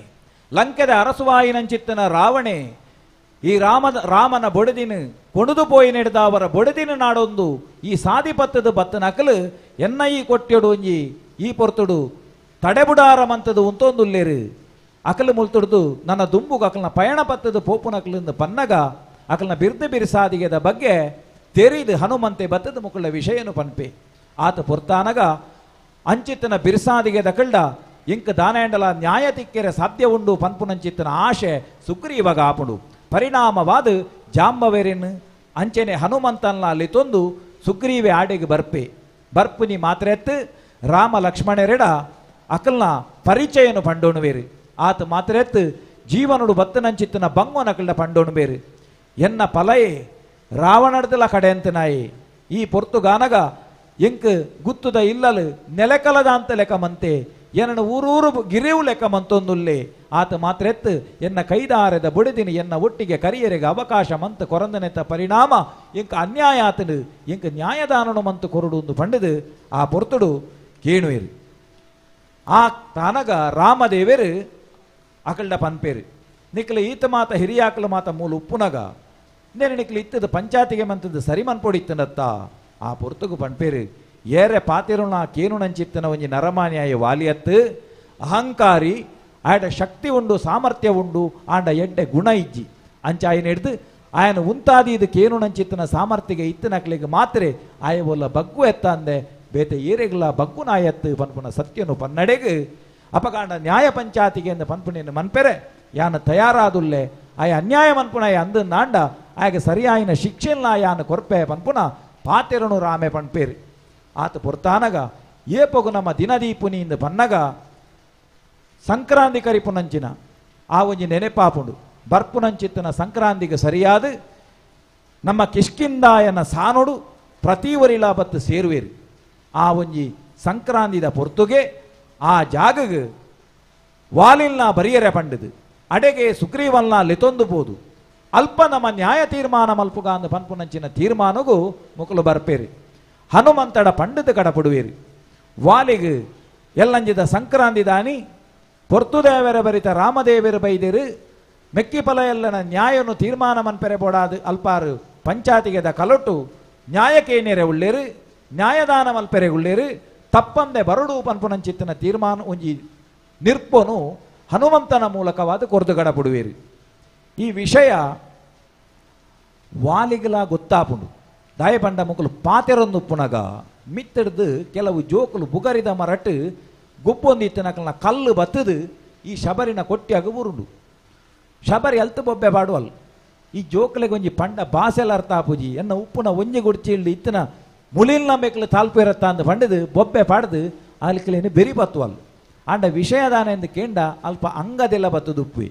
ಲಂಕೆದ ಅರಸುವಾಯಿನಂಚಿತ್ತನ ರಾವಣೆ ಈ ರಾಮನ ಬೊಡೆದಿನ ಕೊಣದು ಪೋಯಿ ನೆಡ್ದ ಅವರ ಬೊಡೆದಿನ ನಾಡೊಂದು ಈ ಸಾದಿಪತ್ತದ ಬತ್ತನಕಲು ಎನ್ನ ಈ ಕೊಟ್ಯಡು ಒಂಜಿ ಈ ಪೊರ್ತುಡು ತಡೆಬುಡಾರಮಂತದು ಉಂತೊಂದುಲ್ಲೇರು ಅಕಲು ಮುಲ್ತುಡ್ದು ನನ್ನ ದುಂಬುಗು ಅಕಲ್ನ ಪಯಣ ಪತ್ತದ ಪೋಪುನಕಲಿಂದ ಪನ್ನಗ ಅಕಲ್ನ ಬಿರ್ದು ಬಿರುಸಾದಿಗೆದ ಬಗ್ಗೆ ತೆರಿದು ಹನುಮಂತೆ ಬತ್ತದ ಮುಕುಳ ವಿಷಯನು ಪನ್ಪೆ ಆತ ಪೊರ್ತಾನಗ ಅಂಚಿತನ ಬಿರ್ಸಾದಿಗೆ ದಕಲ್ಡ ಇಂಕ ದಾನೇಂಡಲ ನ್ಯಾಯ ತಿಕ್ಕೆರೆ ಸಾಧ್ಯ ಉಂಡು ಪನ್ಪುನಂಚಿತ್ತನ ಆಶೆ ಸುಗ್ರೀವಾಗ ಆಪುಂಡು ಪರಿಣಾಮವಾದ ಜಾಂಬವೇರಿನ್ ಅಂಚೆನೆ ಹನುಮಂತನ ಅಲ್ಲಿ ತೊಂದು ಸುಗ್ರೀವೆ ಆಡೆಗೆ ಬರ್ಪೆ ಬರ್ಪುನಿ ಮಾತ್ರೆತ್ತು ರಾಮ ಲಕ್ಷ್ಮಣರೆಡ ಅಕಲ್ನ ಪರಿಚಯನು ಪಂಡೋಣುವೇರು ಆತ ಮಾತ್ರೆತ್ತು ಜೀವನುಡು ಬತ್ತನಂಚಿತ್ತನ ಬಂಗೋನಕಲ್ಡ ಪಂಡೋಣುವೇರು ಎನ್ನ ಪಲಯೆ ರಾವಣಡ್ದಲ ಕಡೆಯಂತನಾಯಿ ಈ ಪೊರ್ತುಗಾನಗ ಎಂಕ್ ಗುತ್ತುದ ಇಲ್ಲಲು ನೆಲೆಕಲದ ಅಂತ ಲೆಕ್ಕಮಂತೆ ಏನನ್ನು ಊರೂರು ಗಿರಿವು ಲೆಕ್ಕಮಂತೊಂದುಲ್ಲೆ ಆತ ಮಾತ್ರೆತ್ತು ಎನ್ನ ಕೈದಾರದ ಬುಡಿದಿನ ಎನ್ನ ಒಟ್ಟಿಗೆ ಕರಿಯರಿಗೆ ಅವಕಾಶ ಮಂತ ಕೊರಂದನೆತ್ತ ಪರಿಣಾಮ ಎಂಕ್ ಅನ್ಯಾಯ ಆತನು ಎಂಕ್ ನ್ಯಾಯದಾನನು ಮಂತು ಕೊರಡು ಒಂದು ಪಂಡದು ಆ ಪೊರ್ತುಡು ಕೇಣುವೇರು ಆ ತಾನಗ ರಾಮದೇವರು ಅಕಲ್ಡ ಪನ್ಪೇರು ನಿಕ್ಲ ಈತ ಮಾತ ಹಿರಿಯಾಕಲ ಮಾತ ಮೂಲ ಉಪ್ಪುನಗ ನೇನು ನಿಕ್ಲ ಇತ್ತದ ಪಂಚಾಯತಿಗೆ ಮಂತದ್ದು ಸರಿ ಮನ್ಪೊಡಿತ್ತನತ್ತ ಆ ಪೊರ್ತುಗು ಪನ್ಪೇರು ಏರೆ ಪಾತಿರುಣ ಕೇನುಣಂಚಿತ್ತನ ಒಂಜಿ ನರಮಾನ್ಯಾಯ ವಾಲಿಯತ್ತು ಅಹಂಕಾರಿ ಆಯಡ ಶಕ್ತಿ ಉಂಡು ಸಾಮರ್ಥ್ಯ ಉಂಡು ಆಂಡ ಎಡ್ಡೆ ಗುಣ ಇಜ್ಜಿ ಅಂಚ ಆಯನ ಹಿಡ್ದು ಆಯನ ಉಂತಾದಿ ಇದು ಕೇನುಣಂಚಿತ್ತನ ಸಾಮರ್ಥ್ಯಗೆ ಇತ್ತನಕ್ಲಿಗೆ ಮಾತ್ರೆ ಆಯ ಒಲ್ಲ ಬಗ್ಗು ಎತ್ತ ಅಂದೆ ಬೇತೆ ಏರೆಗ್ಲ ಬಗ್ಗು ನಾಯತ್ತು ಪನ್ಪುನ ಸತ್ಯನು ಪನ್ನಡೆಗು ಅಪಕಾಂಡ ನ್ಯಾಯ ಪಂಚಾಯತಿಗೆ ಅಂದ ಪನ್ಪುನೇನು ಮನ್ಪೆರೆ ಯಾನ ತಯಾರಾದುಲ್ಲೆ ಆಯ ಅನ್ಯಾಯ ಮನ್ಪುನ ಅಂದು ನಾಂಡ ಆಯಗ ಸರಿಯಾಯಿನ ಶಿಕ್ಷೆಲ್ಲ ಯಾನ ಕೊರ್ಪೆ ಪನ್ಪುನ ಪಾತೆರನು ರಾಮೆ ಪನ್ಪೇರು ಆತ ಪೊರ್ತಾನಗ ಏಪೊಗು ನಮ್ಮ ದಿನದೀಪುನಿಯಿಂದ ಪನ್ನಗ ಸಂಕ್ರಾಂತಿ ಕರಿಪುನಂಚಿನ ಆ ಒಂಜಿ ನೆನೆಪಾಪುಂಡು ಬರ್ಪುನಂಚಿತ್ತನ ಸಂಕ್ರಾಂತಿಗೆ ಸರಿಯಾದ ನಮ್ಮ ಕಿಷ್ಕಿಂದಾಯನ ಸಾನೋಡು ಪ್ರತಿ ಒರಿಲ ಬತ್ತು ಸೇರುವೇರು ಆ ಒಂಜಿ ಸಂಕ್ರಾಂತಿದ ಪೊರ್ತುಗೆ ಆ ಜಾಗಗ್ ವಾಲಿಲ್ನ ಬರಿಯರೆ ಪಂಡದು ಅಡೆಗೆ ಸುಗ್ರೀವಲ್ನ ಲೆತೊಂದು ಪೋದು ಅಲ್ಪ ನಮ್ಮ ನ್ಯಾಯ ತೀರ್ಮಾನ ಮಲ್ಪುಗ ಅಂದ್ ಪನ್ಪುನಂಚಿನ ತೀರ್ಮಾನಗು ಮುಕುಲು ಬರ್ಪೇರು ಹನುಮಂತಡ ಪಂಡದ ಕಡಪಡುವೇರು ವಾಲಿಗು ಎಲ್ಲಂಜಿದ ಸಂಕ್ರಾಂತಿ ದಾನಿ ಪೊರ್ತುದೇವರ ಬರಿತ ರಾಮದೇವರು ಬೈದಿರು ಮೆಕ್ಕಿಪಲ ಎಲ್ಲನ ನ್ಯಾಯನು ತೀರ್ಮಾನ ಮನ್ಪೆರೆ ಬೋಡಾದು ಅಲ್ಪಾರು ಪಂಚಾತಿಗೆದ ಕಲೊಟ್ಟು ನ್ಯಾಯಕೇನೆರೆ ಉಳ್ಳೇರು ನ್ಯಾಯದಾನ ಮಲ್ಪೆರೆ ಉಳ್ಳೇರು ತಪ್ಪಂದೆ ಬರಡು ಪನ್ಪುನಂಚಿತ್ತನ ತೀರ್ಮಾನ ಒಂಜಿ ನಿರ್ಪೊನು ಹನುಮಂತನ ಮೂಲಕವಾದ ಕೊರ್ದುಗಡ ಪುಡುವೇರು. ಈ ವಿಷಯ ವಾಲಿಗಲ ಗೊತ್ತಾಪುಂಡು. ದಾಯಪಂಡ ಮುಕುಲು ಪಾತೆರೊಂದು ಪುನಗ ಮಿತ್ತಡ್ದು ಕೆಲವು ಜೋಕುಲು ಬುಗರಿದ ಮರಟ್ಟು ಗುಪ್ಪೊಂದಿತ್ತನಕಲ್ನ ಕಲ್ಲು ಬತ್ತದು ಈ ಶಬರಿನ ಕೊಟ್ಟಿಯಾಗ ಊರುಂಡು. ಶಬರಿ ಅಲ್ತು ಬೊಬ್ಬೆ ಪಾಡುವಲ್ ಈ ಜೋಕುಲೆಗೆ ಒಂಜಿ ಪಂಡ ಬಾಸೆಲ ಅರ್ಥ ಆಪುಜಿ ಎನ್ನ ಉಪ್ಪುನ ಒಂಜಿ ಗುಡ್ಚಿ ಇಲ್ಲು ಇತ್ತನ ಮುಲಿಲ್ನ ಬೇಕಲು ತಾಲ್ಪು ಇರತ್ತ ಅಂದ್ ಪಂಡದು ಬೊಬ್ಬೆ ಪಾಡ್ದು ಅಲ್ಕಲೇನು ಬೆರಿ ಬತ್ತುವಲ್. ಆಂಡ ವಿಷಯದಾನ ಎಂದು ಕೇಂಡ ಅಲ್ಪ ಅಂಗದೆಲ್ಲ ಬತ್ತುದುಪ್ಪುವೆ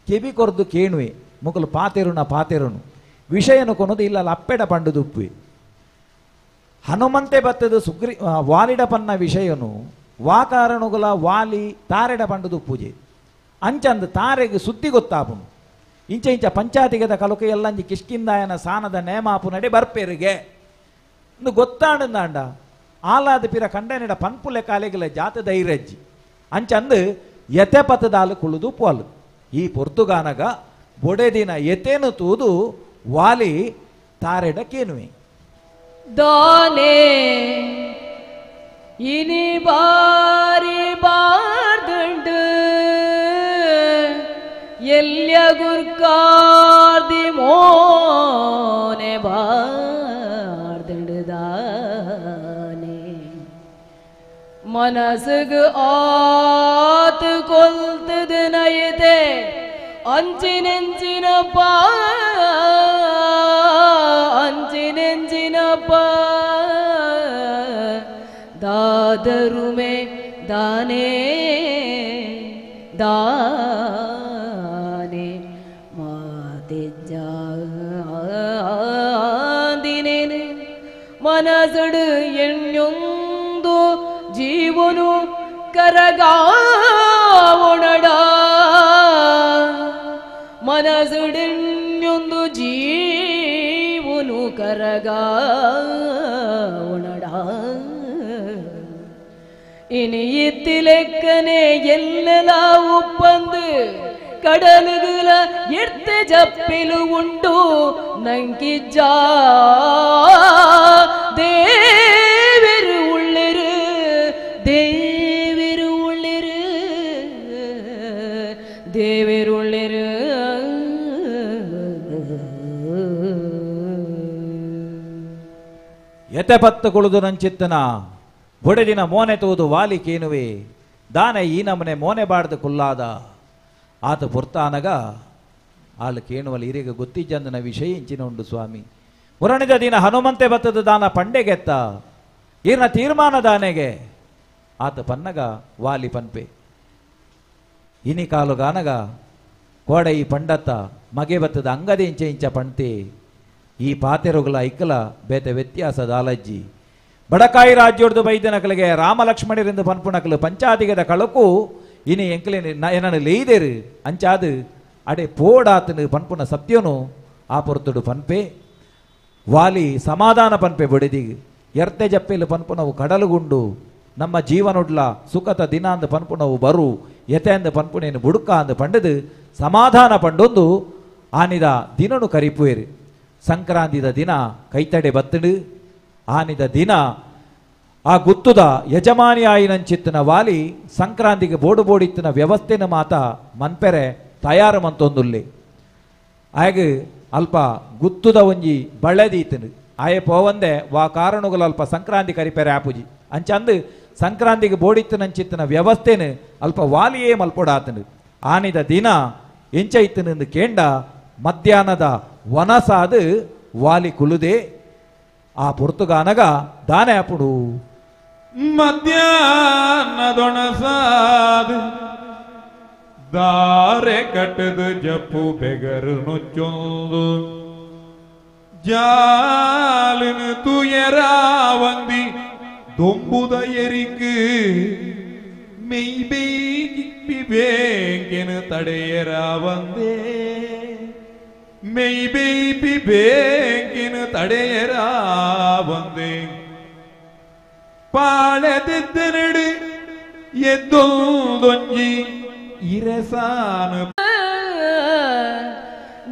ಕೆಬಿ ಕೊರ್ದು ಕೇಣುವೆ ಮುಕುಲು ಪಾತೆರುನ ಪಾತೆರುನು ವಿಷಯನು ಕೊನದು ಇಲ್ಲ ಅಪ್ಪೆಡ ಪಂಡುದುಪ್ಪುವೆ. ಹನುಮಂತೆ ಬತ್ತದು ಸುಗ್ರಿ ವಾಲಿಡ ಪನ್ನ ವಿಷಯನು ವಾಕಾರಣುಗುಲ ವಾಲಿ ತಾರೆಡ ಪಂಡುದು ಪೂಜೆ ಅಂಚಂದು ತಾರೆಗೆ ಸುದ್ದಿ ಗೊತ್ತಾಪುನು. ಇಂಚ ಇಂಚ ಪಂಚಾತಿಗದ ಕಲುಕ ಎಲ್ಲಂಜಿ ಕಿಷ್ಕಿಂದಾಯನ ಸಾನದ ನೇಮಾಪು ನಡೆ ಬರ್ಪೇರಿಗೆ ಇಂದು ಗೊತ್ತಾಂಡಂದಾಂಡ ಆಲಾದ ಪಿರ ಕಂಡನೆಡ ಪನ್ಪುಲೆ ಕಾಲೆಗಲ ಜಾತ ಧೈರ್ಯಜ್ಜಿ ಅಂಚಂದು ಯತೆ ಪತದಾಲು ಕುಳುದು ಪೋಲು. ಈ ಪೊರ್ತುಗಾನಗ ಬೊಡೆದಿನ ಯತೆನು ತೂದು ವಾಲಿ ತಾರೆಡ ಕೇನುವೆ ದಾನೆ ಇನಿ ಬಾರಿ ಬಾರ್ದುಂಡು ಎಲ್ಯ ಗುರ್ಕಾರ್ದಿ ಮೋನೆ ಬಾರ್ದುಂಡು ದಾನೆ ಮನಸ್ಸಿಗೆ ಆತು ಕೊಲ್ತದ ನಯತೆ ಅಂಚಿನೆಂಚಿನಪ್ಪ ಅಂಚಿನೆಂಚಿನಪ್ಪ ದಾದರುಮೆ ದಾನೆ ದಾನೆ ಮಾತೆಜ್ಜಾದಿನೇನೆ ಮನಸಡು ಎಣ್ಣೊಂದು ಜೀವನು ಕರಗಾವೊಣಡ ಮನಸುಡೆಣ್ಣೊಂದು ಜೀವನು ಕರಗಾವೊಣಡ ಇನಿ ಇತ್ತಿಲೆಕ್ಕನೆ ಎಲ್ಲಲ ಉಪ್ಪಂದು ಕಡಲುಗಳ ಎರ್ತ ಜಪ್ಪಿಲು ಉಂಡು ನಂಕಿಜ್ಜ ದೇವಿರು ಉಳ್ಳಿರು ದೇವಿರು ಉಳ್ಳಿರು ದೇವಿರುಳ್ಳಿರು. ಯತೆ ಪತ್ತು ಕುಳಿದು ನಂಚಿತ್ತನ ಬೊಡೆದಿನ ಮೋನೆ ತೂದು ವಾಲಿ ಕೇನುವೆ ದಾನೆ ಈ ನಮನೆ ಮೋನೆ ಬಾಡ್ದು ಕುಲ್ಲಾದ ಆತ ಪೊರ್ತಾನಗ ಆಳು ಕೇಣುವಲ್ಲಿ ಹಿರಿಗ ಗೊತ್ತಿಜ್ಜಂದನ ವಿಷಯ ಇಂಚಿನ ಉಂಡು ಸ್ವಾಮಿ. ಮುರಣಿದ ದಿನ ಹನುಮಂತೆ ಬತ್ತದ ದಾನ ಪಂಡೆಗೆತ್ತ ಈರ್ನ ತೀರ್ಮಾನ ದಾನೆಗೆ ಆತ ಪನ್ನಗ ವಾಲಿ ಪನ್ಪೆ ಇನಿ ಕಾಲುಗಾನಗ ಕೋಡೆ ಈ ಪಂಡತ್ತ ಮಗೆ ಬತ್ತದ ಅಂಗದೆ ಇಂಚ ಇಂಚ ಪಂತೆ ಈ ಪಾತೆರುಗಳ ಐಕಲ ಬೇತೆ ವ್ಯತ್ಯಾಸ ದಾಲಜ್ಜಿ ಬಡಕಾಯಿ ರಾಜ್ಯೋರ್ದು ಬೈದನಕಲಿಗೆ ರಾಮಲಕ್ಷ್ಮಣರಿಂದ ಪನ್ಪುನಕಲು ಪಂಚಾದಿಗದ ಕಳಕು ಇನಿ ಎಂಕಲೆ ಏನನ್ನು ಲೇಯ್ದೇರು ಅಂಚಾದು ಅಡೆ ಪೋಡಾತನು ಪನ್ಪುನ ಸತ್ಯನು ಆ ಪೊರ್ತುಡು ಪನ್ಪೆ ವಾಲಿ ಸಮಾಧಾನ ಪನ್ಪೆ ಬೊಡೆದಿ ಎರ್ತೆ ಜಪ್ಪೆಲು ಪನ್ಪುನವು ಕಡಲುಗುಂಡು ನಮ್ಮ ಜೀವನುಡ್ಲ ಸುಖತ ದಿನ ಅಂದ ಪನ್ಪುನವು ಬರು ಎತೆ ಅಂದ ಪನ್ಪುನೇನು ಬುಡುಕ ಅಂದ ಪಂಡದು ಸಮಾಧಾನ ಪಂಡೊಂದು ಆನಿದ ದಿನನು ಕರಿಪುವೇರು. ಸಂಕ್ರಾಂತಿದ ದಿನ ಕೈತಡೆ ಬತ್ತಡು ಆನಿದ ದಿನ ಆ ಗುತ್ತುದ ಯಜಮಾನಿ ಆಯಿನಂಚಿತ್ತನ ವಾಲಿ ಸಂಕ್ರಾಂತಿಗೆ ಬೋಡು ಬೋಡಿತ್ತಿನ ವ್ಯವಸ್ಥೆನ ಮಾತ ಮನ್ಪೆರೆ ತಯಾರು ಮಂತೊಂದುಲ್ಲೆ ಆಗ ಅಲ್ಪ ಗುತ್ತುದ ಒಂಜಿ ಬಳೆದೀತನು ಆಯೆ ಪೋವಂದೆ ವಾ ಕಾರಣಗಳು ಅಲ್ಪ ಸಂಕ್ರಾಂತಿ ಕರಿಪೆರೆ ಆಪುಜಿ ಅಂಚಂದು ಸಂಕ್ರಾಂತಿಗೆ ಬೋಡಿತ್ತನಂಚಿತ್ತನ ವ್ಯವಸ್ಥೆನು ಅಲ್ಪ ವಾಲಿಯೇ ಮಲ್ಪೊಡಾತನು. ಆನಿದ ದಿನ ಎಂಚ ಇತ್ತನೆಂದು ಕೇಂಡ ಮಧ್ಯಾಹ್ನದ ವನಸಾದು ವಾಲಿ ಕುಲುದೆ ಆ ಪೊರ್ತುಗಾನಗ ದಾನೆ ಅಪುಡು ಮಧ್ಯಾಹ್ನದೊಣಸಾದು ದಾರೆ ಕಟ್ಟದು ಜಪ್ಪು ಬೆಗರು ನುಚ್ಚೊಂದು ಜಾಲಿನ ತುಯರಾವಂದಿ ದೊಂಬುದ ಎರಿಕು ಮೆಯ್ಬೇಗಿಪ್ಪಿ ಬೇಂಕೆನು ತಡೆಯರಾವಂದೇ. ಮೆಯ್ ಬೇಯ್ಪಿ ಬೇಂಕಿನ ತಡೆಯರ ಬಂದೆ ಪಾಳೆದಿದ್ದನಡು ಎದ್ದೊಂದೊಂಜಿ ಇರಸಾನು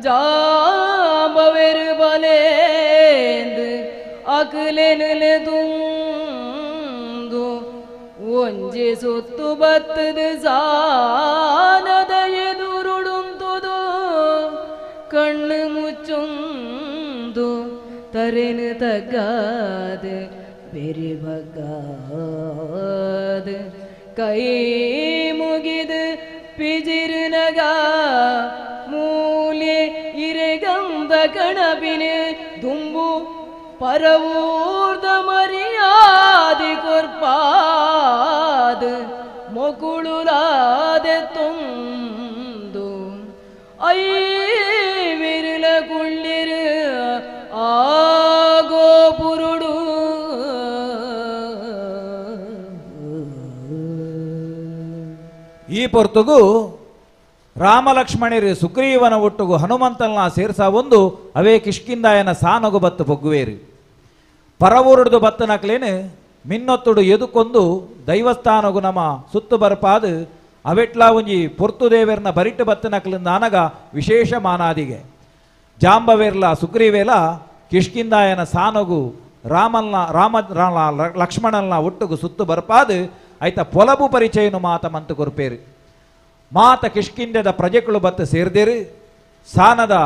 ಜಾಂಬವೆರು ಬಲೇಂದು ಅಕಲೆನುಲೆ ತುಂದು ಒಂಜಿ ಸುತ್ತು ಬತ್ತದು ಸಾನದ ಎದುರುಡುಂತುದು ಕಣ್ಣು ಮುಚ್ಚುಂದು ತರೆನು ತಗ್ಗಾದು ಬೆರಿ ಬಗ್ಗಾದು ಕೈ ಮುಗಿದು ಪಿಜಿರುನಗ ಮೂಲೆ ಇರೆಗಂದ ಕಣಬಿನ ದುಂಬು ಪರವೂರ್ದ ಮರ್ಯಾದೆ ಕೊರ್ಪಾದ ಮೊಕುಳುಲಾದೆ ತುಂದು I ವಿರಲ ಕುಳ್ಳಿರು ಆಗೋ ಪುರುಡು ಈ ಪೊರ್ತುಗು ರಾಮಲಕ್ಷ್ಮಣರು ಸುಗ್ರೀವನ ಒಟ್ಟುಗು ಹನುಮಂತನ ಸೇರ್ಸ ಒಂದು ಅವೇ ಕಿಷ್ಕಿಂದಾಯನ ಸಾನಗು ಬತ್ತು ಪೊಗ್ಗುವೇರು ಪರವೂರುಡ್ದು ಬತ್ತನಕ್ಲೇನು ಮಿನ್ನೊತ್ತುಡು ಎದುಕೊಂದು ದೈವಸ್ಥಾನಗು ನಮ ಸುತ್ತು ಬರ್ಪಾದು ಅವೆಟ್ಲಾ ಒಂಜಿ ಪೊರ್ತು ದೇವೆರ್ನ ಬರಿಟ್ಟು ಬತ್ತನಕ್ಲಿಂದ ಅನಗ ವಿಶೇಷ ಮಾನಾದಿಗೆ ಜಾಂಬವೇರ್ಲ ಸುಗ್ರೀವೇಲ ಕಿಷ್ಕಿಂದಾಯನ ಸಾನಗು ರಾಮಲ್ನ ರಾಮ ಲಕ್ಷ್ಮಣಲ್ನ ಒಟ್ಟುಗು ಸುತ್ತು ಬರ್ಪಾದು ಐತ ಪೊಲಬು ಪರಿಚಯನು ಮಾತ ಮಂತು ಕೊರ್ಪೇರು ಮಾತ ಕಿಷ್ಕಿಂದದ ಪ್ರಜೆಗಳು ಬತ್ತು ಸೇರ್ದೇರು ಸಾನದ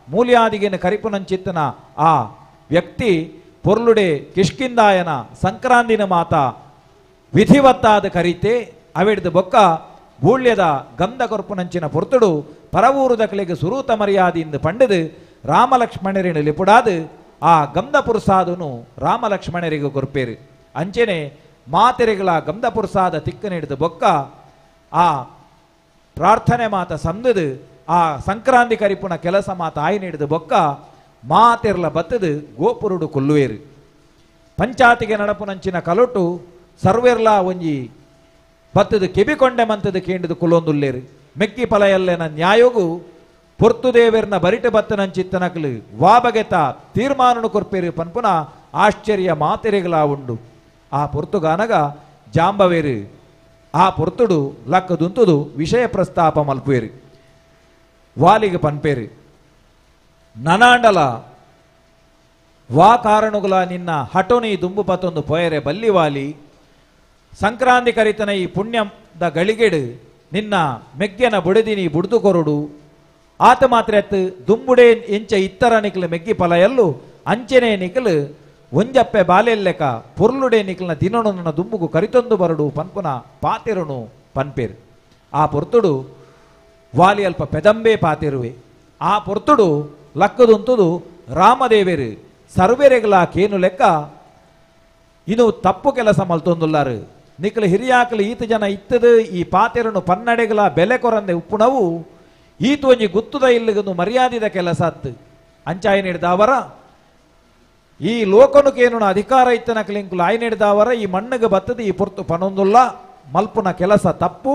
ಮೂಲ್ಯಾದಿಗಿನ ಕರಿಪುನಂಚಿತ್ತನ ಆ ವ್ಯಕ್ತಿ ಪೊರ್ಲುಡೆ ಕಿಷ್ಕಿಂದಾಯನ ಸಂಕ್ರಾಂತಿನ ಮಾತ ವಿಧಿವತ್ತಾದ ಕರೀತೆ ಅವೆಡ್ದು ಬೊಕ್ಕ ಬೂಳ್ಯದ ಗಂಧ ಕೊರ್ಪುನಂಚಿನ ಪೊರ್ತುಡು ಪರವೂರುದಕಲಿಗೆ ಸುರೂತ ಮರ್ಯಾದೆಯಿಂದ ಪಂಡದು ರಾಮಲಕ್ಷ್ಮಣರಿನ ಲಿಪುಡಾದು ಆ ಗಂಧ ಪುರುಸಾದನು ರಾಮಲಕ್ಷ್ಮಣರಿಗೆ ಕೊರ್ಪೇರು ಅಂಚೆನೆ ಮಾತೆರೆಗಳ ಗಂಧ ಪುರುಸಾದ ತಿಕ್ಕ ನೀಡಿದ ಬೊಕ್ಕ ಆ ಪ್ರಾರ್ಥನೆ ಮಾತ ಸಂದದು ಆ ಸಂಕ್ರಾಂತಿ ಕರಿಪುನ ಕೆಲಸ ಮಾತ ಆಯಿ ನೀಡಿದ ಬೊಕ್ಕ ಮಾತೆರ್ಲ ಬತ್ತದು ಗೋಪುರುಡು ಕೊಲ್ಲುವೇರು ಪಂಚಾತಿಗೆ ನಡಪುನಂಚಿನ ಕಲೊಟ್ಟು ಸರ್ವೆರ್ಲ ಒಂಜಿ ಬತ್ತದು ಕೆಬಿಕೊಂಡೆ ಮಂತದು ಕೇಂಡದು ಕುಲ್ಲೊಂದುಲ್ಲೇರು ಮೆಕ್ಕಿ ಪಲಯಲ್ಲೆನ ನ್ಯಾಯೋಗು ಪೊರ್ತುದೇವೆರ್ನ ಬರಿಟ ಬತ್ತನಂಚಿತ್ತನಕಲು ವಾಬಗೆತ ತೀರ್ಮಾನನು ಕೊರ್ಪೇರು ಪನ್ಪುನ ಆಶ್ಚರ್ಯ ಮಾತೆರೆಗಳ ಉಂಡು ಆ ಪೊರ್ತುಗಾನಗ ಜಾಂಬವೇರು ಆ ಪೊರ್ತುಡು ಲಕ್ಕದುಂತುದು ವಿಷಯ ಪ್ರಸ್ತಾಪ ಮಲ್ಪುವೇರು ವಾಲಿಗೆ ಪನ್ಪೇರು ನನಾಂಡಲ ವಾ ಕಾರಣುಗಳ ನಿನ್ನ ಹಟೋನಿ ದುಂಬು ಪತ್ತೊಂದು ಪೊಯರೆ ಬಲ್ಲಿ ವಾಲಿ ಸಂಕ್ರಾಂತಿ ಕರಿತನ ಈ ಪುಣ್ಯದ ಗಳಿಗೆಡು ನಿನ್ನ ಮೆಗ್ಗೆನ ಬುಡದಿನಿ ಬುಡ್ದು ಕೊರಡು ಆತ ಮಾತ್ರ ಎತ್ತು ದುಂಬುಡೆ ಎಂಚ ಇತ್ತರ ನಿಕ್ಲು ಮೆಗ್ಗಿ ಪಲಯಲ್ಲು ಅಂಚೆನೆ ನಿಕ್ಲು ಒಂಜಪ್ಪೆ ಬಾಲೆಲ್ಲೆಕ ಪೊರ್ಲುಡೆ ನಿಕ್ಲನ ದಿನನು ನನ್ನ ದುಂಬುಗು ಕರಿತೊಂದು ಬರಡು ಪನ್ಪುನ ಪಾತಿರುನು ಪನ್ಪೇರು ಆ ಪೊರ್ತುಡು ವಾಲಿ ಅಲ್ಪ ಪೆದಂಬೆ ಪಾತಿರುವೆ ಆ ಪೊರ್ತುಡು ಲಕ್ಕದುಂತುದು ರಾಮದೇವೇರು ಸರ್ವೆರೆಗಳ ಕೇನು ಲೆಕ್ಕ ಇನ್ನು ತಪ್ಪು ಕೆಲಸ ಮಲ್ತೊಂದುಲ್ಲಾರು ನಿಕ್ಲು ಹಿರಿಯಾಕಲು ಈತ ಜನ ಇತ್ತದು ಈ ಪಾತೆರನು ಪನ್ನಡೆಗಳ ಬೆಲೆ ಕೊರಂದೆ ಉಪ್ಪುನವು ಈತು ಒಂಜಿ ಗುತ್ತುದ ಇಲ್ಲಿಗನು ಮರ್ಯಾದಿದ ಕೆಲಸ ಅತ್ತು ಅಂಚಾಯ ನೀಡಿದವರ ಈ ಲೋಕನುಕೇನು ಅಧಿಕಾರ ಇತ್ತನ ಕ್ಲಿಂಕುಲು ಆಯ್ ನೀಡಿದವರ ಈ ಮಣ್ಣಿಗೆ ಬತ್ತದ ಈ ಪೊರ್ತು ಪನೊಂದುಲ್ಲ ಮಲ್ಪುನ ಕೆಲಸ ತಪ್ಪು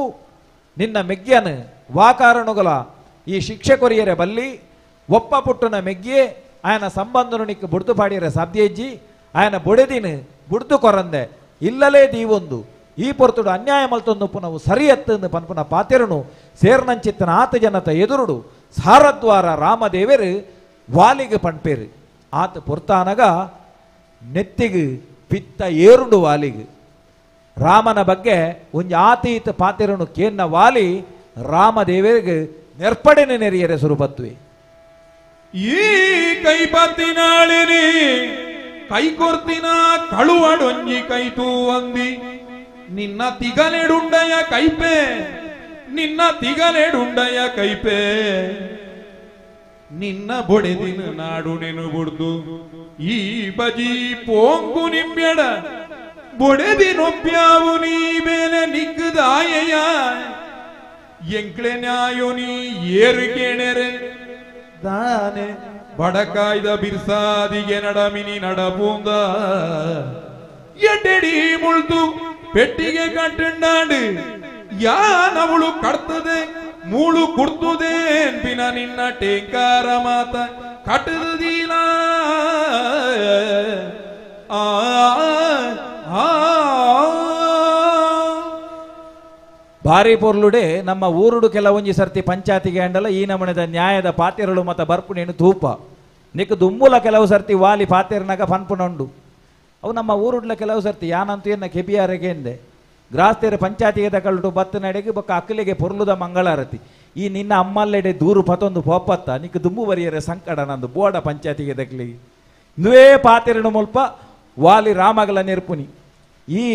ನಿನ್ನ ಮೆಗ್ಗ್ಯನು ವಾಕಾರಣುಗಳ ಈ ಶಿಕ್ಷೆ ಕೊರಿಯರೆ ಬಲ್ಲಿ ಒಪ್ಪ ಪುಟ್ಟನ ಮೆಗ್ಗಿಯೇ ಆಯನ ಸಂಬಂಧನು ನಿಕ್ಕ ಬುಡ್ದು ಪಾಡಿಯರೆ ಸಾಧ್ಯಜ್ಜಿ ಆಯನ ಬೊಡೆದಿನ ಬುಡ್ದು ಕೊರಂದೆ ಇಲ್ಲಲೇ ದೀವೊಂದು ಈ ಪೊರ್ತುಡು ಅನ್ಯಾಯ ಮಲ್ತೊಂದು ಪುನವು ಸರಿ ಎತ್ತಂದು ಪನ್ಪುನ ಪಾತೆರನು ಸೇರ್ನಂಚಿತ್ತನ ಆತ ಜನತ ಎದುರುಡು ಸಾರದ್ವಾರ ರಾಮದೇವರು ವಾಲಿಗೆ ಪಣ್ಪೇರು ಆತ ಪೊರ್ತಾನಗ ನೆತ್ತಿಗೆ ಪಿತ್ತ ಏರುಂಡು ವಾಲಿಗೆ ರಾಮನ ಬಗ್ಗೆ ಒಂಜಿ ಆತ ಈತ ಪಾತೆರನು ಕೇನ್ನ ವಾಲಿ ರಾಮದೇವರಿಗೆ ನೆರ್ಪಡೆನೆ ನೆರಿಯರೆ ಸುರುಪತ್ವೆ ಈ ಕೈ ಪತ್ತಿನಾಳಿನಿ ಕೈ ಕೊರ್ತಿನ ಕಳುವಡೊಂಜಿ ಕೈ ತೂವಂದಿ ನಿನ್ನ ತಿಗಲೆಡುಂಡಯ ಕೈಪೆ ನಿನ್ನ ತಿಗಲೆಡುಂಡಯ ಕೈಪೆ ನಿನ್ನ ಬೊಡೆದಿನ ನಾಡು ನೆನು ಬುಡ್ದು ಈ ಬಜಿ ಪೋಂಗು ನಿಂಬ್ಯಡ ಬೊಡೆದಿನೊಪ್ಪ್ಯಾವು ನೀ ಬೇಲೆ ನಿಗ್ಗದಾಯೆಯ ಎಂಕ್ಲೆ ನ್ಯಾಯೋ ನೀ ಏರು ಕೇಣೆರೆ ದಾನೆ ಬಡಕಾಯ್ದ ಬಿರ್ಸಾದಿಗೆ ನಡಮಿನಿ ನಡಪೂಂದ ಎಡ್ಡೆಡಿ ಮುಳ್ದು ಪೆಟ್ಟಿಗೆ ಕಟ್ಟಂಡಾಂಡು ಯಾನವಳು ಕಡ್ತದೆ ಮೂಳು ಕುಡ್ದುದೇನ್ ಪಿನ ನಿನ್ನ ಟೇಂಕಾರ ಮಾತ ಕಟ್ಟದೀಲ ಆ ಆ ಭಾರಿ ಪೊರ್ಲುಡೆ ನಮ್ಮ ಊರುಡು ಕೆಲವೊಂಜಿ ಸರ್ತಿ ಪಂಚಾಯತಿಗೆ ಅಂಡಲ ಈ ನಮೂನೆದ ನ್ಯಾಯದ ಪಾತೆರಳು ಮತ ಬರ್ಪುನೇನು ತೂಪ ನಿಕ್ ದುಂಬುಲ ಕೆಲವು ಸರ್ತಿ ವಾಲಿ ಪಾತೆರನಾಗ ಪನ್ಪುನೊಂಡು ಅವು ನಮ್ಮ ಊರುಡ್ಲ ಕೆಲವು ಸರ್ತಿ ಯಾನಂತೂ ಎನ್ನ ಕೆಬಿಯಾರೆಗೆ ಎಂದೆ ಗ್ರಾಸ್ತಿಯರ ಪಂಚಾಯತಿಗೆ ತಕಲ್ಟು ಬತ್ತ ನಡೆಗೆ ಬೊಕ್ಕ ಅಕ್ಕಲಿಗೆ ಪೊರ್ಲುದ ಮಂಗಳಾರತಿ ಈ ನಿನ್ನ ಅಮ್ಮಲ್ಲೆಡೆ ದೂರು ಪತೊಂದು ಪೋಪತ್ತ ನಿಕ್ ದುಂಬು ಬರಿಯರೆ ಸಂಕಡ ನಂದು ಬೋಡ ಪಂಚಾಯತಿಗೆ ತಕ್ಲಿ ನುವೇ ಪಾತೆರನು ಮುಲ್ಪ ವಾಲಿ ರಾಮಗಲ ನೆರ್ಪುನಿ ಈ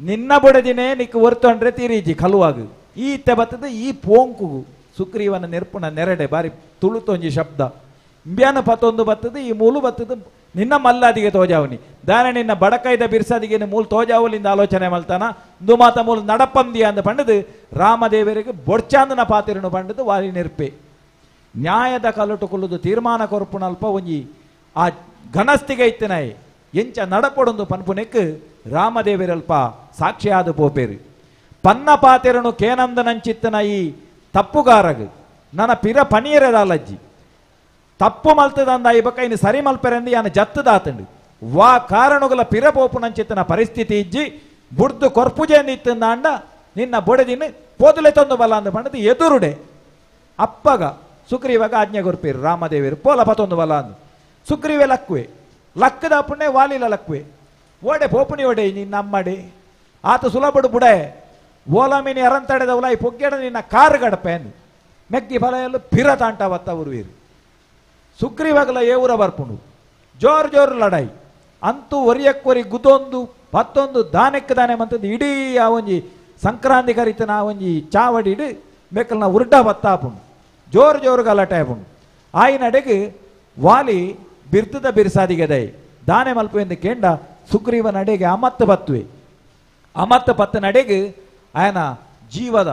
ನಿನ್ನ ಬೊಡದಿನೇ ನಿಕ್ ಒರ್ತೊಂಡ್ರೆ ತೀರಿಜಿ ಕಲುವಾಗ ಈ ಇತ್ತೆ ಬತ್ತದ ಈ ಪೋಂಕು ಸುಗ್ರೀವನ ನೆರ್ಪುನ ನೆರಡೆ ಬಾರಿ ತುಳುತೊಂಜಿ ಶಬ್ದ ಇಂಬ್ಯಾನ ಪತೊಂದು ಬತ್ತದ ಈ ಮೂಲು ಬತ್ತದ ನಿನ್ನ ಮಲ್ಲಾದಿಗೆ ತೋಜಾವನಿ ದಾನ ನಿನ್ನ ಬಡಕೈದ ಬಿರ್ಸಾದಿಗೆ ಮೂಲು ತೋಜಾವಲಿಂದ ಆಲೋಚನೆ ಮಲ್ತಾನ ಇಂದು ಮಾತ ಮೂಲು ನಡಪಂದಿ ಅಂದ ಪಂಡದು ರಾಮದೇವರಿಗೆ ಬೊಡ್ಚಾಂದನ ಪಾತಿರನು ಪಂಡದು ವಾಲಿ ನೆರ್ಪೆ ನ್ಯಾಯದ ಕಲಟು ಕುಲ್ಲುದು ತೀರ್ಮಾನ ಕೊರ್ಪುನಲ್ಪ ಒಂಜಿ ಆ ಘನಸ್ತಿಗೆ ಇತ್ತನಾಯಿ ಎಂಚ ನಡಪೊಡೊಂದು ಪನ್ಪುನೆಕ್ ರಾಮದೇವರಲ್ಪ ಸಾಕ್ಷಿಯಾದ ಪೋಪೇರು ಪನ್ನ ಪಾತೆರನು ಕೇನಂದನಂಚಿತ್ತನ ಈ ತಪ್ಪುಗಾರಗು ನನ್ನ ಪಿರ ಪನೀರದಾಲಜ್ಜಿ ತಪ್ಪು ಮಲ್ತದಂದ ಈ ಬಕ್ಕ ಇನ್ನು ಸರಿ ಮಲ್ಪೆರಂದು ಯಾನ ಜತ್ತದಾತಂಡು ವಾ ಕಾರಣಗಳ ಪಿರ ಪೋಪುನಂಚಿತ್ತನ ಪರಿಸ್ಥಿತಿ ಇಜ್ಜಿ ಬುಡ್ದು ಕೊರ್ಪುಜೆಂದಿತ್ತಂದಾಂಡ ನಿನ್ನ ಬೊಡೆದಿನ ಪೋದುಲೆ ತಂದು ಬಲ ಅಂದ ಪಂಡದು ಎದುರುಡೆ ಅಪ್ಪಗ ಸುಗ್ರೀವಾಗ ಆಜ್ಞೆ ಕೊರ್ಪೇರು ರಾಮದೇವರು ಪೋಲ ಪತೊಂದು ಬಲ ಅಂದು ಸುಗ್ರೀವೆ ಲಕ್ಕುವೆ ಲಕ್ಕದ ಪುಣ್ಯ ವಾಲಿಲ ಲಕ್ಕುವೆ ಓಡೆ ಪೋಪುನಿ ಓಡೆ ನಿನ್ನ ಅಮ್ಮಡೆ ಆತ ಸುಲಭಡು ಬುಡೆ ಓಲಮಿನಿ ಅರಂತಡೆದವಲ ಈ ಪೊಗ್ಗೆಡ ನಿನ್ನ ಕಾರು ಗಡಪೆ ಅಂದು ಮೆಗ್ಗಿ ಫಲ ಎಲ್ಲ ಪಿರ ತಾಂಟ ಬತ್ತ ಉರುವೀರು ಸುಗ್ರೀವಾಗಲ ಏ ಊರ ಬರ್ಪುಂಡು ಜೋರು ಜೋರು ಲಡಾಯಿ ಅಂತೂ ಒರಿಯಕ್ಕೊರಿ ಗುದೊಂದು ಪತ್ತೊಂದು ದಾನೆಕ್ ದಾನೆ ಮಂತದ್ದು ಇಡೀ ಆ ಒಂಜಿ ಸಂಕ್ರಾಂತಿ ಕರಿತನ ಆ ಒಂಜಿ ಚಾವಡಿ ಇಡು ಮೇಕಲ್ನ ಉರುಡ ಬತ್ತಾಪುಂಡು ಜೋರು ಜೋರು ಗಲಾಟೆ ಆಪುಂಡು ಆಯಿನಡೆಗೆ ವಾಲಿ ಬಿರ್ತದ ಬಿರ್ಸಾದಿಗೆದೈ ದಾನೆ ಮಲ್ಪು ಎಂದು ಕೇಂಡ ಸುಗ್ರೀವನ ಅಡೆಗೆ ಅಮತ್ತು ಬತ್ತುವೆ ಅಮತ್ತು ಪತ್ತ ನಡೆಗೆ ಆಯನ ಜೀವದ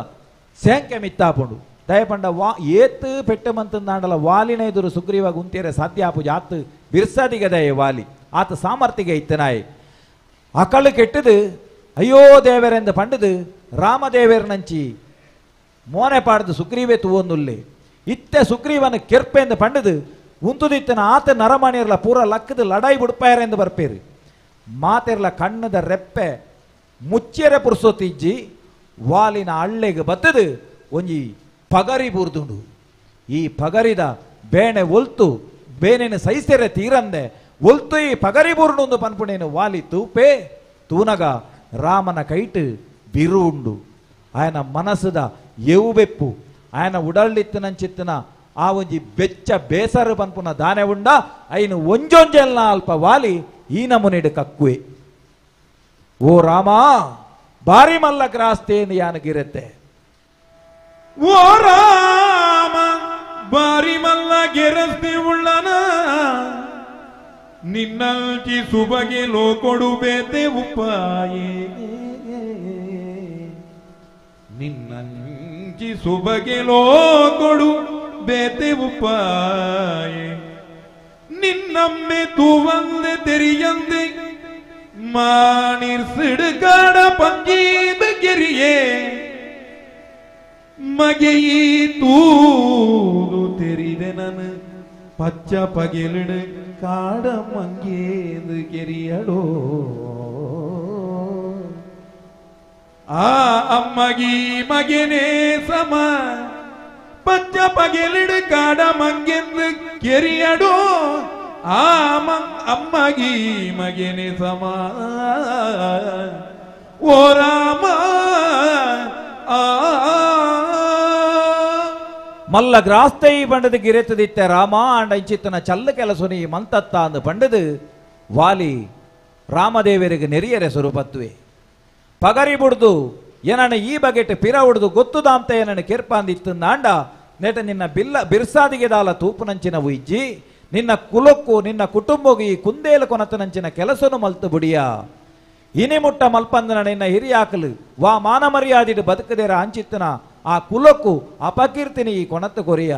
ಸೇಂಕೆ ಮಿತ್ತಾಪುಂಡು ದಯಪಂಡ ವಾ ಏತ್ ಪೆಟ್ಟು ಮಂತಂದಾಂಡಲ ವಾಲಿನ ಎದುರು ಸುಗ್ರೀವ ಗುಂತೇರೆ ಸಾಧ್ಯ ಆಪುಜ ಆತು ಬಿರ್ಸಾದಿಗೆ ದಯೆ ವಾಲಿ ಆತ ಸಾಮರ್ಥ್ಯಗೆ ಇತ್ತನಾಯಿ ಅಕಳು ಕೆಟ್ಟದು ಅಯ್ಯೋ ದೇವರೆಂದು ಪಂಡದು ರಾಮದೇವರನಂಚಿ ಮೋನೆ ಪಾಡ್ದು ಸುಗ್ರೀವೆ ತೂವೊಂದುಲ್ಲೆ ಇತ್ತೆ ಸುಗ್ರೀವನ ಕೆರ್ಪೆಂದು ಪಂಡದು ಉಂತುದಿತ್ತನ ಆತ ನರಮಾಣಿಯರ್ಲ ಪೂರ ಲಕ್ಕದ ಲಡಾಯಿ ಬುಡ್ಪಾಯರೆಂದು ಬರ್ಪೇರು ಮಾತೆರ್ಲ ಕಣ್ಣದ ರೆಪ್ಪೆ ಮುಚ್ಚೆರೆ ಪುರ್ಸೊತ್ತಿಜ್ಜಿ ವಾಲಿನ ಅಳ್ಳೆಗೆ ಬತ್ತದು ಒಂಜಿ ಪಗರಿ ಬೂರ್ದುಂಡು ಈ ಪಗರಿದ ಬೇಣೆ ಒಲ್ತು ಬೇನೆನು ಸೈಸೆರೆ ತೀರಂದೆ ಒಲ್ತು ಈ ಪಗರಿ ಬೂರ್ಣೊಂದು ಪನ್ಪುಣೇನು ವಾಲಿ ತೂಪೆ ತೂನಗ ರಾಮನ ಕೈಟು ಬಿರು ಉಂಡು ಆಯನ ಮನಸ್ಸುದ ಎವುಬೆಪ್ಪು ಆಯನ ಉಡಳ್ಳಿತ್ತನಂಚಿತ್ತನ ಆ ಒಂಜಿ ಬೆಚ್ಚ ಬೇಸರು ಪನ್ಪುನ ದಾನೆ ಉಂಡ ಐನು ಒಂಜೊಂಜೆಲ್ನ ಅಲ್ಪ ವಾಲಿ ಈ ನಮುನಿಡು ಕಕ್ಕುವೆ ಓ ರಾಮ ಬಾರಿ ಮಲ್ಲ ಗ್ರಾಸ್ತೇನು ಯಾನಗಿರತ್ತೆ ಓ ರಾಮ ಬಾರಿ ಮಲ್ಲ ಗೆರಸ್ತಿ ಉಳ್ಳನ ನಿನ್ನಲ್ಚಿ ಸುಬಗೆ ಲೋಕೊಡು ಬೇತೆ ಉಪ್ಪಾಯೇ ನಿನ್ನಂಚಿ ಸುಬಗೆ ಲೋಕೊಡು ಬೇತೆ ಉಪ್ಪಾಯೇ ನಿನ್ನಮ್ಮೆ ತೂವಂದೆ ತೆರಿಯಂದೆ ಮಾಣಿರ್ ಸಿಡುಗಾಡ ಪಂಗೀದ ಗೆರಿಯೇ ಮಗೆಯೀ ತೂದು ತೆರಿದೆ ನನು ಪಚ್ಚ ಪಗೆಲಿಡು ಕಾಡ ಮಂಗೇಂದು ಕೆರಿಯಡೋ ಆ ಅಮ್ಮಗಿ ಮಗೆನೇ ಸಮ ಪಚ್ಚ ಪಗೆಲಿಡು ಕಾಡ ಮಂಗೆಂದು ಕೆರಿಯಡೋ ಆ ಅಮ್ಮಗಿ ಮಗೆನೇ ಸಮ ಓ ರಾಮ ಆ ಮಲ್ಲ ಗ್ರಾಸ್ತೈ ಪಂಡದು ಗಿರೆತದಿತ್ತೆ ರಾಮ ಅಂಡ ಇಂಚಿತ್ತನ ಚಲ್ಲ ಕೆಲಸುನಿ ಮಂತತ್ತ ಅಂದು ಪಂಡದು ವಾಲಿ ರಾಮದೇವರಿಗೆ ನೆರಿಯರೆ ಸ್ವರೂಪತ್ವೆ ಪಗರಿ ಬುಡ್ದು ಏನನ ಈ ಬಗೆಟ್ ಪಿರ ಉಡ್ದು ಗೊತ್ತುದಾಂತ ಏನನ ಕೆರ್ಪಾಂದಿತ್ತಂದಾಂಡ ನೆಟ ನಿನ್ನ ಬಿಲ್ಲ ಬಿರ್ಸಾದಿಗೆ ದಾಲ ತೂಪುನಂಚಿನ ಉಯ್ಜಿ ನಿನ್ನ ಕುಲಕ್ಕೂ ನಿನ್ನ ಕುಟುಂಬಗೂ ಈ ಕುಂದೇಲ ಕೊನತನಂಚಿನ ಕೆಲಸನು ಮಲ್ತು ಬುಡಿಯ ಇನಿ ಮುಟ್ಟ ಮಲ್ಪಂದನ ನಿನ್ನ ಹಿರಿಯಾಕಲು ವಾ ಮಾನ ಮರ್ಯಾದಿಡು ಬದುಕದೇರ ಅಂಚಿತ್ತನ ಆ ಕುಲಕ್ಕೂ ಅಪಕೀರ್ತಿನಿ ಈ ಕೊಣತ್ತು ಕೊರಿಯ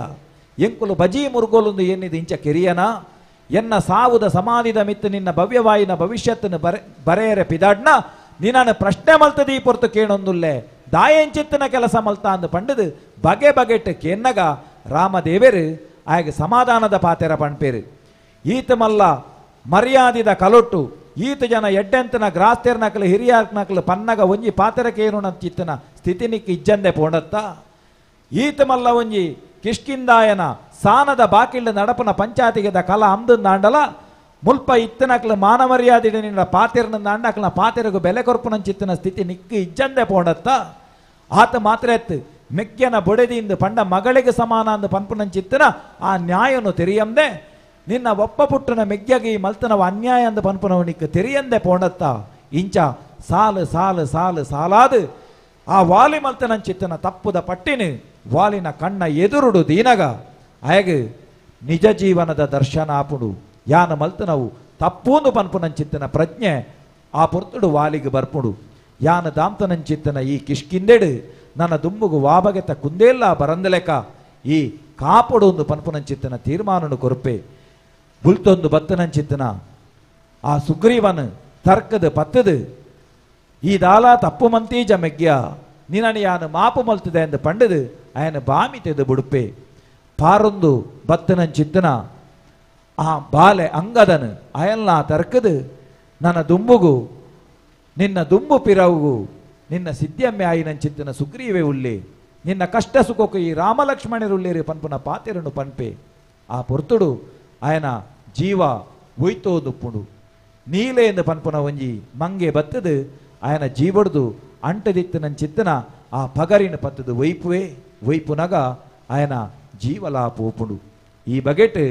ಎಂಕುಲು ಬಜಿ ಮುರುಗೋಲೊಂದು ಎನ್ನಿದು ಇಂಚ ಕೆರಿಯನ ಎನ್ನ ಸಾವುದ ಸಮಾಧಿದ ಮಿತ್ತು ನಿನ್ನ ಭವ್ಯವಾಯಿನ ಭವಿಷ್ಯತ್ತನ್ನು ಬರೆಯರೆ ಪಿದಾಡ್ನ ನಿನ್ನನ್ನು ಪ್ರಶ್ನೆ ಮಲ್ತದಿ ಪೊರ್ತು ಕೇಣೊಂದುಲ್ಲೆ ದಾಯಂಚಿತ್ತನ ಕೆಲಸ ಮಲ್ತಾಂದು ಪಂಡದು ಬಗೆ ಬಗೆಟ್ ಕೆನ್ನಗ ರಾಮದೇವರು ಆಯಗ ಸಮಾಧಾನದ ಪಾತೆರ ಪಣ್ಪೇರು. ಈತ ಮಲ್ಲ ಮರ್ಯಾದಿದ ಕಲೊಟ್ಟು ಈತ ಜನ ಎಡ್ಡೆಂತನ ಗ್ರಾಸ್ತೇರ್ನಕಲು ಹಿರಿಯಾರ್ನಕಲು ಪನ್ನಗ ಒಂಜಿ ಪಾತೆರಕೇನು ಚಿತ್ತನ ಸ್ಥಿತಿನಿಕ್ ಇಜ್ಜಂದೆ ಪೋಂಡತ್ತ. ಈತ ಮಲ್ಲ ಒಂಜಿ ಕಿಷ್ಕಿಂದಾಯನ ಸಾನದ ಬಾಕಿಲ್ದ ನಡಪನ ಪಂಚಾಯತಿಗೆದ ಕಲ ಅಂದಂದಾಂಡಲ ಮುಲ್ಪ ಇತ್ತನಕ್ಲು ಮಾನಮರ್ಯಾದಿಡ ನಿನ್ನ ಪಾತೆರ್ನಂದಾಂಡ ಅಕ್ಲ ಪಾತೆರಗು ಬೆಲೆ ಕೊರ್ಪುನಂಚಿತ್ತನ ಸ್ಥಿತಿ ನಿಕ್ಕು ಇಜ್ಜಂದೆ ಪೋಂಡತ್ತ. ಆತ ಮಾತ್ರ ಎತ್ತು ಮೆಕ್ಕೆನ ಬೊಡೆದಿಂದ ಪಂಡ ಮಗಳಿಗೆ ಸಮಾನ ಅಂದು ಪನ್ಪುನಂಚಿತ್ತನ ಆ ನ್ಯಾಯನು ತೆರಿಯಂದೆ ನಿನ್ನ ಒಪ್ಪ ಪುಟ್ಟನ ಮೆಗ್ಯಗಿ ಮಲ್ತನವ ಅನ್ಯಾಯ ಅಂದು ಪನ್ಪುನವನಿಕ್ ತೆರಿಯಂದೆ ಪೋಂಡತ್ತ. ಇಂಚ ಸಾಲು ಸಾಲು ಸಾಲು ಸಾಲಾದು ಆ ವಾಲಿ ಮಲ್ತನಂಚಿತ್ತನ ತಪ್ಪುದ ಪಟ್ಟಿನ ವಾಲಿನ ಕಣ್ಣ ಎದುರುಡು ದೀನಗ ಅಯಗ್ ನಿಜ ಜೀವನದ ದರ್ಶನ ಆಪುಡು ಯಾನ ಮಲ್ತನವು ತಪ್ಪೂಂದು ಪನ್ಪುನಂಚಿತ್ತನ ಪ್ರಜ್ಞೆ ಆ ಪೊರ್ತುಡು ವಾಲಿಗೆ ಬರ್ಪುಡು. ಯಾನ ದಾಂತನಂಚಿತ್ತನ ಈ ಕಿಷ್ಕಿಂದೆಡು ನನ್ನ ದುಂಬುಗು ವಾಬಗೆತ ಕುಂದೇಲ್ಲ ಬರಂದಲೆಕ ಈ ಕಾಪುಡು ಒಂದು ಪನ್ಪುನಂಚಿತ್ತನ ತೀರ್ಮಾನನು ಕೊರುಪೆ. ಬುಲ್ತೊಂದು ಬತ್ತನಂಚಿತ್ತನ ಆ ಸುಗ್ರೀವನು ತರ್ಕದ ಪತ್ತದು ಈ ದಾಲ ತಪ್ಪು ಮಂತೀಜ ಮೆಗ್ಯ ನಿನ್ನನ್ನು ಯಾನು ಮಾಪು ಮಲ್ತದೆ ಎಂದು ಪಂಡದು ಆಯನ ಬಾಮಿ ತೆದು ಬುಡುಪೆ. ಪಾರೊಂದು ಬತ್ತನಂಚಿತ್ತನ ಆ ಬಾಲೆ ಅಂಗದನು ಅಯಲ್ನ ತರ್ಕದು ನನ್ನ ದುಂಬುಗು ನಿನ್ನ ದುಂಬು ಪಿರವುಗು ನಿನ್ನ ಸಿದ್ಧಮ್ಮೆ ಆಯಿನಂಚಿತ್ತನ ಸುಗ್ರೀವೆ ಉಳ್ಳಿ ನಿನ್ನ ಕಷ್ಟ ಸುಖಕ್ಕೂ ಈ ರಾಮಲಕ್ಷ್ಮಣರುಳ್ಳೇರಿ ಪನ್ಪುನ ಪಾತೆರನು ಪನ್ಪೆ. ಆ ಪೊರ್ತುಡು ಆಯನ ಜೀವ ಒಯ್ತೋದುಪ್ಪುಂಡು. ನೀಲೆ ಎಂದು ಪನ್ಪುನ ಒಂಜಿ ಮಂಗೆ ಬತ್ತದು ಆಯನ ಜೀವಡ್ದು ಅಂಟದಿತ್ತನಂಚಿತ್ತನ ಆ ಪಗರಿನ ಪತ್ತದು ಒಯ್ಪುವೆ ಒಯ್ಪುನಗ ಆಯನ ಜೀವಲಾ ಪೋಪುಂಡು. ಈ ಬಗೆಟ್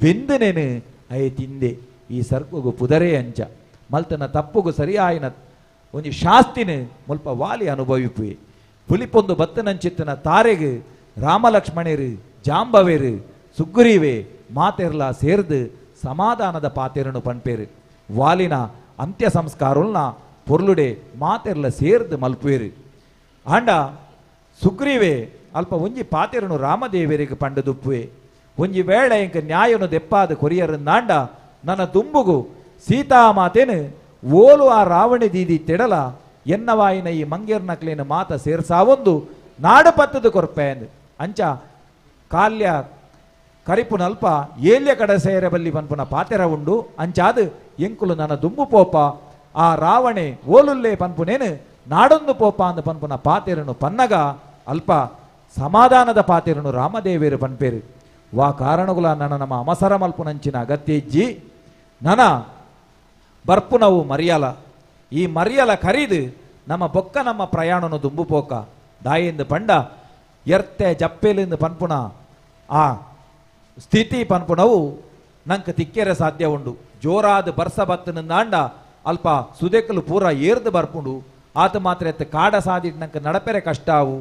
ಬೆಂದನೇನು ಅಯ ತಿಂದೆ ಈ ಸರ್ಪಗು ಪುದರೇ ಅಂಚ ಮಲ್ತನ ತಪ್ಪುಗು ಸರಿಯಾಯಿನ ಒಂಜಿ ಶಾಸ್ತಿನ ಮುಲ್ಪ ವಾಲಿ ಅನುಭವಿಪುವೆ. ಪುಲಿಪೊಂದು ಬತ್ತನಂಚಿತ್ತನ ತಾರೆಗು ರಾಮಲಕ್ಷ್ಮಣರು ಜಾಂಬವೇರು ಸುಗ್ರೀವೆ ಮಾತೆರ್ಲ ಸೇರ್ದು ಸಮಾಧಾನದ ಪಾತೆರನು ಪನ್ಪೇರು. ವಾಲಿನ ಅಂತ್ಯ ಸಂಸ್ಕಾರಲ್ನ ಪೊರ್ಲುಡೆ ಮಾತೆರ್ಲ ಸೇರ್ದು ಮಲ್ಪುವೇರು. ಆಂಡ ಸುಗ್ರೀವೆ ಅಲ್ಪ ಒಂಜಿ ಪಾತೆರನು ರಾಮದೇವರಿಗೆ ಪಂಡದುಪ್ಪುವೆ. ಒಂಜಿ ವೇಳೆ ಇಂಕ ನ್ಯಾಯನು ದೆಪ್ಪಾದ ಕೊರಿಯರನ್ನಾಂಡ ನನ್ನ ದುಂಬುಗು ಸೀತಾಮಾತೇನು ಓಲು ಆ ರಾವಣೆ ದೀದಿ ತೆಡಲ ಎನ್ನವಾಯಿನ ಈ ಮಂಗೇರ್ನಕ್ಲೇನು ಮಾತ ಸೇರ್ಸಾವೊಂದು ನಾಡು ಪತ್ತದ ಕೊರ್ಪೆ ಅಂದು ಅಂಚ ಕಾಲ್ಯ ಕರಿಪುನಲ್ಪ ಏಲ್ಯ ಕಡ ಸೇರ ಬಲ್ಲಿ ಪನ್ಪುನ ಪಾತೆರ ಉಂಡು. ಅಂಚಾದು ಎಂಕುಲು ನನ್ನ ದುಂಬು ಪೋಪ ಆ ರಾವಣೆ ಓಲುಲ್ಲೇ ಪನ್ಪುನೇನು ನಾಡೊಂದು ಪೋಪ ಅಂದು ಪನ್ಪುನ ಪಾತೆರನು ಪನ್ನಗ ಅಲ್ಪ ಸಮಾಧಾನದ ಪಾತೆರನು ರಾಮದೇವೇರು ಪನ್ಪೇರು. ವಾ ಕಾರಣಗುಲ ನನ್ನ ನಮ್ಮ ಅಮಸರ ಮಲ್ಪುನಂಚಿನ ಅಗತ್ಯ ಇಜ್ಜಿ ನನ ಬರ್ಪುನವು ಮರಿಯಲ ಈ ಮರಿಯಲ ಕರಿದು ನಮ್ಮ ಬೊಕ್ಕ ನಮ್ಮ ಪ್ರಯಾಣನು ದುಂಬು ಪೋಕ ದಾಯಿಂದ ಪಂಡ ಎರ್ತೆ ಜಪ್ಪೆಲಿಂದ ಪನ್ಪುನ ಆ ಸ್ಥಿತಿ ಪನ್ಪುನವು ನಂಗೆ ತಿಕ್ಕೆರೆ ಸಾಧ್ಯ ಉಂಡು. ಜೋರಾದ ಬರ್ಸ ಬತ್ತನಿಂದಾಂಡ ಅಲ್ಪ ಸುದೆಕಲು ಪೂರ ಏರ್ದು ಬರ್ಪುಂಡು. ಆತ ಮಾತ್ರ ಎತ್ತ ಕಾಡ ಸಾದಿಟ್ಟು ನಂಗೆ ನಡಪೆರೆ ಕಷ್ಟ ಅವು.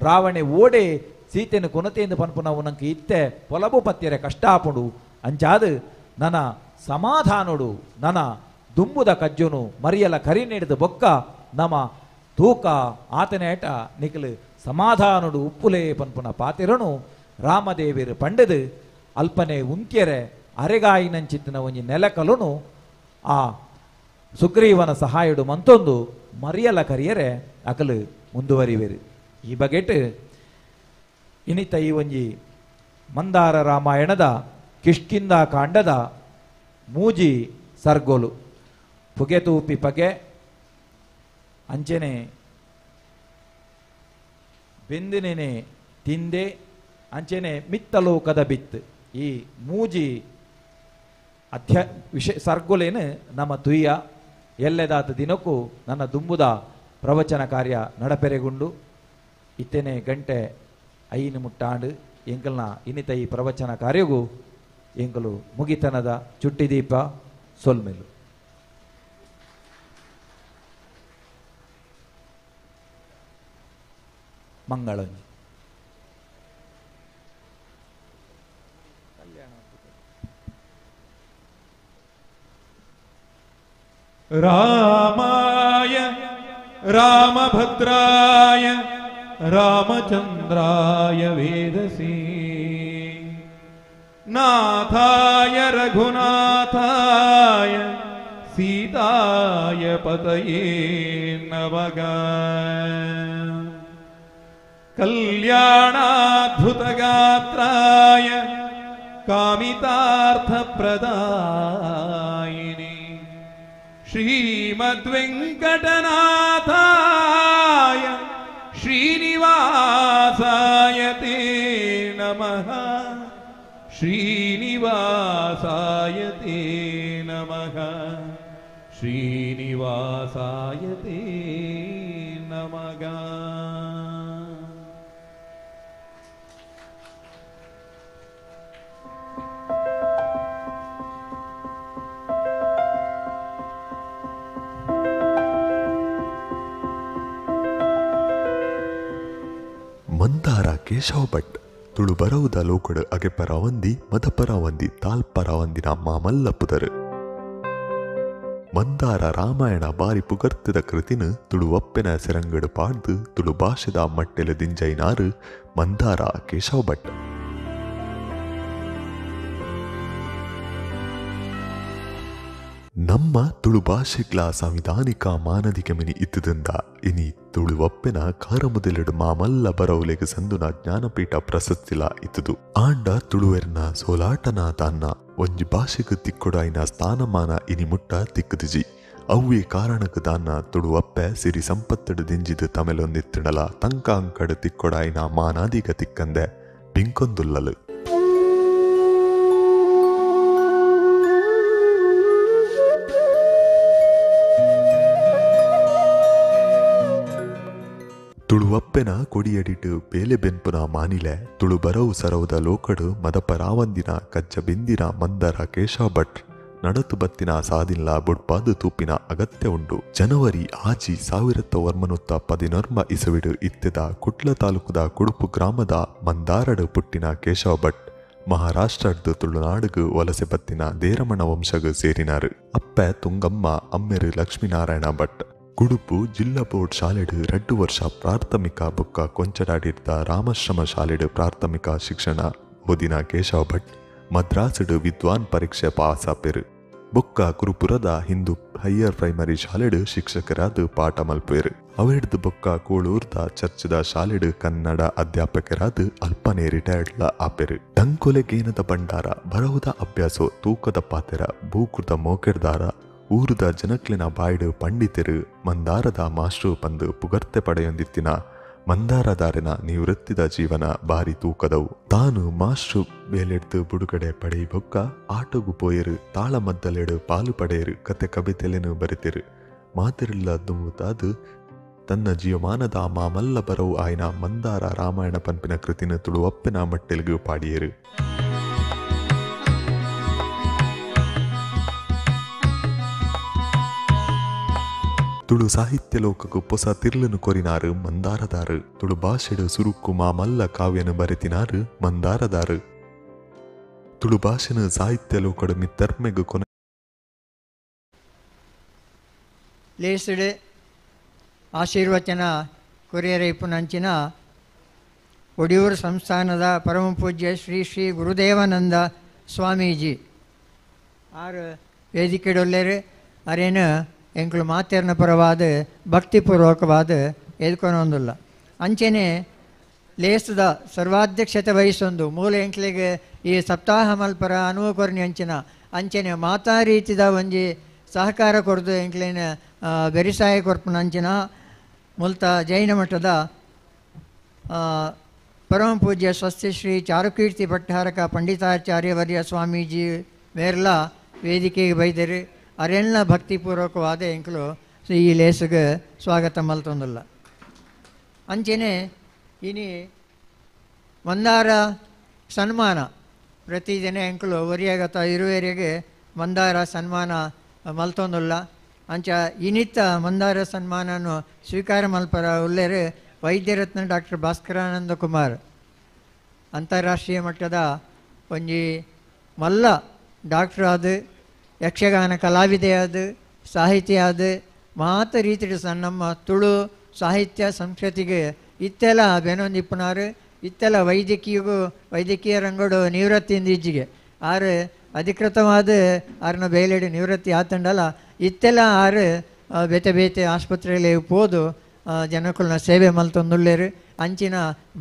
ರಾವಣೆ ಓಡೆ ಸೀತೆನು ಕೊನತೆಯಿಂದ ಪನ್ಪುನವು ನಂಗೆ ಇತ್ತೆ ಪೊಲಬು ಪತ್ಯರೆ ಕಷ್ಟ ಆಪುಂಡು. ಅಂಚಾದು ನನ್ನ ಸಮಾಧಾನೋಡು ನನ್ನ ದುಂಬುದ ಕಜ್ಜುನು ಮರಿಯಲ ಕರಿ ನೀಡಿದ ಬೊಕ್ಕ ನಮ ತೂಕ ಆತನೇಟ ನಿಖಲು ಸಮಾಧಾನೋಡು ಉಪ್ಪುಲೇ ಪನ್ಪುನ ಪಾತಿರನು ರಾಮದೇವಿರು ಪಂಡದು ಅಲ್ಪನೆ ಉಂಕೆರೆ ಅರೆಗಾಯಿನಂಚಿತ್ತಿನ ಒಂಜಿ ನೆಲಕಲುನು ಆ ಸುಗ್ರೀವನ ಸಹಾಯಡು ಮಂತೊಂದು ಮರಿಯಲ ಕರಿಯರೆ ಅಕಲು ಮುಂದುವರಿವೆರು. ಈ ಬಗೆಟ್ ಇನಿತ ಈ ಒಂಜಿ ಮಂದಾರ ರಾಮಾಯಣದ ಕಿಷ್ಕಿಂದ ಕಾಂಡದ ಮೂಜಿ ಸರ್ಗೋಲು ಪುಗೆ ತೂಪಿ ಪಗೆ ಅಂಚೆನೆ ಬೆಂದಿನೇನೆ ತಿಂದೆ ಅಂಚೆನೆ ಮಿತ್ತಲೋಕದ ಬಿತ್ತು ಈ ಮೂಜಿ ಅಧ್ಯ ವಿಷಯ ಸರ್ಗೋಲೇನು ನಮ್ಮ ತುಯ್ಯ ಎಲ್ಲೆದಾತ ದಿನಕ್ಕೂ ನನ್ನ ದುಂಬುದ ಪ್ರವಚನ ಕಾರ್ಯ ನಡಪೆರೆಗುಂಡು. ಇತ್ತೇನೆ ಗಂಟೆ ಐನು ಮುಟ್ಟಾಂಡು ಎಂಕಲ್ನ ಇನ್ನಿತ ಈ ಪ್ರವಚನ ಕಾರ್ಯಗೂ ಎಂಕಲು ಮುಗಿತನದ ಚುಟ್ಟಿದೀಪ ಸೊಲ್ಮೆಲು. ಮಂಗಳಂಜಿ. ರಾಮಾಯ ರಾಮಭದ್ರಾಯ ರಾಮಚಂದ್ರಾಯ ವೇದಸಿ ನಾಥಾಯ ರಘುನಾಥಾಯ ಸೀತಾಯ ಪತಯೇ ನಮಃ. ಕಲ್ಯಾಣಾದ್ಭುತಗಾತ್ರಾಯ ಕಾಮಿತಾರ್ಥಪ್ರದಾಯಿನಿ ಶ್ರೀಮದ್ವೆಂಕಟನಾಥಾಯ ಶ್ರೀನಿವಾಸಾಯ ತೇ ನಮಃ. ಶ್ರೀನಿವಾಸಾಯ ತೇ ನಮಃ. ಶ್ರೀನಿವಾಸಾಯ ತೇ ನಮಃ. ಮಂದಾರ ಕೇಶವ ಭಟ್ ತುಳು ಬರವುದ ಲೋಕಡು ಅಗೆಪರವಂದಿ ಮದಪರವಂದಿ ತಾಲ್ಪರವಂದಿನ ಮಾಮಲ್ಲ ಪುದರು. ಮಂದಾರ ರಾಮಾಯಣ ಬಾರಿ ಪುಗರ್ತಿದ ಕೃತಿನ ತುಳುವಪ್ಪೆನ ಸೆರಂಗಡು ಪಾಡ್ದು ತುಳು ಭಾಷೆದ ಮಟ್ಟೆಲು ದಿಂಜೈನಾರು ಮಂದಾರ ಕೇಶವ ಭಟ್. ನಮ್ಮ ತುಳು ಭಾಷೆಗ್ಲ ಸಾಂವಿಧಾನಿಕ ಮಾನದಿಕ ಮಿನಿ ಇತ್ತದಿಂದ ಇನಿ ತುಳುವಪ್ಪೆನ ಕಾರಮುದಲೆಡು ಮಾಮಲ್ಲ ಬರವುಲೆಗ್ ಸಂದುನ ಜ್ಞಾನಪೀಠ ಪ್ರಶಸ್ತಿಲ ಇತ್ತದು. ಆಂಡ ತುಳುವೆರ್ನ ಸೋಲಾಟನ ತಾನ್ನ ಒಂಜಿ ಭಾಷೆಗ್ ತಿಕ್ಕೊಡಾಯಿನ ಸ್ಥಾನಮಾನ ಇನಿ ಮುಟ್ಟ ತಿಕ್ಕುದಿಜಿ. ಅವ್ವೇ ಕಾರಣಕ್ಕೆ ದಾನ್ನ ತುಳುವಪ್ಪೆ ಸಿರಿ ಸಂಪತ್ತಡು ದಿಂಜಿದು ತಮೆಲೊಂದಿತ್ತಿಡಲ ತಂಕ ಅಂಕಡು ತಿಕ್ಕೊಡಾಯಿನ ಮಾನಾದಿಗ ತಿಕ್ಕಂದೆ ಪಿಂಕೊಂದುಲ್ಲಲು. ತುಳುವಪ್ಪೆನ ಕೊಡಿಯಡಿಟು ಬೇಲೆ ಬೆನ್ಪುನ ಮಾನಿಲೆ ತುಳು ಬರವು ಸರವುದ ಲೋಕಡು ಮದಪರಾವಂದಿನ ಕಜ್ಜ ಬಿಂದಿನ ಮಂದರ ಕೇಶವ ಭಟ್ ನಡತು ಬತ್ತಿನ ಸಾದಿಲ್ಲ ಬುಡ್ಪಾದು ತೂಪಿನ ಅಗತ್ಯ ಉಂಡು. ಜನವರಿ 6, 1914 ಇಸವಿಡು ಇತ್ತೆದ ಕುಟ್ಲ ತಾಲೂಕುದ ಕುಡುಪು ಗ್ರಾಮದ ಮಂದಾರಡು ಪುಟ್ಟಿನ ಕೇಶವ ಭಟ್ ಮಹಾರಾಷ್ಟ್ರದ್ದು ತುಳುನಾಡುಗು ವಲಸೆ ಬತ್ತಿನ ದೇರಮಣ ವಂಶಗು ಸೇರಿನಾರು. ಅಪ್ಪೆ ತುಂಗಮ್ಮ, ಅಮ್ಮೆರು ಲಕ್ಷ್ಮೀನಾರಾಯಣ ಭಟ್. ಕುಡುಪು ಜಿಲ್ಲಾ ಬೋರ್ಡ್ ಶಾಲೆಡು 2 ವರ್ಷ ಪ್ರಾಥಮಿಕ ಬೊಕ್ಕ ಕೊಂಚಡಾಡಿರ್ದ ರಾಮಾಶ್ರಮ ಶಾಲೆಡು ಪ್ರಾಥಮಿಕ ಶಿಕ್ಷಣ ಓದಿನ ಕೇಶವ ಭಟ್ ಮದ್ರಾಸುಡು ವಿದ್ವಾನ್ ಪರೀಕ್ಷೆ ಪಾಸಾಪೆರು. ಬೊಕ್ಕ ಕುರುಪುರದ ಹಿಂದೂ ಹೈಯರ್ ಪ್ರೈಮರಿ ಶಾಲೆಡು ಶಿಕ್ಷಕರಾದ ಪಾಠ ಮಲ್ಪೇರು. ಅವೆಡ್ದು ಬೊಕ್ಕ ಕೋಳೂರ್ದ ಚರ್ಚದ ಶಾಲೆಡು ಕನ್ನಡ ಅಧ್ಯಾಪಕರಾದ ಅಲ್ಪನೆ ರಿಟೈರ್ಡ್ಲ ಆಪೆರು. ಡಂಕೊಲೆಗೇನದ ಭಂಡಾರ, ಬರವುದ ಅಭ್ಯಾಸೋ, ತೂಕದ ಪಾತೆರ, ಬೂಕುದ ಮೋಕೆರ್ದಾರ, ಊರುದ ಜನಕ್ಲಿನ ಬಾಯ್ಡು ಪಂಡಿತರು ಮಂದಾರದ ಮಾಸ್ಟ್ರು ಪಂದು ಪುಗರ್ತೆ ಪಡೆಯೊಂದಿತ್ತಿನ ಮಂದಾರದಾರಿನ ನಿವೃತ್ತಿದ ಜೀವನ ಬಾರಿ ತೂಕದವು. ತಾನು ಮಾಸ್ಟ್ರು ಬೇಲೆಡ್ದು ಬುಡುಗಡೆ ಪಡೆಯಿ ಬೊಕ್ಕ ಆಟಗು ಪೋಯರು, ತಾಳಮದ್ದಲೆಡು ಪಾಲು ಪಡೆಯರು, ಕತೆ ಕವಿತೆಲೆನು ಬರೆತಿರು. ಮಾತಿರಲ್ಲ ದುಂಬುತಾದು ತನ್ನ ಜೀವಮಾನದ ಮಾಮಲ್ಲ ಬರವು ಆಯ್ನ ಮಂದಾರ ರಾಮಾಯಣ ಪಂಪಿನ ಕೃತಿನ ತುಳುವಪ್ಪೆನ ಮಟ್ಟೆಲ್ಗು ಪಾಡಿಯರು. ತುಳು ಸಾಹಿತ್ಯ ಲೋಕಕ್ಕೂ ಪೊಸ ತಿರ್ಲನು ಕೊರಿನಾರು ಮಂದಾರದಾರು. ತುಳು ಭಾಷೆಡು ಸುರುಕು ಮಾಮಲ್ಲ ಕಾವ್ಯನು ಬರೆತಿನಾರು ಮಂದಾರದಾರು. ತುಳು ಭಾಷೆನು ಸಾಹಿತ್ಯ ಲೋಕಡು ಮಿತ್ತರ್ಮೆಗು ಕೊನೆ ಲೇಸುಡು ಆಶೀರ್ವಚನ ಕೊರಿಯರ ಇಪ್ಪುನಂಚಿನ ಒಡಿಯೂರು ಸಂಸ್ಥಾನದ ಪರಮ ಪೂಜ್ಯ ಶ್ರೀ ಶ್ರೀ ಗುರುದೇವಾನಂದ ಸ್ವಾಮೀಜಿ ಆರು ವೇದಿಕೆಡೊಲ್ಲೇರು. ಅರೇನು ಎಂಕ್ಲು ಮಾತೇರ್ನ ಪರವಾದ ಭಕ್ತಿಪೂರ್ವಕವಾದ ಎದ್ಕೊನೊಂದುಲ್ಲ. ಅಂಚೆನೆ ಲೇಸದ ಸರ್ವಾಧ್ಯಕ್ಷತೆ ವಹಿಸೊಂದು ಮೂಲ ಎಂಕ್ಲಿಗೆ ಈ ಸಪ್ತಾಹ ಮಲ್ಪರ ಅನುವು ಕೊರ್ನಿ ಅಂಚಿನ ಅಂಚೆನೆ ಮಾತಾ ರೀತಿದ ಒಂಜಿ ಸಹಕಾರ ಕೊರ್ದು ಎಂಕ್ಲೇನ ಬೆರಿಸಾಯ ಕೊರ್ಪುನ ಅಂಚಿನ ಮುಲ್ತ ಜೈನ ಮಠದ ಪರಮ ಪೂಜ್ಯ ಸ್ವಸ್ತಿ ಶ್ರೀ ಚಾರುಕೀರ್ತಿ ಭಟ್ಟಾರಕ ಪಂಡಿತಾಚಾರ್ಯವರ್ಯ ಸ್ವಾಮೀಜಿ ಮೇರ್ಲ ವೇದಿಕೆಗೆ ಬೈದರು. ಅರೆಲ್ಲ ಭಕ್ತಿಪೂರ್ವಕವಾದ ಎಂಕ್ಲು ಈ ಲೇಸುಗೆ ಸ್ವಾಗತ ಮಲ್ತೊಂದುಲ್ಲ. ಅಂಚೆನೆ ಇನಿ ಮಂದಾರ ಸನ್ಮಾನ ಪ್ರತಿದಿನ ಎಂಕ್ಲು ಒರಿಯಾಗತ ಇರುವೆರಿಗೆ ಮಂದಾರ ಸನ್ಮಾನ ಮಲ್ತೊಂದುಲ್ಲ. ಅಂಚ ಇನಿತ್ತ ಮಂದಾರ ಸನ್ಮಾನನು ಸ್ವೀಕಾರ ಮಲ್ಪರ ಉಲ್ಲೇರು ವೈದ್ಯರತ್ನ ಡಾಕ್ಟರ್ ಭಾಸ್ಕರಾನಂದ ಕುಮಾರ್ ಅಂತಾರಾಷ್ಟ್ರೀಯ ಮಟ್ಟದ ಒಂಜಿ ಮಲ್ಲ ಡಾಕ್ಟ್ರ್ ಆದ, ಯಕ್ಷಗಾನ ಕಲಾವಿದೆಯಾದ, ಸಾಹಿತಿಯಾದ, ಮಾತ ರೀತಿಯ ನಮ್ಮ ತುಳು ಸಾಹಿತ್ಯ ಸಂಸ್ಕೃತಿಗೆ ಇತ್ತೆಲ್ಲ ಬೆನೊಂದಿಪ್ಪನಾರು. ಇತ್ತೆಲ್ಲ ವೈದ್ಯಕೀಯ ರಂಗಡು ನಿವೃತ್ತಿಯಿಂದ ಇಜ್ಜಿಗೆ ಆರು ಅಧಿಕೃತವಾದ ಆರನ ಬೇಲೆಡು ನಿವೃತ್ತಿ ಆತಂಡಲ್ಲ. ಇತ್ತೆಲ್ಲ ಆರು ಬೇತೆ ಬೇತೆ ಆಸ್ಪತ್ರೆಯಲ್ಲಿ ಪೋದು ಜನಕುಲ್ನ ಸೇವೆ ಮಲ್ತೊಂದುಲ್ಲೇರು. ಅಂಚಿನ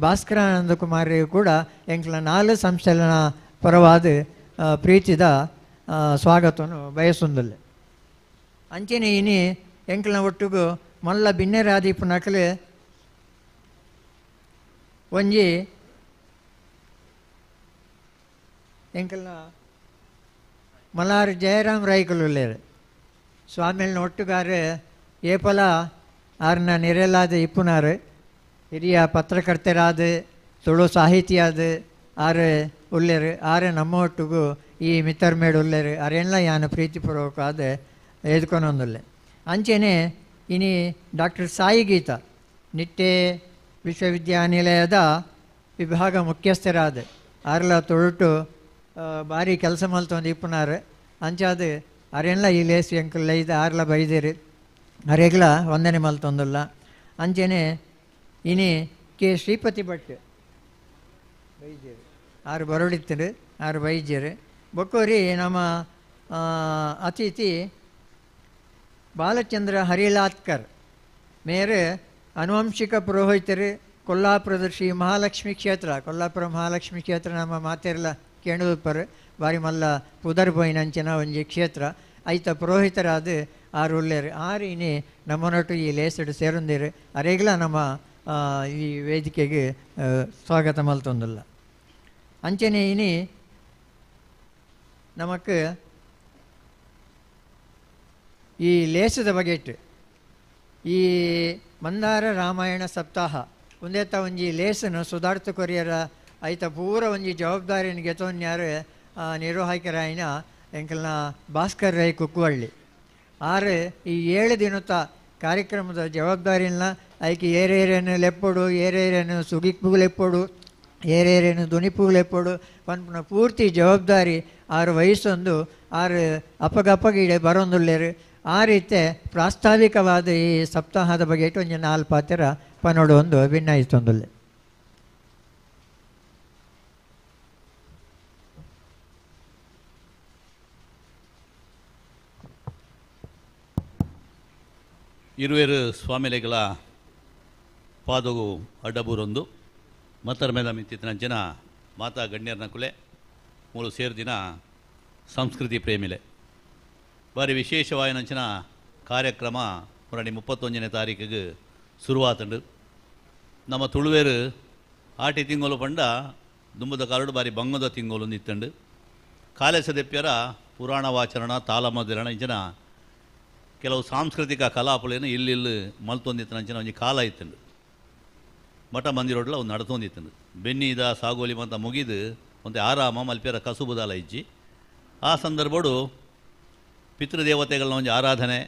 ಭಾಸ್ಕರಾನಂದ ಕುಮಾರ್ ಕೂಡ ಎಂಕ್ಲ 4 ಸಂಸ್ಥೆಗಳ ಪರವಾದ ಪ್ರೀತಿದ ಸ್ವಾಗತವನ್ನು ಬಯಸುಂದಿಲ್ಲ. ಅಂಚನೆ ಇನಿ ಎಂಕ್ಲ ಒಟ್ಟುಗು ಮಲ್ಲ ಬಿನ್ನೆರಾದೀಪು ನಕಲು ಒಂಜಿ ಎಂಕಲ್ನ ಮಲಾರ್ ಜಯರಾಮ್ ರೈಕುಲುಲ್ಲೇರು ಸ್ವಾಮಿಲ್ನ ಒಟ್ಟುಗಾರು ಏಪಲ ಆರ್ನ ನಿರೆಲಾದ ಇಪ್ಪುನಾರು ಹಿರಿಯ ಪತ್ರಕರ್ತರಾದ ತುಳು ಸಾಹಿತಿಯಾದ ಆರು ಉಲ್ಲೇರು ಆರು ನಮ್ಮ ಒಟ್ಟುಗು ಈ ಮಿತ್ತರ್ಮೇಡು ಉಲ್ಲೇರು ಅರೆಲ್ಲ ಯಾನು ಪ್ರೀತಿಪೂರ್ವಕವಾದ ಎದ್ಕೊನೊಂದುಲ್ಲೆ. ಅಂಚೆನೆ ಇನಿ ಡಾಕ್ಟರ್ ಸಾಯಿ ಗೀತಾ ನಿಟ್ಟೆ ವಿಶ್ವವಿದ್ಯಾನಿಲಯದ ವಿಭಾಗ ಮುಖ್ಯಸ್ಥರಾದ ಆರ್ಲ ತುಳುಟು ಭಾರಿ ಕೆಲಸ ಮಲ್ತೊಂದು ಇಪ್ಪುನಾರು ಅಂಚಾದ ಅರೆಲ್ಲ ಈ ಲೇಸು ಎಂಕಲ್ ಐದು ಆರ್ಲ ಬೈದಿರು ಅರೆಗ್ಲ ವಂದನೆ ಮಲ್ತೊಂದುಲ್ಲ. ಅಂಚೆನೆ ಇನಿ ಕೆ ಶ್ರೀಪತಿ ಭಟ್ ಬೈದ್ಯರು ಆರು ಬರೋಡಿತ್ತರು ಆರು ಬೈದ್ಯರು ಬೊಕ್ಕೋರಿ ನಮ್ಮ ಅತಿಥಿ ಬಾಲಚಂದ್ರ ಹರಿಲಾತ್ಕರ್ ಮೇರೆ ಅನುವಂಶಿಕ ಪುರೋಹಿತರು ಕೊಲ್ಲಾಪುರದ ಶ್ರೀ ಮಹಾಲಕ್ಷ್ಮಿ ಕ್ಷೇತ್ರ ಕೊಲ್ಲಾಪುರ ಮಹಾಲಕ್ಷ್ಮಿ ಕ್ಷೇತ್ರ ನಮ್ಮ ಮಾತೆರ್ಲ ಕೇಣುಪರು ಬಾರಿ ಮಲ್ಲ ಪುದರ್ ಪೋಯಿನಂಚಿನ ಒಂಜಿ ಕ್ಷೇತ್ರ ಐತ ಪುರೋಹಿತರಾದ ಆರು ಉಲ್ಲೇರು ಆರು ಇನಿ ನಮ್ಮನೊಟ್ಟು ಈ ಲೇಸಡು ಸೇರುಂದಿರು ಅರೆಗ್ಲ ನಮ್ಮ ಈ ವೇದಿಕೆಗೆ ಸ್ವಾಗತ ಮಲ್ತೊಂದುಲ್ಲ. ಅಂಚನೆ ಇನಿ ನಮಕ್ ಈ ಲೇಸದ ಬಗೆಟ್ ಈ ಮಂದಾರ ರಾಮಾಯಣ ಸಪ್ತಾಹ ಒಂದೇತ ಒಂಜಿ ಲೇಸನು ಸುಧಾರ್ಥ ಕೊರಿಯರ ಐತ ಪೂರ ಒಂಜಿ ಜವಾಬ್ದಾರಿಯನ್ನು ಗೆತೊನ್ಯಾರು ನಿರ್ವಾಹಕರಾಯಿನ ಎಂಕಲ್ನ ಭಾಸ್ಕರ್ ರೈ ಕುಕ್ಕುವಳ್ಳಿ ಆರು ಈ 7 ದಿನದ ಕಾರ್ಯಕ್ರಮದ ಜವಾಬ್ದಾರಿನ ಐಕೆ ಏರೇರೇನು ಲೆಪ್ಪೊಡು ಏರೇರೇನು ಸುಗಿಪ್ಪು ಲೆಪ್ಪೊಡು ಏರೇರೇನು ದುನಿಪು ಲೆಪ್ಪೊಡು ಪನ್ಪುನ ಪೂರ್ತಿ ಜವಾಬ್ದಾರಿ ಆರು ವಯಸ್ಸೊಂದು ಆರು ಅಪಗಪಗಿಡೆ ಬರೊಂದುಲ್ಲೇರು ಆ ರೀತಿ ಪ್ರಾಸ್ತಾವಿಕವಾದ ಈ ಸಪ್ತಾಹದ ಬಗ್ಗೆ ಒಂಜಿ 4 ಪಾತ್ರ ಪನೋಡು ಒಂದು ಭಿನ್ನಾಯಿತೊಂದುಲ್ಲೆ. ಇರುವೇರು ಸ್ವಾಮಿಲೆಗಳ ಪಾದಗು ಅಡ್ಡಬೂರೊಂದು ಮತ್ತರ ಮೇಲೆ ಮಿತ್ತಿತ್ತಿನ ಜನ ಮಾತಾ ಗಣ್ಯರನ ಕುಲೆ ಮೂಲು ಸೇರಿದಿನ ಸಂಸ್ಕೃತಿ ಪ್ರೇಮಿಲೆ ಬಾರಿ ವಿಶೇಷವಾಯಿನಂಚಿನ ಕಾರ್ಯಕ್ರಮ ಮುರಣಿ 31ನೇ ತಾರೀಕಿಗೆ ಶುರುವಾತಂಡು. ನಮ್ಮ ತುಳುವೇರು ಆಟಿ ತಿಂಗಳು ಪಂಡ ದುಂಬದ ಕಾಲಡು ಬಾರಿ ಬಂಗದ ತಿಂಗಳು ನಿತ್ತಂಡು ಕಾಲೇಸದೆಪ್ಪ್ಯರ ಪುರಾಣ ವಾಚರಣ ತಾಳಮದಿರಣ ಇಂಚಿನ ಕೆಲವು ಸಾಂಸ್ಕೃತಿಕ ಕಲಾಪುಲೇನು ಇಲ್ಲಿ ಮಲ್ತೊಂದಿತ್ತನಂಚಿನ ಒಂಜಿ ಕಾಲ ಇತ್ತಂಡು ಮಠ ಮಂದಿರೋಡ್ಲ ಒಂದು ನಡತೊಂದಿತ್ತಂಡು ಬೆನ್ನಿದ ಸಾಗೋಲಿ ಮಂತ ಮುಗಿದು ಒಂದು ಆರಾಮ ಮಲ್ಪೆರ ಕಸುಬುದಾಲ ಇಜ್ಜಿ ಆ ಸಂದರ್ಭಡು ಪಿತೃದೇವತೆಗಳನ್ನ ಒಂಜಿ ಆರಾಧನೆ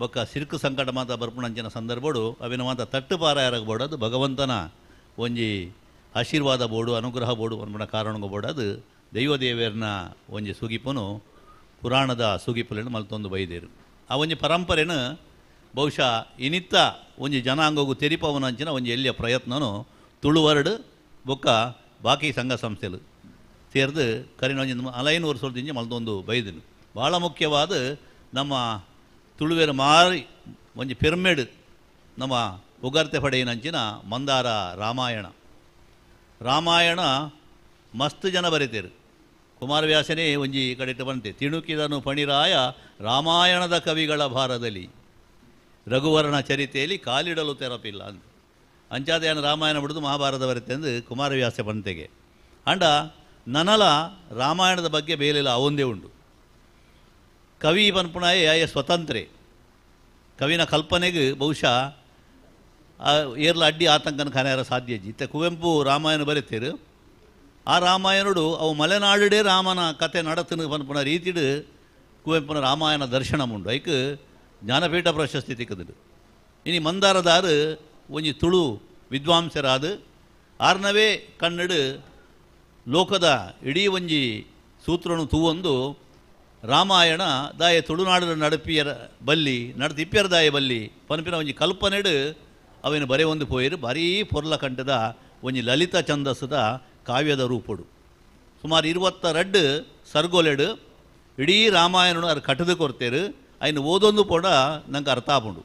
ಬೊಕ್ಕ ಸಿರ್ಕು ಸಂಕಟ ಮಾತ ಬರ್ಪುಣಂಚಿನ ಸಂದರ್ಭಡು ಅವಿನ ಮಾತ ತಟ್ಟುಪಾರ ಯಾರಾಗ ಅದು ಭಗವಂತನ ಒಂಜಿ ಆಶೀರ್ವಾದ ಬೋಡು ಅನುಗ್ರಹ ಬೋಡು ಅನ್ಪುನ ಕಾರಣಗ ಬೋಡು ಅದು ದೈವದೇವರನ ಒಂಜಿ ಸುಗಿಪುನು ಪುರಾಣದ ಸುಗಿಪುలను ಮಲ್ತೊಂದು ಬೈದೇರು ಆ ಒಂಜಿ ಪರಂಪರೆನು ಬಹುಶಃ ಇನಿತ್ತ ಒಂಜಿ ಜನಾಂಗಗೂ ತೆರಿಪವನಂಚಿನ ಒಂಜಿ ಎಲ್ಲಿಯ ಪ್ರಯತ್ನನು ತುಳುವರಡು ಬೊಕ್ಕ ಬಾಕಿ ಸಂಘ ಸಂಸ್ಥೆಲು ಸೇರ್ದು ಕರಿನ ಒಂಜಿ ಅಲೈನ್ ವರ್ಷದಿಂಚಿ ಮಲ್ತೊಂದು ಬೈದನು. ಭಾಳ ಮುಖ್ಯವಾದ ನಮ್ಮ ತುಳುವೆರ ಮಾರಿ ಒಂಜಿ ಪೆರ್ಮೆಡು ನಮ್ಮ ಉಗರ್ತೆ ಪಡೆಯಿನಂಚಿನ ಮಂದಾರ ರಾಮಾಯಣ. ರಾಮಾಯಣ ಮಸ್ತ್ ಜನ ಬರೀತೇರು. ಕುಮಾರವ್ಯಾಸನೇ ಒಂಜಿ ಕಡೆಟ್ಟು ಬಂತೆ ತಿಣುಕಿದನು ಫಣಿರಾಯ ರಾಮಾಯಣದ ಕವಿಗಳ ಭಾರದಲ್ಲಿ ರಘುವರನ ಚರಿತೆಯಲ್ಲಿ ಕಾಲಿಡಲು ತೆರಪಿಲ್ಲ ಅಂತ ಅಂಚಾದೆಯನ್ನು ರಾಮಾಯಣ ಬಿಡುದು ಮಹಾಭಾರತ ಬರುತ್ತೆ ಎಂದು ಕುಮಾರವ್ಯಾಸ ಪಂತೆಗೆ. ಅಂಡ ನನಲ ರಾಮಾಯಣದ ಬಗ್ಗೆ ಬೇಲೆಲ್ಲ ಅವೊಂದೇ ಉಂಡು. ಕವಿ ಪನ್ಪುಣಾಯ ಆಯ ಸ್ವತಂತ್ರೆ ಕವಿನ ಕಲ್ಪನೆಗೆ ಬಹುಶಃ ಏರ್ಲ ಅಡ್ಡಿ ಆತಂಕನ ಖಾನೆಯರ ಸಾಧ್ಯ ಇತ್ತ ಕುವೆಂಪು ರಾಮಾಯಣ ಬರೀತೀರು. ಆ ರಾಮಾಯಣಡು ಅವು ಮಲೆನಾಡುಡೇ ರಾಮನ ಕತೆ ನಡತನು ಪನ್ಪುನ ರೀತಿಡು ಕುವೆಂಪುನ ರಾಮಾಯಣ ದರ್ಶನ ಉಂಡು. ಐಕ್ ಜ್ಞಾನಪೀಠ ಪ್ರಶಸ್ತಿ ತಿಕ್ಕದು. ಇನಿ ಮಂದಾರದಾರು ಒಂಜಿ ತುಳು ವಿದ್ವಾಂಸರಾದ ಆರ್ನವೇ ಕನ್ನಡ ಲೋಕದ ಇಡೀ ಒಂಜಿ ಸೂತ್ರನು ತೂವೊಂದು ರಾಮಾಯಣ ದಾಯ ತುಳುನಾಡಿನ ನಡಪಿಯರ ಬಲ್ಲಿ ನಡತಿಪ್ಪಿಯರ ದಾಯ ಬಲ್ಲಿ ಪನ್ಪಿನ ಒಂಜಿ ಕಲ್ಪನೆಡು ಅವೇನು ಬರೆ ಒಂದು ಪೋಯಿರು ಭಾರೀ ಪೊರ್ಲ ಕಂಠದ ಒಂಜಿ ಲಲಿತ ಛಂದಸ್ಸದ ಕಾವ್ಯದ ರೂಪಡು ಸುಮಾರು 22 ಸರ್ಗೋಲೆಡು ಇಡೀ ರಾಮಾಯಣನು ಅದು ಕಟ್ಟದು ಕೊರ್ತೇರು. ಅಯ್ನ ಓದೊಂದು ಕೂಡ ನಂಗೆ ಅರ್ಥ ಆಪುಂಡು.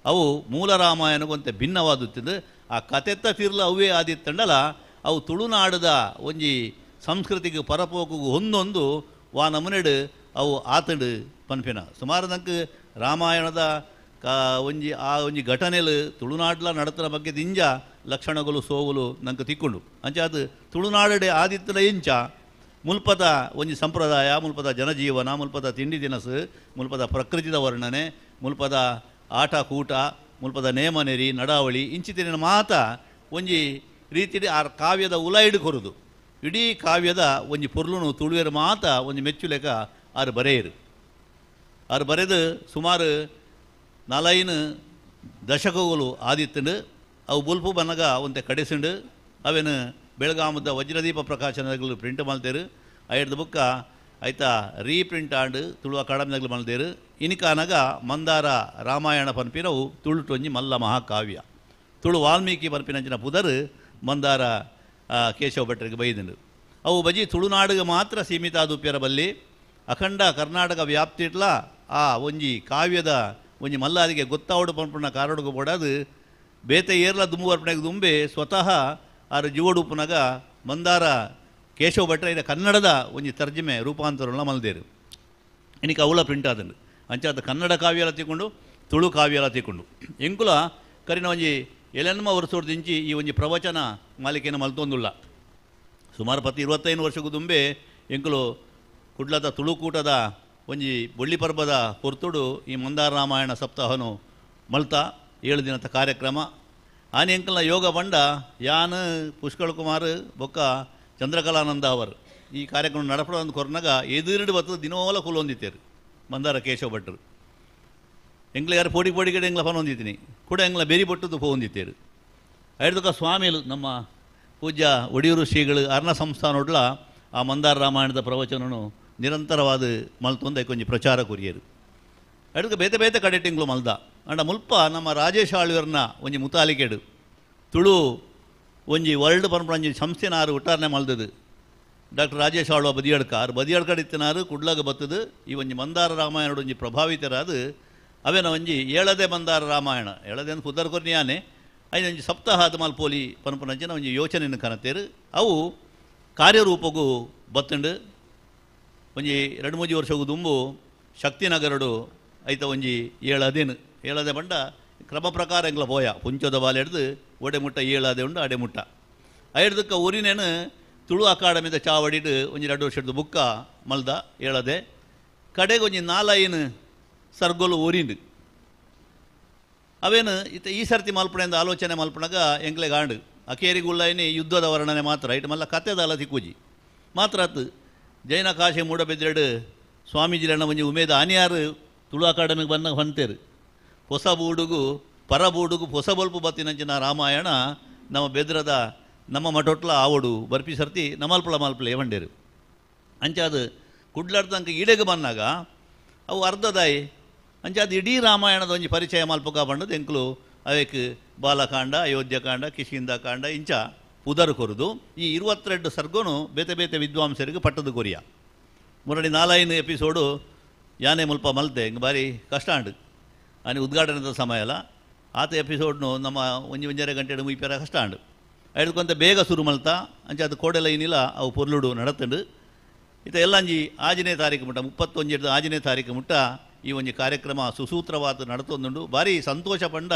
ಅವು ಮೂಲ ರಾಮಾಯಣಗೊಂತೆ ಭಿನ್ನವಾದುತ್ತಿದ್ದು ಆ ಕತೆತ್ತ ತಿರ್ಲ ಅವೇ ಆದಿತ್ತಂಡಲ ಅವು ತುಳುನಾಡದ ಒಂಜಿ ಸಂಸ್ಕೃತಿಗೆ ಪರಪೋಕು ಒಂದೊಂದು ವಾ ನಮೂನೆಡು ಅವು ಆತಂಡು ಪನ್ಪಿನ ಸುಮಾರು ನಂಗೆ ರಾಮಾಯಣದ ಒಂಜಿ ಆ ಒಂಜಿ ಘಟನೆಲು ತುಳುನಾಡ್ಲ ನಡತನ ಬಗ್ಗೆ ದಿಂಜ ಲಕ್ಷಣಗಳು ಸೋವುಲು ನಂಗೆ ತಿಕ್ಕೊಂಡು ಅಂಚ ಅದು ತುಳುನಾಡಡೆ ಆದಿತ್ತನ ಇಂಚ ಮುಲ್ಪದ ಒಂಜಿ ಸಂಪ್ರದಾಯ, ಮುಲ್ಪದ ಜನಜೀವನ, ಮುಲ್ಪದ ತಿಂಡಿ ತಿನಸು, ಮುಲ್ಪದ ಪ್ರಕೃತಿದ ವರ್ಣನೆ, ಮುಲ್ಪದ ಆಟ ಕೂಟ, ಮುಲ್ಪದ ನೇಮ ನೆರಿ ನಡಾವಳಿ ಇಂಚಿತಿನ ಮಾತ ಒಂಜಿ ರೀತಿಡಿ ಆ ಕಾವ್ಯದ ಉಲೈಡು ಕೊರುದು ಇಡೀ ಕಾವ್ಯದ ಒಂಜಿ ಪೊರ್ಲುನು ತುಳುವೆರ್ ಮಾತ ಒಂಜಿ ಮೆಚ್ಚುಲೆಕ ಆರು ಬರೆಯರು. ಆರು ಬರೆದು ಸುಮಾರು 4 ದಶಕಗಳು ಆದಿತ್ತಂಡು. ಅವು ಬುಲ್ಪು ಬನ್ನಗ ಒಂತೆ ಕಡೆಸಿಂಡು ಅವೇನು ಬೆಳಗಾಮದ ವಜ್ರದೀಪ ಪ್ರಕಾಶನಗಳು ಪ್ರಿಂಟ್ ಮಲ್ತೇರು. ಐಡ್ದ ಬುಕ್ಕ ಆಯ್ತಾ ರೀಪ್ರಿಂಟ್ ಆಂಡ್ ತುಳು ಅಕಾಡೆಮಿದಾಗಲು ಮಲ್ತೇರು. ಇನಿಕಾನಗ ಮಂದಾರ ರಾಮಾಯಣ ಪನ್ಪಿನವು ತುಳುಟೊಂಜಿ ಮಲ್ಲ ಮಹಾಕಾವ್ಯ. ತುಳು ವಾಲ್ಮೀಕಿ ಪನ್ಪಿನಂಚಿನ ಪುದರ್ ಮಂದಾರ ಕೇಶವ ಭಟ್ರಿಗೆ ಬೈದಂಡು. ಅವು ಬಜಿ ತುಳುನಾಡಿಗೆ ಮಾತ್ರ ಸೀಮಿತ ಆದುಪ್ಯರ ಬಲ್ಲಿ ಅಖಂಡ ಕರ್ನಾಟಕ ವ್ಯಾಪ್ತಿಟ್ಲ ಆ ಒಂಜಿ ಕಾವ್ಯದ ಒಂಜಿ ಮಲ್ಲಾದಿಗೆ ಗೊತ್ತಾವಡು ಪನ್ಪುನ ಕಾರಡುಗು ಬೋಡಾದು ಬೇತೆ ಏರ್ಲ ದುಂಬು ಅರ್ಪಣೆಗೆ ದುಂಬೆ ಸ್ವತಃ ಆರು ಜೀವಡುಪ್ಪುನಗ ಮಂದಾರ ಕೇಶವ ಭಟ್ರ ಇದ ಕನ್ನಡದ ಒಂಜಿ ತರ್ಜಮೆ ರೂಪಾಂತರನ ಮಲ್ದೇರು. ಇನಿಕ ಅವಳ ಪ್ರಿಂಟ್ ಆದಂಡು. ಅಂಚಾದ ಕನ್ನಡ ಕಾವ್ಯಲ ತಿಕ್ಕೊಂಡು ತುಳು ಕಾವ್ಯಲ ತಿಕ್ಕೊಂಡು ಎಂಕುಲ ಕರಿನ ಒಂಜಿ ಎಲೆನ್ಮ ವರ್ಷದಿಂಚಿ ಈ ಒಂಜಿ ಪ್ರವಚನ ಮಾಲಿಕೆಯನ್ನು ಮಲ್ತೊಂದುಲ್ಲ. ಸುಮಾರು 25 ವರ್ಷಕ್ಕೂ ದುಂಬೆ ಎಂಕುಲು ಕುಡ್ಲದ ತುಳುಕೂಟದ ಒಂಜಿ ಬೊಳ್ಳಿ ಪರ್ಬದ ಪೊರ್ತುಡು ಈ ಮಂದಾರ ರಾಮಾಯಣ ಸಪ್ತಾಹನು ಮಲ್ತ 7 ದಿನದ ಕಾರ್ಯಕ್ರಮ. ಆನೆ ಎಂಕಲ್ನ ಯೋಗ ಬಂಡ ಯಾನ್ ಪುಷ್ಕಳ ಕುಮಾರ್ ಬೊಕ್ಕ ಚಂದ್ರಕಲಾನಂದ ಅವರು ಈ ಕಾರ್ಯಕ್ರಮ ನಡಪಡ ಕೊರ್ನಾಗ ಎದುರುಡು ಬತ್ತದ ದಿನೋಲ ಕುಲೊಂದಿತ್ತೇರು ಮಂದಾರ ಕೇಶವ ಭಟ್ರು. ಎಂಗ್ಲ ಯಾರು ಪೋಡಿ ಪೋಡಿಗಡೆ ಎಂಗ್ಲ ಫೋನ್ ಹೊಂದಿದ್ದೀನಿ ಕೂಡ ಎಂಗ್ಲ ಬೇರಿ ಬೊಟ್ಟದ್ದು ಹೊಂದಿತ್ತೇರು. ಐದಕ್ಕ ಸ್ವಾಮಿಲು ನಮ್ಮ ಪೂಜ್ಯ ಒಡಿಯೂರು ಶ್ರೀಗಳು ಅರ್ಣ ಸಂಸ್ಥಾನೊಡ್ಲ ಆ ಮಂದಾರ ರಾಮಾಯಣದ ಪ್ರವಚನನು ನಿರಂತರವಾದ ಮಲ್ತೊಂದು ಕೊಂಚ ಪ್ರಚಾರ ಕೊರಿಯರು. ಅಡುಗೆ ಬೇತೆ ಬೇತೆ ಕಡೆಟಿಂಗ್ಲು ಮಲ್ದ ಅಂಡ ಮುಲ್ಪ ನಮ್ಮ ರಾಜೇಶ್ ಆಳ್ವರ್ನ ಒಂಜಿ ಮುತಾಲಿಕೆಡು ತುಳು ಒಂಜಿ ವರ್ಲ್ಡ್ ಪನ್ಪಂಜಿ ಸಂಸ್ಥೆನಾರು ಒಟ್ಟಾರನೆ ಮಲ್ದದು. ಡಾಕ್ಟರ್ ರಾಜೇಶ್ ಆಳ್ವ ಬದಿಯಡ್ಕ ಆರು ಬದಿಯಡ್ಕಡೆ ಇತ್ತಿನಾರು ಕುಡ್ಲಾಗ ಬತ್ತದು ಈ ಒಂಜಿ ಮಂದಾರ ರಾಮಾಯಣದ ಒಂಜಿ ಪ್ರಭಾವಿತರಾದ ಅವೇನ ಒಂಜಿ ಏಳದೆ ಮಂದಾರ ರಾಮಾಯಣ ಏಳದೆ ಅಂದ್ ಪುದರ್ ಕೊರ್ನಿಯಾನೆ ಐದು ಒಂಜಿ ಸಪ್ತಾಹ ಮಲ್ಪೋಲಿ ಪನ್ಪನಂಚಿನ ಒಂಜಿ ಯೋಚನೆಯನ್ನು ಕನತೇರು. ಅವು ಕಾರ್ಯರೂಪಗೂ ಬತ್ತಂಡು. ಒಂಜಿ 2-3 ವರ್ಷಗೂ ದುಂಬು ಶಕ್ತಿನಗರಡು ಐತ ಒಂಜಿ ಏಳದೇನು ಏಳದೆ ಬಂಡ ಕ್ರಮ ಪ್ರಕಾರ ಎಂಗ್ಲ ಪೋಯ ಪುಂಚದ ಬಾಲೆ ಹಿಡ್ದು ಒಡೆ ಮುಟ್ಟ ಏಳದೆ ಉಂಡು ಅಡೆ ಮುಟ್ಟ ಐಡ್ದಕ್ಕ ಊರಿನೇನು ತುಳು ಅಕಾಡೆಮಿದ ಚಾವಡಿಡು ಒಂಜಿ 2 ವರ್ಷದ ಬುಕ್ಕ ಮಲ್ದ ಏಳದೆ ಕಡೆಗೆ ಒಂಜಿ 4-5 ಸರ್ಗೋಲು ಊರಿಂಡು. ಅವೇನು ಇತ್ತ ಈ ಸರ್ತಿ ಮಲ್ಪಣೆಂದ ಆಲೋಚನೆ ಮಲ್ಪಣಗ ಎಂಗ್ಲೆ ಗಾಂಡು ಅಕೇರಿಗುಳ್ಳೈನಿ ಯುದ್ಧದ ವರ್ಣನೆ ಮಾತ್ರ ಇಟ್ಟು ಮಲ್ಲ ಕತೆದಾಲ ತಿಕ್ಕುಜಿ ಮಾತ್ರ ಆತು. ಜೈನ ಕಾಶಿ ಮೂಡಬಿದ್ರೆಡು ಸ್ವಾಮೀಜಿಲಣ್ಣ ಒಂಜಿ ಉಮೇದ ಆನಿಯಾರು ತುಳು ಅಕಾಡೆಮಿಗೆ ಬಂದಾಗ ಹೊಂತೇರು. ಹೊಸ ಬೂಡುಗು ಪರ ಬೂಡುಗು ಹೊಸ ಬಲ್ಪು ಬತ್ತಿನಂಚಿನ ರಾಮಾಯಣ ನಮ್ಮ ಬೆದ್ರದ ನಮ್ಮ ಮಠೊಟ್ಲ ಆವಡು ಬರ್ಪಿ ಸರ್ತಿ ನಮಲ್ಪಳ ಮಲ್ಪಲೆ ವಂಡೇರು. ಅಂಚಾದ ಕುಡ್ಲಾಡ್ತಂಕ ಈಡೆಗೆ ಬಂದಾಗ ಅವು ಅರ್ಧದಾಯಿ ಅಂಚಾದ ಇಡೀ ರಾಮಾಯಣದ ಒಂಜಿ ಪರಿಚಯ ಮಲ್ಪಕ ಬಂಡದು ಎಂಕ್ಲು ಅವೇಕ್ ಬಾಲಕಾಂಡ ಅಯೋಧ್ಯಕಾಂಡ ಕಿಷ್ಕಿಂಧಕಾಂಡ ಇಂಚ ಪುದರ್ ಕೊರದು ಈ 22 ಸರ್ಗೋನು ಬೇತೆ ಬೇತೆ ವಿದ್ವಾಂಸರಿಗೆ ಪಟ್ಟದ ಕೊರಿಯ ಮುರಳಿ 4-5 ಎಪಿಸೋಡು ಯಾನೆ ಮುಲ್ಪ ಮಲ್ತೆ ಹಿಂಗೆ ಭಾರಿ ಕಷ್ಟ ಅಂಡು ಆನೆ ಉದ್ಘಾಟನೆದ ಸಮಯ ಅಲ್ಲ ಆತ ಎಪಿಸೋಡ್ನು ನಮ್ಮ ಒಂಜಿ 1.5 ಗಂಟೆ ಮುಗಿಪೇರ ಕಷ್ಟ ಅಂಡು ಐಡ್ಕೊಂತ ಬೇಗ ಶುರು ಮಲ್ತ ಅಂಚೆ ಅದು ಕೋಡೆಲ್ಲ ಏನಿಲ್ಲ ಅವು ಪೊರ್ಲುಡು ನಡತಂಡು. ಇತ ಎಲ್ಲಂಜಿ 6ನೇ ತಾರೀಕು ಮುಟ್ಟ 31 6ನೇ ತಾರೀಕು ಮುಟ್ಟ ಈ ಒಂಜಿ ಕಾರ್ಯಕ್ರಮ ಸುಸೂತ್ರವಾದ ನಡತೊಂದುಂಡು. ಭಾರಿ ಸಂತೋಷ ಪಂಡ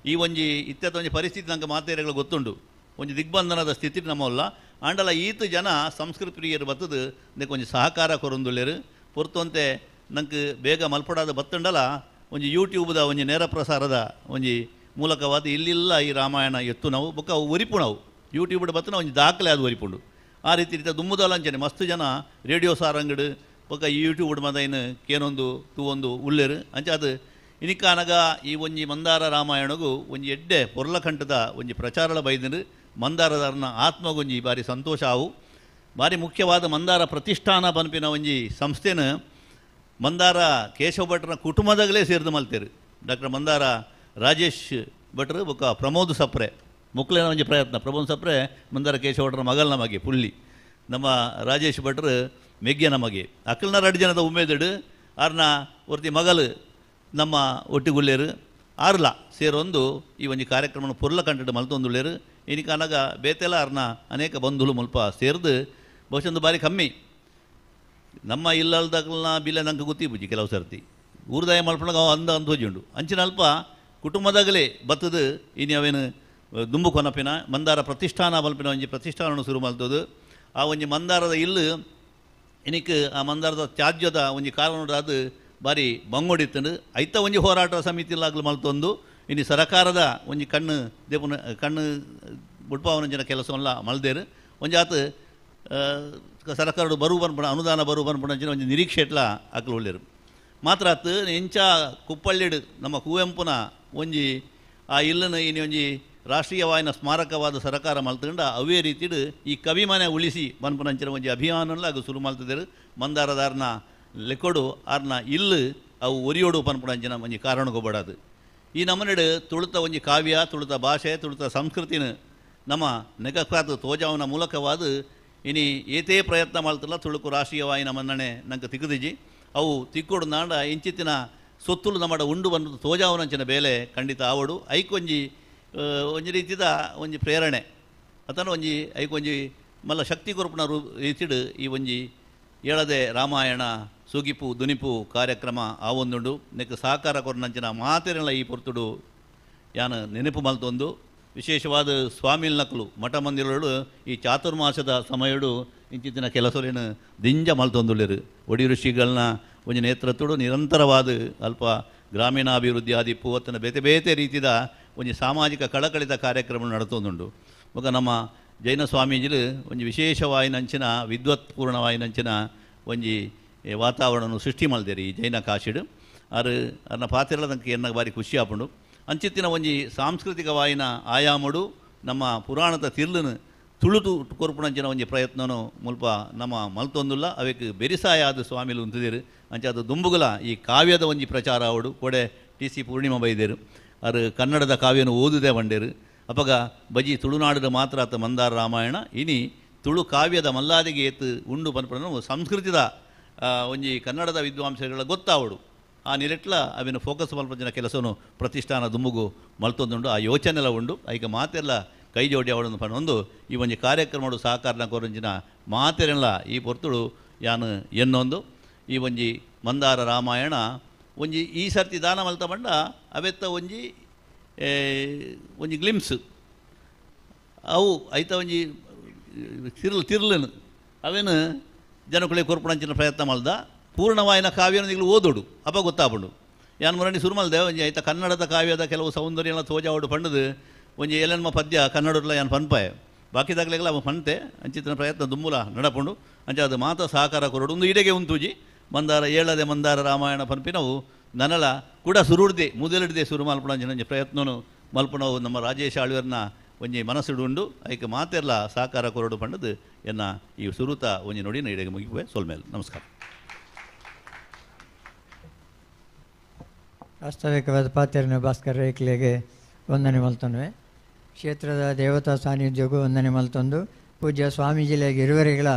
ಈ ಒಂಜಿ ಇತ್ಯತ ಒಂಜಿ ಪರಿಸ್ಥಿತಿ ನಂಗೆ ಮಾತೇರೆಗಳು ಗೊತ್ತುಂಡು ಒಂಜಿ ದಿಗ್ಬಂಧನದ ಸ್ಥಿತಿ ನಮ್ಮಲ್ಲ ಆಂಡಲ ಈತ ಜನ ಸಂಸ್ಕೃತ ಪ್ರಿಯರು ಬತ್ತದು ಇದಕ್ಕೆ ಒಂಜಿ ಸಹಕಾರ ಕೊರೊಂದುಲ್ಲೇರು ಪೊರ್ತೊಂತೆ ನಂಗೆ ಬೇಗ ಮಲ್ಪಡಾದ ಬತ್ತಂಡಲ ಒಂಜಿ ಯೂಟ್ಯೂಬ್ದ ಒಂಜಿ ನೇರ ಪ್ರಸಾರದ ಒಂಜಿ ಮೂಲಕವಾದ ಇಲ್ಲಿಲ್ಲ ಈ ರಾಮಾಯಣ ಎತ್ತು ನಾವು ಬೊಕ್ಕ ಒರಿಪು ನಾವು ಯೂಟ್ಯೂಬ್ ಬತ್ತನ ಒಂಜಿ ದಾಖಲೆ ಅದು ಒರಿಪುಂಡು. ಆ ರೀತಿ ರೀತಿ ದುಮ್ಮುದಲ್ಲ ಅಂಚನೆ ಮಸ್ತ್ ಜನ ರೇಡಿಯೋ ಸಾರಂಗಡು ಬೊಕ್ಕ ಈ ಯೂಟ್ಯೂಬ್ ಮದೈನು ಕೇನೊಂದು ತೂವೊಂದು ಉಲ್ಲೇರು ಅಂಚೆ ಅದು ಇನಿಕಾನಗ ಈ ಒಂಜಿ ಮಂದಾರ ರಾಮಾಯಣಗೂ ಒಂಜಿ ಎಡ್ಡೆ ಪೊರ್ಲಕಂಠದ ಒಂಜಿ ಪ್ರಚಾರಳ ಬೈದರು ಮಂದಾರದಾರನ ಆತ್ಮಗೊಂಜಿ ಭಾರಿ ಸಂತೋಷ ಆವು. ಭಾರಿ ಮುಖ್ಯವಾದ ಮಂದಾರ ಪ್ರತಿಷ್ಠಾನ ಪನ್ಪಿನ ಒಂಜಿ ಸಂಸ್ಥೆನ ಮಂದಾರ ಕೇಶವ ಭಟ್ರನ ಕುಟುಂಬದಾಗಲೇ ಸೇರಿದು ಮಲ್ತೇರು. ಡಾಕ್ಟರ್ ಮಂದಾರ ರಾಜೇಶ್ ಭಟ್ರು ಬೊಕ್ಕ ಪ್ರಮೋದ್ ಸಪ್ರೆ ಮುಕ್ಲೇನ ಒಂಜಿ ಪ್ರಯತ್ನ. ಪ್ರಮೋದ್ ಸಪ್ರೆ ಮಂದಾರ ಕೇಶವ ಭಟ್ರ ಮಗಲ್ನ ಮಗೆ ಪುಳ್ಳಿ, ನಮ್ಮ ರಾಜೇಶ್ ಭಟ್ರು ಮೆಗ್ಗೆನ ಮಗೆ. ಅಕ್ಕಲ್ನ 2 ಜನದ ಉಮೇದಿಡು ಆರ್ನ ಒರ್ತಿ ಮಗಲು ನಮ್ಮ ಒಟ್ಟಿಗುಲ್ಲೇರು. ಆರ್ಲ ಸೇರೊಂದು ಈ ಒಂಜಿ ಕಾರ್ಯಕ್ರಮನ ಪೊರ್ಲ ಕಂಟೆಡ್ ಮಲ್ತೊಂದುಲ್ಲೆರ್. ಇನಿಕಾನಗ ಬೇತೆಲ ಆರ್ನ ಅನೇಕ ಬಂಧುಲು ಮುಲ್ಪ ಸೇರ್ದು ಬಹುಶಃ ಒಂದು ಬಾರಿ ಕಮ್ಮಿ ನಮ್ಮ ಇಲ್ಲಲ್ದಕ್ಲನ ಬಿಲೆ ನಂಗೆ ಗೊತ್ತಿಬುಜಿ ಕೆಲವು ಸರ್ತಿ ಊರ್ದಾಯ ಮಲ್ಪನಾಗ ಅವು ಅಂದ ಅಂದೋಜುಂಡು ಅಂಚಿನ ಅಲ್ಪ ಕುಟುಂಬದಾಗಲೇ ಬತ್ತದು ಇನಿ ಅವೇನು ದುಂಬು ಕೊನಪಿನ ಮಂದಾರ ಪ್ರತಿಷ್ಠಾನ ಮಲ್ಪಿನ ಒಂಜಿ ಪ್ರತಿಷ್ಠಾನವನ್ನು ಶುರು ಮಲ್ತದು. ಆ ಒಂಜಿ ಮಂದಾರದ ಇಲ್ಲು ಇನಿಕ್ ಆ ಮಂದಾರದ ತ್ಯಾಜ್ಯದ ಒಂಜಿ ಕಾರಣದ ಬಾರಿ ಬಂಗೊಡಿತ್ತಂಡು ಐತ ಒಂಜಿ ಹೋರಾಟ ಸಮಿತಿಲಾಗಲು ಮಲ್ತೊಂದು ಇನಿ ಸರಕಾರದ ಒಂಜಿ ಕಣ್ಣು ದೇಪುನ ಕಣ್ಣು ಬುಡ್ಪಾವನಂಚಿನ ಕೆಲಸವಲ್ಲ ಮಲ್ದೇರು. ಒಂಜಿ ಆತ ಸರಕಾರದ ಬರು ಬನ್ಪಣ ಅನುದಾನ ಬರು ಬನ್ಪಣಂಚಿನ ಒಂಜಿ ನಿರೀಕ್ಷೆ ಎಟ್ಲ ಅಕ್ಲು ಒಳ್ಳೆರು. ಮಾತ್ರ ಆತು ಇಂಚ ಕುಪ್ಪಳ್ಳಿಡು ನಮ್ಮ ಕುವೆಂಪುನ ಒಂಜಿ ಆ ಇಲ್ಲನ ಇನಿ ಒಂಜಿ ರಾಷ್ಟ್ರೀಯವಾಯಿನ ಸ್ಮಾರಕವಾದ ಸರಕಾರ ಮಲ್ತಂಡ ಅವೇ ರೀತಿಡು ಈ ಕವಿಮನೆ ಉಳಿಸಿ ಬನ್ಪನಂಚಿನ ಒಂಜಿ ಅಭಿಯಾನಲ್ಲ ಅದು ಶುರು ಮಲ್ತದೇರು. ಮಂದಾರದಾರನ ಲೆಕ್ಕೊಡು ಆರ್ನ ಇಲ್ಲು ಅವು ಒರಿಯೋಡು ಪನ್ಪುನಂಚಿನ ಒಂಜಿ ಕಾರಣಗೊಬ್ಬಡದು. ಈ ನಮ್ಮನೆಡು ತುಳುತ ಒಂಜಿ ಕಾವ್ಯ ತುಳುತ ಭಾಷೆ ತುಳುತ ಸಂಸ್ಕೃತಿನ ನಮ್ಮ ನೆಗಕ್ಕಾದ ತೋಜಾವನ ಮೂಲಕವಾದ ಇನಿ ಏತೇ ಪ್ರಯತ್ನ ಮಾಡ್ತಲ್ಲ ತುಳುಕು ರಾಷ್ಟ್ರೀಯವಾಯಿನ ಮನ್ನಣೆ ನಂಗೆ ತಿಕ್ಕದಿಜಿ. ಅವು ತಿಕ್ಕೊಡು ನಾಡ ಇಂಚಿತ್ತಿನ ಸೊತ್ತುಲು ನಮ್ಮಡ ಉಂಡು ಬಂದು ತೋಜಾವನಂಚಿನ ಬೇಲೆ ಖಂಡಿತ ಆವಡು. ಐಕೊಂಜಿ ಒಂಜಿ ರೀತಿದ ಒಂಜಿ ಪ್ರೇರಣೆ ಅತನ ಒಂಜಿ ಐಕೊಂಜಿ ಮಲ್ಲ ಶಕ್ತಿ ಕೊರಪುನ ರೀತಿಡು ಈ ಒಂಜಿ ಏಳದೆ ರಾಮಾಯಣ ಸುಗಿಪು ದುನಿಪು ಕಾರ್ಯಕ್ರಮ ಆವೊಂದುಂಡು. ನೆಕ್ ಸಹಕಾರ ಕೊರನಂಚಿನ ಮಾತೆರೆಲ್ಲ ಈ ಪೊರ್ತುಡು ಯಾನು ನೆನಪು ಮಲ್ತೊಂದು ವಿಶೇಷವಾದ ಸ್ವಾಮಿಲ್ನಕ್ಲು ಮಠ ಮಂದಿರಗಳು ಈ ಚಾತುರ್ಮಾಸದ ಸಮಯಡು ಇಂಚಿತ್ತಿನ ಕೆಲಸಲೇನು ದಿಂಜ ಮಲ್ತೊಂದುಲ್ಲೆರು. ಒಡಿ ಋಷಿಗಳನ್ನ ಒಂಜಿ ನೇತೃತ್ವಡು ನಿರಂತರವಾದ ಅಲ್ಪ ಗ್ರಾಮೀಣಾಭಿವೃದ್ಧಿ ಆದಿಪ್ಪು ಅತ್ತನ ಬೇತೆ ಬೇತೆ ರೀತಿದ ಒಂಜಿ ಸಾಮಾಜಿಕ ಕಳಕಳಿತ ಕಾರ್ಯಕ್ರಮ ನಡತೊಂದುಂಡು. ಬೊಕ ನಮ್ಮ ಜೈನ ಸ್ವಾಮೀಜಿಲು ಒಂಜಿ ವಿಶೇಷವಾಯಿನಂಚಿನ ವಿದ್ವತ್ಪೂರ್ಣವಾಯಿನಂಚಿನ ಒಂಜಿ ವಾತಾವರಣನು ಸೃಷ್ಟಿ ಮಲ್ದೇರಿ ಈ ಜೈನ ಕಾಶಿಡು. ಆರು ಅರ್ನ ಪಾತಿರಲದಂಕ ಎನ್ನ ಬಾರಿ ಖುಷಿ ಆಪುಂಡು. ಅಂಚಿತ್ತಿನ ಒಂಜಿ ಸಾಂಸ್ಕೃತಿಕವಾಯಿನ ಆಯಾಮಡು ನಮ್ಮ ಪುರಾಣದ ತಿರ್ಲನು ತುಳುತು ಕೊರ್ಪುಣಂಚಿನ ಒಂಜಿ ಪ್ರಯತ್ನನು ಮುಲ್ಪ ನಮ್ಮ ಮಲ್ತೊಂದುಲ್ಲ. ಅವೆಕ್ ಬೆರಿಸಾಯಾದ ಸ್ವಾಮಿಲು ಉಂತುದಿರು. ಅಂಚಾದ ದುಂಬುಗುಲ ಈ ಕಾವ್ಯದ ಒಂಜಿ ಪ್ರಚಾರ ಅವಡು ಕೊಡೆ ಟಿ ಸಿ ಪೂರ್ಣಿಮಾ ಬೈದೇರು ಅರು ಕನ್ನಡದ ಕಾವ್ಯನು ಓದುದೇ ಬಂಡೇರು. ಅಪಗ ಬಜಿ ತುಳುನಾಡಿದ ಮಾತ್ರ ಆತ ಮಂದಾರ ರಾಮಾಯಣ ಇನಿ ತುಳು ಕಾವ್ಯದ ಮಲ್ಲಾದಿಗೆ ಏತು ಉಂಡು ಪನ್ಪುನ ಸಂಸ್ಕೃತಿದ ಒಂಜಿ ಕನ್ನಡದ ವಿದ್ವಾಂಸಗಳ ಗೊತ್ತಾವಡು. ಆ ನಿರೆಟ್ಲ ಅವಿನ ಫೋಕಸ್ ಮಲ್ಪಂಚಿನ ಕೆಲಸನು ಪ್ರತಿಷ್ಠಾನ ದುಂಬುಗು ಮಲ್ತೊಂದುಂಡು. ಆ ಯೋಚನೆಲ್ಲ ಉಂಡು. ಐಕ ಮಾತೆಲ್ಲ ಕೈ ಜೋಡಿ ಅವಳನ್ನು ಪನೊಂದು ಈ ಒಂಜಿ ಕಾರ್ಯಕ್ರಮಡು ಸಹಕಾರನ ಕೊರಂಚಿನ ಮಾತೆರೆಲ್ಲ ಈ ಪೊರ್ತುಡು ಯಾನು ಎನ್ನೊಂದು ಈ ಒಂಜಿ ಮಂದಾರ ರಾಮಾಯಣ ಒಂಜಿ ಈ ಸರ್ತಿ ದಾನ ಮಲ್ತ ಬಂಡ ಅವೆತ್ತ ಒಂಜಿ ಒಂಜಿ ಗ್ಲಿಮ್ಸ್ ಅವು ಐತ ಒಂಜಿ ತಿರ್ಲು ತಿರ್ಲನು ಅವೇನು ಜನಕುಲೆ ಕೊರ್ಪುಣಂಚಿನ ಪ್ರಯತ್ನ ಮಲ್ದ ಪೂರ್ಣವಾಯಿನ ಕಾವ್ಯನ ಈಗಲೂ ಓದೋಡು ಅಪ್ಪ ಗೊತ್ತಾಪುಂಡು. ಯಾನ್ ಮುರಣಿ ಸುರು ಮಲ್ದೆ ಒಂಜಿ ಐತ ಕನ್ನಡದ ಕಾವ್ಯದ ಕೆಲವು ಸೌಂದರ್ಯನ ತೋಜಾವಡು ಪಂಡದು ಒಂಜಿ ಏಲೆನ್ಮ ಪದ್ಯ ಕನ್ನಡಲ್ಲ ಯಾನ್ ಪನ್ಪಾಯ ಬಾಕಿದಾಗಲೆಲ್ಲ ಅವ ಪಂತೆ ಅಂಚಿತನ ಪ್ರಯತ್ನ ದುಂಬುಲ ನಡಪುಂಡು. ಅಂಚ ಅದು ಮಾತ ಸಹಕಾರ ಕೊರಡು ಒಂದು ಇಡೆಗೆ ಉಂತೂಜಿ ಮಂದಾರ ಏಳದೆ ಮಂದಾರ ರಾಮಾಯಣ ಪನ್ಪಿನವು ನನಲ ಕೂಡ ಸುರುಡ್ದೆ ಮುದಲಿಡ್ದೆ ಸುರು ಮಲ್ಪುಣ ಪ್ರಯತ್ನನು ಮಲ್ಪುಣವು ನಮ್ಮ ರಾಜೇಶ್ ಆಳ್ವರ್ನ ಒಂಜಿ ಮನಸ್ಸುಡು ಉಂಡು. ಐಕೆ ಮಾತೆಲ್ಲ ಸಹಕಾರ ಕೊರಡು ಪಂಡದು ಎನ್ನ ಈ ಸುರುತ ಒಂಜಿ ನುಡಿನ ಇಡೆಗೆ ಮುಗಿಪುವೆ. ಸೊಲ್ಮೇಲೆ ನಮಸ್ಕಾರ. ವಾಸ್ತವಿಕವಾದ ಪಾತ್ರನ ಭಾಸ್ಕರ ರೈಕ್ಲೆಗೆ ವಂದನೆ ಮಲ್ತೊಂದುವೆ. ಕ್ಷೇತ್ರದ ದೇವತಾ ಸಾನ್ನಿಧ್ಯಗೂ ವಂದನೆ ಮಲ್ತೊಂದು ಪೂಜ್ಯ ಸ್ವಾಮೀಜಿಲೆಗೆ ಇರುವರಿಗಳ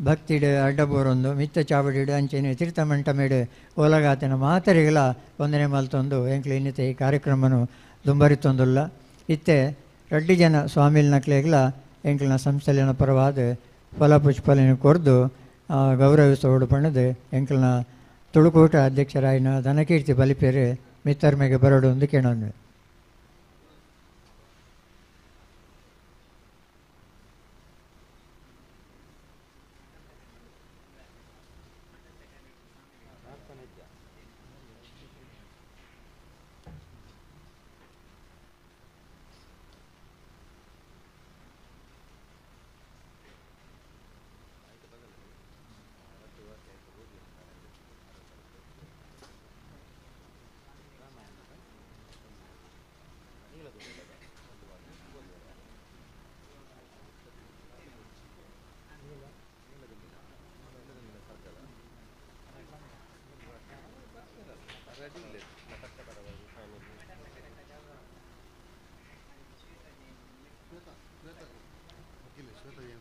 ಭಕ್ತಿಡು ಅಡ್ಡಬೋರೊಂದು ಮಿತ್ತ ಚಾವಡಿಡು ಅಂಚೆನೆ ತೀರ್ಥಮಂಟಮೇಡು ಓಲಗಾತನ ಮಾತರಿಗಳ ವಂದನೆ ಮಲ್ತೊಂದು ಎಂಕ್ಲೆ ಇನ್ನಿತೆ ಈ ಕಾರ್ಯಕ್ರಮನು ದುಂಬರಿತೊಂದುಲ್ಲ. ಇತ್ತೆ ರಡ್ಡಿ ಜನ ಸ್ವಾಮಿಲ್ನಕ್ಲೆಗ್ಲ ಎಂಕ್ಲಿನ ಸಂಸ್ಥೆಲಿನ ಪರವಾದ ಫಲಪುಷ್ಪಲಿನ ಕೊರ್ದು ಗೌರವಿಸೋಡು ಪಣ್ಣದು ಎಂಕ್ಲಿನ ತುಳುಕೂಟ ಅಧ್ಯಕ್ಷರಾಯಿನ ಧನಕೀರ್ತಿ ಬಲಿಪೇರು ಮಿತ್ತರ್ಮೆಗೆ ಬರೋಡು ಒಂದು ಕೇಳೋಣ.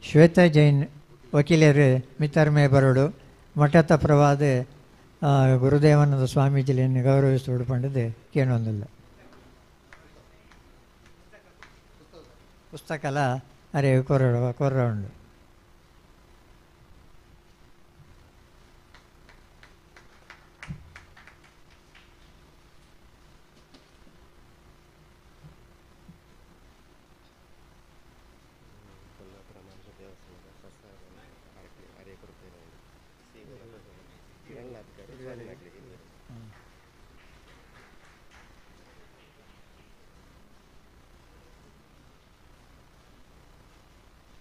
ಶ್ವೇತಾ ಜೈನ್ ವಕೀಲರು ಮಿತ್ತರ್ಮೆ ಬರೋಡು ಮಠದ ಪ್ರವಾದ ಗುರುದೇವಾನಂದ ಸ್ವಾಮೀಜಿಯನ್ನು ಗೌರವಿಸೋಡು ಪಂಡದು ಕೇಳೊಂದಿಲ್ಲ. ಪುಸ್ತಕಲ ಅರೆ ಕೊರಡು ಕೊರ್ರ ಉಂಡು.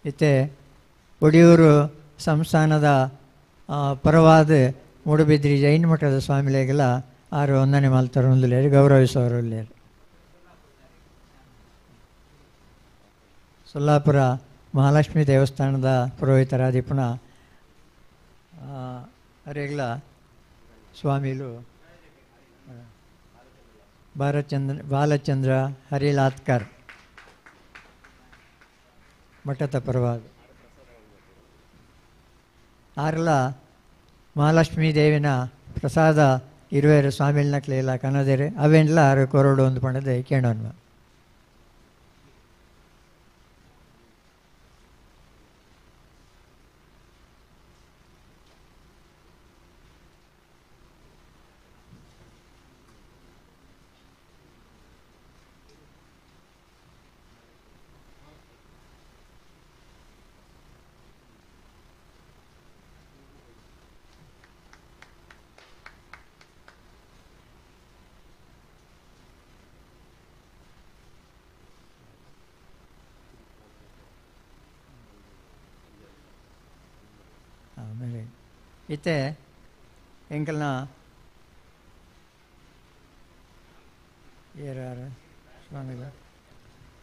ಇತ್ತೆ ಒಡಿಯೂರು ಸಂಸ್ಥಾನದ ಪರವಾದ ಮೂಡುಬಿದ್ರಿ ಜೈನ ಮಠದ ಸ್ವಾಮಿಲೆಗೆಲ್ಲ ಆರು ವಂದನೆ ಮಲ್ತರು ಗೌರವಿಸುವವರು. ಸೊಲ್ಲಾಪುರ ಮಹಾಲಕ್ಷ್ಮೀ ದೇವಸ್ಥಾನದ ಪುರೋಹಿತರಾದಿ ಪುನಃ ಅರೆಗ್ಲ ಸ್ವಾಮಿಲು ಬಾಲಚಂದ್ರ ಹರಿಲಾತ್ಕರ್ ಮಠದ ಪರವಾದ ಆರ್ಲ ಮಹಾಲಕ್ಷ್ಮೀ ದೇವಿನ ಪ್ರಸಾದ ಇರುವೆರು ಸ್ವಾಮಿಲ್ನಕ್ಲೆಲ್ಲ ಕನದೆರೆ ಅವೆನ್ಲ ಆರು ಕೊರಡು ಒಂದು ಪಣದೆ ಕೇಳೋಣ. ಆಮೇಲೆ ಇತ್ತೆ ಎಂಕಲ್ನ ಏರಾರ ಸ್ವಾಮಿಗಳ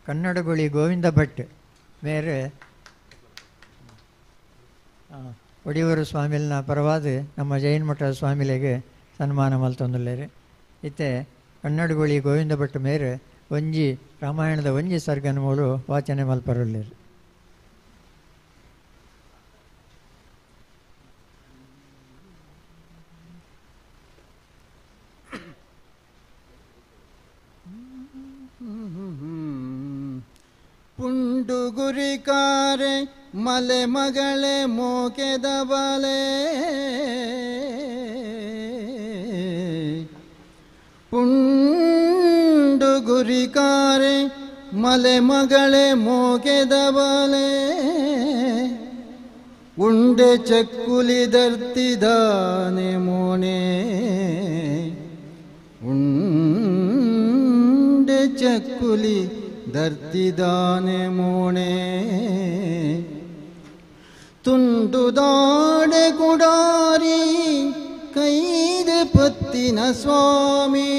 ಕನ್ನಡಗುಳಿ ಗೋವಿಂದ ಭಟ್ ಮೇರೆ ಒಡಿಯೂರು ಸ್ವಾಮಿಲ್ನ ಪರವಾದ ನಮ್ಮ ಜೈನ ಮಠದ ಸ್ವಾಮಿಲೆಗೆ ಸನ್ಮಾನ ಮಲ್ತೊಂದುಲ್ಲೇರು. ಇತ್ತೆ ಕನ್ನಡಗುಳಿ ಗೋವಿಂದ ಭಟ್ ಮೇರೆ ಒಂಜಿ ರಾಮಾಯಣದ ಒಂಜಿ ಸರ್ಗನ ಮೂಲು ವಾಚನೆ ಮಲ್ಪರುಲ್ಲೇರು. ಪುಂಡುಗುರಿಕಾರೆ ಮಲೆ ಮಗಳೇ ಮೋಕೆದ ಬಲೆ ಪುಂಡುಗುರಿಕಾರೆ ಮಲೆ ಮಗಳೇ ಮೋಕೆದ ಬಲೆ ಉಂಡೆ ಚಕ್ಕುಲಿ ದರ್ತಿದಾನೆ ಮೋನೆ ಉಂಡೆ ಚಕ್ಕುಲಿ ದರ್ತಿದಾನೆ ಮೋಣೆ ತುಂಡುದಾಡೆ ಕುಡಾರಿ ಕೈದೆ ಪತ್ತಿನ ಸ್ವಾಮಿ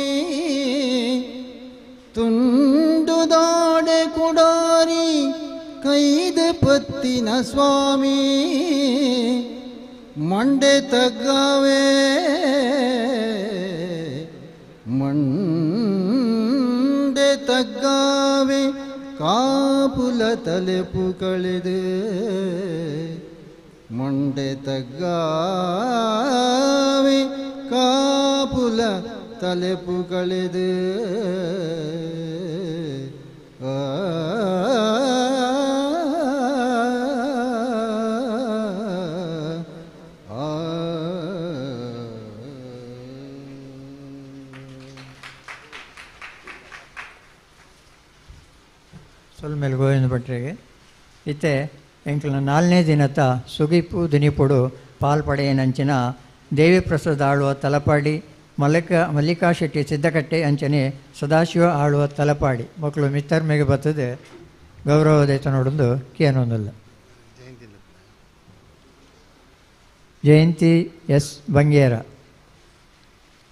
ತುಂಡುದಾಡೆ ಕುಡಾರಿ ಕೈದೆ ಪತ್ತಿನ ಸ್ವಾಮಿ ಮಂಡೆ ತಗ್ಗವೇ ಮಂಡೆ ತಗ್ಗಾವೆ ಕಾಪುಲ ತಲೆಪು ಕಳೆದು ಮಂಡೆ ತಗ್ಗಾವೆ ಕಾಪುಲ ತಲೆಪು ಕಳೆದು ಆ ಸೊಲ್ಮೇಲೆ ಗೋವಿಂದ ಭಟ್ರಿಗೆ. ಇತ್ತೆ ಎಂಕಲ್ನ ನಾಲ್ನೇ ದಿನತ ಸುಗಿಪು ದಿನಿಪುಡು ಪಾಲ್ಪಡೆಯನಂಚಿನ ದೇವಿಪ್ರಸಾದ್ ಆಳುವ ತಲಪಾಡಿ, ಮಲ್ಲಿಕಾ ಶೆಟ್ಟಿ ಸಿದ್ದಕಟ್ಟೆ ಅಂಚನೆ ಸದಾಶಿವ ಆಳುವ ತಲಪಾಡಿ ಮಕ್ಕಳು ಮಿತ್ತರ್ಮೆಗೆ ಬರ್ತದೆ ಗೌರವದೇತ ನೋಡೊಂದು ಕೇನೊಂದಲ್ಲ. ಜಯಂತಿ ಎಸ್ ಬಂಗೇರ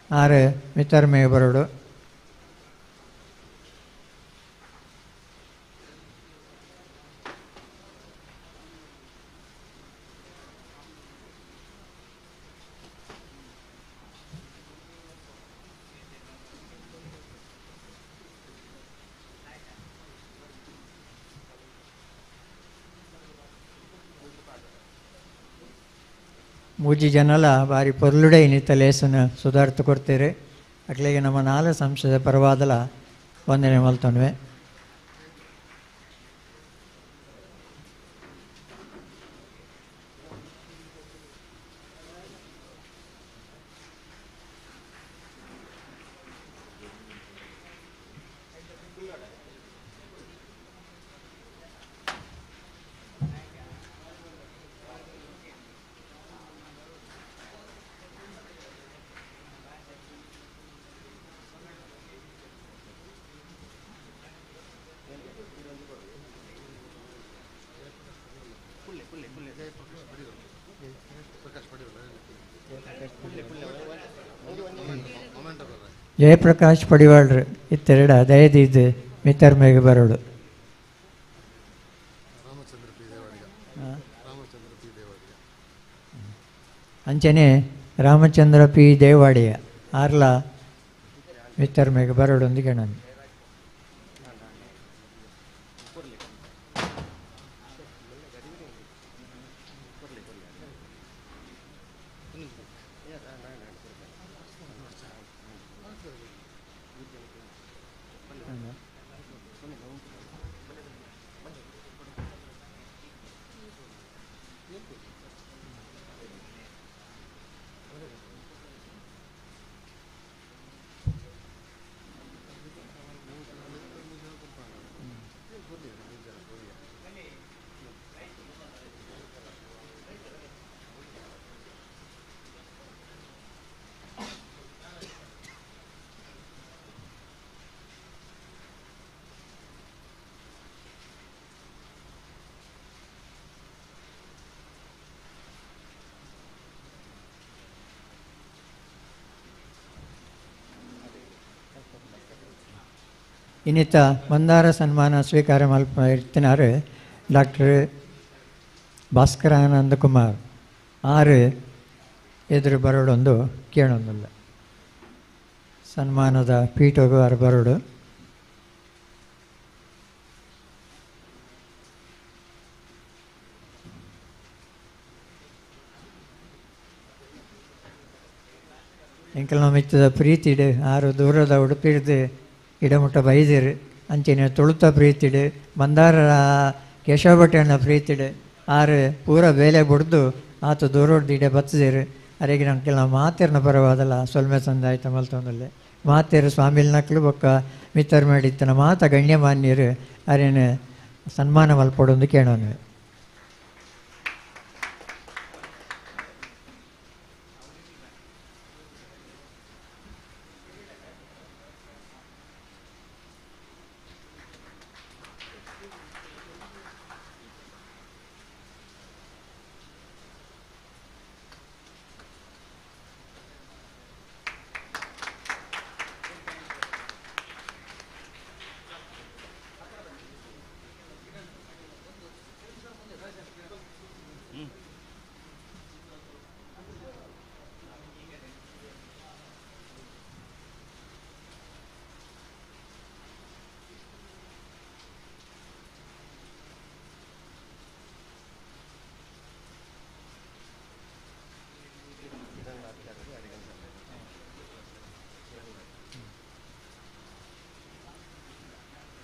ಆರು ಮಿತ್ತರ್ಮೆಗೆ ಬರೋಡು. ಮೂಜಿ ಜನಲ ಬಾರಿ ಪೊರ್ಲುಡೆ ಇನ್ನಿತ್ತ ಲೇಸನ ಸುಧಾರ್ಥ ಕೊಡ್ತೀರಿ. ಅಕ್ಲೆಗೆ ನಮ್ಮ ನಾಲ್ ಸಂಸ್ಥೆದ ಪರವಾದಲ ವಂದನೆ ಮಲ್ತೊನ್ವೆ. ಜಯಪ್ರಕಾಶ್ ಪಡಿವಾಳ್ರು ಇತ್ತೆರಡ ದಯದೀದು ಮಿತ್ತರ್ಮೆಗೆ ಬರೋಡು. ಅಂಚನೆ ರಾಮಚಂದ್ರ ಪಿ ದೇವಾಡಿಯ ಆರ್ಲ ಮಿತ್ತರ್ಮೆಗೆ ಬರೋಡೊಂದಿಗೆ ನಾನು. ಇನ್ನಿತ ಮಂದಾರ ಸನ್ಮಾನ ಸ್ವೀಕಾರ ಮಲ್ಪಿನಾರು ಡಾಕ್ಟರ್ ಭಾಸ್ಕರಾನಂದ ಕುಮಾರ್ ಆರು ಎದುರು ಬರೋಡೊಂದು ಕೇಳೊಂದಿಲ್ಲ. ಸನ್ಮಾನದ ಪೀಠಗೂ ಆರು ಬರೋಡು. ಎಂಕಲ್ನ ಮಿತ್ತದ ಪ್ರೀತಿಡು ಆರು ದೂರದ ಉಡುಪಿಡ್ದು ಇಡಮುಟ್ಟ ಬೈದಿರು ಅಂಚಿನ ತುಳುತ ಪ್ರೀತಿಡು ಮಂದಾರ ಕೇಶವ ಭಟ್ಟಣ್ಣ ಪ್ರೀತಿಡು ಆರು ಪೂರ ಬೇಲೆ ಬುಡ್ದು ಆತ ದೂರೋಡ್ದು ಇಡೆ ಬತ್ತಿದಿರು. ಅರೆಗೆ ನಮ್ಮ ಕೆಲವು ಮಾತಿರ್ನ ಪರವಾದಲ್ಲ ಸೊಲ್ಮೆ ಸಂದಾಯ್ತ ಮಲ್ತೊಂದಲ್ಲೆ ಮಾತೇರು ಸ್ವಾಮಿಲ್ ನಕ್ಲು ಬೊಕ್ಕ ಮಿತ್ತರ್ ಮಾಡಿತ್ತನ ಮಾತ ಗಣ್ಯಮಾನ್ಯರು ಅರೇನ ಸನ್ಮಾನ ಮಲ್ಪೊಡೊಂದು ಕೇಳೋನು.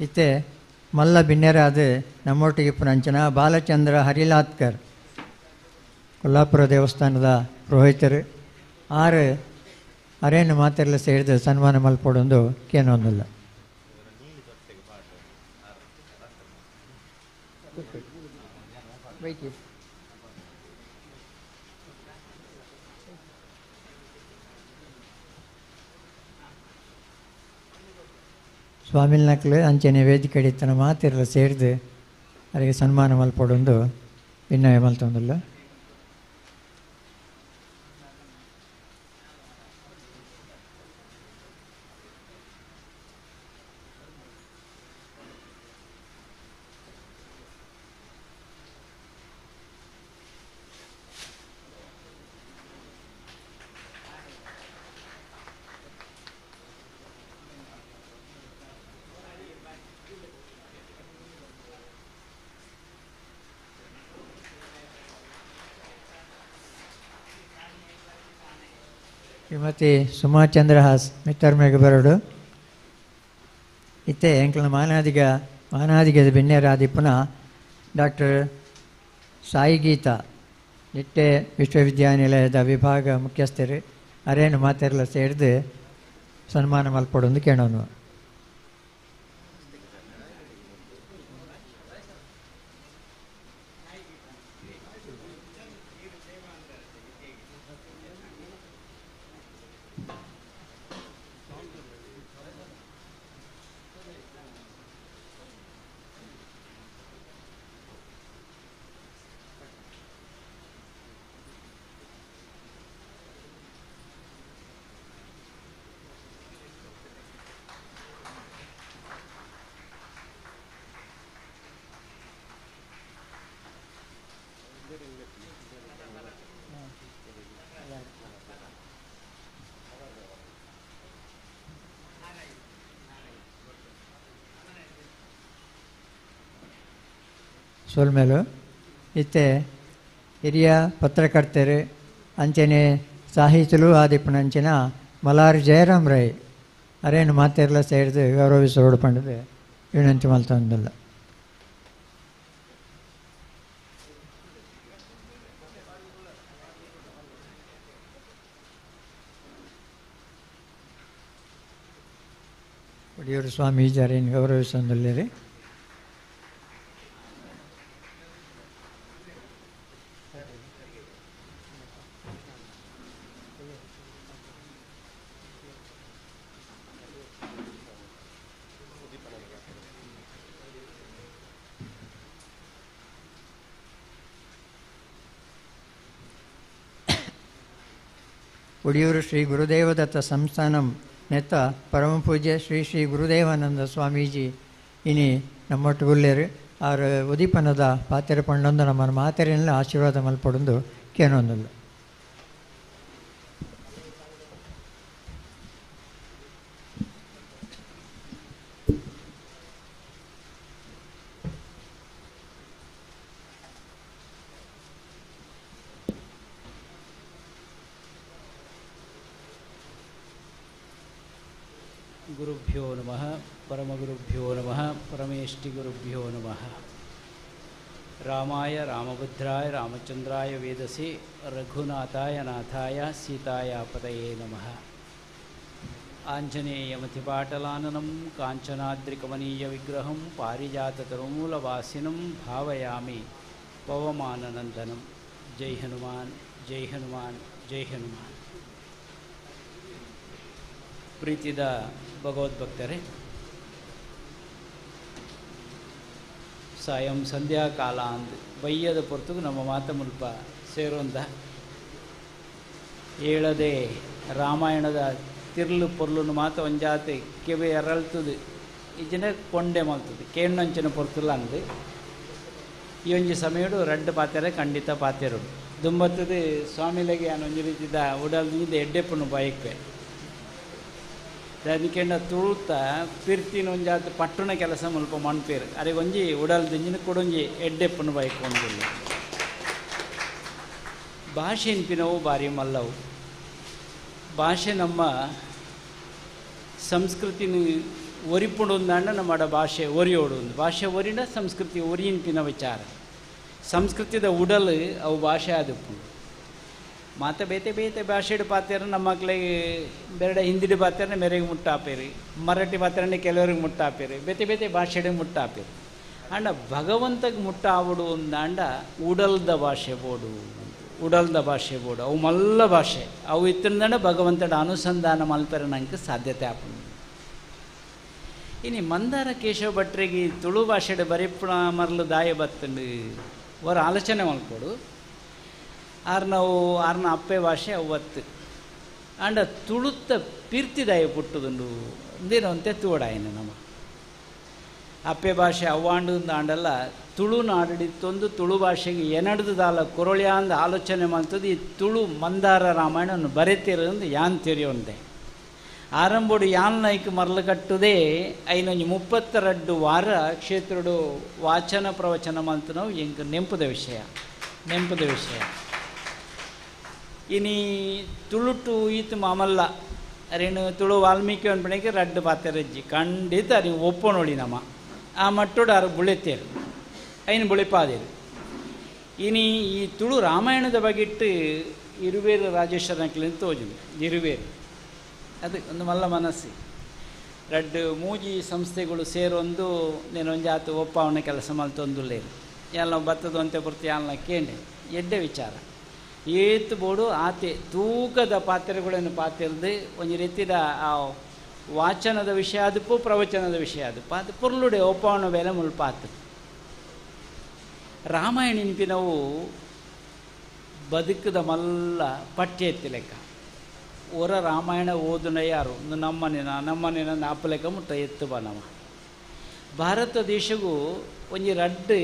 ಇತ್ತೆ ಮಲ್ಲ ಬಿನ್ನೆರಾದ ನಮ್ಮೊಟ್ಟಿಗೆ ಪುನಂಚನ ಬಾಲಚಂದ್ರ ಹರಿಲಾತ್ಕರ್ ಕೊಲ್ಲಾಪುರ ದೇವಸ್ಥಾನದ ಪುರೋಹಿತರು ಆರು ಅರೇನು ಮಾತೆಲ್ಲ ಸೇರಿದ ಸನ್ಮಾನ ಮಲ್ಪೊಡೊಂದು ಕೇನೊಂದಿಲ್ಲ. ಸ್ವಾಮಿಲ್ ನಕ್ಲು ಅಂಚನೆ ವೇದಿಕೆ ಇತ್ತನ ಮಾತಿರಲ ಸೇರಿದು ಅವರಿಗೆ ಸನ್ಮಾನ ಮಲ್ಪೊಡೊಂದು ವಿನಯ ಮಲ್ತೊಂದಿಲ್ಲ. ಶ್ರೀಮತಿ ಸುಮಾ ಚಂದ್ರಹಾಸ್ ಮಿತ್ತರ್ಮೆಗೆ ಬರೋಡು. ಇತ್ತೆ ಎಂಕಲ್ನ ಮಾನಾದಿಗದ ಬೆನ್ನೆರಾದಿಪ್ಪುನ ಡಾಕ್ಟರ್ ಸಾಯಿ ಗೀತಾ ನಿಟ್ಟೆ ವಿಶ್ವವಿದ್ಯಾನಿಲಯದ ವಿಭಾಗ ಮುಖ್ಯಸ್ಥರು ಅರೇನು ಮಾತೆಲ್ಲ ಸೇರಿದು ಸನ್ಮಾನ ಮಲ್ಪೊಡೊಂದು ಕೇಳೋನು. ಸೊಲ್ಮೆಲು. ಇತ್ತೆ ಹಿರಿಯ ಪತ್ರಕರ್ತರು ಅಂಚನೆ ಸಾಹಿತಿಲು ಆದಿಪ್ಪುನಂಚಿನ ಮಲಾರ್ ಜಯರಾಮ್ ರೈ ಅರೇನು ಮಾತೆರ್ಲ ಸೇರಿದು ಗೌರವಿಸೋಡು ಪಂಡದು ವಿನಂತಿ ಮಲ್ತೊಂದುಲ್ಲ. ಒಡಿಯೂರು ಸ್ವಾಮೀಜಿ ಅರೇನು ಗೌರವಿಸೊಂದುಲ್ಲೇರಿ. ಒಡಿಯೂರು ಶ್ರೀ ಗುರುದೇವದತ್ತ ಸಂಸ್ಥಾನಂ ನೆತ್ತ ಪರಮಪೂಜ್ಯ ಶ್ರೀ ಶ್ರೀ ಗುರುದೇವಾನಂದ ಸ್ವಾಮೀಜಿ ಇನಿ ನಮ್ಮೊಟ್ಟು ಗುಲ್ಲೇರು ಆರು ಉದೀಪನದ ಪಾತೆರೆ ಪಂಡೊಂದು ನಮ್ಮ ಮಾತೆರೆಲ್ಲ ಆಶೀರ್ವಾದ ಮಲ್ಪಡೊಂದು ಕೇನೊಂದುಲ್ಲ. ಗುರುಭ್ಯೋ ನಮಃ, ಪರಮಗುರುಭ್ಯೋ ನಮಃ, ಪರಮೇಷ್ಠಿಗುರುಭ್ಯೋ ನಮಃ. ರಾಮಾಯ ರಾಮಭದ್ರಾಯ ರಾಮಚಂದ್ರಾಯ ವೇದಸೆ ರಘುನಾಥಾಯ ನಾಥಾಯ ಸೀತಾಯ ಪತಯೇ ನಮಃ. ಆಂಜನೇಯಮತಿಪಾಟಲಾನನಂ ಕಾಂಚನಾದ್ರಿಕಮನೀಯ ವಿಗ್ರಹಂ ಪಾರಿಜಾತತರುಮೂಲವಾಸಿನಂ ಭಾವಯಾಮಿ ಪವಮಾನನಂದನಂ. ಜೈ ಹನುಮಾನ್, ಜೈ ಹನುಮಾನ್, ಜೈ ಹನುಮಾನ್. ಪ್ರೀತಿದ ಭಗವದ್ಭಕ್ತರೇ, ಸಾಯಂ ಸಂಧ್ಯಾಕಾಲ ಅಂದು ಬಯ್ಯದ ಪೊರ್ತುಗು ನಮ್ಮ ಮಾತ ಮುಲ್ಪ ಸೇರೊಂದ ಏಳದೆ ರಾಮಾಯಣದ ತಿರ್ಲು ಪೊರ್ಲುನು ಮಾತ ಒಂಜಾತೆ ಕೆವೆ ಎರಳ್ತದೆ ಇಜ್ಜಿನ ಕೊಂಡೆ ಮಲ್ತದೆ ಕೇಣ್ಣಂಚಿನ ಪೊರ್ತುಲ ಅಂದು ಈ ಒಂಜಿ ಸಮಯಡು ರಡ್ಡು ಪಾತೆರೆ ಖಂಡಿತ ಪಾತೆರುಡು ದುಂಬತ್ತದು ಸ್ವಾಮಿಲೆಗೆ ಒಂಜಿ ರೀತಿದ ಉಡಲ್ದಿಂದ ಎಡ್ಡೆಪ್ಪನು ಬಯಕೆ ಅದಕ್ಕೆಂಡ ತುಳುತ ಪಿರ್ತಿನ ಒಂಜಾತ ಪಟ್ಟುನ ಕೆಲಸ ಮುಲ್ಪ ಮಣ್ಪೇರು ಅರೆ ಒಂಜಿ ಉಡಲ್ದಿಂಜಿನ ಕೊಡೊಂಜಿ ಎಡ್ಡೆಪ್ಪನು ಬಯಕೊಂಡಿಲ್ಲ. ಭಾಷೆ ಇನ್ಪಿನವು ಭಾರಿ ಮಲ್ಲವು. ಭಾಷೆ ನಮ್ಮ ಸಂಸ್ಕೃತಿನ ಒರಿಪುಂಡೊಂದಾಂಡ ನಮ್ಮ ಭಾಷೆ ಒರಿಯೋಡು ಒಂದು ಭಾಷೆ ಒರಿನ ಸಂಸ್ಕೃತಿ ಒರಿಯಿನ್ಪಿನ ವಿಚಾರ. ಸಂಸ್ಕೃತಿದ ಉಡಲು ಅವು ಭಾಷೆ ಆದಪ್ಪುಂಡು. ಮಾತ ಬೇತೆ ಬೇತೆ ಭಾಷೆಡು ಪಾತೆರ ನಮ್ಮ ಮಕ್ಕಳಿಗೆ ಬೇರೆ ಹಿಂದಿಡು ಪಾತೆರ ಮೇರೆಗೆ ಮುಟ್ಟಾಪೇರಿ, ಮರಾಠಿ ಪಾತೆರನೆ ಕೆಲವರಿಗೆ ಮುಟ್ಟಾಪೇರಿ, ಬೇತೆ ಬೇತೆ ಭಾಷೆಡು ಮುಟ್ಟಾಪೇರಿ. ಅಂಡ ಭಗವಂತಗೆ ಮುಟ್ಟಾವಡು ಅಂದಾಂಡ ಉಡಲ್ದ ಭಾಷೆ ಬೋಡು, ಉಡಲ್ದ ಭಾಷೆ ಬೋಡು ಅವು ಮಲ್ಲ ಭಾಷೆ ಅವು ಇತ್ತಂದಂಡ ಭಗವಂತಡ ಅನುಸಂಧಾನ ಮಲ್ಪೆರ ನಂಗೆ ಸಾಧ್ಯತೆ ಆಪುಂಡು. ಇನಿ ಮಂದಾರ ಕೇಶವ ಭಟ್ರಿಗೆ ತುಳು ಭಾಷೆಡು ಬರಿಪುಣ ಮರಲು ದಾಯ ಬತ್ತಂಡು ಅವರ ಆಲೋಚನೆ ಮಲ್ಪೋಡು. ಆರ್ ನಾವು ಆರ್ನ ಅಪ್ಪೆ ಭಾಷೆ ಅವತ್ತು ಅಂಡ ತುಳುತ್ತ ಪಿರ್ತಿದಾಯ ಪುಟ್ಟುದುಂಡು ಅಂದೇನಂತೆ ತೋಡಾಯನ ನಮ್ಮ ಅಪ್ಪೆ ಭಾಷೆ ಅವ್ವಾಂಡು ಆಂಡಲ್ಲ ತುಳುನಾಡಿತ್ತೊಂದು ತುಳು ಭಾಷೆಗೆ ಎನಡ್ದುದಾಲ ಕೊರೊಳ್ಯಾ ಅಂದ ಆಲೋಚನೆ ಮಾಡ್ತದೆ. ಈ ತುಳು ಮಂದಾರ ರಾಮಾಯಣವನ್ನು ಬರೆತಿರೋದು ಯಾನ್ ತೆರೆಯೋಂದೆ ಆರಂಭೋಡು ಯಾನ್ ನಾಯ್ಕ ಮರಳು ಕಟ್ಟುದೇ ಐನೊಂಜಿ 32 ವಾರ ಕ್ಷೇತ್ರಡು ವಾಚನ ಪ್ರವಚನ ಮಂತು ನಾವು ಎಂಕ್ ನೆಂಪುದ ವಿಷಯ, ನೆಂಪುದ ವಿಷಯ. ಇನಿ ತುಳುಟು ಈತ ಮಾಮಲ್ಲ ಅರೇನು ತುಳು ವಾಲ್ಮೀಕಿ ಅನ್ಪಣೆಗೆ ರಡ್ಡು ಪಾತೆರಜ್ಜಿ ಖಂಡಿತ ನೀವು ಒಪ್ಪೋನೋಳಿ ನಮ್ಮ ಆ ಮಟ್ಟೋಡು ಆರು ಬುಳೆತೇರು ಐನು ಬುಳೆಪಾದೇರು. ಇನಿ ಈ ತುಳು ರಾಮಾಯಣದ ಬಗೆಟ್ಟು ಇರುವೇರು ರಾಜೇಶ್ವರನಕ್ಲಿಂದ ತೋಜುಂಡು ಇರುವೇರು ಅದು ಒಂದು ಮಲ್ಲ ಮನಸ್ಸು. ರಡ್ಡು ಮೂಜಿ ಸಂಸ್ಥೆಗಳು ಸೇರೊಂದು ನೇನೊಂಜಾತು ಒಪ್ಪಾವಣ ಕೆಲಸ ಮಲ್ತೊಂದುಲ್ಲೇರು ಎಲ್ಲ ಬತ್ತದ ಅಂತೆ ಪೂರ್ತಿ ಯಾಲ್ನ ಕೇಂಡೆ ಎಡ್ಡೆ ವಿಚಾರ ಏತು ಬೋಡು ಆತೆ ತೂಕದ ಪಾತ್ರೆಗಳನ್ನು ಪಾತಿರ್ದು ಒಂಜಿ ರೀತಿದ ಆ ವಾಚನದ ವಿಷಯ ಅದಪ್ಪು ಪ್ರವಚನದ ವಿಷಯ ಅದಪ್ಪ ಅದು ಪುರ್ಲುಡೆ ಒಪ್ಪಾವಣ ಬೇಲೆ ಮುಲ್ಪಾತು. ರಾಮಾಯಣ ನೆನಪಿನವು ಬದುಕದ ಮಲ್ಲ ಪಠ್ಯ ಎತ್ತಿ ಲೆಕ್ಕ. ಹೊರ ರಾಮಾಯಣ ಓದುನ ಯಾರು ನಮ್ಮನೇನ ನಮ್ಮನೇನ ನಾಪಲೆಕ್ಕ ಮುಟ್ಟ ಎತ್ತು ಬಾ ನಮ್ಮ ಭಾರತ ದೇಶಗೂ ಒಂಜಿ ರಡ್ಡು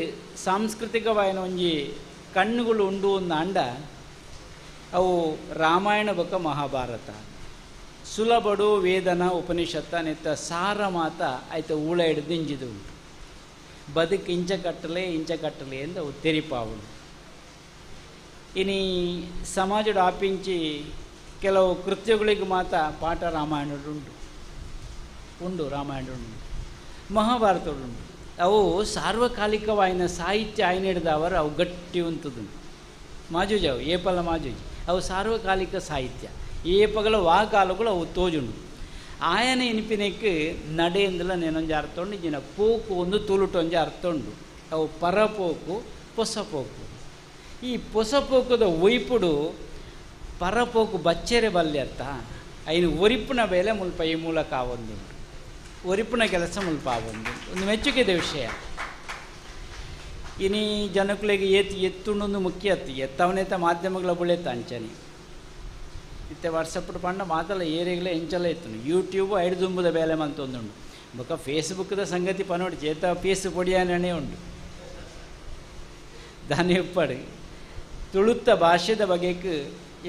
ಸಾಂಸ್ಕೃತಿಕವಾಯಿನ ಒಂಜಿ ಕಣ್ಣುಗಳು ಉಂಡು ಒಂದು ಅಂಡ ಅವು ರಾಮಾಯಣ ಬೊಕ್ಕ ಮಹಾಭಾರತ. ಸುಲಭಡು ವೇದನ ಉಪನಿಷತ್ತ ನೆತ್ತ ಸಾರ ಮಾತ ಆಯ್ತ ಊಳ ಹಿಡಿದು ಇಂಜಿದು ಉಂಟು. ಬದುಕು ಇಂಚ ಕಟ್ಟಲೆ ಇಂಚ ಕಟ್ಟಲೆ ಎಂದು ಅವು ತೆರಿಪಾವುಂಡು. ಇನಿ ಸಮಾಜದ ಆಪಿಂಚಿ ಕೆಲವು ಕೃತ್ಯಗಳಿಗೆ ಮಾತ್ರ ಪಾಠ ರಾಮಾಯಣಡುಂಟು ಉಂಡು, ರಾಮಾಯಣ ಉಂಟು, ಮಹಾಭಾರತಡುಂಟು. ಅವು ಸಾರ್ವಕಾಲಿಕವಾಯಿನ ಸಾಹಿತ್ಯ ಆಯ್ನಿಡ್ದವರು ಅವು ಗಟ್ಟಿ ಉಂಟುದು ಮಾಜೂಜಿ, ಅವು ಏಪಲ ಮಾಜೂಜಿ, ಅವು ಸಾರ್ವಕಾಲಿಕ ಸಾಹಿತ್ಯ. ಏಪಗಲ ವಾಕಾಲಗಳು ಅವು ತೋಜುಂಡು. ಆಯನ ಇನಿಪಿನಕ್ಕೆ ನಡೆಯಿಂದಲ నేనೊಂಜಿ ಅರ್ಥ ಉಂಡು, ಜಿನ ಪೋಕು ಒಂದು ತುಳುಟೊಂಜಿ ಅರ್ಥ ಉಂಡು. ಅವು ಪರಪೋಕು ಪೊಸಪೋಕು. ಈ ಪೊಸಪೋಕದ ಒಯ್ಪುಡು ಪರಪೋಕು ಬಚ್ಚೆರೆ ಬಲ್ಯತ್ತ ಐನು ಒರಿಪುನ ಬೇಲೆ ಮುಲ್ಪ ಈ ಮೂಲಕ ಆವೊಂದುಂಟು, ಒರಿಪುನ ಕೆಲಸ ಮುಲ್ಪ ಆವೊಂದುಂಟು. ಒಂದು ಮೆಚ್ಚುಗೆದ ವಿಷಯ. ಇನಿ ಜನಕುಲೆಗೆ ಏತ್ ಎತ್ತುಂಡೊಂದು ಮುಖ್ಯ ಅತ್ತು ಎತ್ತವನೇತ ಮಾಧ್ಯಮಗಳ ಬುಳೆತ ಅಂಚನೆ ಇತ್ತೆ ವಾಟ್ಸಪ್ ಪಂಡ ಮಾತಲ್ಲ ಏರಿಯಗಳ ಎಂಚಲ ಎತ್ತುಂಡು. ಯೂಟ್ಯೂಬ್ ಐಡ್ದುಂಬುದ ಬೇಲೆ ಮಂತೊಂದುಂಡು. ಬೊಕ ಫೇಸ್ಬುಕ್ದ ಸಂಗತಿ ಪನೋಡಿ ಚೇತ ಪೇಸ್ ಪೊಡಿಯಾನೇ ಉಂಡು. ದಾನಿ ಉಪ್ಪಡು ತುಳುತ್ತ ಭಾಷೆದ ಬಗೆಕ್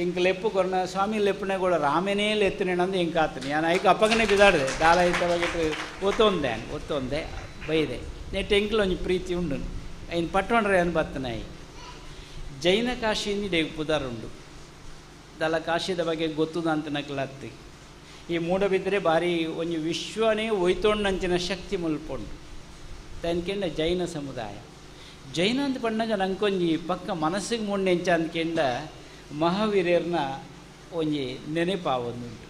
ಎಂಕ್ ಲೆಪ್ಪು ಕೊರ್ನ ಸ್ವಾಮಿ ಲೆಪ್ಪುನೆ ಕೂಡ ರಾಮನೇ ಲೆತ್ತನೇನಂದು ಎಂಕಾತನೆ ನಾನು ಐಕ್ ಅಪ್ಪಗನೇ ಬಿದಾಡಿದೆ ದಾಲ ಇತ್ತ ಬಗೆಟ್ ಒತ್ತೊಂದೆ ಒತ್ತೊಂದೆ ಬೈದೆ ನೆಟ್ ಎಂಕ್ಲ ಒಂಜಿ ಪ್ರೀತಿ ಉಂಡು ಐನ್ ಪಟ್ಟೊಂಡ್ರೆ ಅನ್ ಬತ್ತನಾಯಿ. ಜೈನ ಕಾಶಿಯಿಂದ ಡೇಗ್ ಪುದಾರುಂಡು ದಾಲ ಕಾಶಿದ ಬಗ್ಗೆ ಗೊತ್ತುದ ಅಂತ ನಕಲತ್ತಿ. ಈ ಮೂಡಬಿದ್ರೆ ಭಾರಿ ಒಂಜಿ ವಿಶ್ವನೇ ಒಯ್ತೊಂಡಂಚಿನ ಶಕ್ತಿ ಮುಲ್ಪೊಂಡು ತನ್ಕೆಂಡ ಜೈನ ಸಮುದಾಯ. ಜೈನ ಅಂತ ಪಣ್ಣಗ ನಂಕೊಂಜಿ ಪಕ್ಕ ಮನಸ್ಸಿಗೆ ಮುಂಡೆಂಚ ಅಂದ್ಕೆಂಡ ಮಹಾವೀರ್ಯರ್ನ ಒಂಜಿ ನೆನಪಾವೊಂದುಂಟು.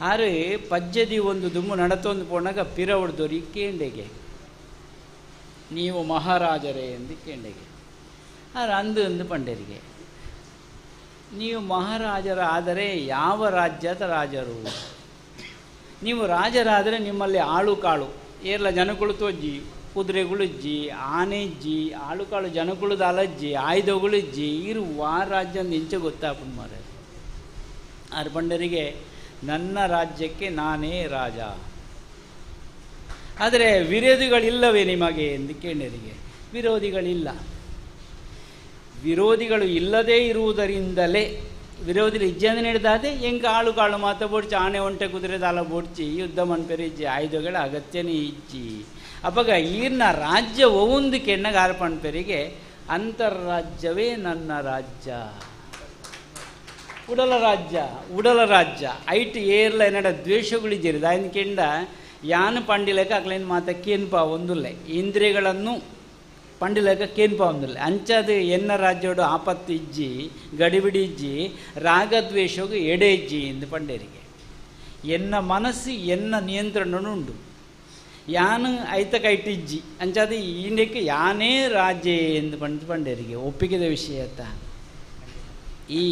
ಆರೆ ಪಜ್ಜದಿ ಒಂದು ದುಮ್ಮು ನಡತೊಂದು ಪೋಣಾಗ ಪಿರ ಹೊಡೆದೋರಿ ಕೇಂಡೆಗೆ ನೀವು ಮಹಾರಾಜರೇ ಎಂದು ಕೇಂಡೆಗೆ. ಆರೆ ಅಂದು ಅಂದು ಪಂಡರಿಗೆ ನೀವು ಮಹಾರಾಜರಾದರೆ ಯಾವ ರಾಜ್ಯದ ರಾಜರು? ನೀವು ರಾಜರಾದರೆ ನಿಮ್ಮಲ್ಲಿ ಆಳು ಕಾಳು ಏರ್ಲ ಜನಗಳು ತೋಜ್ಜಿ, ಕುದುರೆಗಳಿಜ್ಜಿ, ಆನೆಜ್ಜಿ, ಆಳು ಕಾಳು ಜನಗಳು ಅಲಜ್ಜಿ, ಆಯುಧಗಳಿಜ್ಜಿ, ಇರು ವಾ ರಾಜ್ಯ ಇಂಚ ಗೊತ್ತಾಪುಂಡು ಮಾರೆ. ಆರು ಪಂಡರಿಗೆ ನನ್ನ ರಾಜ್ಯಕ್ಕೆ ನಾನೇ ರಾಜ, ಆದರೆ ವಿರೋಧಿಗಳಿಲ್ಲವೇ ನಿಮಗೆ ಎಂದು ಕೇಂಡರಿಗೆ. ವಿರೋಧಿಗಳಿಲ್ಲ. ವಿರೋಧಿಗಳು ಇಲ್ಲದೇ ಇರುವುದರಿಂದಲೇ ವಿರೋಧಿಗಳು ಇಜ್ಜಂದು ನೀಡಿದಾದೆ ಹೆಂಗೆ ಆಳು ಕಾಳು ಮಾತ ಬೋಡ್ಚಿ ಆನೆ ಒಂಟೆ ಕುದುರೆ ದಾಲ ಬೋಡ್ಚಿ ಯುದ್ಧ ಮನ್ಪೆರಿಜ್ಜಿ ಆಯುಧಗಳ ಅಗತ್ಯನೇ ಇಜ್ಜಿ. ಅಪಗ ಈರ್ನ ರಾಜ್ಯ ಒಂದು ಕೆಣ್ಣಗ ಆರ್ಪಣ್ಪೆರಿಗೆ ಅಂತರ್ರಾಜ್ಯವೇ ನನ್ನ ರಾಜ್ಯ, ಉಡಲ ರಾಜ್ಯ, ಉಡಲ ರಾಜ್ಯ ಐಟ್ ಏರ್ಲ ಎನ್ನಡ ದ್ವೇಷಗಳಿದ್ದೀರಿ ದಾಯನ ಕೆಂಡ ಯಾನು ಪಂಡಿಲೆಕ ಅಕ್ಲೇನು ಮಾತ ಕೇನ್ಪ ಒಂದುಲ್ಲೆ ಇಂದ್ರಿಯಗಳನ್ನು ಪಂಡಿಲೆಕ ಕೇನ್ಪ ಒಂದುಲ್ಲೆ ಅಂಚದು ಎನ್ನ ರಾಜ್ಯೋಡು ಆಪತ್ತು ಇಜ್ಜಿ ಗಡಿಬಿಡಿ ಇಜ್ಜಿ ರಾಗದ್ವೇಷಗೂ ಎಡೆ ಇಜ್ಜಿ ಎಂದು ಪಂಡೇರಿಗೆ. ಎನ್ನ ಮನಸ್ಸು ಎನ್ನ ನಿಯಂತ್ರಣ ಉಂಡು ಯಾನು ಐತ ಕೈಟಿಜ್ಜಿ ಅಂಚಾದ ಈಂದಕ್ಕೆ ಯಾನೇ ರಾಜ್ಯ ಎಂದು ಪಂಡ ಪಂಡೇರಿಗೆ ಒಪ್ಪಿಗೆದ ವಿಷಯತ್ತ. ಈ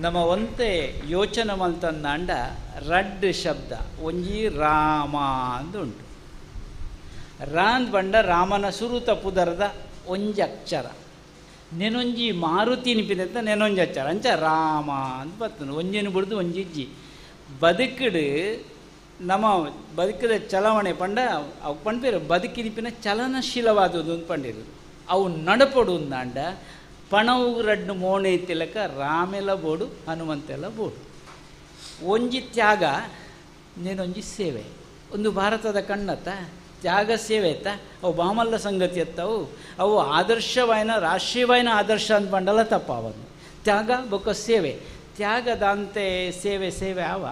ನಮ್ಮ ಒಂತೆ ಯೋಚನೆ ಮಲ್ತಂದಾಂಡ ರಡ್ ಶಬ್ದ ಒಂಜಿ ರಾಮ ಅಂದು ಉಂಟು. ರಾಂದ್ ಬಂಡ ರಾಮನ ಸುರುತ ಪುದರದ ಒಂಜಿ ಅಕ್ಷರ, ನೆನೊಂಜಿ ಮಾರುತಿ ನಿಪಿದಂತ ನೆನೊಂಜಿ ಅಕ್ಷರ ಅಂಚ ರಾಮ ಅಂತ ಬರ್ತದೆ. ಒಂಜಿನ ಬಿಡ್ದು ಒಂಜಿ ಇಜ್ಜಿ ಬದುಕಿಡು ನಮ್ಮ ಬದುಕಿದ ಚಲಾವಣೆ ಪಂಡ ಅವು ಪಂಡ್ಪೇರು ಬದುಕಿನಿಪಿನ ಚಲನಶೀಲವಾದುದು ಅಂತ ಪಂಡಿರು. ಅವು ನಡಪೊಡು ಅಂದಾಂಡ ಪಣವು ರಡ್ಡು ಮೋಣೆ ತಿಲಕ ರಾಮೆಲ ಬೋಡು ಹನುಮಂತೆಲ್ಲ ಬೋಡು. ಒಂಜಿ ತ್ಯಾಗ ನೇನೊಂಜಿ ಸೇವೆ. ಒಂದು ಭಾರತದ ಕಣ್ಣತ್ತ ತ್ಯಾಗ ಸೇವೆ ಅತ್ತ ಅವು ಬಾಮಲ್ಲ ಸಂಗತಿ ಅತ್ತವು ಅವು ಆದರ್ಶವಾಯನ ರಾಷ್ಟ್ರೀಯವಾಯನ ಆದರ್ಶ ಅಂತ ಪಂಡಲ ತಪ್ಪಾವದು. ತ್ಯಾಗ ಬೊಕ್ಕ ಸೇವೆ, ತ್ಯಾಗದಂತೆ ಸೇವೆ ಸೇವೆ ಆವ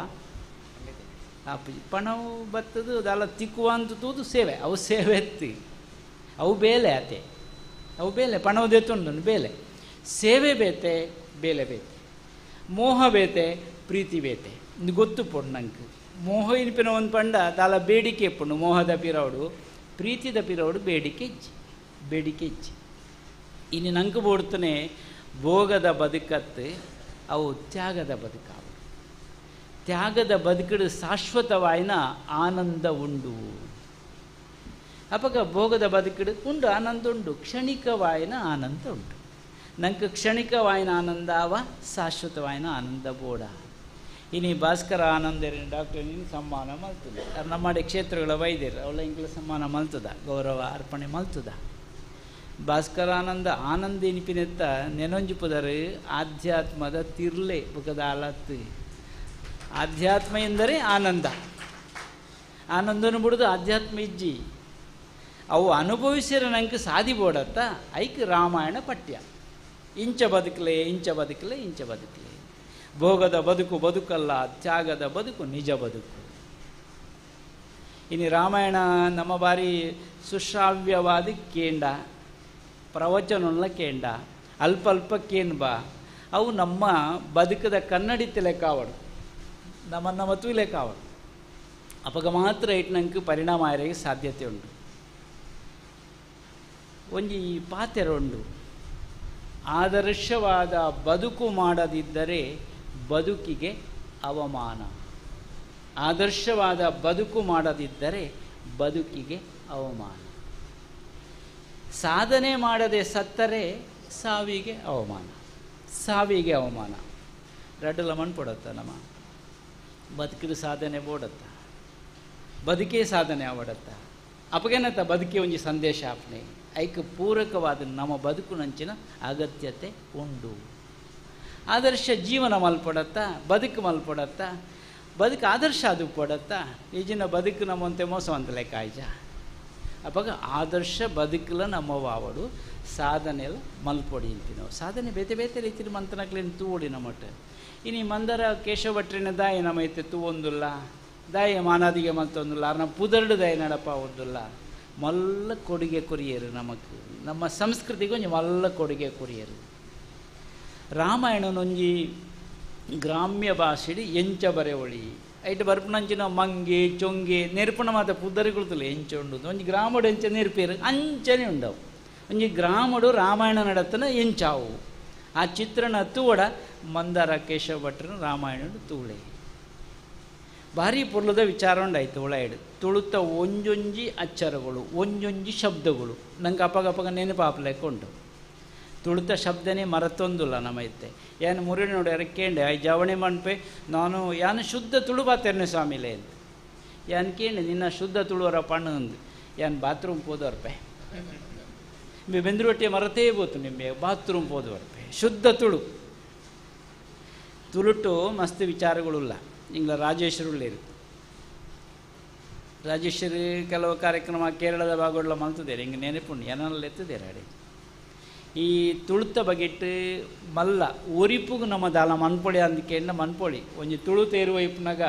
ಪಣವು ಬತ್ತದು ಅದೆಲ್ಲ ತಿಕ್ಕುವ ಅಂತ ತೂದು ಸೇವೆ ಅವು ಸೇವೆ ಎತ್ತಿ ಅವು ಬೇಲೆ ಆತೆ ಅವು ಬೇಲೆ ಪಣವದೆತ್ತುಂಡು ಬೇಲೆ ಸೇವೆ ಬೇತೆ ಬೇಲೆ ಬೇತೆ ಮೋಹ ಬೇತೆ ಪ್ರೀತಿ ಬೇತೆ ಇದು ಗೊತ್ತು ಪೊಣ್ಣು ನಂಗೆ. ಮೋಹ ಇನ್ಪಿನ ಒಂದು ಪಂಡ ದಾಲ ಬೇಡಿಕೆ ಪೊಣ್ಣು ಮೋಹದ ಪಿರವಡು ಪ್ರೀತಿದ ಪಿರವಡು ಬೇಡಿಕೆ ಇಜ್ಜಿ ಬೇಡಿಕೆ ಇಜ್ಜಿ. ಇನ್ನು ನಂಗೆ ಬೋಡ್ತಾನೆ ಭೋಗದ ಬದುಕತ್ತು ಅವು ತ್ಯಾಗದ ಬದುಕಾವು. ತ್ಯಾಗದ ಬದುಕಡು ಶಾಶ್ವತವಾಯಿನ ಆನಂದ ಉಂಡು. ಅಪಗ ಭೋಗದ ಬದುಕಡು ಉಂಡು ಆನಂದ ಉಂಡು, ಕ್ಷಣಿಕವಾಯಿನ ಆನಂದ ಉಂಟು. ನಂಗೆ ಕ್ಷಣಿಕವಾಯಿನ ಆನಂದ ಅವ ಶಾಶ್ವತವಾಯಿನ ಆನಂದ ಬೋಡ. ಇನಿ ಭಾಸ್ಕರ ಆನಂದರಿನ ಡಾಕ್ಟರ್ ನೀನು ಸಮ್ಮಾನ ಮಲ್ತದ ನಮ್ಮ ಕ್ಷೇತ್ರಗಳ ವೈದ್ಯರು ಅವಳ ಇಂಗ್ಲ ಸಮ್ಮಾನ ಮಲ್ತದ ಗೌರವ ಅರ್ಪಣೆ ಮಲ್ತದ. ಭಾಸ್ಕರಾನಂದ ಆನಂದ ಇನಿಪಿನೆತ್ತ ನೆನೊಂಜಿ ಪುದರು ಆಧ್ಯಾತ್ಮದ ತಿರ್ಲೆ ಬುಕದ ಅಲತ್ತು. ಆಧ್ಯಾತ್ಮ ಎಂದರೆ ಆನಂದ, ಆನಂದನು ಬಿಡುದು ಆಧ್ಯಾತ್ಮ ಇಜ್ಜಿ. ಅವು ಅನುಭವಿಸಿರ ನಂಗೆ ಸಾದಿ ಬೋಡತ್ತ ಐಕ್ ರಾಮಾಯಣ ಪಠ್ಯ. ಇಂಚ ಬದುಕಲೆ ಇಂಚ ಬದುಕಲೆ ಇಂಚ ಬದುಕಲೆ. ಭೋಗದ ಬದುಕು ಬದುಕಲ್ಲ, ತ್ಯಾಗದ ಬದುಕು ನಿಜ ಬದುಕು. ಇನ್ನು ರಾಮಾಯಣ ನಮ್ಮ ಬಾರಿ ಸುಶ್ರಾವ್ಯವಾದ ಕೇಂಡ, ಪ್ರವಚನಲ್ಲ ಕೇಂಡ, ಅಲ್ಪ ಅಲ್ಪ ಕೇನ್ಬ ಅವು ನಮ್ಮ ಬದುಕದ ಕನ್ನಡಿ ಲೆಕ್ಕಾವಡು, ನಮ್ಮ ನಮ್ಮ ಲೆಕ್ಕಾವಡು. ಅಪಗ ಮಾತ್ರ ಇಟ್ಟು ನಂಗೆ ಪರಿಣಾಮ ಆಯರಿಗೆ ಸಾಧ್ಯತೆ ಉಂಟು. ಒಂಜಿ ಪಾತೆರುಂಡು, ಆದರ್ಶವಾದ ಬದುಕು ಮಾಡದಿದ್ದರೆ ಬದುಕಿಗೆ ಅವಮಾನ. ಆದರ್ಶವಾದ ಬದುಕು ಮಾಡದಿದ್ದರೆ ಬದುಕಿಗೆ ಅವಮಾನ. ಸಾಧನೆ ಮಾಡದೆ ಸತ್ತರೆ ಸಾವಿಗೆ ಅವಮಾನ, ಸಾವಿಗೆ ಅವಮಾನ. ರಡ್ಡಲ ಮಣ್ಪೊಡತ್ತ ನಮ್ಮ ಬದುಕಿದ ಸಾಧನೆ ಬೋಡತ್ತ, ಬದುಕೇ ಸಾಧನೆ ಆವಡತ್ತ. ಅಪಗೇನತ್ತ ಬದುಕಿ ಒಂಜಿ ಸಂದೇಶ ಆಪ್ನೆ ಐಕ್ ಪೂರಕವಾದ ನಮ್ಮ ಬದುಕುನಂಚಿನ ಅಗತ್ಯತೆ ಉಂಡು. ಆದರ್ಶ ಜೀವನ ಮಲ್ಪಡತ್ತ, ಬದುಕು ಮಲ್ಪಡತ್ತ, ಬದುಕು ಆದರ್ಶ ಅದು ಪಡತ್ತ. ಈಜಿನ ಬದುಕು ನಮ್ಮಂತೆ ಮೋಸ ಅಂತ ಲೆಕ್ಕ ಆಯ್ಜ. ಅವಾಗ ಆದರ್ಶ ಬದುಕಲ ನಮ್ಮ ವಾವಡು ಸಾಧನೆಲ್ಲ ಮಲ್ಪೊಡಿ ಅಂತೀವಿ ನಾವು. ಸಾಧನೆ ಬೇತೆ ಬೇತೆ ರೀತಿಯ ಮಂತನಕ್ಲೇನು ತೂವೊಡಿ ನಮ್ಮಟ್ಟ. ಇನ್ನು ಮಂದರ ಕೇಶವ ಭಟ್ರಿನ ದಾಯ ನಮ್ಮ ಐತೆ ತೂವೊಂದುಲ್ಲ, ದಾಯ ಮಾನಾದಿಗೆ ಮಂತೊಂದುಲ್ಲ, ಅರ್ನ ಪುದರ್ಡು ದಾಯ ನಡಪ ಒಂದುಲ್ಲ. ಮಲ್ಲ ಕೊಡುಗೆ ಕೊರಿಯರು ನಮಕ್, ನಮ್ಮ ಸಂಸ್ಕೃತಿಗೆ ಒಂಜಿ ಮಲ್ಲ ಕೊಡುಗೆ ಕೊರಿಯರು. ರಾಮಾಯಣನೊಂಜಿ ಗ್ರಾಮ್ಯ ಭಾಷೆಡಿ ಎಂಚ ಬರೆವಳಿ ಐಟ್ ಬರ್ಪುನಂಚಿನ ಮಂಗೆ ಚೊಂಗೆ ನೆರ್ಪುನ ಮಾತ ಪುದರುಗುಳ್ತಲ್ಲ ಎಂಚ ಉಂಡು. ಒಂಜಿ ಗ್ರಾಮಡು ಎಂಚ ನೆರ್ಪೇರು ಅಂಚನೆ ಉಂಡವು. ಒಂಜಿ ಗ್ರಾಮಡು ರಾಮಾಯಣ ನಡತನ ಎಂಚಾವು ಆ ಚಿತ್ರಣ ತೂವಡ ಮಂದಾರ ಕೇಶವ ಭಟ್ರನ ರಾಮಾಯಣ ತೂಳೆ. ಭಾರಿ ಪೊರ್ಲದ ವಿಚಾರ ಉಂಡಾಯ್ತು ಒಳೈಡು. ತುಳುತ್ತ ಒಂಜೊಂಜಿ ಅಚ್ಚರಗಳು ಒಂಜೊಂಜಿ ಶಬ್ದಗಳು ನಂಗೆ ಅಪಗಪಗ ನೆನಪಾಪಲೆಕ್ಕ ಉಂಟು. ತುಳುತ ಶಬ್ದನೇ ಮರತೊಂದುಲ್ಲ ನಮ್ಮ ಇತ್ತೆ. ಯಾನು ಮುರುಳಿ ನೋಡಿ ಕೇಂಡೆ I ಜವಣಿ ಮಣ್ಪೆ ನಾನು ಯಾನು ಶುದ್ಧ ತುಳು ಬಾತೇನೆ ಸ್ವಾಮಿಲೇ ಅಂತ. ಯಾನು ಕೇಂಡೆ ನಿನ್ನ ಶುದ್ಧ ತುಳುವರ ಪಣ್ಣು ಅಂದು. ಯಾನು ಬಾತ್ರೂಮ್ ಪೋದವರ್ಪೆ ಬೆಂದ್ರೊಟ್ಟಿಯ ಮರತೇ ಬೋತು ನಿಮಗೆ ಬಾತ್ರೂಮ್ ಪೋದವರ್ಪೆ ಶುದ್ಧ ತುಳು. ತುಳುಟು ಮಸ್ತ್ ವಿಚಾರಗಳುಲ್ಲ. ಇಂಗ್ಲ ರಾಜೇಶ್ವರುಳ್ಳೇರು, ರಾಜೇಶ್ವರಿ ಕೆಲವು ಕಾರ್ಯಕ್ರಮ ಕೇರಳದ ಭಾಗಗಳ ಮಲ್ತದೇರು ಹಿಂಗೆ ನೆನಪುಂಡು ಏನೆಲ್ಲ ಎತ್ತದೇರು ಅಡೆ. ಈ ತುಳುತ ಬಗೆಟ್ ಮಲ್ಲ ಒರಿಪುಗು ನಮ್ಮ ದಾಲ ಮನ್ಪೊಳಿ ಅಂದಕೇಂಡ ಮನ್ಪೊಳಿ ಒಂಜಿ ತುಳು ತೇರು ಒಯ್ಪುನಾಗ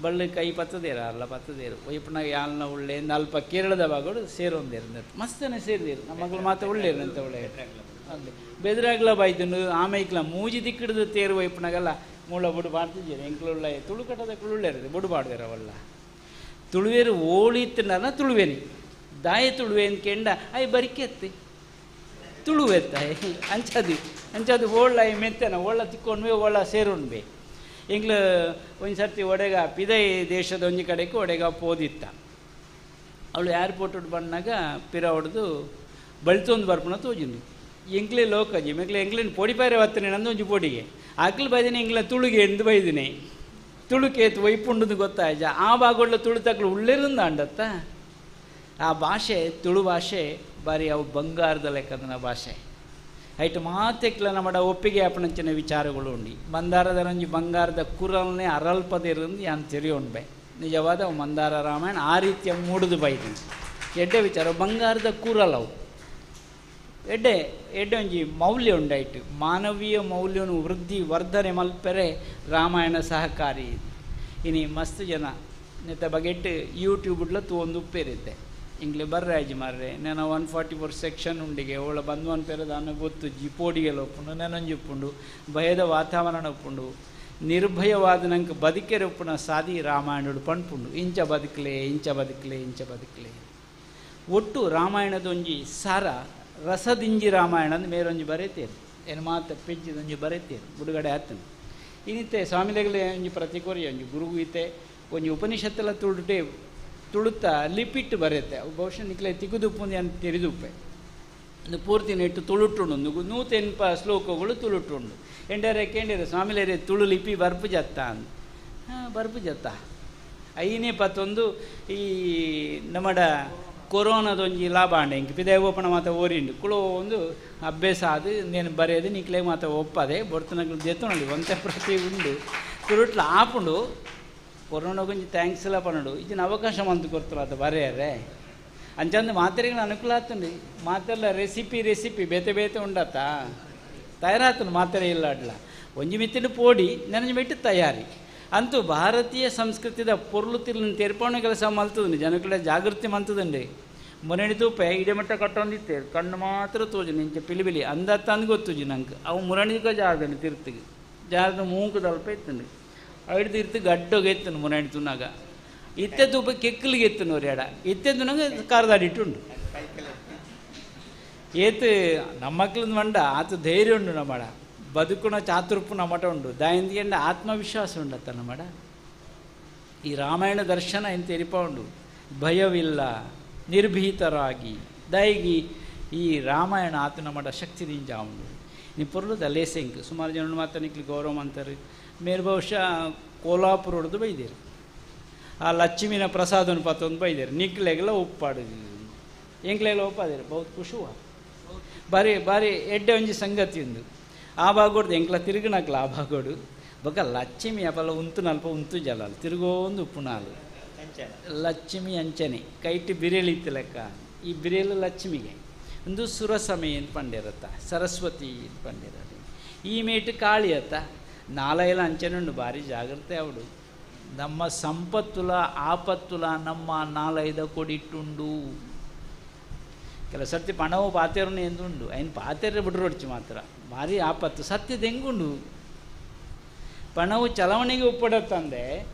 ಬಳ್ಳಿ ಕೈ ಪತ್ತದೇರ ಅಲ್ಲ ಪತ್ತದೇರು ಒಯ್ಪುನಾಗ ಯಾಲ್ನ ಉಳ್ಳೆ ಅಲ್ಪ ಕೇರಳದ ಭಾಗಗಳು ಸೇರೊಂದೇರು ಮಸ್ತನೆ ಸೇರಿದೇರು. ನಮ್ಮ ಮಗಳು ಮಾತ್ರ ಉಳ್ಳೇರು ಅಂತ ಒಳ್ಳೆ ಅಲ್ಲಿ ಬೆದರಾಗ್ಲ ಬಾಯ್ತುಂಡು ಆಮೇಕ್ಲ ಮೂಜಿ ದಿಕ್ಕಿಡ್ದು ತೇರು ಒಯ್ಪುನಾಗಲ್ಲ ಮೂಳ ಬುಡು ಬಾಡ್ತಿದ್ದೀರಿ ಎಂಕ್ಲುಳ್ಳ ತುಳು ಕಟ್ಟದ ಕುಳ್ಳುಳ್ಳೇರು ಬುಡು ಬಾಡ್ದೇರ ಅವಲ್ಲ. ತುಳುವೇರು ಓಳಿತ್ತನ ತುಳುವೇನಿ ದಾಯ ತುಳುವೆ ಅಂದ್ಕೆಂಡ ಅಯ್ ಬರಿಕೆತ್ತಿ ತುಳುವೆತ್ತಾಯ್ ಅಂಚದು ಅಂಚದು ಓಳ್ಳ ಮೆತ್ತನ ಓಳ್ಳ ತಿಕ್ಕೊಂಡ್ವೆ ಓಳ್ಳ ಸೇರುಣ್ಬೆ. ಎಂಗ್ಲ ಒಂದು ಸರ್ತಿ ಒಡೆಗ ಪಿದೈ ದೇಶದ ಒಂಜಿ ಕಡೆಗೆ ಒಡೆಗ ಪೋದಿತ್ತ. ಅವಳು ಏರ್ಪೋರ್ಟ್ ಬಂದಾಗ ಪಿರ ಹೊಡೆದು ಬಳ್ತೊಂದು ಬರ್ಪುನ ತೋಜಿಂದು. ಎಂಕ್ಲೆ ಲೋಕಜಿ ಮೆಕ್ಲೆ ಎಂಕ್ಲೇನು ಪೊಡಿ ಪಾರೆ ಬತ್ತನೆ ನಂದು ಒಂಜಿ ಪೊಡಿಗೆ ಆಕ್ಲು ಬೈದಿನಿ ಎಂಕ್ಲ ತುಳುಗೆ ಎಂದು ಬೈದಿನಿ ತುಳುಕೇತು ಒಯ್ಪುಂಡುದು ಗೊತ್ತಾಯ್ಜ. ಆ ಭಾಗೊಳ್ಳ ತುಳು ತಕ್ಲು ಉಳ್ಳೇರಿಂದ ಅಂಡತ್ತ. ಆ ಭಾಷೆ ತುಳು ಭಾಷೆ ಬಾರಿ ಅವು ಬಂಗಾರದ ಲೆಕ್ಕದನ ಭಾಷೆ. ಐಟ್ ಮಾತೆಕ್ಲ ನಮ್ಮಡ ಒಪ್ಪಿಗೆ ಅಪ್ಪಣಂಚಿನ ವಿಚಾರಗಳು ಉಂಡಿ. ಮಂದಾರದ ರಂಜಿ ಬಂಗಾರದ ಕುರಲ್ನೇ ಅರಲ್ಪದಿರಂದು ಯಾನ್ ತೆರಿಯೋಣ್ಬೆ. ನಿಜವಾದ ಅವು ಮಂದಾರ ರಾಮಾಯಣ ಆ ರೀತಿಯ ಮೂಡುದು ಬೈದಿನಿ. ಎಡ್ಡೆ ವಿಚಾರ ಬಂಗಾರದ ಕುರಲ್ ಅವು ಎಡ್ಡೆ ಎಡ್ಡೆ ಒಂಜಿ ಮೌಲ್ಯ ಉಂಡಾಯ್ತು. ಮಾನವೀಯ ಮೌಲ್ಯನು ವೃದ್ಧಿ ವರ್ಧನೆ ಮಲ್ಪೆರೆ ರಾಮಾಯಣ ಸಹಕಾರಿ. ಇನಿ ಮಸ್ತ್ ಜನ ನೆತ್ತ ಬಗೆಟ್ ಯೂಟ್ಯೂಬ್ಡ್ಲ ತೂವೊಂದು ಉಪ್ಪೇರಿದ್ದೆ. ಇಂಗ್ಲೆ ಬರ್ರಾಜಿ ಮಾರ್ರೆ ನಾನು 144 ಸೆಕ್ಷನ್ ಉಂಡಿಗೆ ಅವಳ ಬಂದ್ವನ್ ಪೇರದ ಗೊತ್ತು ಜಿಪೋಡಿಗೆಲ್ಲ ಒಪ್ಪುಂಡು ನೆನೊಂಜಿ ಉಪ್ಪುಂಡು ಭಯದ ವಾತಾವರಣ ಉಪ್ಪುಂಡು ನಿರ್ಭಯವಾದ ನಂಗೆ ಬದುಕೆರೆ ಉಪ್ಪುನ ಸಾದಿ ರಾಮಾಯಣಡು ಪಣ್ಪುಂಡು. ಇಂಚ ಬದುಕಲೆ ಇಂಚ ಬದುಕಲೆ ಇಂಚ ಬದುಕಲೆ ಒಟ್ಟು ರಾಮಾಯಣದೊಂಜಿ ಸಾರ ರಸದಿಂಜಿ ರಾಮಾಯಣ ಅಂದ್ ಮೇರೊಂಜಿ ಬರೆತೇರು ಏನು ಮಾತ ಪೆಜ್ಜಿದೊಂಜಿ ಬರೆತೇರು ಬಿಡುಗಡೆ ಆತನು. ಇನ್ನಿತ್ತೆ ಸ್ವಾಮಿಲೆಗಲೆ ಒಂಜಿ ಪ್ರತಿಕೋರಿ ಒಂಜಿ ಗುರುಗು ಇತ್ತೆ ಒಂಜಿ ಉಪನಿಷತ್ತೆಲ್ಲ ತುಳುಟೆ ತುಳುತ್ತ ಲಿಪಿಟ್ಟು ಬರೆತೆ. ಅವು ಬಹುಶಃ ನಿಕ್ಲೆ ತಿಗುದುಪ್ಪು ಅಂತ ತೆರಿದುಪ್ಪೆ ಒಂದು ಪೂರ್ತಿ ನೆಟ್ಟು ತುಳುಟುಂಡು 108 ಶ್ಲೋಕಗಳು ತುಳುಟುಂಡು. ಎಂಡರೆ ಕೇಂಡಿರೆ ಸ್ವಾಮಿಲೇರೆ ತುಳು ಲಿಪಿ ಬರ್ಪು ಜತ್ತ ಅಂದ್. ಹಾಂ ಬರ್ಪು ಜತ್ತ ಐನೇ ಪತ್ತೊಂದು ಈ ನಮ್ಮಡ ಕೊರೋನಾದೊಂಜಿ ಲಾಭ ಅಂಡೆ ಇಂಕ್ ಪಿದಾಯಿ ಓಪಣ ಮಾತ ಓರಿಂಡು ಕುಳೋ ಒಂದು ಅಭ್ಯಾಸ ಅದು ನೇನು ಬರೆಯೋದು ನಿಕ್ಲೆ ಮಾತ ಒಪ್ಪದೆ ಬೊರ್ತನಗಳು ದೆತ್ತೊಂಡು ಒಂತೆ ಪ್ರತಿ ಉಂಡು ತುರುಟ್ಲ ಆಪುಂಡು. ಕೊರೋನಾಗೊಂಜಿ thanks ಎಲ್ಲ ಪನ್ನಡು ಈಚಿನ ಅವಕಾಶ ಮಂತು ಕೊರ್ತಲ್ಲ ಅದು ಬರೆಯರೆ. ಅಂಚಂದು ಮಾತ್ರೆಗೆ ಅನುಕೂಲ ಆತಂಡಿ. ಮಾತೆಲ್ಲ ರೆಸಿಪಿ ರೆಸಿಪಿ ಬೇತೆ ಬೇತೆ ಉಂಡತ್ತ ತಯಾರಾತನು ಮಾತ್ರೆ ಇಲ್ಲ ಅಡ್ಲ ಒಂಜಿ ಮಿತ್ತಿನ ಪೋಡಿ ನೆನಜಿ ಮಿಟ್ಟು ತಯಾರಿ. ಅಂತೂ ಭಾರತೀಯ ಸಂಸ್ಕೃತಿದ ಪೊರ್ಲು ತಿರ್ಲು ತೆರ್ಪವಣ ಕೆಲಸ ಮಲ್ತದಂడి, ಜನಕುಲ ಜಾಗೃತಿ ಮಂತದಂడి. ಮುರಣಿ ತೂಪೆ ಇಡೆಮಟ್ಟ ಕಟ್ಟೊಂದಿತ್ತೆ ಕಣ್ಣು ಮಾತ್ರ ತೋಜು ನಿಂಚೆ ಪಿಲಿಬಿಲಿ ಅಂದತ್ತ ಅಂದ್ ಗೊತ್ತುಜಿ ನಂಗೆ. ಅವು ಮುರಣಿಗ ಜಾಗಂడి ತಿರ್ತಿಗೆ ಜಾರದ ಮೂಂಕು ದಲ್ಪ ಇತ್ತಂడి ಐದು ತಿರ್ತು ಗಡ್ಡೋಗೆ ಎತ್ತನು ಮುರಣಿ ತುನಾಗ. ಇತ್ತೆ ತೂಪ ಕೆಕ್ಕಲಿಗೆ ಎತ್ತನು ಎಡ ಇತ್ತೆ ತುನಾಗ ಕಾರ್ದಾಡಿಟ್ಟುಂಡು. ಏತು ನಮ್ಮ ಮಕ್ಳನ್ನ ಮಂಡ ಆತ ಧೈರ್ಯ ಉಂಡು ನಮ್ಮಡ, ಬದುಕುನ ಚಾತುರ್ಪು ನಮ್ಮಟ ಉಂಡು, ದಾಯಿಂದಿಗೆಂಡ ಆತ್ಮವಿಶ್ವಾಸ ಉಂಡತ್ತ ನಮ್ಮಡ. ಈ ರಾಮಾಯಣ ದರ್ಶನ ಎಂತ ಎರಿಪ ಉಂಡು, ಭಯವಿಲ್ಲ ನಿರ್ಭೀತರಾಗಿ ದಯಗಿ ಈ ರಾಮಾಯಣ ಆತ ನಮ್ಮಡ ಶಕ್ತಿ ದಿಂಜ ಉಂಡು. ನೀ ಪೊರ್ಲುದ ಲೇಸೆಂಕ್ ಸುಮಾರು ಜನ ಮಾತ್ರ ನಿಕ್ಲಿ ಗೌರವ ಅಂತಾರೆ. ಮೇರು ಬಹುಶಃ ಕೋಲಾಪುರ ಹೊಡೆದು ಬೈದೇರು, ಆ ಲಕ್ಷ್ಮಿನ ಪ್ರಸಾದನ ಪತ್ತೊಂದು ಬೈದೇರು, ನಿಕ್ಲೆಗೆಲ್ಲ ಉಪ್ಪಾಡು ಎಂಕ್ಲೆಗೆಲ್ಲ ಉಪ್ಪಾದೇರು ಬಹುತ್ ಖುಷುವ ಬಾರಿ ಬಾರಿ ಎಡ್ಡೆ ಒಂಜಿ ಸಂಗತಿ ಉಂದು. ಆ ಭಾಗೋಡ್ದು ಎಂಕ್ಲ ತಿರುಗುನಕ್ಲ ಆ ಭಾಗೋಡು ಬೊಕ ಲಕ್ಷ್ಮಿ ಅಪಲ ಉಂತು ನಲ್ಪ ಉಂತು ಜಲ ತಿರುಗೋಂದು ಉಪ್ಪುನಾಲು ಲಕ್ಷ್ಮಿ ಅಂಚನೆ ಕೈಟ್ ಬಿರೇಲಿ ಇತ್ತು ಲೆಕ್ಕ. ಈ ಬಿರೇಲು ಲಕ್ಷ್ಮಿಗೆ ಒಂದು ಸುರಸಮೆ ಅಂತ ಪಂಡಿರತ್ತ, ಸರಸ್ವತಿ ಅಂತ ಪಂಡಿರ. ಈ ಮೇಟು ಕಾಳಿ ಅತ್ತ ನಾಲೈಲ ಅಂಚನೆ ಉಂಡು. ಭಾರಿ ಜಾಗ್ರತೆ ಅವಡು. ನಮ್ಮ ಸಂಪತ್ತುಲ ಆಪತ್ತುಲ ನಮ್ಮ ನಾಲೈದ ಕೊಡಿಟ್ಟುಂಡು. ಕೆಲವು ಸರ್ತಿ ಪಣವು ಪಾತೆರನು ಎಂದುಂಡು ಐನ್ ಪಾತೆರ ಬಿಡ್ರೊಡ್ಚಿ ಮಾತ್ರ ಭಾರಿ ಆಪತ್ತು ಸತ್ಯದ ಹೆಂಗುಂಡು. ಪಣವು ಚಲವಣಿಗೆ ಉಪ್ಪಡತ್ತಂದೆ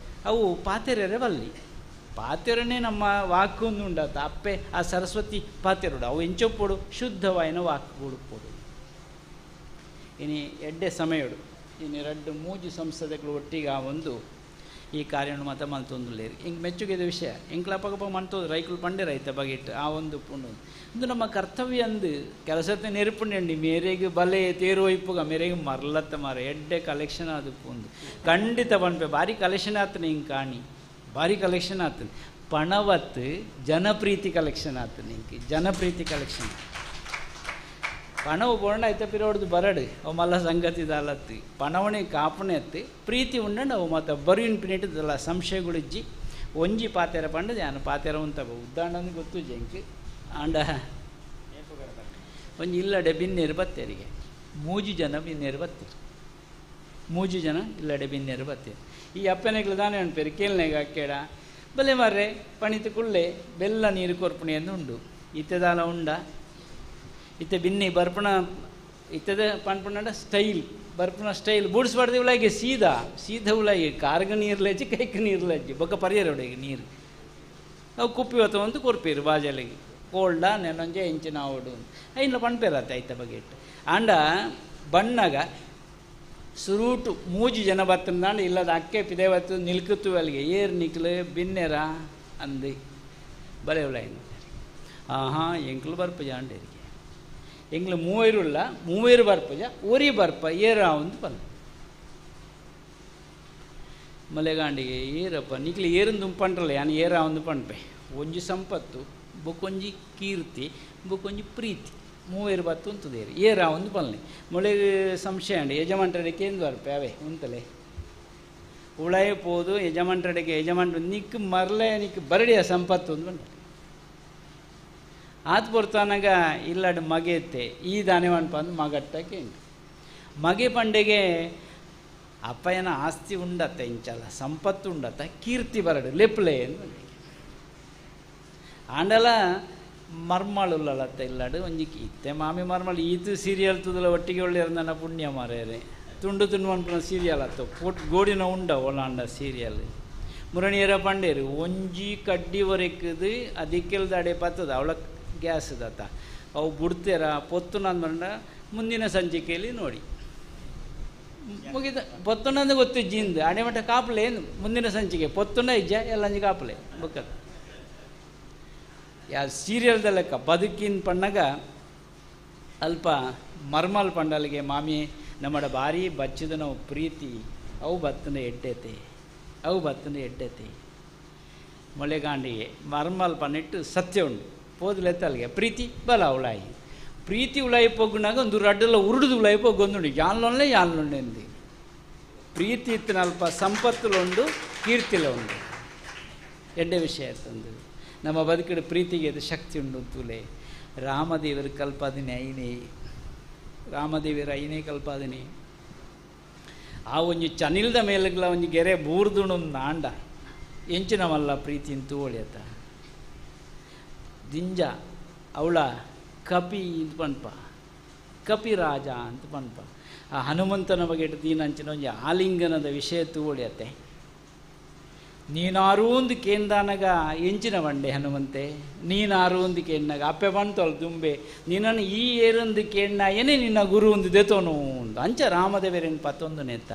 ಅವು ಪಾತೆರರೆ ಬಲ್ಲಿ ಪಾತೆರನೇ ನಮ್ಮ ವಾಕು ಒಂದು ಉಂಡತ್ತ ಅಪ್ಪೆ ಆ ಸರಸ್ವತಿ ಪಾತೆರುಡು ಅವು ಎಂಚೊಪ್ಪೊಡು ಶುದ್ಧವಾಯಿನ ವಾಕು ಕೊಡುಪೊಡು. ಇನಿ ಎಡ್ಡೆ ಸಮಯಡು ಇನ್ನು ರಡ್ಡು ಮೂಜು ಸಂಸ್ಥೆಗಳು ಒಟ್ಟಿಗೆ ಆ ಒಂದು ಈ ಕಾರ್ಯವನ್ನು ಮಾತ್ರ ಮಲ್ತೊಂದುಲ್ಲೇರು. ಹಿಂಗೆ ಮೆಚ್ಚುಗೆದ ವಿಷಯ ಎಂಕ್ಲ ಅಪಗಪ ಮಂತೋದು ರೈಕುಲು ಪಂಡೆ ರೈತ ಬಗೆಟ್ ಆ ಒಂದು ಪುಂಡು ಒಂದು ನಮ್ಮ ಕರ್ತವ್ಯ ಅಂದು ಕೆಲಸത്തെ ನೆರುಪುಂಡಿ ಮೇರೆಗೆ ಬಲೆ ತೇರು ಒಯ್ಪುಗ ಮೇರೆಗೆ ಮರ್ಲತ್ತ ಮಾರ ಎಡ್ಡೆ ಕಲೆಕ್ಷನ್ ಅದು ಪುಂದು ಖಂಡಿತ ಪನ್ಪೆ ಭಾರಿ ಕಲೆಕ್ಷನ್ ಆತನ ಹಿಂಗೆ ಕಾಣಿ ಭಾರಿ ಕಲೆಕ್ಷನ್ ಆತನ ಪಣವತ್ತು ಜನಪ್ರೀತಿ ಕಲೆಕ್ಷನ್ ಆತನ ಹಿಂಗೆ ಜನಪ್ರೀತಿ ಕಲೆಕ್ಷನ್. ಪಣವು ಬೋಂಡ ಐತ ಪಿರೋಡ್ದು ಬರಡು ಅವು ಮಲ್ಲ ಸಂಗತಿ ದಾಲತ್ತಿ ಪಣವಣೆ ಕಾಪಣೆ ಅತ್ತಿ ಪ್ರೀತಿ ಉಂಡಂಡು ಅವು ಮತ್ತು ಬರುವಿನ ಪಿನಿಟ್ಟದಲ್ಲ ಸಂಶಯಗಳಿಜ್ಜಿ ಒಂಜಿ ಪಾತೆರ ಪಂಡ ಜಾನು ಪಾತೆರ ಉಂತ ಉದ್ದಾಂಡಂದು ಗೊತ್ತು ಜಂಕ್ ಆಂಡ ಒಂಜಿ ಇಲ್ಲಡೆ ಬಿನ್ನೇರು ಬತ್ತೇರಿಗೆ ಮೂಜಿ ಜನ ಬಿನ್ನೇರು ಬತ್ತೀರು ಮೂಜಿ ಜನ ಇಲ್ಲಡೆ ಬಿನ್ನೇರು ಬತ್ತೀರು. ಈ ಅಪ್ಪನೆಗಳು ದಾನೆ ಅನ್ಪೇರು ಕೇಳ್ನೆಗ ಅಕ್ಕೇಡ ಬಲೆ ಮಾರ್ರೆ ಪಣಿತು ಕುಳ್ಳೆ ಬೆಲ್ಲ ನೀರು ಕೊರ್ಪುಣಿ ಎಂದು ಉಂಡು ಇತ್ತೆದಾಲ ಉಂಡ ಇತ್ತೆ ಬಿನ್ನಿ ಬರ್ಪಣ ಇತ್ತದ ಪಣ್ಪುಣ ಸ್ಟೈಲ್ ಬರ್ಪಣ ಸ್ಟೈಲ್ ಬೂಡ್ಸ್ಬಾರ್ದು ಉಳಾಗೆ ಸೀದಾ ಸೀದಾ ಉಳಾಗೆ ಕಾರ್ಗ ನೀರ್ಲಜ್ಜಿ ಕೈಕ್ ನೀರ್ಲಜ್ಜಿ ಬೊಕ್ಕ ಪರಿಯರ ಉಡಗೆ ನೀರು ಅವು ಕುಪ್ಪಿ ಹೊತ್ತ ಒಂದು ಕೊರ್ಪೀರು ಬಾಜಲಿಗೆ ಕೋಲ್ಡ ನೆನೊಂಜೆ ಎಂಚಿನ ಅವಡು ಐನ್ಲ ಪಣ್ಪೇರತ್ತೆ ಐತ ಬಗೆಟ್. ಆಂಡ ಬಣ್ಣಗ ಸುರೂಟು ಮೂಜಿ ಜನ ಬತ್ತಂದಾಂಡ ಇಲ್ಲದ ಅಕ್ಕೆ ಪಿದೆ ಬತ್ತು ನಿಲ್ಕುತ್ತು ಅಲ್ಲಿಗೆ ಏರ್ ನಿಕ್ಲು ಬಿನ್ನೆರ ಅಂದು ಬಲೆ ಉಳಾಯಿನ ಆಹಾ ಎಂಕ್ಲು ಬರ್ಪಜ ಅಂಡೇರಿಗೆ ಎಂಗ್ಲು ಮೂವರು ಮೂವರು ಬರ್ಪಜ ಒರಿ ಬರ್ಪ ಏರ ಒಂದು ಪಲ್ಲ ಮಲೆಗಾಂಡಿಗೆ ಏರಪ್ಪ ನಿಕ್ಲು ಏರಂದು ಪಂಡ್ರಲ್ಲ ಯಾನು ಏರ ಒಂದು ಪಂಡ್ಪೆ ಒಂಜಿ ಸಂಪತ್ತು ಬೊಕ್ಕೊಂಜಿ ಕೀರ್ತಿ ಬೊಕ್ಕೊಂಜಿ ಪ್ರೀತಿ ಮೂವರು ಬತ್ತು ಉಂತದೇರು ಏರ ಒಂದು ಪಲ್ಲೆ ಮೊಳೆಗೆ ಸಂಶಯ ಅಂಡಿ ಯಜಮಾನ್ರಡಿಕೆ ಎಂದು ಬರ್ಪೆ ಅವೇ ಉಂತಲೆ ಉಳಾಯ ಪೋದು ಯಜಮಾನ್ರಡಿಕೆ ಯಜಮಾನ್ರು ನಿಕ್ ಮರಲೆ ನಿಕ್ ಬರಡಿಯ ಸಂಪತ್ತು ಒಂದು ಬಂಡ ಆತ್ ಬರ್ತಾನಾಗ ಇಲ್ಲಡು ಮಗೆತ್ತೆ ಈ ದಾನೆವನ್ಪ ಅಂದು ಮಗಟ್ಟಕ್ಕೆ ಮಗೆ ಪಂಡೆಗೆ ಅಪ್ಪಯ್ಯನ ಆಸ್ತಿ ಉಂಡತ್ತ ಇಂಚಲ್ಲ ಸಂಪತ್ತು ಉಂಡತ್ತ ಕೀರ್ತಿ ಬರಡು ಲೆಪ್ಲೆ ಎಂದು ಆಂಡಲ ಮರ್ಮಳುಲ್ಲತ್ತ ಇಲ್ಲಡು ಒಂಜಿ ಇತ್ತೆ ಮಾಮಿ ಮರ್ಮಳು ಈತು ಸೀರಿಯಲ್ ತುದಲ ಒಟ್ಟಿಗೆ ಒಳ್ಳೆ ನನ್ನ ಪುಣ್ಯ ಮಾರೇರೆ ತುಂಡು ತುಂಡು ಅನ್ಪುನ ಸೀರಿಯಲ್ ಅತ್ತ ಪೊಟ್ ಗೋಡಿನ ಉಂಡ ಒಲಾಂಡ ಸೀರಿಯಲ್ ಮುರಣಿಯರ ಪಂಡೇರು ಒಂಜಿ ಕಡ್ಡಿ ಒರೆಕ್ಕದು ಅದಕ್ಕೆಲ್ದ ಅಡೆ ಪತ್ತದ ಅವಳ ಗ್ಯಾಸ್ ದತ್ತ ಅವು ಬಿಡ್ತೀರ ಪೊತ್ತುನಂದ ಮುಂದಿನ ಸಂಚಿಕೆಯಲ್ಲಿ ನೋಡಿ ಮುಗಿದ ಪೊತ್ತುನಂದು ಗೊತ್ತು ಜಿಂದು ಅಡೆ ಮಟ್ಟ ಕಾಪಲೆ ಏನು ಮುಂದಿನ ಸಂಚಿಕೆ ಪೊತ್ತುನ ಇಜ್ಜ ಎಲ್ಲಂಜಿ ಕಾಪಲೆ ಬುಕ್ಕದ ಯಾ ಸೀರಿಯಲ್ದ ಲೆಕ್ಕ ಬದುಕಿನ ಪಣ್ಣಗ ಅಲ್ಪ ಮರ್ಮಲ್ ಪಂಡಲಿಗೆ ಮಾಮಿ ನಮ್ಮಡ ಭಾರಿ ಬಚ್ಚಿದ ನಾವು ಪ್ರೀತಿ ಅವು ಬತ್ತನ ಎಡ್ಡೆತೆ ಅವು ಬತ್ತನ ಎಡ್ಡೆತೆ ಮೊಳೆಗಾಂಡಿಗೆ ಮರ್ಮಲ್ ಪನ್ನಿಟ್ಟು ಸತ್ಯ ಉಂಡು ಪೋದಲೆತ್ತಲ್ಗೆ ಪ್ರೀತಿ ಬಲ ಉಳಾಯಿ ಪ್ರೀತಿ ಉಳಾಯಿ ಪೊಗ್ಗುನಾಗ ಒಂದು ರಡ್ಡಲ್ಲ ಉರುಡುದು ಉಳಾಯಿ ಪೊಗ್ಗೊಂದುಂಡು ಯಾನ್ಲೊನ್ಲೆ ಯಾನ್ಲೊಂಡೆಂದು ಪ್ರೀತಿ ಇತ್ತಿನ ಅಲ್ಪ ಸಂಪತ್ತುಲುಂಡು ಕೀರ್ತಿಲ ಉಂಡು ಎಡ್ಡೆ ವಿಷಯ ತಂದು. ನಮ್ಮ ಬದುಕಿಡ ಪ್ರೀತಿಗೆ ಅದು ಶಕ್ತಿ ಉಂಡು ತುಲೆ. ರಾಮದೇವರು ಕಲ್ಪಾದಿನಿ ಐನೇ, ರಾಮದೇವರ ಐನೇ ಕಲ್ಪಾದಿನಿ. ಆ ಒಂಜಿ ಚನಿಲ್ದ ಮೇಲಗ್ಲ ಒಂಜಿ ಗೆರೆ ಬೂರ್ದುಣೊಂದು ನಾಂಡ ಎಂಚಿನವಲ್ಲ ಪ್ರೀತಿ ತೋಳಿಯತ್ತ ದಿಂಜ ಅವಳ ಕಪಿ ಅಂತ ಪನ್ಪ, ಕಪಿರಾಜ ಅಂತ ಪನ್ಪ. ಆ ಹನುಮಂತನ ಬಗ್ಗೆ ದೀನಂಚಿನ ಒಂಜಿ ಆಲಿಂಗನದ ವಿಷಯ ತೋಳಿಯತ್ತೆ. ನೀನಾರೂ ಒಂದು ಕೇಂದಾನಗ ಎಂಚಿನ ಬಂಡೆ ಹನುಮಂತೆ, ನೀನಾರು ಒಂದು ಕೇಂದಾಗ ಅಪ್ಪೆ ಬಂತೋಲ್ ದುಂಬೆ, ನೀನನ್ನು ಈ ಏರೊಂದು ಕೇಂದ ಏನೇ ನಿನ್ನ ಗುರು ಒಂದು ದೆತೋನು ಒಂದು ಅಂಚ ರಾಮದೇವರೇನು ಪತ್ತೊಂದು ನೇತ.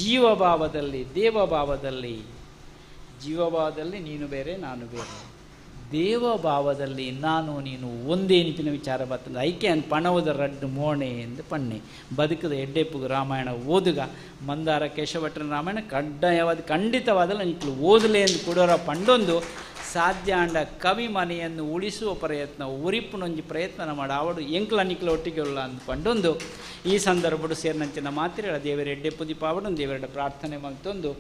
ಜೀವಭಾವದಲ್ಲಿ ದೇವಭಾವದಲ್ಲಿ, ಜೀವಭಾವದಲ್ಲಿ ನೀನು ಬೇರೆ ನಾನು ಬೇರೆ, ದೇವಭಾವದಲ್ಲಿ ನಾನು ನೀನು ಒಂದೇ ನಿಪಿನ ವಿಚಾರ ಬರ್ತದೆ. ಐಕೆ ಅನ್ ಪಣವದ ರಡ್ಡು ಮೋಣೆ ಎಂದು ಪಣ್ಣೆ ಬದುಕದ ಎಡ್ಡೆಪ್ಪುಗು ರಾಮಾಯಣ ಓದುಗ ಮಂದಾರ ಕೇಶಭಟ್ಟನ ರಾಮಾಯಣ ಕಡ್ಡಾಯವಾದ ಖಂಡಿತವಾದಲ್ಲ ನಿಕ್ಲು ಓದಲೇ ಎಂದು ಕೊಡೋರ ಪಂಡೊಂದು ಸಾಧ್ಯ ಅಂಡ ಕವಿ ಮನೆಯನ್ನು ಉಳಿಸುವ ಪ್ರಯತ್ನ ಉರಿಪುನೊಂಜಿ ಪ್ರಯತ್ನ ಮಾಡ ಅವಡು ಎಂಕ್ಲ ನಿಕ್ಲ ಒಟ್ಟಿಗೆ ಉಳ್ಳ ಅಂದ್ ಪಂಡೊಂದು ಈ ಸಂದರ್ಭಡು ಸೇರಿನಂಚಿನ ಮಾತ್ರೆ ದೇವರ ಎಡ್ಡೆಪ್ಪು ದೀಪಾವಡು ದೇವರ ಪ್ರಾರ್ಥನೆ ಮಲ್ತೊಂದು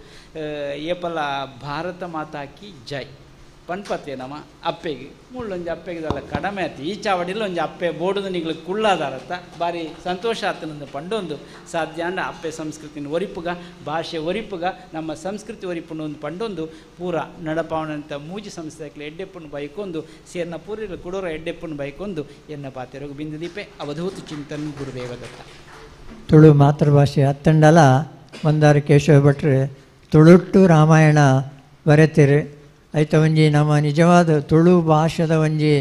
ಏಪಲ ಭಾರತ ಮಾತಾಕಿ ಜೈ ಪನ್ಪತ್ತೆ ನಮ್ಮ ಅಪ್ಪೆಗೆ ಮುಳ್ಳೊಂಜಿ ಅಪ್ಪೆಗೆ ಕಡಿಮೆ ಆಯ್ತು. ಈ ಚಾವಡಿಲ್ಲ ಒಂಜಿ ಅಪ್ಪೆ ಬೋಡುದು ನಿಗಳು ಕುಳ್ಳಾದಾರತ್ತ ಭಾರಿ ಸಂತೋಷ ಆತನಂದು ಪಂಡೊಂದು ಸಾಧ್ಯ ಅಂಡ ಅಪ್ಪೆ ಸಂಸ್ಕೃತಿನ ಒರಿಪುಗ ಭಾಷೆ ಒರಿಪುಗ ನಮ್ಮ ಸಂಸ್ಕೃತಿ ಒರಿಪುಂಡು ಒಂದು ಪಂಡೊಂದು ಪೂರ ನಡಪಾವಣಂತ ಮೂಜಿ ಸಂಸ್ಥೆ ಎಡ್ಡೆಪ್ಪನ್ನು ಬೈಕೊಂದು ಸೇರ್ನ ಪೂರಿಲ ಕುಡೋರ ಎಡ್ಡೆಪ್ಪನ್ನು ಬೈಕೊಂದು ಎನ್ನ ಪಾತೆರಗು ಬಿಂದುದೀಪೆ ಅವಧೂತ ಚಿಂತನ್ ಗುರುದೇವದತ್ತ. ತುಳು ಮಾತೃಭಾಷೆ ಅತ್ತಂಡಲ ಮಂದಾರ ಕೇಶವ ಭಟ್ರು ತುಳುಟ್ಟು ರಾಮಾಯಣ ಬರೆತಿರು. ಐತ ಒಂಜಿ ನಮ್ಮ ನಿಜವಾದ ತುಳು ಭಾಷೆದ ಒಂಜಿ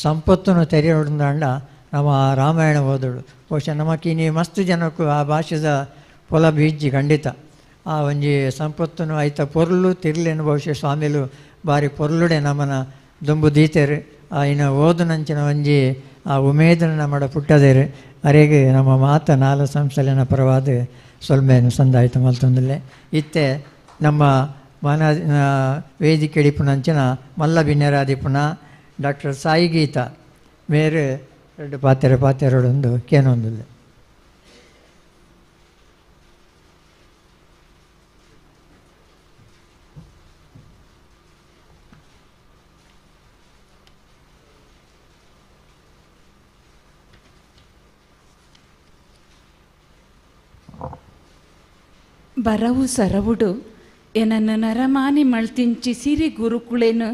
ಸಂಪತ್ತನ್ನು ತೆರೆಯೋದಂಡ ನಮ್ಮ ರಾಮಾಯಣ ಓದೋಡು. ಬಹುಶಃ ನಮಕಿನಿ ಮಸ್ತ್ ಜನಕ್ಕೂ ಆ ಭಾಷೆದ ಪೊಲ ಬೀಜಿ ಖಂಡಿತ ಆ ಒಂಜಿ ಸಂಪತ್ತನ್ನು ಐತ ಪೊರ್ಲು ತಿರ್ಲೇನು ಬಹುಶಃ ಸ್ವಾಮಿಲು ಬಾರಿ ಪೊರ್ಲುಡೆ ನಮ್ಮನ ದುಂಬು ದೀತೆರು. ಇನ್ನು ಓದುನಂಚಿನ ಒಂಜಿ ಆ ಉಮೇದನ ನಮ್ಮಡ ಪುಟ್ಟದೇರು. ಅರೆಗೆ ನಮ್ಮ ಮಾತ ನಾಲ ಸಂಸ್ಥೆನ ಪರವಾದ ಸೊಲ್ಮೆಯನ್ನು ಸಂದಾಯಿತು ಮಲ್ತೊಂದಿಲ್ಲೆ. ಇತ್ತೆ ನಮ್ಮ ಮನ ವೇದಿಕೆ ಇಡಿಪುನಂಚಿನ ಮಲ್ಲ ಬಿನ್ನೆರಾದಿಪುನ ಡಾಕ್ಟರ್ ಸಾಯಿ ಗೀತಾ ಮೇರೆ ಎರಡು ಪಾತೆರ ಪಾತೆರಡೊಂದು ಕೇನೊಂದಿಲ್ಲ. ಬರವು ಸರವುಡು ಎನನ್ನು ನರಮಾನಿ ಮಳ್ತಿಂಚಿ ಸಿರಿ ಗುರುಕುಳೆನು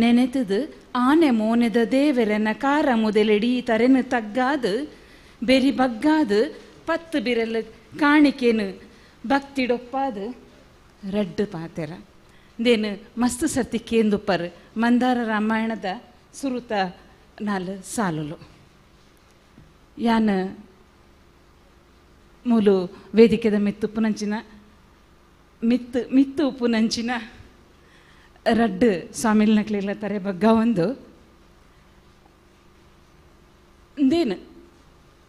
ನೆನೆತದು ಆನೆ ಮೋನೆದ ದೇವರನ ಕಾರ ಮೊದಲೆಡಿ ತರೆನು ತಗ್ಗಾದು ಬೆರಿ ಬಗ್ಗಾದು ಪತ್ತು ಬಿರಲು ಕಾಣಿಕೆನು ಭಕ್ತಿಡೊಪ್ಪಾದು ರಡ್ಡು ಪಾತೆರ ದೇನು ಮಸ್ತು ಸರ್ತಿ ಕೇಂದುಪ್ಪರು ಮಂದಾರ ರಾಮಾಯಣದ ಸುರುತ ನಾಲು ಸಾಲುಲು. ಯಾನ ಮೂಲು ವೇದಿಕೆದ ಮಿತ್ತುಪ್ಪುನಂಚಿನ ಮಿತ್ತು ಮಿತ್ತು ಉಪ್ಪುನಂಚಿನ ರಡ್ಡು ಸ್ವಾಮಿಲ್ ನಕ್ಲಿಲ್ಲ ತರೆ ಬಗ್ಗ ಒಂದು ದೇನು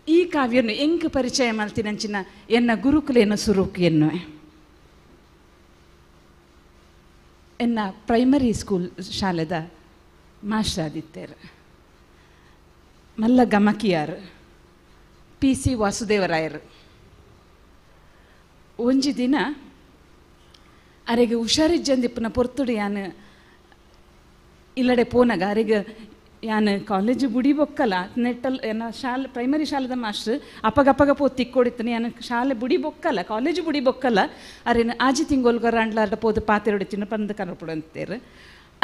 ಈ ಕಾವ್ಯನು ಎಂಕ್ ಪರಿಚಯ ಮಲ್ತಿನಂಚಿನ ಎನ್ನ ಗುರುಕುಲೇನು ಸುರುಕು ಎನ್ನುವೆ. ಎನ್ನ ಪ್ರೈಮರಿ ಸ್ಕೂಲ್ ಶಾಲೆದ ಮಾಸ್ಟರ್ ಮಲ್ಲ ಗಮಕಿಯಾರ್ ಪಿ ಸಿ ವಾಸುದೇವರಾಯರು. ಒಂಜಿ ದಿನ ಅರೆಗೆ ಹುಷಾರಿಜ್ಜಂದಿಪ್ಪನ ಪೊರ್ತುಡು ಯಾನ್ ಇಲ್ಲಡೆ ಪೋನಾಗ ಅರೆಗೆ ಯಾನ್ ಕಾಲೇಜು ಬುಡಿ ಬೊಕ್ಕಲ ನೆಟ್ಟಲ್ ಏನ ಶಾಲೆ ಪ್ರೈಮರಿ ಶಾಲೆದ ಮಾಸ್ಟರ್ ಅಪ್ಪಗಪ್ಪಗ ಪೋ ತಿಕ್ಕೊಡಿತ್ತನೆ ಯಾನ್ ಶಾಲೆ ಬುಡಿ ಬೊಕ್ಕಲ ಕಾಲೇಜು ಬುಡಿ ಬೊಕ್ಕಲ ಅರೇನು ಆಜಿ ತಿಂಗೊಲ್ಗರ ಅಂಡ್ಲಾರ್ಡ ಪೋದು ಪಾತೆರೊಡಿತ್ತಿನ ಪಂದ ಕನಪುಡು ಅಂತೇರು.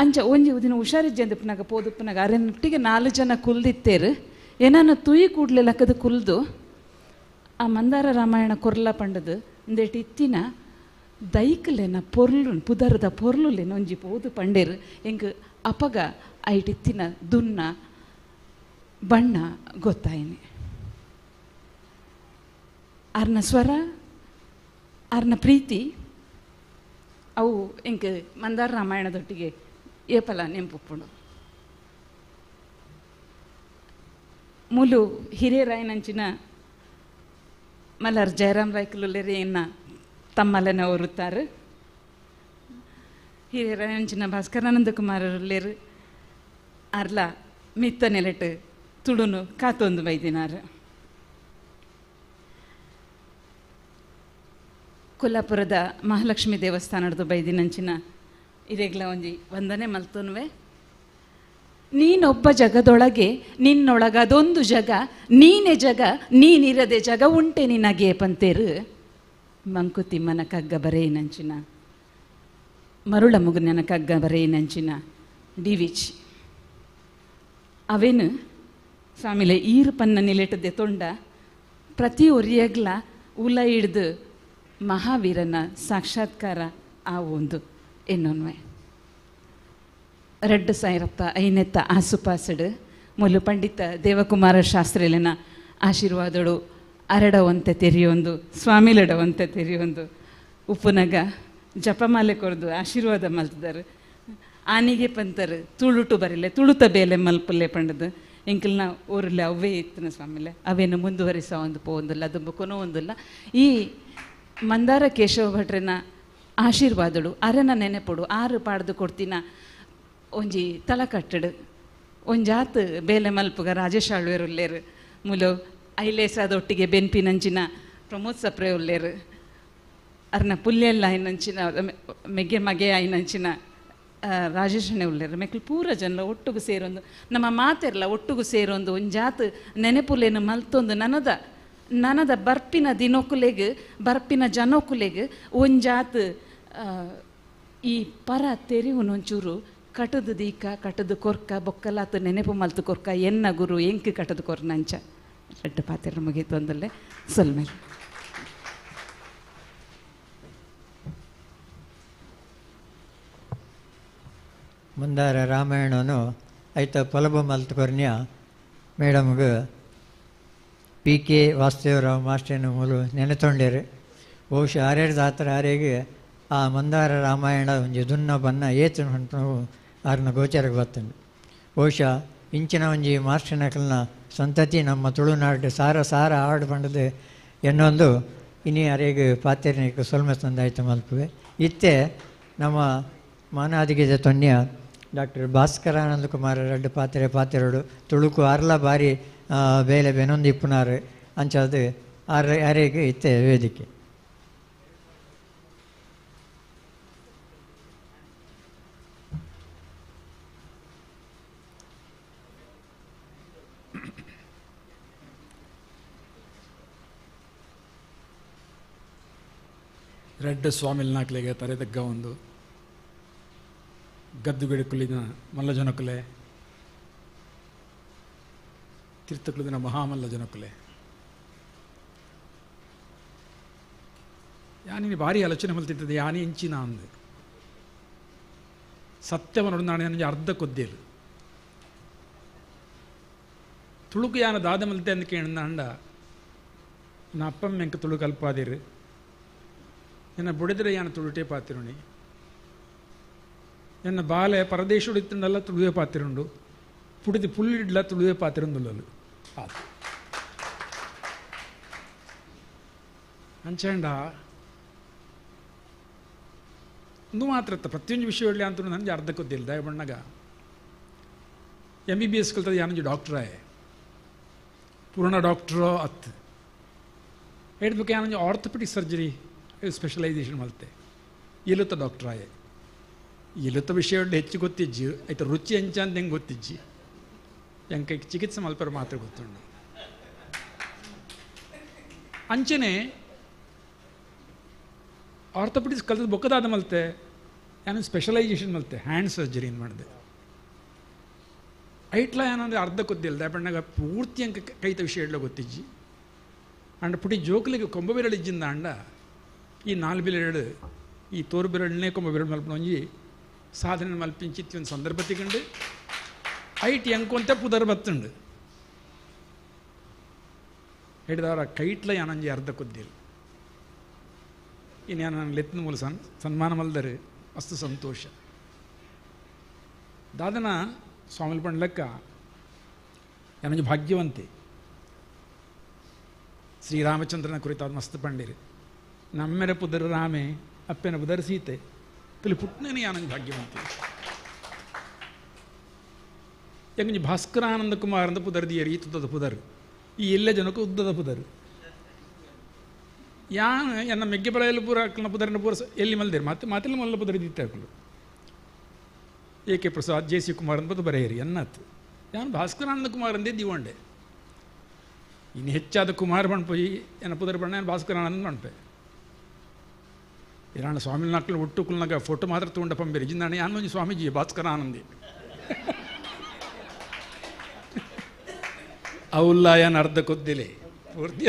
ಅಂಚ ಒಂಜಿ ದಿನ ಹುಷಾರಿಜ್ಜಂದಿಪ್ಪನಾಗ ಪೋದುಪ್ಪನಾಗ ಅರೆನೊಟ್ಟಿಗೆ 4 ಜನ ಕುಲ್ದಿತ್ತೇರು. ಏನಾನ ತುಯಿ ಕೂಡಲೇ ಲಕ್ಕದ ಕುಲ್ದು ಆ ಮಂದಾರ ರಾಮಾಯಣ ಕೊರ್ಲ ಪಂಡದು ಇಂದೇಟಿ ಇತ್ತಿನ ದೈಕಲೆನ ಪೊರ್ಲು ಪುದರದ ಪೊರ್ಲುಲೆನ ಒಂಜಿ ಪೋದು ಪಂಡೇರು ಎಂಕ್ ಅಪಗ ಐಟಿತ್ತಿನ ದುನ್ನ ಬಣ್ಣ ಗೊತ್ತಾಯಿನಿ. ಅರ್ನ ಸ್ವರ ಅರ್ನ ಪ್ರೀತಿ ಅವು ಎಂಕ್ ಮಂದಾರ ರಾಮಾಯಣದೊಟ್ಟಿಗೆ ಏಪಲ ನೆಂಪುಪ್ಪುಂಡು. ಮೂಲು ಹಿರಿಯರಾಯನಂಚಿನ ಮಲ್ಲರ್ ಜಯರಾಮ್ ರಾಯ್ಕುಲುಲ್ಲೇರಿ ಎನ್ನ ತಮ್ಮಲನ ಒರುತ್ತಾರೆ. ಹಿರಿಯರಾಯನಂಚಿನ ಭಾಸ್ಕರಾನಂದ ಕುಮಾರರುಲ್ಲೇರು ಅರ್ಲ ಮಿತ್ತ ನೆಲೆಟು ತುಳುನು ಕಾತೊಂದು ಬೈದಿನಾರು. ಕೊಲ್ಲಾಪುರದ ಮಹಾಲಕ್ಷ್ಮಿ ದೇವಸ್ಥಾನದ ಬೈದಿನಂಚಿನ ಇರೆಗ್ಲ ಒಂಜಿ ವಂದನೆ ಮಲ್ತೊನ್ವೆ. ನೀನೊಬ್ಬ ಜಗದೊಳಗೆ ನಿನ್ನೊಳಗದೊಂದು ಜಗ, ನೀನೆ ಜಗ, ನೀನಿರದೆ ಜಗ ಉಂಟೆ ನಿನಗೆ ಪಂತೇರು ಮಂಕುತಿಮ್ಮನ ಕಗ್ಗ ಬರೆಯಿನಂಚಿನ ಮರುಳ ಮುಗುನನ ಕಗ್ಗ ಬರೆಯಿನಂಚಿನ ಡಿ ವಿಚ್ ಅವೇನು ಸ್ವಾಮಿಲೆ ಈರು ಪನ್ನ ನಿಲೆಟದೆ ತೊಂಡ ಪ್ರತಿ ಒರಿಯಗ್ಲ ಉಲ ಹಿಡ್ದು ಮಹಾವೀರನ ಸಾಕ್ಷಾತ್ಕಾರ ಆ ಒಂದು ಎನ್ನೊನ್ವೆ. 2005 ಆಸುಪಾಸುಡು ಮೊಲು ಪಂಡಿತ ದೇವಕುಮಾರ ಶಾಸ್ತ್ರಿಲಿನ ಆಶೀರ್ವಾದಳು ಅರಡವಂತೆ ತೆರೆಯೊಂದು ಸ್ವಾಮಿಲಡವಂತೆ ತೆರೆಯೊಂದು ಉಪ್ಪುನಗ ಜಪಮಾಲೆ ಕೊರ್ದು ಆಶೀರ್ವಾದ ಮಲ್ತಿದ್ದಾರೆ. ಆನಿಗೆ ಪಂತರು ತುಳುಟು ಬರಿಲೆ ತುಳುತ ಬೇಲೆ ಮಲ್ಪಲ್ಲೆ ಪಂಡದು ಎಂಕಲ್ನ ಊರಲ್ಲಿ ಅವೇ ಇತ್ತಿನ ಸ್ವಾಮಿಲೆ ಅವೇನು ಮುಂದುವರಿಸ ಒಂದು ಪೋಂದಿಲ್ಲ ಅದು ಕೊನೋ ಒಂದಿಲ್ಲ. ಈ ಮಂದಾರ ಕೇಶವ ಭಟ್ರನ ಆಶೀರ್ವಾದಳು ಅರನ ನೆನೆಪೊಡು ಆರು ಪಾಡ್ದು ಕೊಡ್ತಿನ ಒಂಜಿ ತಲಕಟ್ಟಡು ಒಂಜಾತ್ ಬೇಲೆ ಮಲ್ಪುಗ ರಾಜೇಶ್ ಆಳ್ವೇರು ಉಲ್ಲೇರು ಮುಲು ಐಲೇಸಾದೊಟ್ಟಿಗೆ ಬೆನ್ಪಿನಂಚಿನ ಪ್ರಮೋದ್ ಸಪ್ರೆ ಉಲ್ಲೇರು ಅರ್ನ ಪುಲ್ಲೆಲ್ಲ ಆಯ್ನಂಚಿನ ಮೆಗ್ಗೆ ಮಗೆ ಆಯ್ನಂಚಿನ ರಾಜೇಶನೇ ಉಲ್ಲೇರು ಮೆಕ್ಲು ಪೂರ ಜನಲ ಒಟ್ಟುಗು ಸೇರೊಂದು ನಮ್ಮ ಮಾತೆರ್ಲ ಒಟ್ಟುಗು ಸೇರೊಂದು ಒಂಜಾತ್ ನೆನೆಪುಲೇನು ಮಲ್ತೊಂದು ನನದ ನನದ ಬರ್ಪಿನ ದಿನೊಕುಲೆಗ್ ಬರ್ಪಿನ ಜನೊಕುಲೆಗ್ ಒಂಜಾತ್ ಈ ಪರ ತೆರಿವುನೊಂಚೂರು ಕಟದು ದೀಕ ಕಟದು ಕೊರ್ಕ ಬೊಕ್ಕಲಾತು ನೆನೆಪು ಮಲ್ತು ಕೊರ್ಕ ಎನ್ನ ಗುರು ಎಂಕ್ ಕಟದು ಕೊರ್ನಂಚ ರಡ್ಡು ಪಾತ್ರ ಮುಗೀತು ಅಂದಲ್ಲೇ ಸೊಲ್ಮೇಲೆ. ಮಂದಾರ ರಾಮಾಯಣನು ಐತ ಪೊಲಬು ಮಲ್ತು ಕೊರ್ನ್ಯ ಮೇಡಮ್ಗೆ ಪಿ ಕೆ ವಾಸುದೇವರಾವ್ ಮಾಸ್ಟರ್ನ ಮೂಲು ನೆನೆತೊಂಡೇರು. ಬಹುಶಃ ಆರೇರ್ದ ಆತರ ಆರೇಗೆ ಆ ಮಂದಾರ ರಾಮಾಯಣ ಒಂಜಿ ದುನ್ನ ಬನ್ನ ಏತು ಹೊಂಟು ಆರ್ನ ಗೋಚರಕ್ಕೆ ಬರ್ತಂಡು. ಬಹುಶಃ ಇಂಚಿನ ಒಂಜಿ ಮಾಸ್ಟರ್ನಕಲ್ನ ಸಂತತಿ ನಮ್ಮ ತುಳುನಾಡು ಸಾರ ಸಾರ ಆಡು ಬಂಡದು ಎನ್ನೊಂದು ಇನಿ ಅರೇಗೆ ಪಾತ್ರೆನಿಗೆ ಸೊಲ್ಮೆ ತಂದಾಯ್ತು ಮಲ್ಪುವೆ. ಇತ್ತೆ ನಮ್ಮ ಮಾನಾದಿಗೆ ತೊನ್ಯ ಡಾಕ್ಟರ್ ಭಾಸ್ಕರಾನಂದ ಕುಮಾರ ರಡ್ಡು ಪಾತ್ರೆ ಪಾತ್ರೆಡು ತುಳುಕು ಆರ್ಲ ಬಾರಿ ಬೇಲೆ ಬೆನೊಂದು ಇಪ್ಪುನಾರು ಅಂಚಾದ ಆರ್ ಅರೇಗೆ ಇತ್ತೆ ವೇದಿಕೆ. ರೆಡ್ಡ ಸ್ವಾಮಿಲ್ನಾಕ್ಲೆಗೆ ತರೆತಗ್ಗ ಒಂದು ಗದ್ದುಗಿಡಕುಲಿನ ಮಲ್ಲ ಜನಕುಲೆ ತೀರ್ಥಕುಲಿನ ಮಹಾಮಲ್ಲ ಜನಕುಲೆ ಯಾನಿನಿ ಭಾರಿ ಆಲೋಚನೆ ಮಲ್ತಿದ್ದದೆ ಯಾನಿ ಇಂಚಿನ ಅಂದು ಸತ್ಯವನೊಡು ನಾನು ನನಗೆ ಅರ್ಧ ಕೊದ್ದೇಲು ತುಳುಕು ಯಾನ ದಾದ ಮಲ್ತೆ ಅಂದ ಕೇಳಿದ ಅಂಡ ನಾ ಅಪ್ಪಮ್ಮೆಂಕ ತುಳುಕು ಅಲ್ಪಾದಿರು ಎನ್ನ ಬುಡಿದ್ರೆ ಯಾನ ತುಳುಟೇ ಪಾತಿರುಣಿ ಎನ್ನ ಬಾಲೆ ಪರದೇಶುಡಿತ್ತಂಡಲ್ಲ ತುಳುವೆ ಪಾತಿರುಂಡು ಪುಡಿದು ಪುಲ್ಲಿಡ್ಲ ತುಳುವೆ ಪಾತಿರುಂದುಲ್ಲಲು ಆತು ಅಂಚಂಡ ಒಂದು ಮಾತ್ರ ಪ್ರತಿಯೊಂದು ವಿಷಯ ಹೇಳಿ ಅಂತ ನನಗೆ ಅರ್ಧ ಗೊತ್ತಿಲ್ಲ ದಯಬಣ್ಣಗ ಎಂ ಬಿ ಬಿ ಎಸ್ ಕಲ್ತದ ಯಾನಂಜಿ ಡಾಕ್ಟ್ರಾಯೆ ಪೂರ್ಣ ಡಾಕ್ಟ್ರೋ ಅತ್ ಹೇಳ್ಬೇಕು ಯಾನಂಜಿ ಆರ್ಥೋಪೆಡಿಕ್ ಸರ್ಜರಿ ಸ್ಪೆಷಲೈಸೇಷನ್ ಮಲ್ತೆ ಇಲ್ಲುತ್ತ ಡಾಕ್ಟ್ರಾಯೆ ಇಲ್ಲುತ್ತ ವಿಷಯ ಹೆಚ್ಚು ಗೊತ್ತಿಜ್ಜಿ ಆಯ್ತು ರುಚಿ ಎಂಚ ಅಂತ ಹೆಂಗೆ ಗೊತ್ತಿಜ್ಜಿ ಎಂಕ ಚಿಕಿತ್ಸೆ ಮಲ್ಪರ ಮಾತ್ರ ಗೊತ್ತುಂಡು ಅಂಚನೆ ಆರ್ಥೋಪೆಡಿಕ್ಸ್ ಕಲ್ತದ ಬೊಕ್ಕದಾದ ಮಲ್ತೆ ನಾನು ಸ್ಪೆಷಲೈಸೇಷನ್ ಮಲ್ತೆ ಹ್ಯಾಂಡ್ ಸರ್ಜರಿ ಏನು ಮಾಡಿದೆ ಐಟ್ಲ ಏನಂದರೆ ಅರ್ಧ ಗೊತ್ತಿಲ್ಲ ದಯಪಣ್ಣಗ ಪೂರ್ತಿ ಅಂಕ ಕೈತ ವಿಷಯ ಹೇಳೋ ಗೊತ್ತಿಜ್ಜಿ ಅಂಡ ಪುಟಿ ಜೋಕುಲಿಗೆ ಕೊಂಬ ಬೆರಳಿಜ್ಜಿಂದ ಅಂಡ ಈ ನಾಲ್ ಬೆರಳು ಈ ತೋರು ಬೆರಳನ್ನೇ ಕೊಂಬ ಬೆರಳು ಮಲ್ಪನ ಒಂಜಿ ಸಾಧನೆ ಮಲ್ಪಿಂಚಿತ್ತಿ ಒಂದು ಸಂದರ್ಭ ತಿಗಂಡು ಐಟ್ ಎಂಕೊಂತೆ ಪುದರ್ ಬತ್ತುಂಡು ಹಿಡಿದವರ ಕೈಟ್ಲ ಯಾನಂಜಿ ಅರ್ಧ ಕೊದ್ದಿಲ್ಲ ಇನ್ನು ನಾನು ಲೆತ್ತಿನ ಮೂಲ ಸನ್ಮಾನ ಮಲ್ದರೆ ಅಸ್ತು ಸಂತೋಷ ದಾದನ ಸ್ವಾಮಿಲ್ ಪಂಡ್ಲಕ್ಕ ಯಾನಂಜಿ ಭಾಗ್ಯವಂತೆ ಶ್ರೀರಾಮಚಂದ್ರನ ಕುರಿತಾದ ಮಸ್ತ್ ಪಂಡಿರು ನಮ್ಮೆರ ಪುದರ್ ರಾಮೆ ಅಪ್ಪನ ಪುದರ್ ಸೀತೆ ತುಲಿ ಪುಟ್ನೇನೆ ಯಾನಂಜಿ ಭಾಗ್ಯವಂತೆ ಎಂಗಂಜಿ ಭಾಸ್ಕರಾನಂದ ಕುಮಾರ್ ಅಂತ ಪುದರ್ ದಿಯರಿ ತುದ್ದದ ಪುದರ್ ಈ ಎಲ್ಲ ಜನಕ್ಕೂ ಉದ್ದದ ಪುದರ್ ಯಾನ್ ಎನ್ನ ಮೆಗ್ಗೆ ಬಳೆಯಲು ಪೂರ ಅಕ್ಕನ ಪುದರ್ನ ಪೂರ ಎಲ್ಲಿ ಮಲ್ದೇರು ಮತ್ತೆ ಮಾತೆಲ್ಲ ಮಲ್ಲ ಪುದರ್ ದಿತ್ತಾಕಲು A K Prasad, J C Kumar ಅನ್ಬೋದು ಬರೆಯಿರಿ ಎನ್ನತ್ತು. ಯಾನು ಭಾಸ್ಕರಾನಂದ ಕುಮಾರ್ ಅಂದೇ ದಿವಂಡೆ. ಇನ್ನು ಹೆಚ್ಚಾದ ಕುಮಾರ್ ಬಣ್ಪೋಯಿ ಎನ್ನ ಪುದರ್ ಬಣ್ಣ ನಾನು ಭಾಸ್ಕರಾನಂದ ಬಣ್ಪೆ. ಇರಾಣ ಸ್ವಾಮಿ ನಾಕ್ಲು ಒಟ್ಟು ಕುಲ್ನಾಗ ಫೋಟೋ ಮಾತ್ರ ತೊಗೊಂಡ ಪಂಬೇರಿ ಜಿಂದಾಣೆ ಯಾನು ಒಂಜಿ ಸ್ವಾಮೀಜಿ ಭಾಸ್ಕರಾನಂದಿ ಅವುಲ್ಲ ಏನು ಅರ್ಧ ಕೊದ್ದಿಲೆ ಪೂರ್ತಿ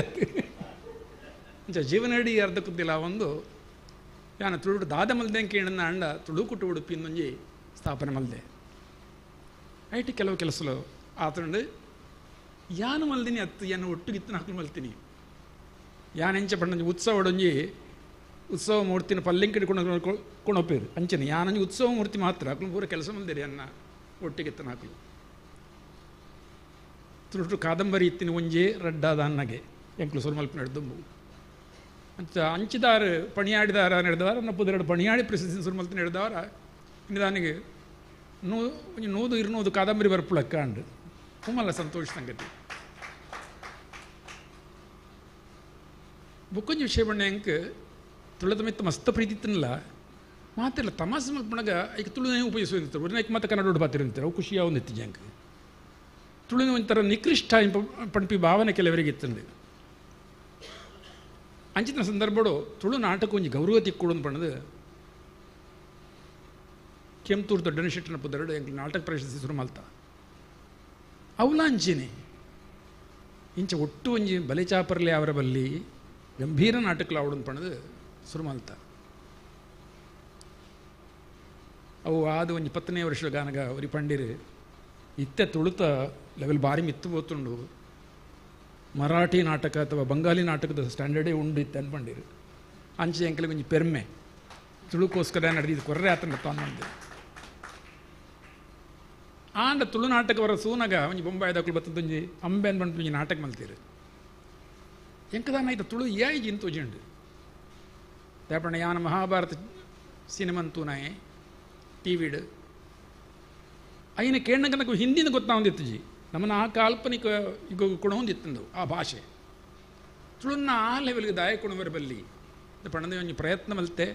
ಅಂಚ ಜೀವನಡಿ ಅರ್ಧ ಕೊದ್ದಿಲ್ಲ. ಒಂದು ಯಾನ ತುಳು ದಾದ ಮಲ್ದೆ ಕೇಳನ್ನ ಅಂಡ ತುಳು ಕುಟ್ಟು ಉಡುಪಿ ಇನ್ನೊಂಜಿ ಸ್ಥಾಪನೆ ಮಲ್ದೆ. IT ಕೆಲವು ಕೆಲಸಲು ಆತಂಡು ಯಾನು ಮಲ್ದಿನಿ ಅತ್ತು ಏನು ಒಟ್ಟುಗಿತ್ತು ನಾಲ್ಕು ಮಲ್ತೀನಿ. ಯಾನು ಎಂಚ ಪಂಡಂಜಿ ಉತ್ಸವ ಒಡೊಂಜಿ ಉತ್ಸವ ಮೂರ್ತಿನ ಪಲ್ಲಿಂಕಡಿ ಕೊಂಡೊಪ್ಪೇರು ಅಂಚನೆ ಯಾನಂಜಿ ಉತ್ಸವ ಮೂರ್ತಿ ಮಾತ್ರ ಅಕ್ಲು ಪೂರ ಕೆಲಸ ಮಲ್ದಿರಿ ಅನ್ನ ಒಟ್ಟಿಗಿತ್ತು ನಾಲ್ಕು. ತುಳುಟು ಕಾದಂಬರಿ ಇತ್ತಿನ ಒಂಜಿ ರಡ್ಡಾದ ಅನ್ನಗೆ ಎಂಕ್ಲು ಸುರುಮಲ್ಪ ನಡೆದುಂಬು ಅಂಚ ಅಂಚಿದಾರು ಪಣಿಯಾಡಿದಾರ ನಡೆದವಾರ ನಪ್ಪುದೆರಡು ಪಣಿಯಾಡಿ ಪ್ರಸಿದ್ಧಿ ಸುರುಮಲ್ತಿ ನಡೆದವರ ನಿಧಾನಿಗೆ 100 200 ಕಾದಂಬರಿ ಬರ್ಪುಳಕ್ಕ ಅಂಡು ಉಮ್ಮಲ್ಲ ಸಂತೋಷ ಸಂಗತಿ. ಬುಕ್ಕೊಂಜಿ ವಿಷಯ ಬಣ್ಣ ಎಂಕ್ ತುಳದ ಮಿತ್ತ ಮಸ್ತ್ ಪ್ರೀತಿ ತಿನ್ನಲ್ಲ ಮಾತಿಲ್ಲ ತಮಾಸೆ ಮಲ್ಪಣಗ ಈಗ ತುಳುನೇ ಉಪಯೋಗಿಸುವಂತಾರೆ ಒರಿನಾಯ್ಕ ಮತ್ತೆ ಕನ್ನಡ ಪಾತಿರಂತಾರೆ ಅವು ಖುಷಿಯ ಒಂದು ಇತ್ತು ಜಂಕ್ ತುಳುವಿನ ಒಂಥರ ನಿಕೃಷ್ಟ ಪಂಪಿ ಭಾವನೆ ಕೆಲವರಿಗೆ ಇತ್ತಂದು. ಅಂಚಿನ ಸಂದರ್ಭಡು ತುಳು ನಾಟಕ ಒಂಜಿ ಗೌರವ ತಿಕ್ಕೊಡು ಪಣ್ಣದು ಕೆಂತೂರು ದೊಡ್ಡನ ಶೆಟ್ಟನ ಪುದರಡು ಎಂಕ್ ನಾಟಕ ಪ್ರಶಸ್ತಿ ಶುರು ಮಲ್ತ ಅವಲ ಅಂಚಿನಿ ಇಂಚ ಒಟ್ಟು ಒಂಜಿ ಬಲೆ ಚಾಪರ್ಲೆ ಅವರ ಬಲ್ಲಿ ಗಂಭೀರ ನಾಟಕಲು ಅವಡನ್ ಪಣ್ಣದು ಶುರು ಮಲ್ತ. ಅವು ಆದ ಒಂಜಿ 10ನೇ ವರ್ಷ ಗಾನಗ ಒರಿ ಪಂಡಿರು ಇತ್ತೆ ತುಳುತ ಲೆವೆಲ್ ಭಾರಿ ಮಿತ್ತು ಬೋತುಂಡು ಮರಾಠಿ ನಾಟಕ ಅಥವಾ ಬಂಗಾಲಿ ನಾಟಕದ ಸ್ಟ್ಯಾಂಡರ್ಡೇ ಉಂಡು ಇತ್ತೆ ಅನ್ಪಂಡಿರು. ಅಂಚೆ ಎಂಕಲಿಗೆ ಒಂಜಿ ಪೆರ್ಮೆ ತುಳುಕೋಸ್ಕರ ನಡೆದಿದ್ದು ಕೊರ್ರೆ ಆತನ ತಾನು ಆಂಡ ತುಳು ನಾಟಕವರ ಸೂನಗ ಒಂಜಿ ಬೊಂಬಾಯಿದಕ್ಲು ಬತ್ತದೊಂಜಿ ಅಂಬೆ ಅನ್ಬಂಡು ಒಂಜಿ ನಾಟಕ ಮಲ್ತೀರು ಎಂಕದಾನ ಐತ ತುಳು ಏ ಜಿಂತು ಜಿಂಡು ದಾಪಣ್ಣ ಯಾನ ಮಹಾಭಾರತ ಸಿನಿಮಂತೂನಾಯೆ ಟಿ ವಿಡ್ ಐನ ಕೇಳಂಗ నాకు ಹಿಂದಿನ ಗೊತ್ತಾವಂದಿತ್ತು ಜಿ ನಮ್ಮನ್ನ ಆ ಕಾಲ್ಪನಿಕ ಈಗ ಕೊಣೊಂದಿತ್ತಂದು ಆ ಭಾಷೆ ತುಳುನ್ನ ಆ ಲೆವೆಲ್ಗೆ ದಾಯ ಕೊಣವರ ಬಲ್ಲಿ ಪಣದ ಒಂಜಿ ಪ್ರಯತ್ನ ಮಲ್ತೆ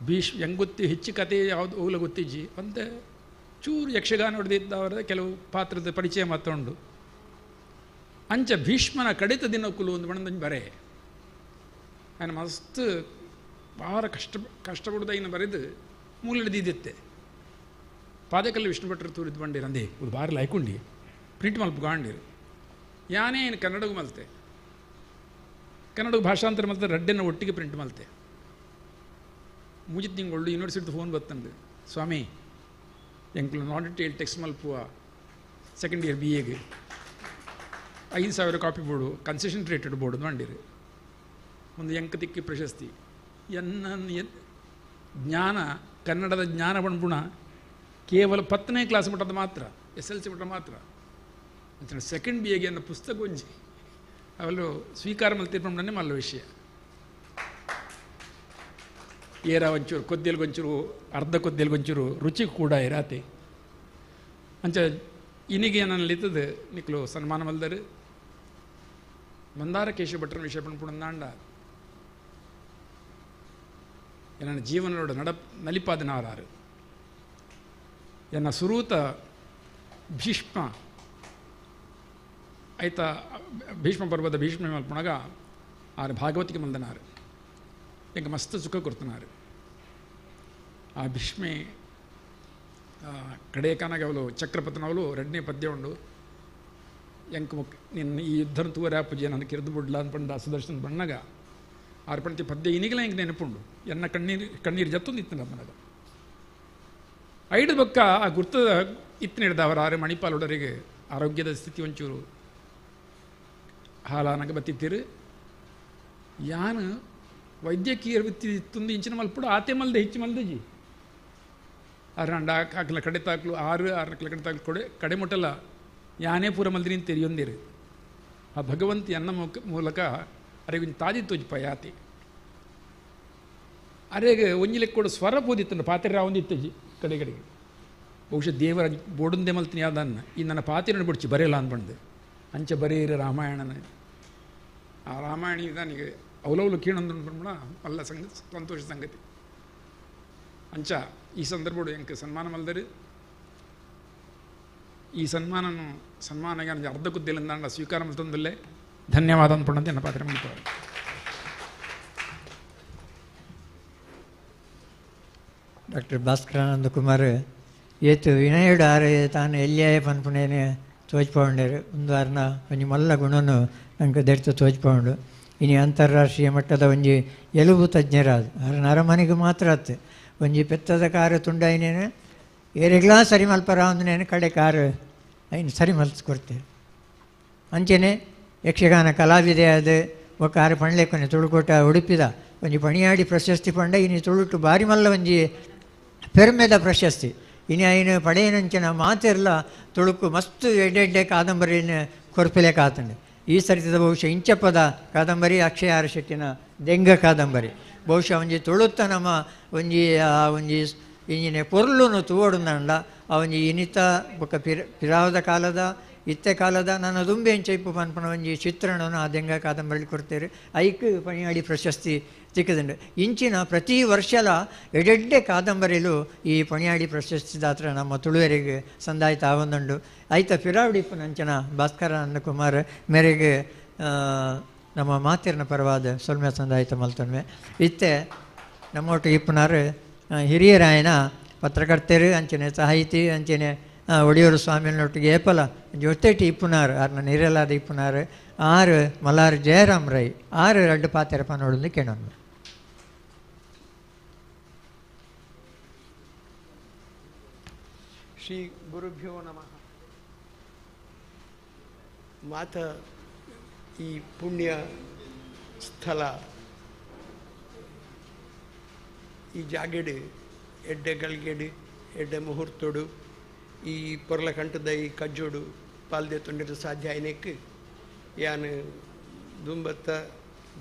ಭೀಷ್ ಹೆಂಗೆ ಗೊತ್ತಿ ಹೆಚ್ಚು ಕತೆ ಯಾವುದು ಓಲ ಗೊತ್ತಿಜ್ಜಿ ಅಂತೆ ಚೂರು ಯಕ್ಷಗಾನ ಹೊಡೆದಿದ್ದವರ ಕೆಲವು ಪಾತ್ರದ ಪರಿಚಯ ಮಾತೊಂಡು ಅಂಚ ಭೀಷ್ಮನ ಕಡಿತ ದಿನಕ್ಕುಲು ಒಂದು ಬಣ್ಣದೊಂದು ಬರೆ ನಾನು ಮಸ್ತ್ ಭಾಳ ಕಷ್ಟಪಡ್ದ ಇನ್ನು ಬರೆದು ಮೂಲ ಹಿಡಿದಿದ್ದೆ. ಪಾದಕಲ್ಲಿ ವಿಷ್ಣು ಭಟ್ರು ತೂರಿದ್ದು ಬಂಡೀರು ಅಂದೇ ಒಂದು ಬಾರಿ ಲೈಕುಂಡಿ ಪ್ರಿಂಟ್ ಮಲ್ಪ ಗಾಂಡಿರು ಯಾನೇ ಏನು ಕನ್ನಡಗೂ ಮಲ್ತೆ ಕನ್ನಡ ಭಾಷಾಂತರ ಮಲ್ತೆ ರಡ್ಡೆನ ಒಟ್ಟಿಗೆ ಪ್ರಿಂಟ್ ಮಲ್ತೆ. ಮುಜಿತ್ ತಿಂಗಳು ಯೂನಿವರ್ಸಿಟಿ ಫೋನ್ ಬತ್ತಂದು ಸ್ವಾಮಿ ಎಂಕ್ಲು not tail text ಮಲ್ಪುವ ಸೆಕೆಂಡ್ ಇಯರ್ ಬಿ ಎಗೆ 5,000 copy board concession rated board ಮಂಡಿರು ಒಂದು ಎಂಕ ತಿಕ್ಕಿ ಪ್ರಶಸ್ತಿ ಎನ್ನ ಜ್ಞಾನ ಕನ್ನಡದ ಜ್ಞಾನ ಬಣ್ಪುಣ ಕೇವಲ 10ನೇ ಕ್ಲಾಸ್ ಮಟ್ಟದ ಮಾತ್ರ SLC ಮಟ್ಟ ಮಾತ್ರ ಅಂತ ಸೆಕೆಂಡ್ ಬಿ ಎಗೆ ಅನ್ನೋ ಪುಸ್ತಕ ಒಂಜಿ ಅವಳು ಸ್ವೀಕಾರ ಮಲ್ತಿರ್ಪಣ್ಣನೇ ಮಲ್ಲ ವಿಷಯ. ಏರ ಒಂಚೂರು ಕೊದ್ದೆಲ್ಗೊಂಚೂರು ಅರ್ಧ ಕೊದ್ದೆಲ್ಗೊಂಚೂರು ರುಚಿ ಕೂಡ ಇರಾತೆ ಅಂಚ ಇನಿಗೆ ನನ್ನಲ್ಲಿತ್ತದು ನಿಕ್ಲು ಸನ್ಮಾನ ಮಲ್ದರು ಮಂದಾರ ಕೇಶವ ಭಟ್ರನ ವಿಷಯ ಪಣ್ಪುಣಂದಾಂಡ ನನ್ನ ಜೀವನೋಡ ನಲಿಪಾದನಾರಾರು ಎನ್ನ ಸುರೂತ ಭೀಷ್ಮ ಆಯ್ತ ಭೀಷ್ಮ ಪರ್ವದ ಭೀಷ್ಮ ಮಲ್ಪುಣಗ ಆರು ಭಾಗವತಿಗೆ ಮಲ್ದನಾರು ಎಂಕ ಮಸ್ತ್ ಸುಖ ಕೊಡ್ತನಾರು. ಆ ಭೀಷ್ಮೆ ಕಡೆ ಕನಗ ಅವಳು ಚಕ್ರಪತನವಳು ಎರಡನೇ ಪದ್ಯ ಉಂಡು ಎಂಕ ಮುಕ್ ನಿನ್ನ ಈ ಯುದ್ಧನ ತೂರ ಪೂಜೆ ನನ್ನ ಕಿರಿದು ಬುಡ್ಲ ಅನ್ಪಂಡ ಸುದರ್ಶನ ಬಣ್ಣಗ ಆರು ಪಂಕ್ತಿ ಪದ್ಯ ಇನಿಗಲ ಎಂಕ ನೆನಪುಂಡು ಎನ್ನ ಕಣ್ಣೀರು ಕಣ್ಣೀರು ಜತ್ತೊಂದು ಇತ್ತು ನಮ್ಮನಗ ಐದು ಬಕ್ಕ ಆ ಗುರ್ತದ ಇತ್ತು ಹಿಡ್ದ ಅವರ ಆರು ಮಣಿಪಾಲೊಡರಿಗೆ ಆರೋಗ್ಯದ ಸ್ಥಿತಿ ಒಂಚೂರು ಹಾಲಾನಗ ಬತ್ತಿತ್ತೀರು ಯಾನು ವೈದ್ಯಕೀಯ ವೃತ್ತಿ ಇತ್ತೊಂದು ಇಂಚಿನ ಮಲ್ಪುಡು ಆತೆ ಮಲ್ದೆ ಹೆಚ್ಚು ಮಲ್ದಜಿ ಆರು ಹಾಕ್ಲ ಕಡೆ ತಾಕ್ಲು ಆರು ಆರು ಕಡೆ ತಾಕ್ಲು ಕೊಡೆ ಕಡೆ ಮುಟ್ಟಲ್ಲ ಯಾನೇ ಪೂರ ಮಲ್ದಿನಿ ತೆರಿಯೊಂದಿರು ಆ ಭಗವಂತ ಎನ್ನ ಮೂಲಕ ಅರೆಗೆ ತಾಜಿ ತೋಜಿಪ ಯಾತಿ ಅರೆಗೆ ಒಂಜಿ ಲೆಕ್ಕೋಡು ಸ್ವರ ಪೋದಿತ್ತಂಡು ಪಾತ್ರೆ ರಾವೊಂದಿತ್ತಜಿ ಕಡೆ ಕಡೆಗೆ ಬಹುಶಃ ದೇವರ ಬೋಡುಂದೆ ಮಲ್ತಿನಿ ಯಾವ್ದನ್ನ ಈ ನನ್ನ ಪಾತಿರನ್ನು ಬಿಡ್ಚಿ ಬರೆಯಲ್ಲ ಅಂದ್ಬಂದು ಅಂಚ ಬರೆಯಿರ ರಾಮಾಯಣನ ಆ ರಾಮಾಯಣ ನನಗೆ ಅವಲವಲು ಕೀಣಂದು ಅಲ್ಲ ಸಂಗ ಸಂತೋಷ ಸಂಗತಿ ಅಂಚ ಈ ಸಂದರ್ಭಡು ಎಂಕ್ ಸನ್ಮಾನ ಮಲ್ದರು. ಈ ಸನ್ಮಾನನು ಸನ್ಮಾನಗೆ ಅರ್ಧ ಕುದ್ದಿಲ್ಲ ಸ್ವೀಕಾರ ಮಲ್ತೊಂದಲ್ಲೇ ಧನ್ಯವಾದ ಅಂದ್ಕೊಂಡಂತೆ ನನ್ನ ಪಾತ್ರ ಮುಗಿತವರು. ಡಾಕ್ಟರ್ ಭಾಸ್ಕರಾನಂದ ಕುಮಾರ್ ಏತು ವಿನಯಡು ಆರು ತಾನು ಎಲ್ಲಿಯಾಯ ಪನ್ಪುನೇನೆ ತೋಜ್ಪೌಂಡರು ಒಂದು ಆರ್ನ ಒಂಜಿ ಮಲ್ಲ ಗುಣನು ನಂಗೆ ದೆಡ್ತು ತೋಜ್ಪೌಂಡು. ಇನಿ ಅಂತಾರಾಷ್ಟ್ರೀಯ ಮಟ್ಟದ ಒಂಜಿ ಎಲುಬು ತಜ್ಞರಾದ ಆರ್ನ ಅರಮನೆಗೆ ಮಾತ್ರ ಆತು ಒಂಜಿ ಪೆತ್ತದ ಕಾರು ತುಂಡಾಯಿನೇನು ಏರೆಗ್ಲಾ ಸರಿ ಮಲ್ಪರ ಅಂದನೇನು ಕಡೆ ಕಾರು ಐನು ಸರಿ ಮಲ್ಸ್ಕೊಡ್ತೇವೆ. ಅಂಚೆನೆ ಯಕ್ಷಗಾನ ಕಲಾವಿದೆ ಅದು ಒಕ್ಕ ಆರು ಪಣ್ಲೇಕೊನೆ ತುಳುಕೋಟ ಉಡುಪಿದ ಒಂಜಿ ಪಣಿಯಾಡಿ ಪ್ರಶಸ್ತಿ ಪಂಡ ಇನಿ ತುಳುಟು ಬಾರಿ ಮಲ್ಲ ಒಂಜಿ ಪೆರ್ಮೆದ ಪ್ರಶಸ್ತಿ. ಇನಿ ಐನು ಪಡೆಯನಂಚಿನ ಮಾತಿರ್ಲ ತುಳುಕು ಮಸ್ತ್ ಎಡ್ಡೆ ಎಡ್ಡೆ ಕಾದಂಬರಿನ ಕೊರ್ಪಿಲೇಕಾತಂಡು. ಈ ಸರಿತದ ಬಹುಶಃ ಇಂಚಪ್ಪದ ಕಾದಂಬರಿ ಅಕ್ಷಯ ಆರ್ ಶೆಟ್ಟಿನ ದೆಂಗ ಕಾದಂಬರಿ ಬಹುಶಃ ಒಂಜಿ ತುಳುತ್ತ ನಮ್ಮ ಒಂಜಿ ಒಂಜಿ ಇಂಜಿನ ಪೊರ್ಲುನು ತೂವೊಡುಂದಂಡ ಆ ಒಂಜಿ ಇನಿತ ಬೊಕ್ಕ ಪಿರಾವದ ಕಾಲದ ಇತ್ತೆ ಕಾಲದ ನನ್ನ ದುಂಬೆ ಎಂಚೈಪು ಪನ್ಪನ ಒಂಜಿ ಚಿತ್ರಣನು ಆ ದೆಂಗ ಕಾದಂಬರಿ ಕೊಡ್ತೇವೆ. ಐಕ್ ಪಣಿಯಾಡಿ ಪ್ರಶಸ್ತಿ ತಿಕ್ಕದಂಡು. ಇಂಚಿನ ಪ್ರತಿ ವರ್ಷಲ ಎಡೆಡ್ಡೆ ಕಾದಂಬರಿಲು ಈ ಪಣಿಯಾಡಿ ಪ್ರಶಸ್ತಿ ದಾತ್ರ ನಮ್ಮ ತುಳುವರಿಗೆ ಸಂದಾಯಿತ ಆವೊಂದುಂಡು. ಐತ ಪಿರಾವಡಿಪ್ಪು ನಂಚಿನ ಭಾಸ್ಕರ ನಂದಕುಮಾರ್ ಮೇರೆಗೆ ನಮ್ಮ ಮಾತಿರ್ನ ಪರವಾದ ಸೊಲ್ಮೆ ಸಂದಾಯಿತ ಮಲ್ತೊನ್ಮೆ. ಇತ್ತೆ ನಮ್ಮೊಟ್ಟು ಇಪ್ಪುನಾರು ಹಿರಿಯರಾಯನ ಪತ್ರಕರ್ತರು ಅಂಚನೆ ಸಾಹಿತಿ ಅಂಚನೆ ಒಡಿಯೂರು ಸ್ವಾಮಿನೊಟ್ಟಿಗೆ ಏಪಲ ಜೊತೆಟಿ ಇಪ್ಪುನಾರು ಆರ್ನ ನಿರಲಾದ ಇಪ್ಪುನಾರು ಆರು ಮಲಾರ್ ಜಯರಾಮ್ ರೈ ಆರು ರಡ್ಡು ಪಾತೆರಪ್ಪ ನೋಡೋದು ಕೇಳೋಣ. ಶ್ರೀ ಗುರುಭ್ಯೋ ನಮಃ. ಮಾತ ಈ ಪುಣ್ಯ ಸ್ಥಳ ಈ ಜಾಗೆಡು ಎಡ್ಡೆ ಗಳಿಗೆಡು ಎಡ್ಡೆ ಮುಹೂರ್ತೋಡು ಈ ಪೊರ್ಲಕಂಠದ ಈ ಕಜ್ಜೋಡು ಪಾಲ್ದೆ ತೊಂದರೆ ಸಾಧ್ಯ ಆಯ್ನೆಕ್ ಯಾನು ದುಂಬತ್ತ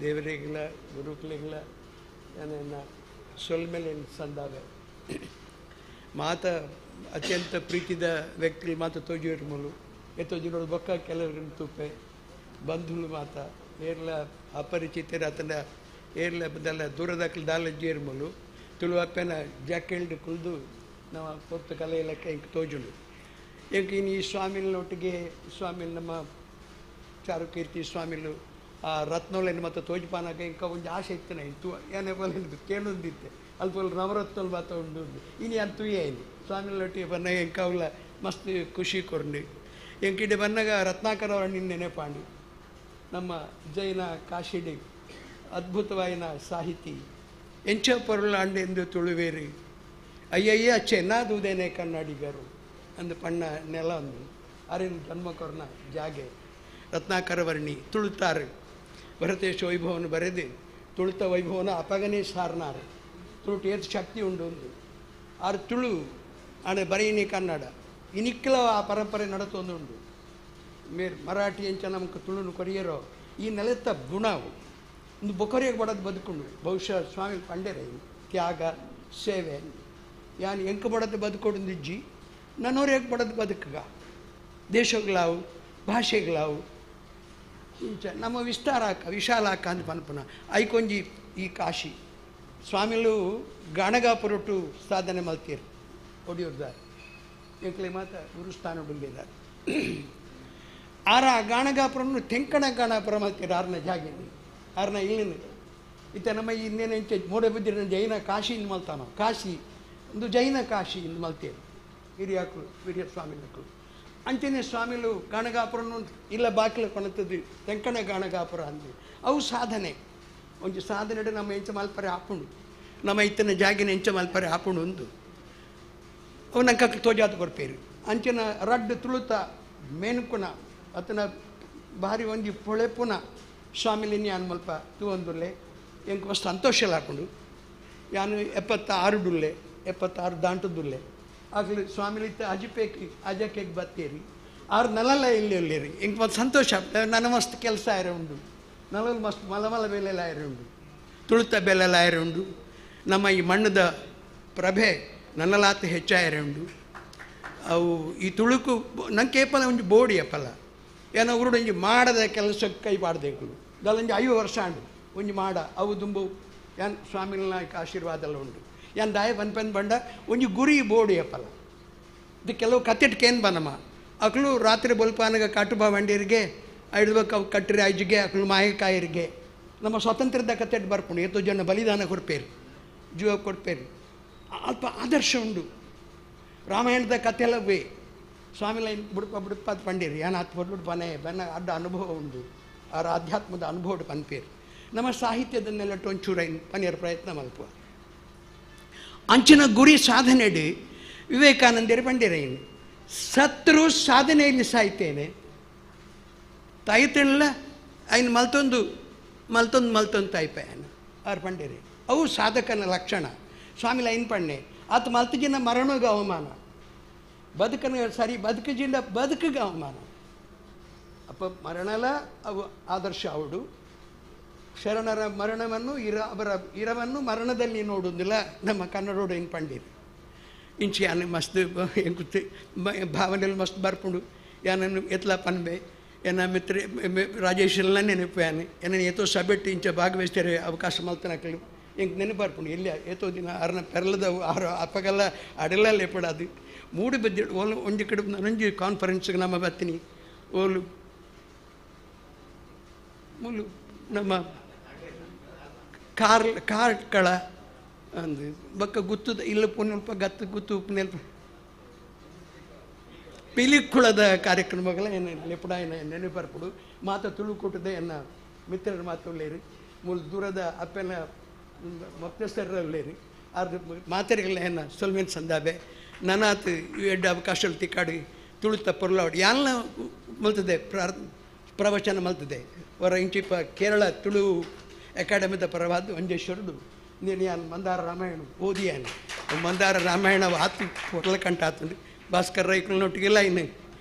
ದೇವರಿಗಿಲ್ಲ ಗುರುಕುಲಿಗಿಲ್ಲ ಯಾನ ಸೊಲ್ಮೇಲೆ ಸಂದಾವೆ. ಮಾತ ಅತ್ಯಂತ ಪ್ರೀತಿದ ವ್ಯಕ್ತಿಗಳು ಮಾತ ತೋಜಿಯವ್ರ ಮೂಲು ಎತ್ತೋಜಿನೋಡು ಬೊಕ್ಕ ಕೆಲವ್ರಿನ ತುಪ್ಪೆ ಬಂಧುಗಳು ಮಾತ ಏರ್ಲ ಅಪರಿಚಿತರ ಆತನ ಏರ್ಲ ಬದಲ ದೂರದಾಕಲು ದಾಲಜ್ಜಿಯರ್ ಮೂಲು ತುಳುವಪ್ಪನ ಜಾಕೆಲ್ಡ್ ಕುಲ್ದು ನಮ್ಮ ಪೊರ್ತು ಕಲೆ ಇಲಾಖೆ ಇಂಕ್ ತೋಜುಂಡು. ಇಂಕ್ ಇನ್ನು ಈ ಸ್ವಾಮಿನೊಟ್ಟಿಗೆ ಸ್ವಾಮಿ ನಮ್ಮ ಚಾರುಕೀರ್ತಿ ಸ್ವಾಮಿಲು ಆ ರತ್ನೋಲೆನ್ ಮತ್ತು ತೋಜ್ಪಾನಾಗ ಇಂಕ ಒಂಜಿ ಆಸೆ ಇತ್ತು ಇತ್ತು ಏನೇ ಬಲ್ಲ ಕೇಳೊಂದಿತ್ತೆ ಅಲ್ಪ ನವರತ್ನೋಲ್ ಮಾತ ಉಂಡು ಇನಿ ಅಂತ ಏನು ಸ್ವಾಮಿನೊಟ್ಟಿಗೆ ಬನ್ನಾಗ ಇಂಕ ಅವಲ ಮಸ್ತ್ ಖುಷಿ ಕೊರ್ಂಡು. ಎಂಕಿಡೆ ಬನ್ನಾಗ ರತ್ನಾಕರ ಅವರನ್ನು ನೆನೆಪಾಂಡು ನಮ್ಮ ಜೈನ ಕಾಶಿಡಿ ಅದ್ಭುತವಾಯಿನ ಸಾಹಿತಿ ಎಂಚ ಪೊರುಳಾಂಡು ಎಂದು ತುಳುವೇರಿ ಅಯ್ಯಯ್ಯ ಚೆನ್ನಾದುದೇನೆ ಕನ್ನಡಿಗರು ಅಂದು ಪಣ್ಣ ನೆಲ ಒಂದು ಅರಿನ ಜನ್ಮಕೊರ್ನ ಜಾಗೆ ರತ್ನಾಕರವರ್ಣಿ ತುಳುತ್ತಾರೆ ಭರತೇಶ ವೈಭವನ ಬರೆದು ತುಳುತ ವೈಭವನ ಅಪಗನೇ ಸಾರ್ನಾರು ತುಳುಟು ಏತ್ ಶಕ್ತಿ ಉಂಡು ಒಂದು ಆರು ತುಳು ಆನೆ ಬರೀನಿ ಕನ್ನಡ ಇನಿಕ್ಕಲ ಆ ಪರಂಪರೆ ನಡತೊಂದುಂಡು. ಮೇರ್ ಮರಾಠಿ ಎಂಚ ನಮಕ್ ತುಳುನು ಕೊರಿಯರೋ ಈ ನೆಲತ್ತ ಗುಣವು ಒಂದು ಬೊಕೊರಿಯಾಗ ಬಡದು ಬದುಕೊಂಡು ಬಹುಶಃ ಸ್ವಾಮಿ ಪಂಡೆರೆ ತ್ಯಾಗ ಸೇವೆ ಯಾನು ಎಂಕ ಬಡದು ಬದುಕೊಡುಂದಿಜ್ಜಿ ನನ್ನೋರು ಬಡದು ಬದುಕಗ ದೇಶಗಳಾವು ಭಾಷೆಗಳಾವು ಇಂಚ ನಮ್ಮ ವಿಸ್ತಾರ ಆಕ ವಿಶಾಲ ಆಕ ಅಂತ ಪನ್ಪುನ ಐಕೊಂಜಿ ಈ ಕಾಶಿ ಸ್ವಾಮಿಲು ಗಾಣಗಾಪುರೊಟ್ಟು ಸಾಧನೆ ಮಲ್ತೀರು ಒಡಿಯೂರ್ದಾರ್ ಎಂಕ್ಲೆ ಮಾತ ಗುರುಸ್ಥಾನ ಉಂಡಿದ್ದಾರೆ ಆರ ಗಾಣಗಾಪುರನ್ನು ತೆಂಕಣ ಗಾಣಾಪುರ ಮಲ್ತೀರು ಆರ್ನ ಜಾಗಿನಿ ಆರ್ನ ಇಲ್ಲಿನ ಇತ್ತ ನಮ್ಮ ಇನ್ನೇನೆಂಚೆ ಮೂಡಬಿದ್ದಿರ ಜೈನ ಕಾಶಿ ಇಂದು ಮಲ್ತಾನೋ ಕಾಶಿ ಒಂದು ಜೈನ ಕಾಶಿ ಇಂದು ಮಲ್ತೀರು ಹಿರಿಯಾಕರು ಹಿರಿಯ ಸ್ವಾಮಿಲಕ್ಕಳು ಅಂಚನೆ ಸ್ವಾಮಿಲು ಗಾಣಗಾಪುರನು ಇಲ್ಲ ಬಾಕಿಲು ಕೊಣತದ್ದು ತೆಂಕಣ ಗಾಣಗಾಪುರ ಅಂದು ಅವು ಸಾಧನೆ ಒಂಜಿ ಸಾಧನೆ ನಮ್ಮ ಎಂಚ ಮಲ್ಪರೆ ಆಪುಂಡು ನಮ್ಮ ಇತ್ತನ ಜಾಗಿನ ಎಂಚ ಮಲ್ಪರೆ ಆಪುಂಡು ಒಂದು ಅವು ನಂಗೆ ತೋಜಾತ ಕೊರ್ಪೇರು ಅಂಚಿನ ರಡ್ಡು ತುಳುತ ಮೇನುಕುಣ ಅತನ ಭಾರಿ ಒಂಜಿ ಪೊಳೆಪುನ ಸ್ವಾಮಿಲಿನಿ ಯಾನ್ ಮಲ್ಪ ತೂವೊಂದುಲ್ಲೆ ಎಂಕ್ ಮಸ್ತ್ ಸಂತೋಷ ಹಾಕೊಂಡು ಯಾನು 76 ಡುಲ್ಲೆ 76 ದಾಂಟುದುಲ್ಲೆ ಆಗಲಿ ಸ್ವಾಮಿಲಿತ್ತ ಅಜಿಪೇಕಿ ಅಜಕೇಕ್ ಬತ್ತೀರಿ ಆರು ನಲಲ್ಲ ಇಲ್ಲಿ ಉಳ್ಳೇರಿ ಎಂಕ್ ಮಸ್ತ್ ಸಂತೋಷ ನನ್ನ ಮಸ್ತ್ ಕೆಲಸ ಆಯ್ರೆ ಉಂಡು ನಲಲ್ ಮಸ್ತ್ ಮಲ ಮಲ ಬೆಲೆಲ್ಲ ಆಯ್ರೆ ಉಂಡು ತುಳುತ ಬೆಲೆಲ್ಲ ಆಯ್ರೆ ಉಂಡು ನಮ್ಮ ಈ ಮಣ್ಣದ ಪ್ರಭೆ ನನ್ನಲಾತ ಹೆಚ್ಚಾಯ್ರೆ ಉಂಡು ಅವು ಈ ತುಳುಕು ನಂಗೆ ಕೇಪಲ ಒಂಜಿ ಬೋಡಿ ಅಪ್ಪಲ ಏನೋ ಉರುಡು ಒಂಜಿ ಮಾಡದ ಕೆಲಸಕ್ಕೆ ಕೈ ಪಾಡ್ದೇಕು ದಲ್ಲೊಂಜಿ 5 ವರ್ಷ ಆಂಡು ಒಂಜಿ ಮಾಡ ಅವು ದುಂಬು ಏನ್ ಸ್ವಾಮಿನ ಆಶೀರ್ವಾದ ಎಲ್ಲ ಉಂಡು ಯಾನ್ ದಾಯ ಪನ್ಪೆನ್ ಬಂಡ ಒಂಜಿ ಗುರಿ ಬೋಡು ಯಪ್ಪಲ ಇದು ಕೆಲವು ಕತ್ತೆಟ್ ಕೇನ್ ಬನಮ ಅಕ್ಲು ರಾತ್ರಿ ಬೊಲ್ಪಾನಗ ಕಾಟುಬಾ ವಂಡಿರಿಗೆ ಐಡ್ಬೇಕು ಅವು ಕಟ್ಟಿರಿ ಐಜಿಗೆ ಅಕ್ಲು ಮಾಯಕಾಯರಿಗೆ ನಮ್ಮ ಸ್ವಾತಂತ್ರ್ಯದ ಕತ್ತೆಟ್ ಬರ್ಪುಂಡು ಏತೋ ಜನ ಬಲಿದಾನ ಕೊಡ್ಪೇರು ಜೀವ ಕೊಡ್ಪೇರು ಅಲ್ಪ ಆದರ್ಶ ಉಂಡು ರಾಮಾಯಣದ ಕಥೆಲ್ಲವೇ ಸ್ವಾಮಿ ಲೈನ್ ಬುಡುಪ ಬುಡುಪಾದ ಪಂಡೀರಿ ಯಾನ್ ಆತ್ ಬುಡ್ಬಿಟ್ಟು ಬನೆ ಬನ್ನ ಅಡ್ಡ ಅನುಭವ ಉಂಡು ಅವರ ಆಧ್ಯಾತ್ಮದ ಅನುಭವ ಪನ್ಪೇರು ನಮ್ಮ ಸಾಹಿತ್ಯದನ್ನೆಲ್ಲ ಟೊಂಚೂರೈನ್ ಪನಿಯರ ಪ್ರಯತ್ನ ಮಲ್ಪ ಅಂಚಿನ ಗುರಿ ಸಾಧನೆಡು ವಿವೇಕಾನಂದರು ಪಂಡಿರೈನ್ ಸತ್ರು ಸಾಧನೆಯಲ್ಲಿ ಸಾಯ್ತೇನೆ ತಾಯ್ತೇನಲ್ಲ ಐನ್ ಮಲ್ತೊಂದು ಮಲ್ತೊಂದು ಮಲ್ತೊಂದು ತಾಯ್ಪೇನ ಅವ್ರು ಪಂಡಿರಿ ಅವು ಸಾಧಕನ ಲಕ್ಷಣ ಸ್ವಾಮಿ ಲೈನ್ ಪಣ್ಣೆ ಆತ ಮಲ್ತಜಿನ ಮರಣಗ ಅವಮಾನ ಬದುಕನ ಸರಿ ಬದುಕಜಿಂದ ಬದುಕಿಗೆ ಅವಮಾನ ಅಪ್ಪ ಮರಣಲ ಅವು ಆದರ್ಶ ಅವಡು ಶರಣರ ಮರಣವನ್ನು ಅವರ ಇರವನ್ನು ಮರಣದಲ್ಲಿ ನೋಡುವುದಿಲ್ಲ ನಮ್ಮ ಕನ್ನಡೋಡು ಏನು ಪಂಡಿರಿ ಇಂಚಿ ಯಾನು ಮಸ್ತ್ ಎಂಕುತ್ತೆ ಭಾವನೆಯಲ್ಲಿ ಮಸ್ತ್ ಬರ್ಪುಂಡು ಯಾನನ್ನು ಎತ್ಲ ಪನ್ಬೆ ಎನ್ನ ಮಿತ್ರ ರಾಜೇಶ್ ಎಲ್ಲ ನೆನಪು ಯಾನು ಎನ್ನ ಏತೋ ಸಬೆಟ್ಟು ಇಂಚ ಭಾಗವಹಿಸ್ತಾರೆ ಅವಕಾಶ ಮಲ್ತನಕಲು ಎಂಕ್ ನೆನಪು ಎಲ್ಲಿ ಏತೋ ದಿನ ಅರ್ನ ಪೆರ್ಲದ ಆರು ಅಪ್ಪಗೆಲ್ಲ ಅಡೆಲ್ಲ ಲೇಪಡಾದು ಮೂಡು ಬದ್ದಿ ಓಲು ಒಂಜಿ ಕಡೆ ನನೊಂಜಿ ಕಾನ್ಫರೆನ್ಸ್ಗೆ ನಮ್ಮ ಬತ್ತೀನಿ ಓಲು ಮೂಲು ನಮ್ಮ ಕಾರ್ ಕಾರ್ಕಳ ಅಂದು ಬಕ್ಕ ಗುತ್ತದ ಇಲ್ಲ ಪುನೆಲ್ಪ ಗತ್ತು ಗುತ್ತು ಉಪ್ಪುನೆಲ್ಪ ಪಿಲಿಕುಳದ ಕಾರ್ಯಕ್ರಮಗಳ ಏನು ಲೆಪಡ ಏನ ನೆನಪರ್ಪುಡು ಮಾತ ತುಳುಕೂಟದ ಎನ್ನ ಮಿತ್ರರ ಮಾತು ಮೂಲ ದೂರದ ಅಪ್ಪನ ಮೊಕ್ತೇಸರಲ್ಲೇರಿ ಅರ್ಧ ಮಾತೆರಿಗಳ ಏನ ಸೊಲ್ಮೆನ್ ಸಂದಾಬೆ ನನಾತ್ ಎಡ್ಡ ಅವಕಾಶ ತಿಕ್ಕಾಡಿ ತುಳುತ ಪೊರ್ಲಾವಡಿ ಯಾಲ್ನ ಮಲ್ತದೆ ಪ್ರವಚನ ಮಲ್ತದೆ ಹೊರ ಇಂಚಿಪ ಕೇರಳ ತುಳು ಅಕಾಡೆಮಿದ ಪರವಾದ ಒಂಜೇಶ್ವರದು ನೀನು ಯಾನ್ ಮಂದಾರ ರಾಮಾಯಣ ಓದಿಯಾನು ಮಂದಾರ ರಾಮಾಯಣ ಆತು ಪೊರ್ಲಕಂಟ ಆತಂದು ಭಾಸ್ಕರ್ ರೈಕುಲ್ನೊಟ್ಟಿಗೆಲ್ಲ ಇನ್ನು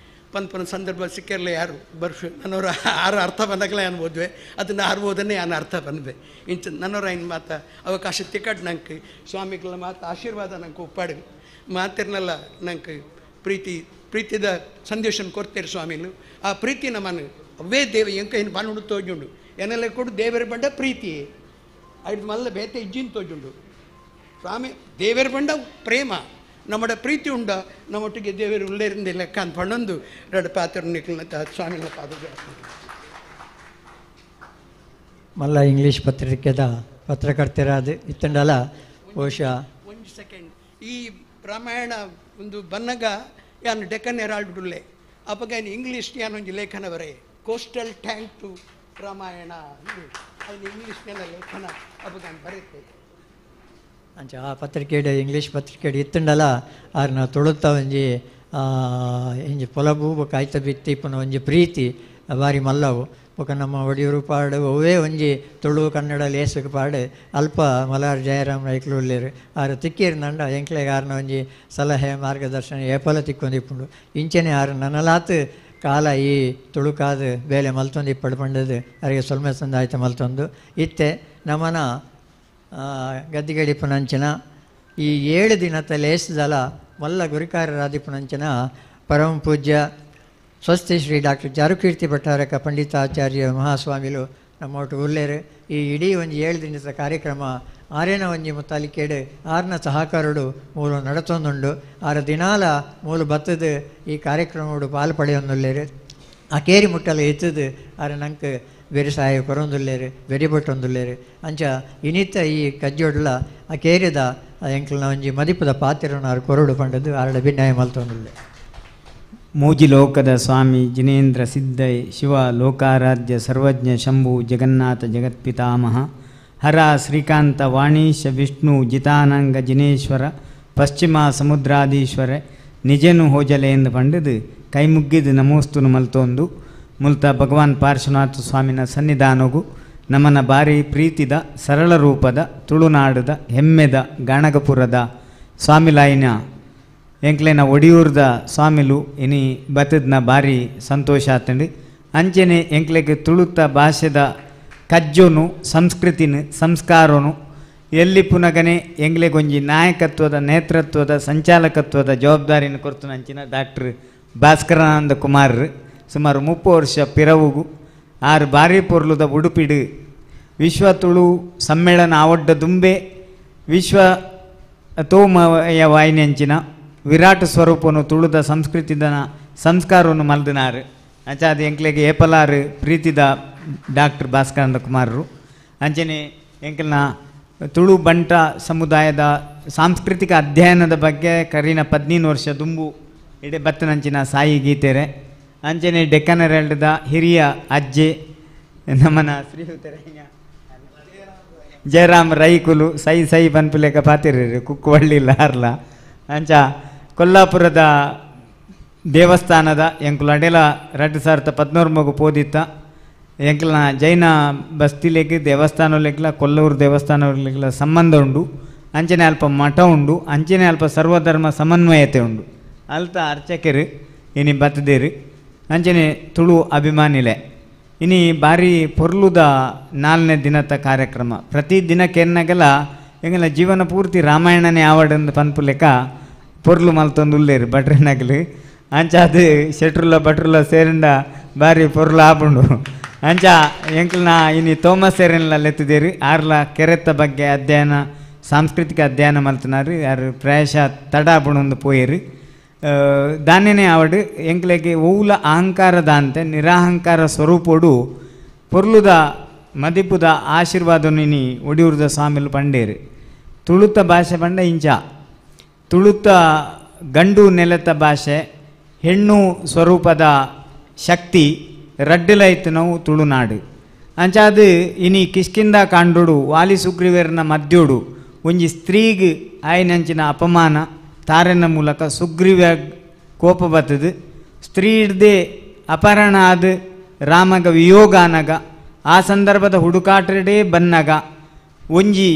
ಪನ್ಪನ ಸಂದರ್ಭ ಸಿಕ್ಕಿರಲ್ಲ ಯಾರು ಬರ್ಷ ನನ್ನವರ ಆರು ಅರ್ಥ ಬಂದಾಗಲೇ ನಾನು ಓದ್ವೆ ಅದನ್ನು ಆರು ಓದನ್ನೇ ನಾನು ಅರ್ಥ ಬಂದ್ವೆ ಇಂಚ ನನ್ನವರ ಇನ್ನು ಮಾತ ಅವಕಾಶ ತಿಕ್ಕಟ್ ನಂಗೆ ಸ್ವಾಮಿಗಳ ಮಾತು ಆಶೀರ್ವಾದ ನಂಗೆ ಒಪ್ಪಾಡು ಮಾತಿರ್ನಲ್ಲ ನಂಗೆ ಪ್ರೀತಿ ಪ್ರೀತಿದ ಸಂದೇಶ ಕೊಡ್ತೀರಿ ಸ್ವಾಮಿಲು ಆ ಪ್ರೀತಿ ನಮ್ಮನ್ನು ಅವೇ ದೇವ ಎಂಕ ಇನ್ನು ಬಾನುಡು ತೋಜುಂಡು ಏನೆಲ್ಲ ಕೊಡು ದೇವರ ಬಂಡ ಪ್ರೀತಿ ಐದು ಮಲ್ಲ ಬೇತೆ ಇಜ್ಜಿನ ತೋಜುಂಡು ಸ್ವಾಮಿ ದೇವರ ಬಂಡ ಪ್ರೇಮ ನಮ್ಮಡ ಪ್ರೀತಿ ಉಂಡ ನಮ್ಮೊಟ್ಟಿಗೆ ದೇವರು ಉಳ್ಳೇರಿಂದ ಲೆಕ್ಕ ಅಂತ ಪಣ್ಣೊಂದು ಎರಡು ಪಾತ್ರ ನಿಖಿಲ್ನ ಸ್ವಾಮಿಗಳ ಪಾದ ಮಲ್ಲ ಇಂಗ್ಲೀಷ್ ಪತ್ರಿಕೆದ ಪತ್ರಕರ್ತರಾದ ಇತ್ತಂಡಲ ಬಹುಶಃ ಒಂದು ಸೆಕೆಂಡ್ ಈ ರಾಮಾಯಣ ಒಂದು ಬನ್ನಗ ಯಾನು ಡೆಕ್ಕನ್ ಹೆರಾಲ್ಡ್ ಉಳ್ಳೆ ಅಪ್ಪಗ ಇಂಗ್ಲೀಷ್ ಯಾನೊಂದು ಲೇಖನ ಬರೆ coastal tank to Ramayana ಅದನ್ನ ಇಂಗ್ಲೀಷ್ನೆಲ್ಲ ಲೇಖನ ಅಪ್ಪಗ ಬರುತ್ತೆ ಅಂಚ ಆ ಪತ್ರಿಕೆಡ್ ಇಂಗ್ಲೀಷ್ ಪತ್ರಿಕೆಡ್ ಇತ್ತಂಡಲ ಆರ್ನ ತುಳುತ್ತ ಒಂಜಿ ಇಂಜಿ ಪೊಲಬು ಬೊಕ ಐತ ಬಿತ್ತಿ ಇಪ್ಪುನ ಒಂಜಿ ಪ್ರೀತಿ ಬಾರಿ ಮಲ್ಲವು ಬೊಕ ನಮ್ಮ ಒಡಿಯೂರು ಪಾಡು ಅವೇ ಒಂಜಿ ತುಳು ಕನ್ನಡ ಲೇಸುಕು ಪಾಡು ಅಲ್ಪ ಮಲಾರ್ ಜಯರಾಮ್ ರೈಕ್ಲು ಉಲ್ಲೇರು ಆರು ತಿಕ್ಕಿರ್ನಂಡ ಎಂಕ್ಲೆಗ್ ಆರ್ನ ಒಂಜಿ ಸಲಹೆ ಮಾರ್ಗದರ್ಶನ ಏಪಲ ತಿಕ್ಕೊಂದಿಪ್ಪುಂಡು ಇಂಚನೆ ಆರು ನನಲಾತ್ ಕಾಲ ಈ ತುಳುಕಾದ ಬೇಲೆ ಮಲ್ತೊಂದು ಇಪ್ಪಡು ಪಂಡದು ಅರಿಗೆ ಸೊಲ್ಮೆ ಸಂದಾಯ್ತ ಮಲ್ತೊಂದು ಇತ್ತೆ ನಮನ ಗದ್ದಿಗಡಿಪುನಂಚಿನ ಈ 7 ದಿನದ ಲೇಸದಲ ಮಲ್ಲ ಗುರುಕಾರರಾದಿಪುನಂಚಿನ ಪರಮ ಪೂಜ್ಯ ಸ್ವಸ್ತಿ ಶ್ರೀ ಡಾಕ್ಟರ್ ಚಾರುಕೀರ್ತಿ ಭಟ್ಟಾರಕ ಪಂಡಿತಾಚಾರ್ಯ ಮಹಾಸ್ವಾಮಿಲು ನಮ್ಮೊಟ್ಟು ಉಲ್ಲೇರು. ಈ ಇಡೀ ಒಂದು 7 ದಿನದ ಕಾರ್ಯಕ್ರಮ ಆರೇನ ಒಂಜಿ ಮುತ್ತಾಲಿಕೇಡು ಆರ್ನ ಸಹಕಾರಡು ಮೂಲು ನಡತೊಂದುಂಡು. ಆರ ದಿನಾಲ ಮೂಲು ಬತ್ತದು ಈ ಕಾರ್ಯಕ್ರಮಡು ಪಾಲು ಪಡೆಯೊಂದುಲ್ಲೇರು. ಆ ಕೇರಿ ಮುಟ್ಟಲ ಎತ್ತದು ಆರ ನಂಗೆ ಬೇರೆ ಸಹಾಯ ಕೊರೊಂದುಲ್ಲೇರು ಬೆರಿ ಬಟ್ಟೊಂದುಲ್ಲೇರು. ಅಂಚ ಇನಿತ ಈ ಕಜ್ಜೊಡ್ಲ ಆ ಕೇರಿದ ಎಂಕ್ಲನ ಒಂಜಿ ಮದಿಪದ ಪಾತಿರನ ಆರು ಕೊರಡು ಪಂಡದು ಆರಡ ಭಿನ್ನಾಯ ಮಲ್ತೊಂದುಲ್ಲೆ. ಮೂಜಿಲೋಕದ ಸ್ವಾಮಿ ಜಿನೇಂದ್ರ ಸಿದ್ಧೈ ಶಿವ ಲೋಕಾರಾಧ್ಯ ಸರ್ವಜ್ಞ ಶಂಭು ಜಗನ್ನಾಥ ಜಗತ್ಪಿತಾಮಹ ಹರ ಶ್ರೀಕಾಂತ ವಾಣೀಶ ವಿಷ್ಣು ಜಿತಾನಂಗ ಜಿನೇಶ್ವರ ಪಶ್ಚಿಮ ಸಮುದ್ರಾಧೀಶ್ವರ ನಿಜನು ಹೋಜಲೆ ಎಂದು ಪಂಡದು ಕೈಮುಗ್ಗಿದು ನಮೋಸ್ತುನು ಮಲ್ತೊಂದು ಮುಲ್ತ ಭಗವಾನ್ ಪಾರ್ಶ್ವನಾಥ ಸ್ವಾಮಿನ ಸನ್ನಿಧಾನಗು ನಮನ ಬಾರಿ ಪ್ರೀತಿದ ಸರಳ ರೂಪದ ತುಳುನಾಡದ ಹೆಮ್ಮೆದ ಗಾಣಗಪುರದ ಸ್ವಾಮಿಲಾಯಿನ ಎಂಕ್ಲೆನ ಒಡಿಯೂರ್ದ ಸ್ವಾಮಿಲು ಇನಿ ಬತ್ತದ್ನ ಭಾರಿ ಸಂತೋಷ ಆತಂಡು. ಅಂಚೆನೆ ಎಂಕ್ಲೆಗೆ ತುಳುತ ಭಾಷೆದ ಕಜ್ಜೋನು ಸಂಸ್ಕೃತಿನ ಸಂಸ್ಕಾರನು ಎಲ್ಲಿ ಪುನಗನೆ ಎಂಗ್ಲೆಗೊಂಜಿ ನಾಯಕತ್ವದ ನೇತೃತ್ವದ ಸಂಚಾಲಕತ್ವದ ಜವಾಬ್ದಾರಿಯನ್ನು ಕೊರ್ತುನ ಅಂಚಿನ ಡಾಕ್ಟರ್ ಭಾಸ್ಕರಾನಂದ ಕುಮಾರ್ ಸುಮಾರು 30 ವರ್ಷ ಪಿರವುಗು 6 ಬಾರಿ ಪೊರ್ಲುದ ಉಡುಪಿಡು ವಿಶ್ವ ತುಳು ಸಮ್ಮೇಳನ ಆವಡ್ಡ ದುಂಬೆ ವಿಶ್ವ ತೋಮಯ ವಾಯಿನೆಂಚಿನ ವಿರಾಟ್ ಸ್ವರೂಪನು ತುಳುದ ಸಂಸ್ಕೃತಿದನ ಸಂಸ್ಕಾರವನ್ನು ಮಲ್ದಿನಾರು. ಅಂಚಾದ ಎಂಕ್ಲೆಗೆ ಏಪಲಾರು ಪ್ರೀತಿದ ಡಾಕ್ಟರ್ ಭಾಸ್ಕರಾನಂದ ಕುಮಾರರು. ಅಂಚನೆ ಎಂಕಲ್ನ ತುಳು ಬಂಟ ಸಮುದಾಯದ ಸಾಂಸ್ಕೃತಿಕ ಅಧ್ಯಯನದ ಬಗ್ಗೆ ಕರೀನ 15 ವರ್ಷ ದುಂಬು ಇಡೆ ಬತ್ತನಂಚಿನ ಸಾಯಿ ಗೀತೆರೆ. ಅಂಚನೆ ಡೆಕ್ಕನರೆಲ್ಡದ ಹಿರಿಯ ಅಜ್ಜೆ ನಮ್ಮನ ಶ್ರೀಯುತರಯ್ಯ ಜಯರಾಮ್ ರೈಕುಲು ಸೈ ಸೈ ಪನ್ಪುಲೆಕ ಪಾತಿರ್ರಿ ಕುಕ್ಕುವಳ್ಳಿ ಲಾರ್ಲ. ಅಂಚ ಕೊಲ್ಲಾಪುರದ ದೇವಸ್ಥಾನದ ಎಂಕುಲು ಅಡೆಲ 2013 ಪೋದಿತ್ತ ಎಂಕಲ್ನ ಜೈನ ಬಸ್ತಿಲೆಗ್ ದೇವಸ್ಥಾನಲೆಗ್ಲ ಕೊಲ್ಲೂರು ದೇವಸ್ಥಾನಲೆಗ್ಲ ಸಂಬಂಧ ಉಂಡು. ಅಂಚನೆ ಅಲ್ಪ ಮಠ ಉಂಡು, ಅಂಚನೆ ಅಲ್ಪ ಸರ್ವಧರ್ಮ ಸಮನ್ವಯತೆ ಉಂಡು. ಅಲ್ತ ಅರ್ಚಕರು ಇನಿ ಬತ್ತದೇರು. ಅಂಚನೆ ತುಳು ಅಭಿಮಾನಿಲೆ ಇನಿ ಬಾರಿ ಪೊರ್ಲುದ 4ನೇ ದಿನದ ಕಾರ್ಯಕ್ರಮ. ಪ್ರತಿ ದಿನ ಕೆನ್ನಗಲ ಎಂಗಲ ಜೀವನ ಪೂರ್ತಿ ರಾಮಾಯಣನೇ ಆವಡಂದು ಪನ್ಪುಲೆಕ ಪೊರ್ಲು ಮಲ್ತೊಂದು ಉಲ್ಲೇರು ಭಟ್ರನಗಲು. ಅಂಚ ಅದು ಶೆಟ್ರುಲ ಭಟ್ರುಲ ಸೇರಿಂಡ ಬಾರಿ ಪೊರ್ಲು ಆಪುಂಡು. ಅಂಚ ಎಂಕಲ್ನ ಇನಿ ತೋಮಸ್ ಸೇರೆನ್ಲ ಲೆತ್ತಿದೇರು. ಆರ್ಲ ಕೆರೆತ್ತ ಬಗ್ಗೆ ಅಧ್ಯಯನ ಸಾಂಸ್ಕೃತಿಕ ಅಧ್ಯಯನ ಮಲ್ತನಾರು. ಯಾರು ಪ್ರಾಯಶಃ ತಡ ಆಪುಂಡು ಪೋಯೇರು. ದಾನ್ಯನೇ ಆವಡು ಎಂಕ್ಲೆಗೆ ಓವುಲ ಅಹಂಕಾರದಾಂತೆ ನಿರಾಹಂಕಾರ ಸ್ವರೂಪೋಡು ಪೊರ್ಲುದ ಮದಿಪುದ ಆಶೀರ್ವಾದನಿನಿ ಒಡಿಯೂರ್ದ ಸ್ವಾಮಿಲು ಪಂಡೇರು. ತುಳುತ ಭಾಷೆ ಪಂಡ ಇಂಚ ತುಳುತ ಗಂಡು ನೆಲತ ಭಾಷೆ ಹೆಣ್ಣು ಸ್ವರೂಪದ ಶಕ್ತಿ ರಡ್ಡಿಲೈತು ನಾವು ತುಳುನಾಡು. ಅಂಚಾದು ಇನಿ ಕಿಷ್ಕಿಂದ ಕಾಂಡೋಡು ವಾಲಿ ಸುಗ್ರೀವೇರ್ನ ಮಧ್ಯೋಡು ಒಂಜಿ ಸ್ತ್ರೀಗ್ ಆಯ್ನಂಚಿನ ಅಪಮಾನ ತಾರೆನ ಮೂಲಕ ಸುಗ್ರೀವ ಕೋಪ ಬತ್ತದು. ಸ್ತ್ರೀ ಹಿಡ್ದೆ ಅಪಹರಣ ಆದ ರಾಮಗ ವಿಯೋಗ ಆನಗ ಆ ಸಂದರ್ಭದ ಹುಡುಕಾಟಡೆ ಬನ್ನಗ ಒಂಜಿ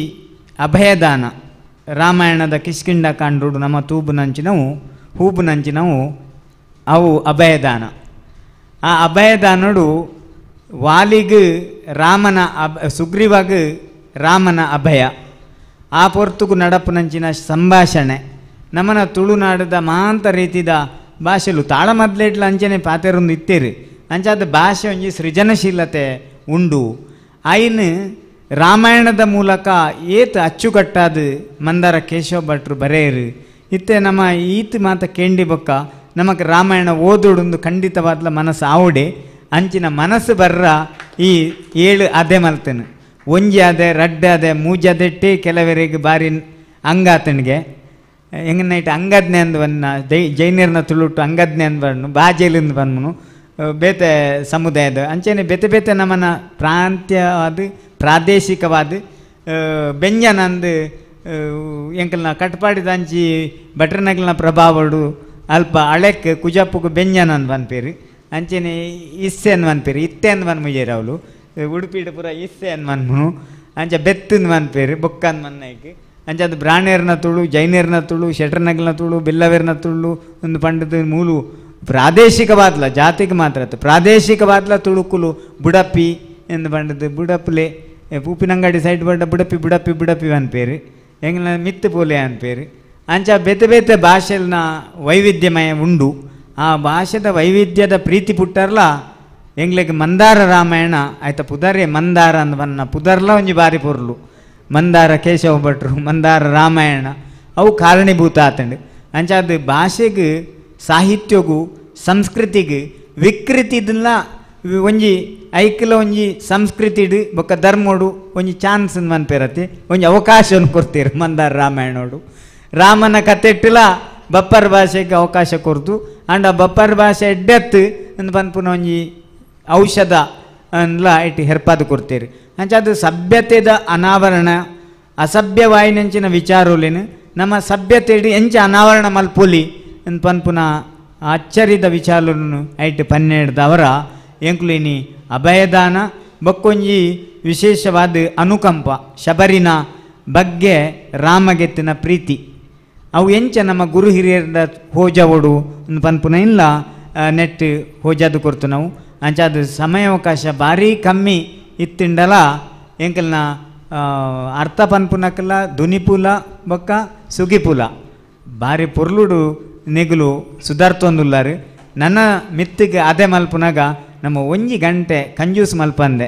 ಅಭಯದಾನ ರಾಮಾಯಣದ ಕಿಷ್ಕಿಂಡ ಕಾಂಡೋಡು ನಮ್ಮ ತೂಬುನಂಚಿನವು ಹೂಬುನಂಚಿನವು ಅವು ಅಭಯದಾನ. ಆ ಅಭಯದಾನೋಡು ವಾಲಿಗೆ ರಾಮನ ಸುಗ್ರೀವಾಗ ರಾಮನ ಅಭಯ ಆ ಪೊರ್ತುಗು ನಡಪುನಂಚಿನ ಸಂಭಾಷಣೆ ನಮ್ಮನ ತುಳುನಾಡದ ಮಹಾಂತ ರೀತಿದ ಭಾಷೆಲು ತಾಳಮದ್ಲೇಟ್ಲ ಅಂಚನೆ ಪಾತೆರೊಂದು ಇತ್ತೇರು. ಅಂಚಾದ ಭಾಷೆ ಒಂಜಿ ಸೃಜನಶೀಲತೆ ಉಂಡು. ಆಯ್ನ ರಾಮಾಯಣದ ಮೂಲಕ ಏತ್ ಅಚ್ಚುಕಟ್ಟಾದ ಮಂದಾರ ಕೇಶವ ಭಟ್ರು ಬರೆಯರು. ಇತ್ತೆ ನಮ್ಮ ಈತ್ ಮಾತ ಕೇಂಡಿ ಬೊಕ್ಕ ನಮಕ್ ರಾಮಾಯಣ ಓದುಡುಂದು ಖಂಡಿತವಾದ್ಲ ಮನಸ್ಸು ಆವುಡೆ. ಅಂಚಿನ ಮನಸ್ಸು ಬರ್ರ ಈ 7 ಅದೆ ಮಲ್ತನು. ಒಂಜಿ ಅದೆ ರಡ್ಡೆ ಅದೆ ಮೂಜಿ ಅದೆಟ್ಟೆ ಕೆಲವರಿಗೆ ಬಾರಿ ಅಂಗಾತನಿಗೆ ಹೆಂಗೆ ನೈಟ್ ಅಂಗಜ್ಞೆ ಅಂದ್ ಬನ್ನ ಜೈನರ್ನ ತುಳುಟು ಅಂಗಜ್ಞೆ ಅಂದ್ ಬಣ್ಣು ಬಾಜೇಲಿಂದ ಬನ್ಮನು ಬೇತೆ ಸಮುದಾಯದ ಅಂಚನೆ ಬೇತೆ ಬೇತೆ ನಮ್ಮನ ಪ್ರಾಂತ್ಯವಾದ ಪ್ರಾದೇಶಿಕವಾದ ಬೆಂಜನ ಅಂದು ಎಂಕಲ್ನ ಕಟ್ಪಾಡಿದ ಅಂಚಿ ಭಟ್ರನಗಲ್ನ ಪ್ರಭಾವಡು ಅಲ್ಪ ಅಳೆಕ್ ಕುಜಪ್ಪುಗು ಬೆಂಜನ ಅಂದ್ ಬನ್ಪೇರು. ಅಂಚನೆ ಇಸ್ಸೆ ಅಂದ್ ಬನ್ಪೇರು ಇತ್ತೆ ಅಂದ್ ಬನ್ಮುಜೇರು ಅವಳು ಉಡುಪಿಡು ಪೂರ ಇಸ್ಸೆ ಅಂದ್ ಮನ್ಮನು ಅಂಚ ಬೆತ್ತಂದು ಮನ್ಪೇರು ಬೊಕ್ಕ ಅಂದ್ ಮನ್ನೈಕ್. ಅಂಚ ಅದು ಬ್ರಾಣೇರ್ನ ತುಳು ಜೈನೇರ್ನ ತುಳು ಶೆಟ್ರನಗಲ್ನ ತುಳು ಬಿಲ್ಲವೇರ್ನ ತುಳು ಒಂದು ಪಂಡದ ಮೂಲು ಪ್ರಾದೇಶಿಕವಾದ್ಲ ಜಾತಿಗೆ ಮಾತ್ರ ಆಯ್ತು ಪ್ರಾದೇಶಿಕವಾದ್ಲ ತುಳುಕುಲು ಬುಡಪ್ಪಿ ಎಂದು ಪಂಡದ್ದು ಬುಡಪ್ಪಲೆ ಪೂಪಿನಂಗಡಿ ಸೈಡ್ ಬಂಡ ಬುಡಪ್ಪಿ ಬುಡಪ್ಪಿ ಬುಡಪ್ಪಿ ಅನ್ಪೇರು ಎಂಗ್ಲ ಮಿತ್ತು ಪೋಲೆ ಅನ್ಪೇರು. ಅಂಚ ಬೇತೆ ಬೇತೆ ಭಾಷೆಲ್ನ ವೈವಿಧ್ಯಮಯ ಉಂಡು. ಆ ಭಾಷೆದ ವೈವಿಧ್ಯದ ಪ್ರೀತಿ ಪುಟ್ಟರ್ಲ ಎಂಗ್ಲೆಗ್ ಮಂದಾರ ರಾಮಾಯಣ ಆಯ್ತ ಪುದರೇ ಮಂದಾರ ಅಂದ್ ಬನ್ನ ಪುದರ್ಲ ಒಂಜಿ ಬಾರಿ ಪೊರ್ಲು ಮಂದಾರ ಕೇಶವ ಭಟ್ರು ಮಂದಾರ ರಾಮಾಯಣ ಅವು ಕಾರಣೀಭೂತ ಆತಂಡು. ಅಂಚ ಅದು ಭಾಷೆಗೆ ಸಾಹಿತ್ಯಗೂ ಸಂಸ್ಕೃತಿಗೆ ವಿಕೃತಿದನ್ನ ಒಂಜಿ ಐಕ್ಲ ಒಂಜಿ ಸಂಸ್ಕೃತಿಡು ಬೊಕ್ಕ ಧರ್ಮೋಡು ಒಂಜಿ ಚಾನ್ಸ್ ಮನ್ಪೇರತಿ ಒಂಜಿ ಅವಕಾಶವನ್ನು ಕೊಡ್ತೀರು ಮಂದಾರ ರಾಮಾಯಣೋಡು. ರಾಮನ ಕತೆಟ್ಟಲ ಬಪ್ಪರ್ ಭಾಷೆಗೆ ಅವಕಾಶ ಕೊರ್ದು ಅಂಡ ಬಪ್ಪರ್ ಭಾಷೆ ಎಡ್ಡೆತ್ತು ಅಂದ್ ಪನ್ಪುನ ಒಂಜಿ ಔಷಧ ಅಂದ್ಲ ಇಟ್ಟು ಹೆರ್ಪಾದು ಕೊಡ್ತೀರಿ. ಅಂಚ ಅದು ಸಭ್ಯತೆದ ಅನಾವರಣ ಅಸಭ್ಯವಾಯಿನಂಚಿನ ವಿಚಾರಲೇನು ನಮ್ಮ ಸಭ್ಯತೆಡು ಎಂಚ ಅನಾವರಣ ಮಲ್ಪೊಲಿ ಅಂದ್ ಪನ್ಪುನ ಅಚ್ಚರಿದ ವಿಚಾರలను ಐಟ್ ಪನ್ನೆಡ್ದವರ ಎಂಕುಲಿನಿ ಅಭಯದಾನ ಬಕ್ಕೊಂಜಿ ವಿಶೇಷವಾದ ಅನುಕಂಪ ಶಬರಿನ ಬಗ್ಗೆ ರಾಮಗೆತ್ತಿನ ಪ್ರೀತಿ ಅವು ಎಂಚ ನಮ್ಮ ಗುರು ಹಿರಿಯರ ಹೋಜವಡು ಒಂದು ಪನ್ಪುನ ಇಲ್ಲ ನೆಟ್ ಹೋಜಾದು ಕೊರ್ತು ನಾವು. ಅಂಚ ಅದು ಸಮಯಾವಕಾಶ ಭಾರಿ ಕಮ್ಮಿ ಇತ್ತಿಂಡಲ ಎಂಕಲ್ನ ಅರ್ಥ ಪನ್ಪುನಕಲ್ಲ ದುನಿಪುಲ ಬೊಕ್ಕ ಸುಗಿಪುಲ ಭಾರಿ ಪೊರ್ಲುಡು ನೆಗುಲು ಸುಧಾರ್ತೊಂದುಲ್ಲಾರು. ನನ್ನ ಮಿತ್ತಿಗೆ ಅದೇ ಮಲ್ಪುನಾಗ ನಮ್ಮ ಒಂಜಿ ಗಂಟೆ ಕಂಜೂಸ್ ಮಲ್ಪಂದೆ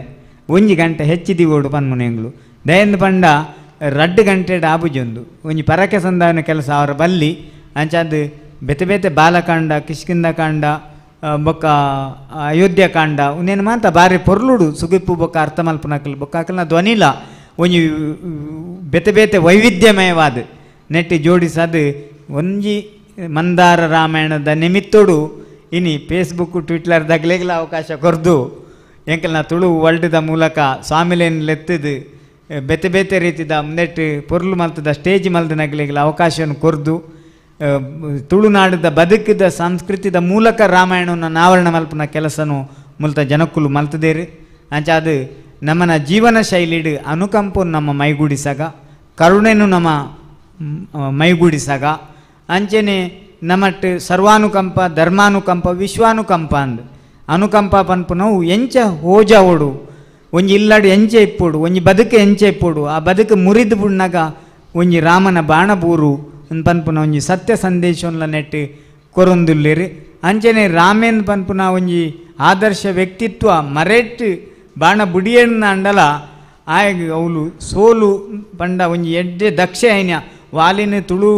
ಒಂಜಿ ಗಂಟೆ ಹೆಚ್ಚಿದಿ ಓಡು ಪನ್ಮುನೆಂಗ್ಲು ದಯಂದು ಪಂಡ ರಡ್ಡು ಗಂಟೆಡ್ ಆಬುಜೊಂದು ಒಂಜಿ ಪರಕೆ ಸಂದಾಯನ ಕೆಲಸ ಅವರ ಬಲ್ಲಿ ಅಂಚಾದ್ ಬೇತೆ ಬೇತೆ ಬಾಲಕಾಂಡ ಕಿಷ್ಕಿಂದಕಾಂಡ ಬೊಕ್ಕ ಅಯೋಧ್ಯ ಕಾಂಡ ಉಂದೇನು ಮಾತ ಬಾರಿ ಪೊರ್ಲುಡು ಸುಗಿಪ್ಪು ಬೊಕ್ಕ ಅರ್ಥ ಮಲ್ಪುನಕಲ್ ಬೊಕ್ಕ ಅಕಲ್ನ ಧ್ವನಿಲ ಒಂಜಿ ಬೇತೆ ಬೇತೆ ವೈವಿಧ್ಯಮಯವಾದ ನೆಟ್ಟಿ ಜೋಡಿಸದು ಒಂಜಿ ಮಂದಾರ ರಾಮಾಯಣದ ನಿಮಿತ್ತೋಡು ಇನಿ ಫೇಸ್ಬುಕ್ ಟ್ವಿಟ್ಲರ್ ದಗ್ಲೆಗ್ಲ ಅವಕಾಶ ಕೊರ್ದು ಎಂಕಲ್ನ ತುಳು ವರ್ಲ್ಡ್ದ ಮೂಲಕ ಸ್ವಾಮಿಲೇನ್ ಲೆತ್ತದು ಬೇತೆ ಬೇತೆ ರೀತಿದ ನೆಟ್ ಪೊರ್ಲು ಮಲ್ತದ ಸ್ಟೇಜ್ ಮಲ್ದನಗ್ಲೆಗ್ಲ ಅವಕಾಶವನ್ನು ಕೊರ್ದು ತುಳುನಾಡದ ಬದುಕಿದ ಸಂಸ್ಕೃತಿದ ಮೂಲಕ ರಾಮಾಯಣವನ್ನು ನಾವರಣ ಮಲ್ಪುನ ಕೆಲಸನು ಮುಲ್ತ ಜನಕ್ಕುಲು ಮಲ್ತದೇರು. ಅಂಚ ಅದು ನಮ್ಮನ ಜೀವನ ಶೈಲಿಡು ಅನುಕಂಪನ್ನು ನಮ್ಮ ಮೈಗೂಡಿಸಾಗ, ಕರುಣೆನು ನಮ್ಮ ಮೈಗೂಡಿಸಾಗ, ಅಂಚೆನೆ ನಮ್ಮಟ್ಟು ಸರ್ವಾನುಕಂಪ ಧರ್ಮಾನುಕಂಪ ವಿಶ್ವಾನುಕಂಪ ಅಂದ್ ಅನುಕಂಪ ಪನ್ಪುನವು ಎಂಚ ಹೋಜಾವೋಡು ಒಂಜಿ ಇಲ್ಲಡು ಎಂಚೆ ಇಪ್ಪೋಡು ಒಂಜಿ ಬದುಕು ಎಂಚೆ ಇಪ್ಪೋಡು ಆ ಬದುಕು ಮುರಿದು ಬುಣ್ಣಾಗ ಒಂಜಿ ರಾಮನ ಬಾಣಬೂರು ಪನ್ಪುನ ಒಂಜಿ ಸತ್ಯ ಸಂದೇಶವನ್ನ ನೆಟ್ಟು ಕೊರೊಂದುಲ್ಲೇರು. ಅಂಚನೆ ರಾಮೇನ್ ಪನ್ಪುನ ಒಂಜಿ ಆದರ್ಶ ವ್ಯಕ್ತಿತ್ವ ಮರೆಟ್ ಬಾಣ ಬುಡಿಯಣ್ಣ ಅಂಡಲ ಆಯಗ್ ಅವಳು ಸೋಲು ಪಂಡ ಒಂಜಿ ಎಡ್ಡೆ ದಕ್ಷ ಐನ್ಯ ವಾಲಿನ ತುಳು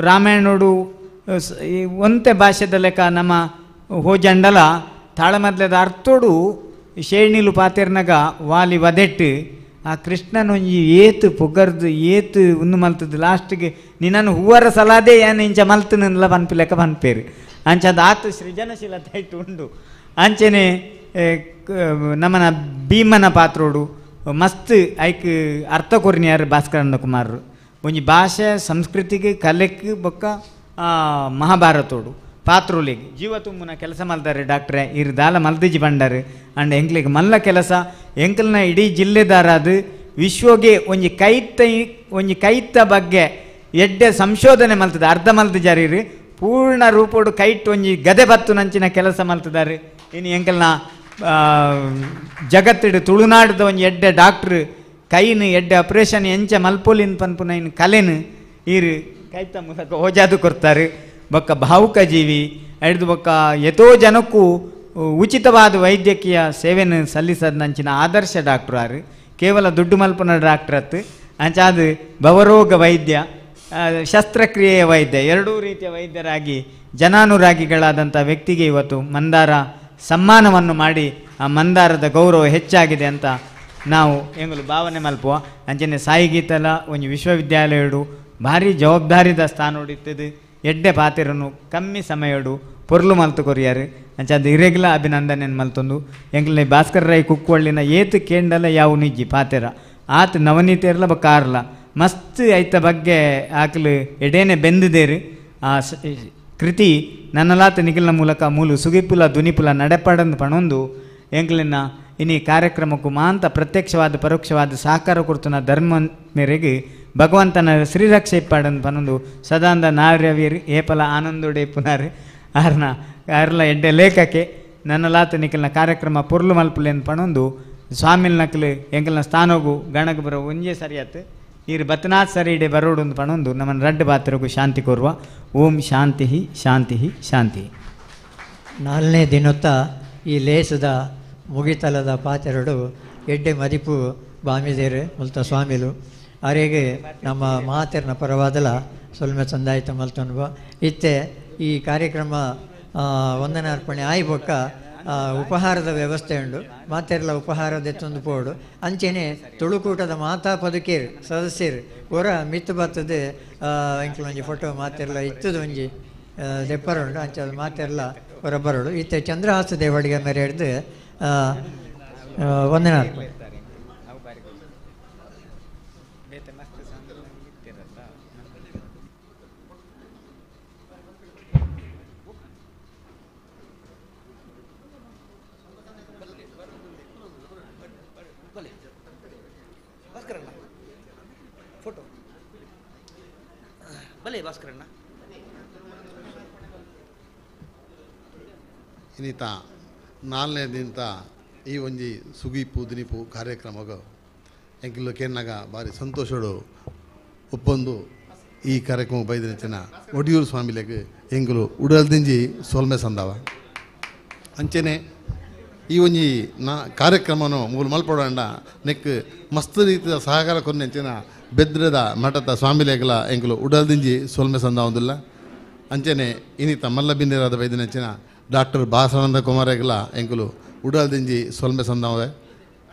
ರಾಮಾಯಣೋಡು ಒಂತೆ ಭಾಷೆದ ಲೆಕ್ಕ ನಮ್ಮ ಹೋಜಂಡಲ ತಾಳಮದ್ಲದ ಅರ್ಥೋಡು ಶೇಣಿಲು ಪಾತೆರ್ನಗ ವಾಲಿ ವದೆಟ್ಟು ಆ ಕೃಷ್ಣನೊಂಜಿ ಏತು ಪೊಗರ್ದು ಏತು ಉಂದು ಮಲ್ತದ್ದು ಲಾಸ್ಟ್ಗೆ ನಿನ್ನನ್ನು ಹೂವರ ಸಲಾದೇ ಏನು ಇಂಚ ಮಲ್ತನಲ್ಲ ಪನ್ಪಿ ಲೆಕ್ಕ ಪನ್ಪೇರು. ಅಂಚ ಅದು ಆತು ಸೃಜನಶೀಲತೆ ಇಟ್ಟು ಉಂಡು. ಅಂಚೆನೆ ನಮ್ಮನ ಭೀಮನ ಪಾತ್ರೋಡು ಮಸ್ತ್ ಐಕ್ ಅರ್ಥ ಕೊರ್ನಿಯಾರು ಭಾಸ್ಕರಣ್ಣ ಕುಮಾರರು ಒಂಜಿ ಭಾಷೆ ಸಂಸ್ಕೃತಿಗೆ ಕಲೆಕ್ ಬೊಕ್ಕ ಮಹಾಭಾರತೋಡು ಪಾತ್ರೋಲಿಗೆ ಜೀವ ತುಂಬುನ ಕೆಲಸ ಮಲ್ತಾರೆ ಡಾಕ್ಟ್ರೆ ಇರು ದಾಲ ಮಲ್ದಿಜಿ ಬಂಡಾರು. ಅಂಡ್ ಎಂಕ್ಲಿಗೆ ಮಲ್ಲ ಕೆಲಸ ಎಂಕಲ್ನ ಇಡೀ ಜಿಲ್ಲೆದಾರಾದು ವಿಶ್ವಗೆ ಒಂಜಿ ಕೈತ ಒಂಜಿ ಕೈತ ಬಗ್ಗೆ ಎಡ್ಡೆ ಸಂಶೋಧನೆ ಮಲ್ತದೆ ಅರ್ಧ ಮಲ್ತಿಜಾರೀರು ಪೂರ್ಣ ರೂಪೋಡು ಕೈಟ್ ಒಂಜಿ ಗದೆ ಬತ್ತು ನಂಚಿನ ಕೆಲಸ ಮಲ್ತಿದ್ದಾರೆ. ಇನ್ನು ಎಂಕಲ್ನ ಜಗತ್ತಿಡು ತುಳುನಾಡದ ಒಂಜಿ ಎಡ್ಡೆ ಡಾಕ್ಟ್ರು ಕೈನು ಎಡ್ಡೆ ಆಪರೇಷನ್ ಎಂಚ ಮಲ್ಪೊಲಿನ್ ಪನ್ಪುನ ಇನ್ನು ಕಲೆನು ಈರು ಕೈತ ಮೂಲಕ ಓಜಾದು ಕೊಡ್ತಾರೆ. ಬೊಕ್ಕ ಭಾವುಕ ಜೀವಿ ಹಿಡ್ದು ಬೊಕ್ಕ ಎತೋ ಜನಕ್ಕೂ ಉಚಿತವಾದ ವೈದ್ಯಕೀಯ ಸೇವೆಯನ್ನು ಸಲ್ಲಿಸದ ನಂಚಿನ ಆದರ್ಶ ಡಾಕ್ಟ್ರು ಆರು ಕೇವಲ ದುಡ್ಡು ಮಲ್ಪುನ ಡಾಕ್ಟ್ರ್ ಅತ್ತು ಅಂಚಾದ ಭವರೋಗ ವೈದ್ಯ ಶಸ್ತ್ರಕ್ರಿಯೆಯ ವೈದ್ಯ ಎರಡೂ ರೀತಿಯ ವೈದ್ಯರಾಗಿ ಜನಾನುರಾಗಿಗಳಾದಂಥ ವ್ಯಕ್ತಿಗೆ ಇವತ್ತು ಮಂದಾರ ಸಮ್ಮಾನವನ್ನು ಮಾಡಿ ಆ ಮಂದಾರದ ಗೌರವ ಹೆಚ್ಚಾಗಿದೆ ಅಂತ ನಾವು ಎಂಗಲು ಭಾವನೆ ಮಲ್ಪುವ. ಅಂಚನೆ ಸಾಯಿಗೀತಲ ಒಂಜಿ ವಿಶ್ವವಿದ್ಯಾಲಯಡು ಭಾರಿ ಜವಾಬ್ದಾರಿದ ಸ್ಥಾನ ಇತ್ತದು ಎಡ್ಡೆ ಪಾತಿರನು ಕಮ್ಮಿ ಸಮಯಡು ಪೊರ್ಲು ಮಲ್ತು ಕೊರಿಯಾರು. ಅಂಚ ಅದು ಇರೆಗ್ಲ ಅಭಿನಂದನೆ ಮಲ್ತೊಂದು ಎಂಕ್ಲೆ ಭಾಸ್ಕರ್ ರೈ ಕುಕ್ಕುವಳ್ಳಿನ ಏತು ಕೇಂಡಲ ಯಾವ ನಿಜ್ಜಿ ಪಾತೆರ ಆತ ನವನೀತಿಯರ್ಲ ಬೊಕ್ಕ ಆರ್ಲ ಮಸ್ತ್ ಐತ ಬಗ್ಗೆ ಆಕಲು ಎಡೇನೆ ಬೆಂದಿದೇರು. ಆ ಕೃತಿ ನನ್ನಲಾತ ನಿಖಿಲ್ನ ಮೂಲಕ ಮೂಲು ಸುಗಿಪುಲ ದುನಿಪುಲ ನಡೆಪಡಂದು ಪಣೊಂದು ಎಂಕ್ಲಿನ ಇನಿ ಕಾರ್ಯಕ್ರಮಕ್ಕೂ ಮಾಂತ ಪ್ರತ್ಯಕ್ಷವಾದ ಪರೋಕ್ಷವಾದ ಸಹಕಾರ ಕೊಡ್ತುನ ಧರ್ಮ ಮೇರೆಗೆ ಭಗವಂತನ ಶ್ರೀರಕ್ಷೆ ಇಪ್ಪಾಡಂದು ಪನೊಂದು ಸದಾಂದ ನಾರ್ಯವೀರ್ ಏಪಲ ಆನಂದೋಡೆ ಪುನಾರ್ ಆರ್ನ ಆರ್ಲ ಎಡ್ಡೆ ಲೇಖಕ್ಕೆ ನನ್ನಲಾತ ನಿಖಿಲ್ನ ಕಾರ್ಯಕ್ರಮ ಪೊರ್ಲು ಮಲ್ಪುಲೆನ್ ಪಣೊಂದು ಸ್ವಾಮಿಲ್ ನಕಲು ಎಂಕಲ್ನ ಸ್ಥಾನೋಗು ಗಣಗ ಬರೋ ಒಂಜೇ ಸರಿಯಾತು ಈರು ಬತ್ನಾಥ್ ಸರಿ ಇಡೆ ಬರೋಡು ಪಣೊಂದು ನಮ್ಮನ್ನು ರಡ್ಡು ಪಾತ್ರಗೂ ಶಾಂತಿ ಕೋರುವ. ಓಂ ಶಾಂತಿ ಶಾಂತಿ ಶಾಂತಿ. ನಾಲ್ನೇ ದಿನೊತ್ತ ಈ ಲೇಸದ ಮುಗಿತಲದ ಪಾತೆರಡು ಎಡ್ಡೆ ಮದಿಪು ಬಾಮಿದೇರು ಮುಲ್ತ ಸ್ವಾಮಿಲು ಅರೆಗೆ ನಮ್ಮ ಮಾತೆರ್ನ ಪರವಾದಲ ಸೊಲ್ಮೆ ಸಂದಾಯಿತ ಮಲ್ತೊನ್ಬ ಇತ್ತೆ ಈ ಕಾರ್ಯಕ್ರಮ ವಂದನಾರ್ಪಣೆ ಆಯ್ಬೊಕ್ಕ ಉಪಹಾರದ ವ್ಯವಸ್ಥೆ ಉಂಡು ಮಾತೆರ್ಲ ಉಪಹಾರದ ಎತ್ತೊಂದು ಪೋಡು ಅಂಚೆನೆ ತುಳುಕೂಟದ ಮಾತಾ ಪದುಕೇರು ಸದಸ್ಯರು ಹೊರ ಮಿತ್ತು ಬರ್ತದೆ ಎಂಕ್ಲೊಂಜಿ ಫೋಟೋ ಮಾತೆರ್ಲ ಇತ್ತದ ಒಂಜಿ ದೆಪ್ಪರುಂಡು ಅಂಚೆ ಅದು ಮಾತೆರ್ಲ ಹೊರ ಬರೋಡು. ಇತ್ತೆ ಚಂದ್ರಹಾಸ ದೇವಡಿಗೆ ಮೇರೆ ಹಿಡ್ದು ವಂದನಾರ್ಪಣೆ. ಇನ್ನಿತ ನಾಲ್ನೇ ದಿನತ ಈ ಒಂಜಿ ಸುಗೀಪು ದಿನಿಪು ಕಾರ್ಯಕ್ರಮಗ ಎಂಕಿಲು ಕೇನ್ನಾಗ ಭಾರಿ ಸಂತೋಷಡು ಒಪ್ಪೊಂದು ಈ ಕಾರ್ಯಕ್ರಮ ಬೈದಿನ ಒಡಿಯೂರು ಸ್ವಾಮಿಲೆಗ್ ಎಂಕುಲು ಉಡಲ್ದಿಂಜಿ ಸೋಲ್ಮೆ ಸಂದಾವ. ಅಂಚೆನೆ ಈ ಒಂಜಿ ನಾ ಕಾರ್ಯಕ್ರಮನು ಮೂಲು ಮಲ್ಪೊಡಂಡ ನೆಕ್ ಮಸ್ತ್ ರೀತಿಯ ಸಹಕಾರ ಕೊನ್ನೆಂಚಿನ ಬೆದ್ರದ ಮಠದ ಸ್ವಾಮಿಲೇಗಲ ಎಂಕುಲು ಉಡಲ್ದಿಂಜಿ ಸೊಲ್ಮೆ ಸಂದಾವೊಂದುಲ್ಲ. ಅಂಚನೆ ಇನಿತ ಮಲ್ಲ ಬಿನ್ನೆರಾದ ಬೈದಿನಂಚಿನ ಡಾಕ್ಟರ್ ಬಾಸನಂದ ಕುಮಾರೇಗಲ ಎಂಕುಲು ಉಡಲ್ದಿಂಜಿ ಸೊಲ್ಮೆ ಸಂದಾವೆ.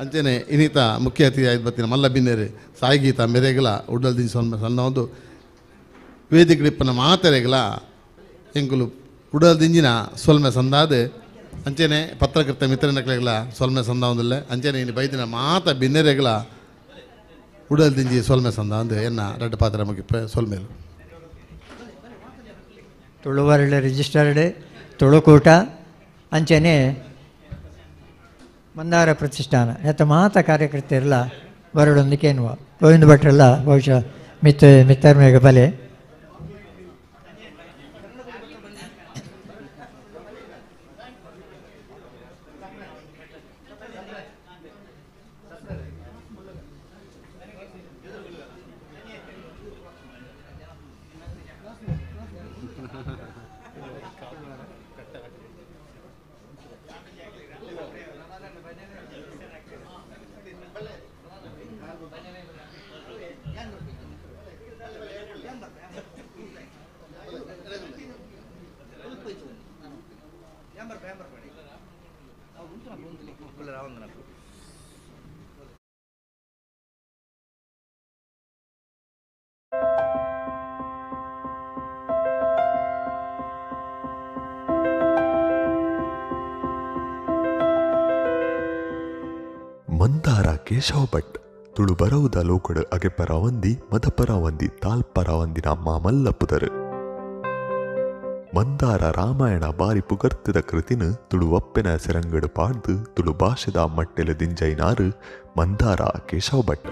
ಅಂಚನೆ ಇನಿತ ಮುಖ್ಯ ಅತಿಥಿ ಆಯ್ತು ಬತ್ತಿನ ಮಲ್ಲ ಬಿನ್ನೆರು ಸಾಯಿಗೀತ ಮೆರೆಗಲ ಉಡಲ್ದಿಂಜಿ ಸೊಲ್ಮೆ ಸಂದಾವೊಂದು ವೇದಿಕೆ ಮಾತೆರೆಗಲ ಎಂಕುಲು ಉಡಲ್ದಿಂಜಿನ ಸೊಲ್ಮೆ ಸಂದಾದ. ಅಂಚನೆ ಪತ್ರಕರ್ತ ಮಿತ್ರನಕ್ಲೆಗಲ ಸೊಲ್ಮೆ ಸಂದಾವೊಂದುಲ್ಲ. ಅಂಚನೆ ಇನಿ ಬೈದಿನ ಮಾತ ಬಿನ್ನೆರೆಗಲ ಉಡಲ್ದಿಂಜಿ ಸೊಲ್ಮೆ ಸಂದ ಅಂದು ಎನ್ನ ರಡ್ಡ ಪಾತ್ರ ಮುಗಿಪ ಸೊಲ್ಮೇಲು. ತುಳುವರ್ಲ್ಡ್ ರಿಜಿಸ್ಟರ್ಡ್ ತುಳುಕೂಟ ಅಂಚನೆ ಮಂದಾರ ಪ್ರತಿಷ್ಠಾನ ನೆತ್ತ ಮಾತ ಕಾರ್ಯಕರ್ತರೆಲ್ಲ ಬರಡೊಂದಿಕೇನುವ ಗೋವಿಂದ ಭಟ್ರೆಲ್ಲ ಬಹುಶಃ ಮಿತ್ತರ್ಮೇಗ ಬಲೆ. ಮಂದಾರ ಕೇಶವ ಭಟ್ ತುಳು ಬರವುದ ಲೋಕಡು ಅಗೆಪರವಂದಿ ಮದಪರವಂದಿ ತಾಲ್ಪರವಂದಿನ ಮಾಮಲ್ಲ ಪುದರು. ಮಂದಾರ ರಾಮಾಯಣ ಬಾರಿ ಪುಗರ್ತಿದ ಕೃತಿನ ತುಳುವಪ್ಪೆನ ಸೆರಂಗಡು ಪಾಡ್ದು ತುಳು ಭಾಷೆದ ಮಟ್ಟೆಲು ದಿಂಜೈನಾರು ಮಂದಾರ ಕೇಶವ ಭಟ್.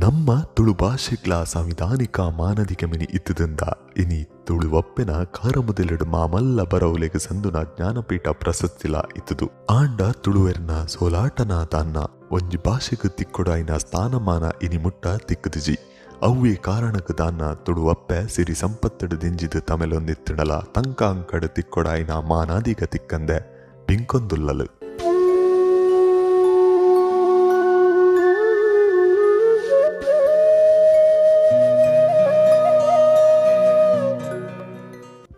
ನಮ್ಮ ತುಳು ಭಾಷೆಗ್ಲ ಸಾಂವಿಧಾನಿಕ ಮಾನದಿಕ ಮಿನಿ ಇತ್ತದಿಂದ ಇನಿ ತುಳುವಪ್ಪೆನ ಕಾರಮುದೆಲೆಡು ಮಾಮಲ್ಲ ಬರವುಲೆಗ್ ಸಂದುನ ಜ್ಞಾನಪೀಠ ಪ್ರಶಸ್ತಿಲ ಇತ್ತದು. ಆಂಡ ತುಳುವೆರ್ನ ಸೋಲಾಟನ ತಾನ್ನ ಒಂಜಿ ಭಾಷೆಗ್ ತಿಕ್ಕೊಡಾಯಿನ ಸ್ಥಾನಮಾನ ಇನಿ ಮುಟ್ಟ ತಿಕ್ಕುದಿಜಿ. ಅವ್ವೇ ಕಾರಣಕ್ಕೆ ದಾನ್ನ ತುಳುವಪ್ಪೆ ಸಿರಿ ಸಂಪತ್ತಡು ದಿಂಜಿದು ತಮೆಲೊಂದಿತ್ತಿಡಲ ತಂಕ ಅಂಕಡು ತಿಕ್ಕೊಡಾಯಿನ ಮಾನಾದಿಗ ತಿಕ್ಕಂದೆ ಬಿಂಕೊಂದುಲ್ಲಲು.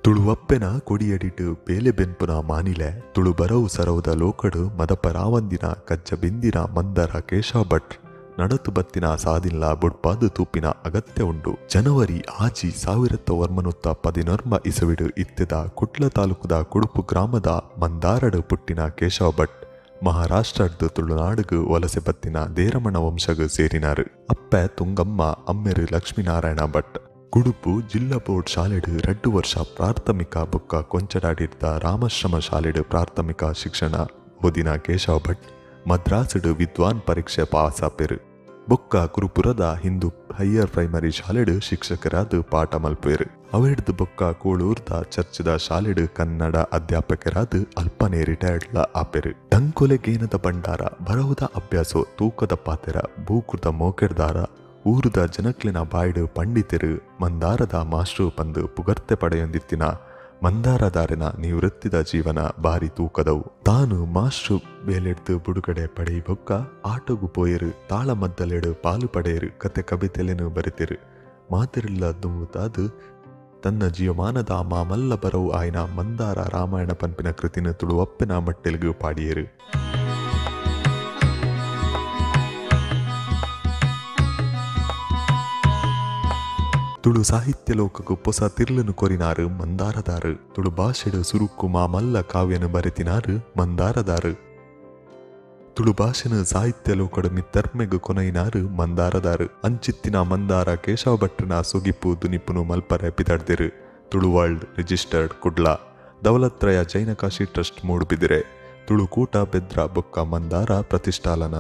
ತುಳುವಪ್ಪೆನ ಕೊಡಿಯಡಿಟು ಬೇಲೆ ಬೆನ್ಪುನ ಮಾನಿಲೆ ತುಳು ಬರವು ಸರವುದ ಲೋಕಡು ಮದಪರಾವಂದಿನ ಕಜ್ಜ ಬಿಂದಿನ ಮಂದರ ಕೇಶವ ಭಟ್ ನಡತು ಬತ್ತಿನ ಸಾದಿಲ್ಲ ಬುಡ್ಪಾದು ತೂಪಿನ ಅಗತ್ಯ ಉಂಡು. ಜನವರಿ 6, 1914 ಇಸವಿಡು ಇತ್ತೆದ ಕುಟ್ಲ ತಾಲೂಕುದ ಕುಡುಪು ಗ್ರಾಮದ ಮಂದಾರಡು ಪುಟ್ಟಿನ ಕೇಶವ ಭಟ್ ಮಹಾರಾಷ್ಟ್ರದ್ದು ತುಳುನಾಡುಗು ವಲಸೆ ಬತ್ತಿನ ದೇರಮಣ ವಂಶಗು ಸೇರಿನಾರು. ಅಪ್ಪೆ ತುಂಗಮ್ಮ, ಅಮ್ಮೆರು ಲಕ್ಷ್ಮೀನಾರಾಯಣ ಭಟ್. ಕುಡುಪು ಜಿಲ್ಲಾ ಬೋರ್ಡ್ ಶಾಲೆಡು 2 ವರ್ಷ ಪ್ರಾಥಮಿಕ ಬೊಕ್ಕ ಕೊಂಚಡಾಡಿರ್ದ ರಾಮಾಶ್ರಮ ಶಾಲೆಡು ಪ್ರಾಥಮಿಕ ಶಿಕ್ಷಣ ಓದಿನ ಕೇಶವ ಭಟ್ ಮದ್ರಾಸುಡು ವಿದ್ವಾನ್ ಪರೀಕ್ಷೆ ಪಾಸಾಪೆರು. ಬೊಕ್ಕ ಕುರುಪುರದ ಹಿಂದೂ ಹೈಯರ್ ಪ್ರೈಮರಿ ಶಾಲೆಡು ಶಿಕ್ಷಕರಾದ ಪಾಠ ಮಲ್ಪೇರು. ಅವೆಡ್ದು ಬೊಕ್ಕ ಕೋಳೂರ್ದ ಚರ್ಚದ ಶಾಲೆಡು ಕನ್ನಡ ಅಧ್ಯಾಪಕರಾದ ಅಲ್ಪನೆ ರಿಟೈರ್ಡ್ಲ ಆಪೆರು. ಡಂಕೊಲೆಗೇನದ ಭಂಡಾರ, ಬರಹುದ ಅಭ್ಯಾಸೋ, ತೂಕದ ಪಾತೆರ, ಭೂಕೃತ ಮೋಕೆರ್ದಾರ, ಊರುದ ಜನಕ್ಲಿನ ಬಾಯ್ಡು ಪಂಡಿತರು ಮಂದಾರದ ಮಾಸ್ಟ್ರು ಪಂದು ಪುಗರ್ತೆ ಪಡೆಯೊಂದಿತ್ತಿನ ಮಂದಾರದಾರಿನ ನಿವೃತ್ತಿದ ಜೀವನ ಬಾರಿ ತೂಕದವು. ತಾನು ಮಾಸ್ಟ್ರು ಬೇಲೆಡ್ದು ಬುಡುಗಡೆ ಪಡೆಯಬೊಕ್ಕ ಆಟೋಗು ಪೋಯರು, ತಾಳಮದ್ದಲೆಡು ಪಾಲು ಪಡೆಯರು, ಕತೆ ಕವಿತೆಲೆನು ಬರೆತಿರು. ಮಾತಿರಿಲ್ಲ ದುಂಬುತಾದು ತನ್ನ ಜೀವಮಾನದ ಮಾಮಲ್ಲ ಬರವು ಆಯ್ನ ಮಂದಾರ ರಾಮಾಯಣ ಪಂಪಿನ ಕೃತಿನ ತುಳುವಪ್ಪೆನ ಮಟ್ಟೆಲ್ಗು ಪಾಡಿಯರು. ತುಳು ಸಾಹಿತ್ಯ ಲೋಕಕ್ಕೂ ಪೊಸ ತಿರ್ಲನು ಕೊರಿನಾರು ಮಂದಾರದಾರು. ತುಳು ಭಾಷೆಡು ಸುರುಕ್ಕು ಮಾಮಲ್ಲ ಕಾವ್ಯನು ಬರೆತಿನಾರು ಮಂದಾರದಾರು. ತುಳು ಭಾಷೆನು ಸಾಹಿತ್ಯ ಲೋಕಡು ಮಿತ್ತರ್ಮೆಗು ಕೊನೈನಾರು ಮಂದಾರದಾರು. ಅಂಚಿತ್ತಿನ ಮಂದಾರ ಕೇಶವ ಭಟ್ರನ ಸುಗಿಪ್ಪು ದುನಿಪುನು ಮಲ್ಪರೆ ಪಿದಡ್ದಿರು. Tulu world registered Kudla, Daulatraya Jaina Kashi trust Moodbidri, Tulukoota Bedra ಬೊಕ್ಕ ಮಂದಾರ ಪ್ರತಿಷ್ಠಾಲನ.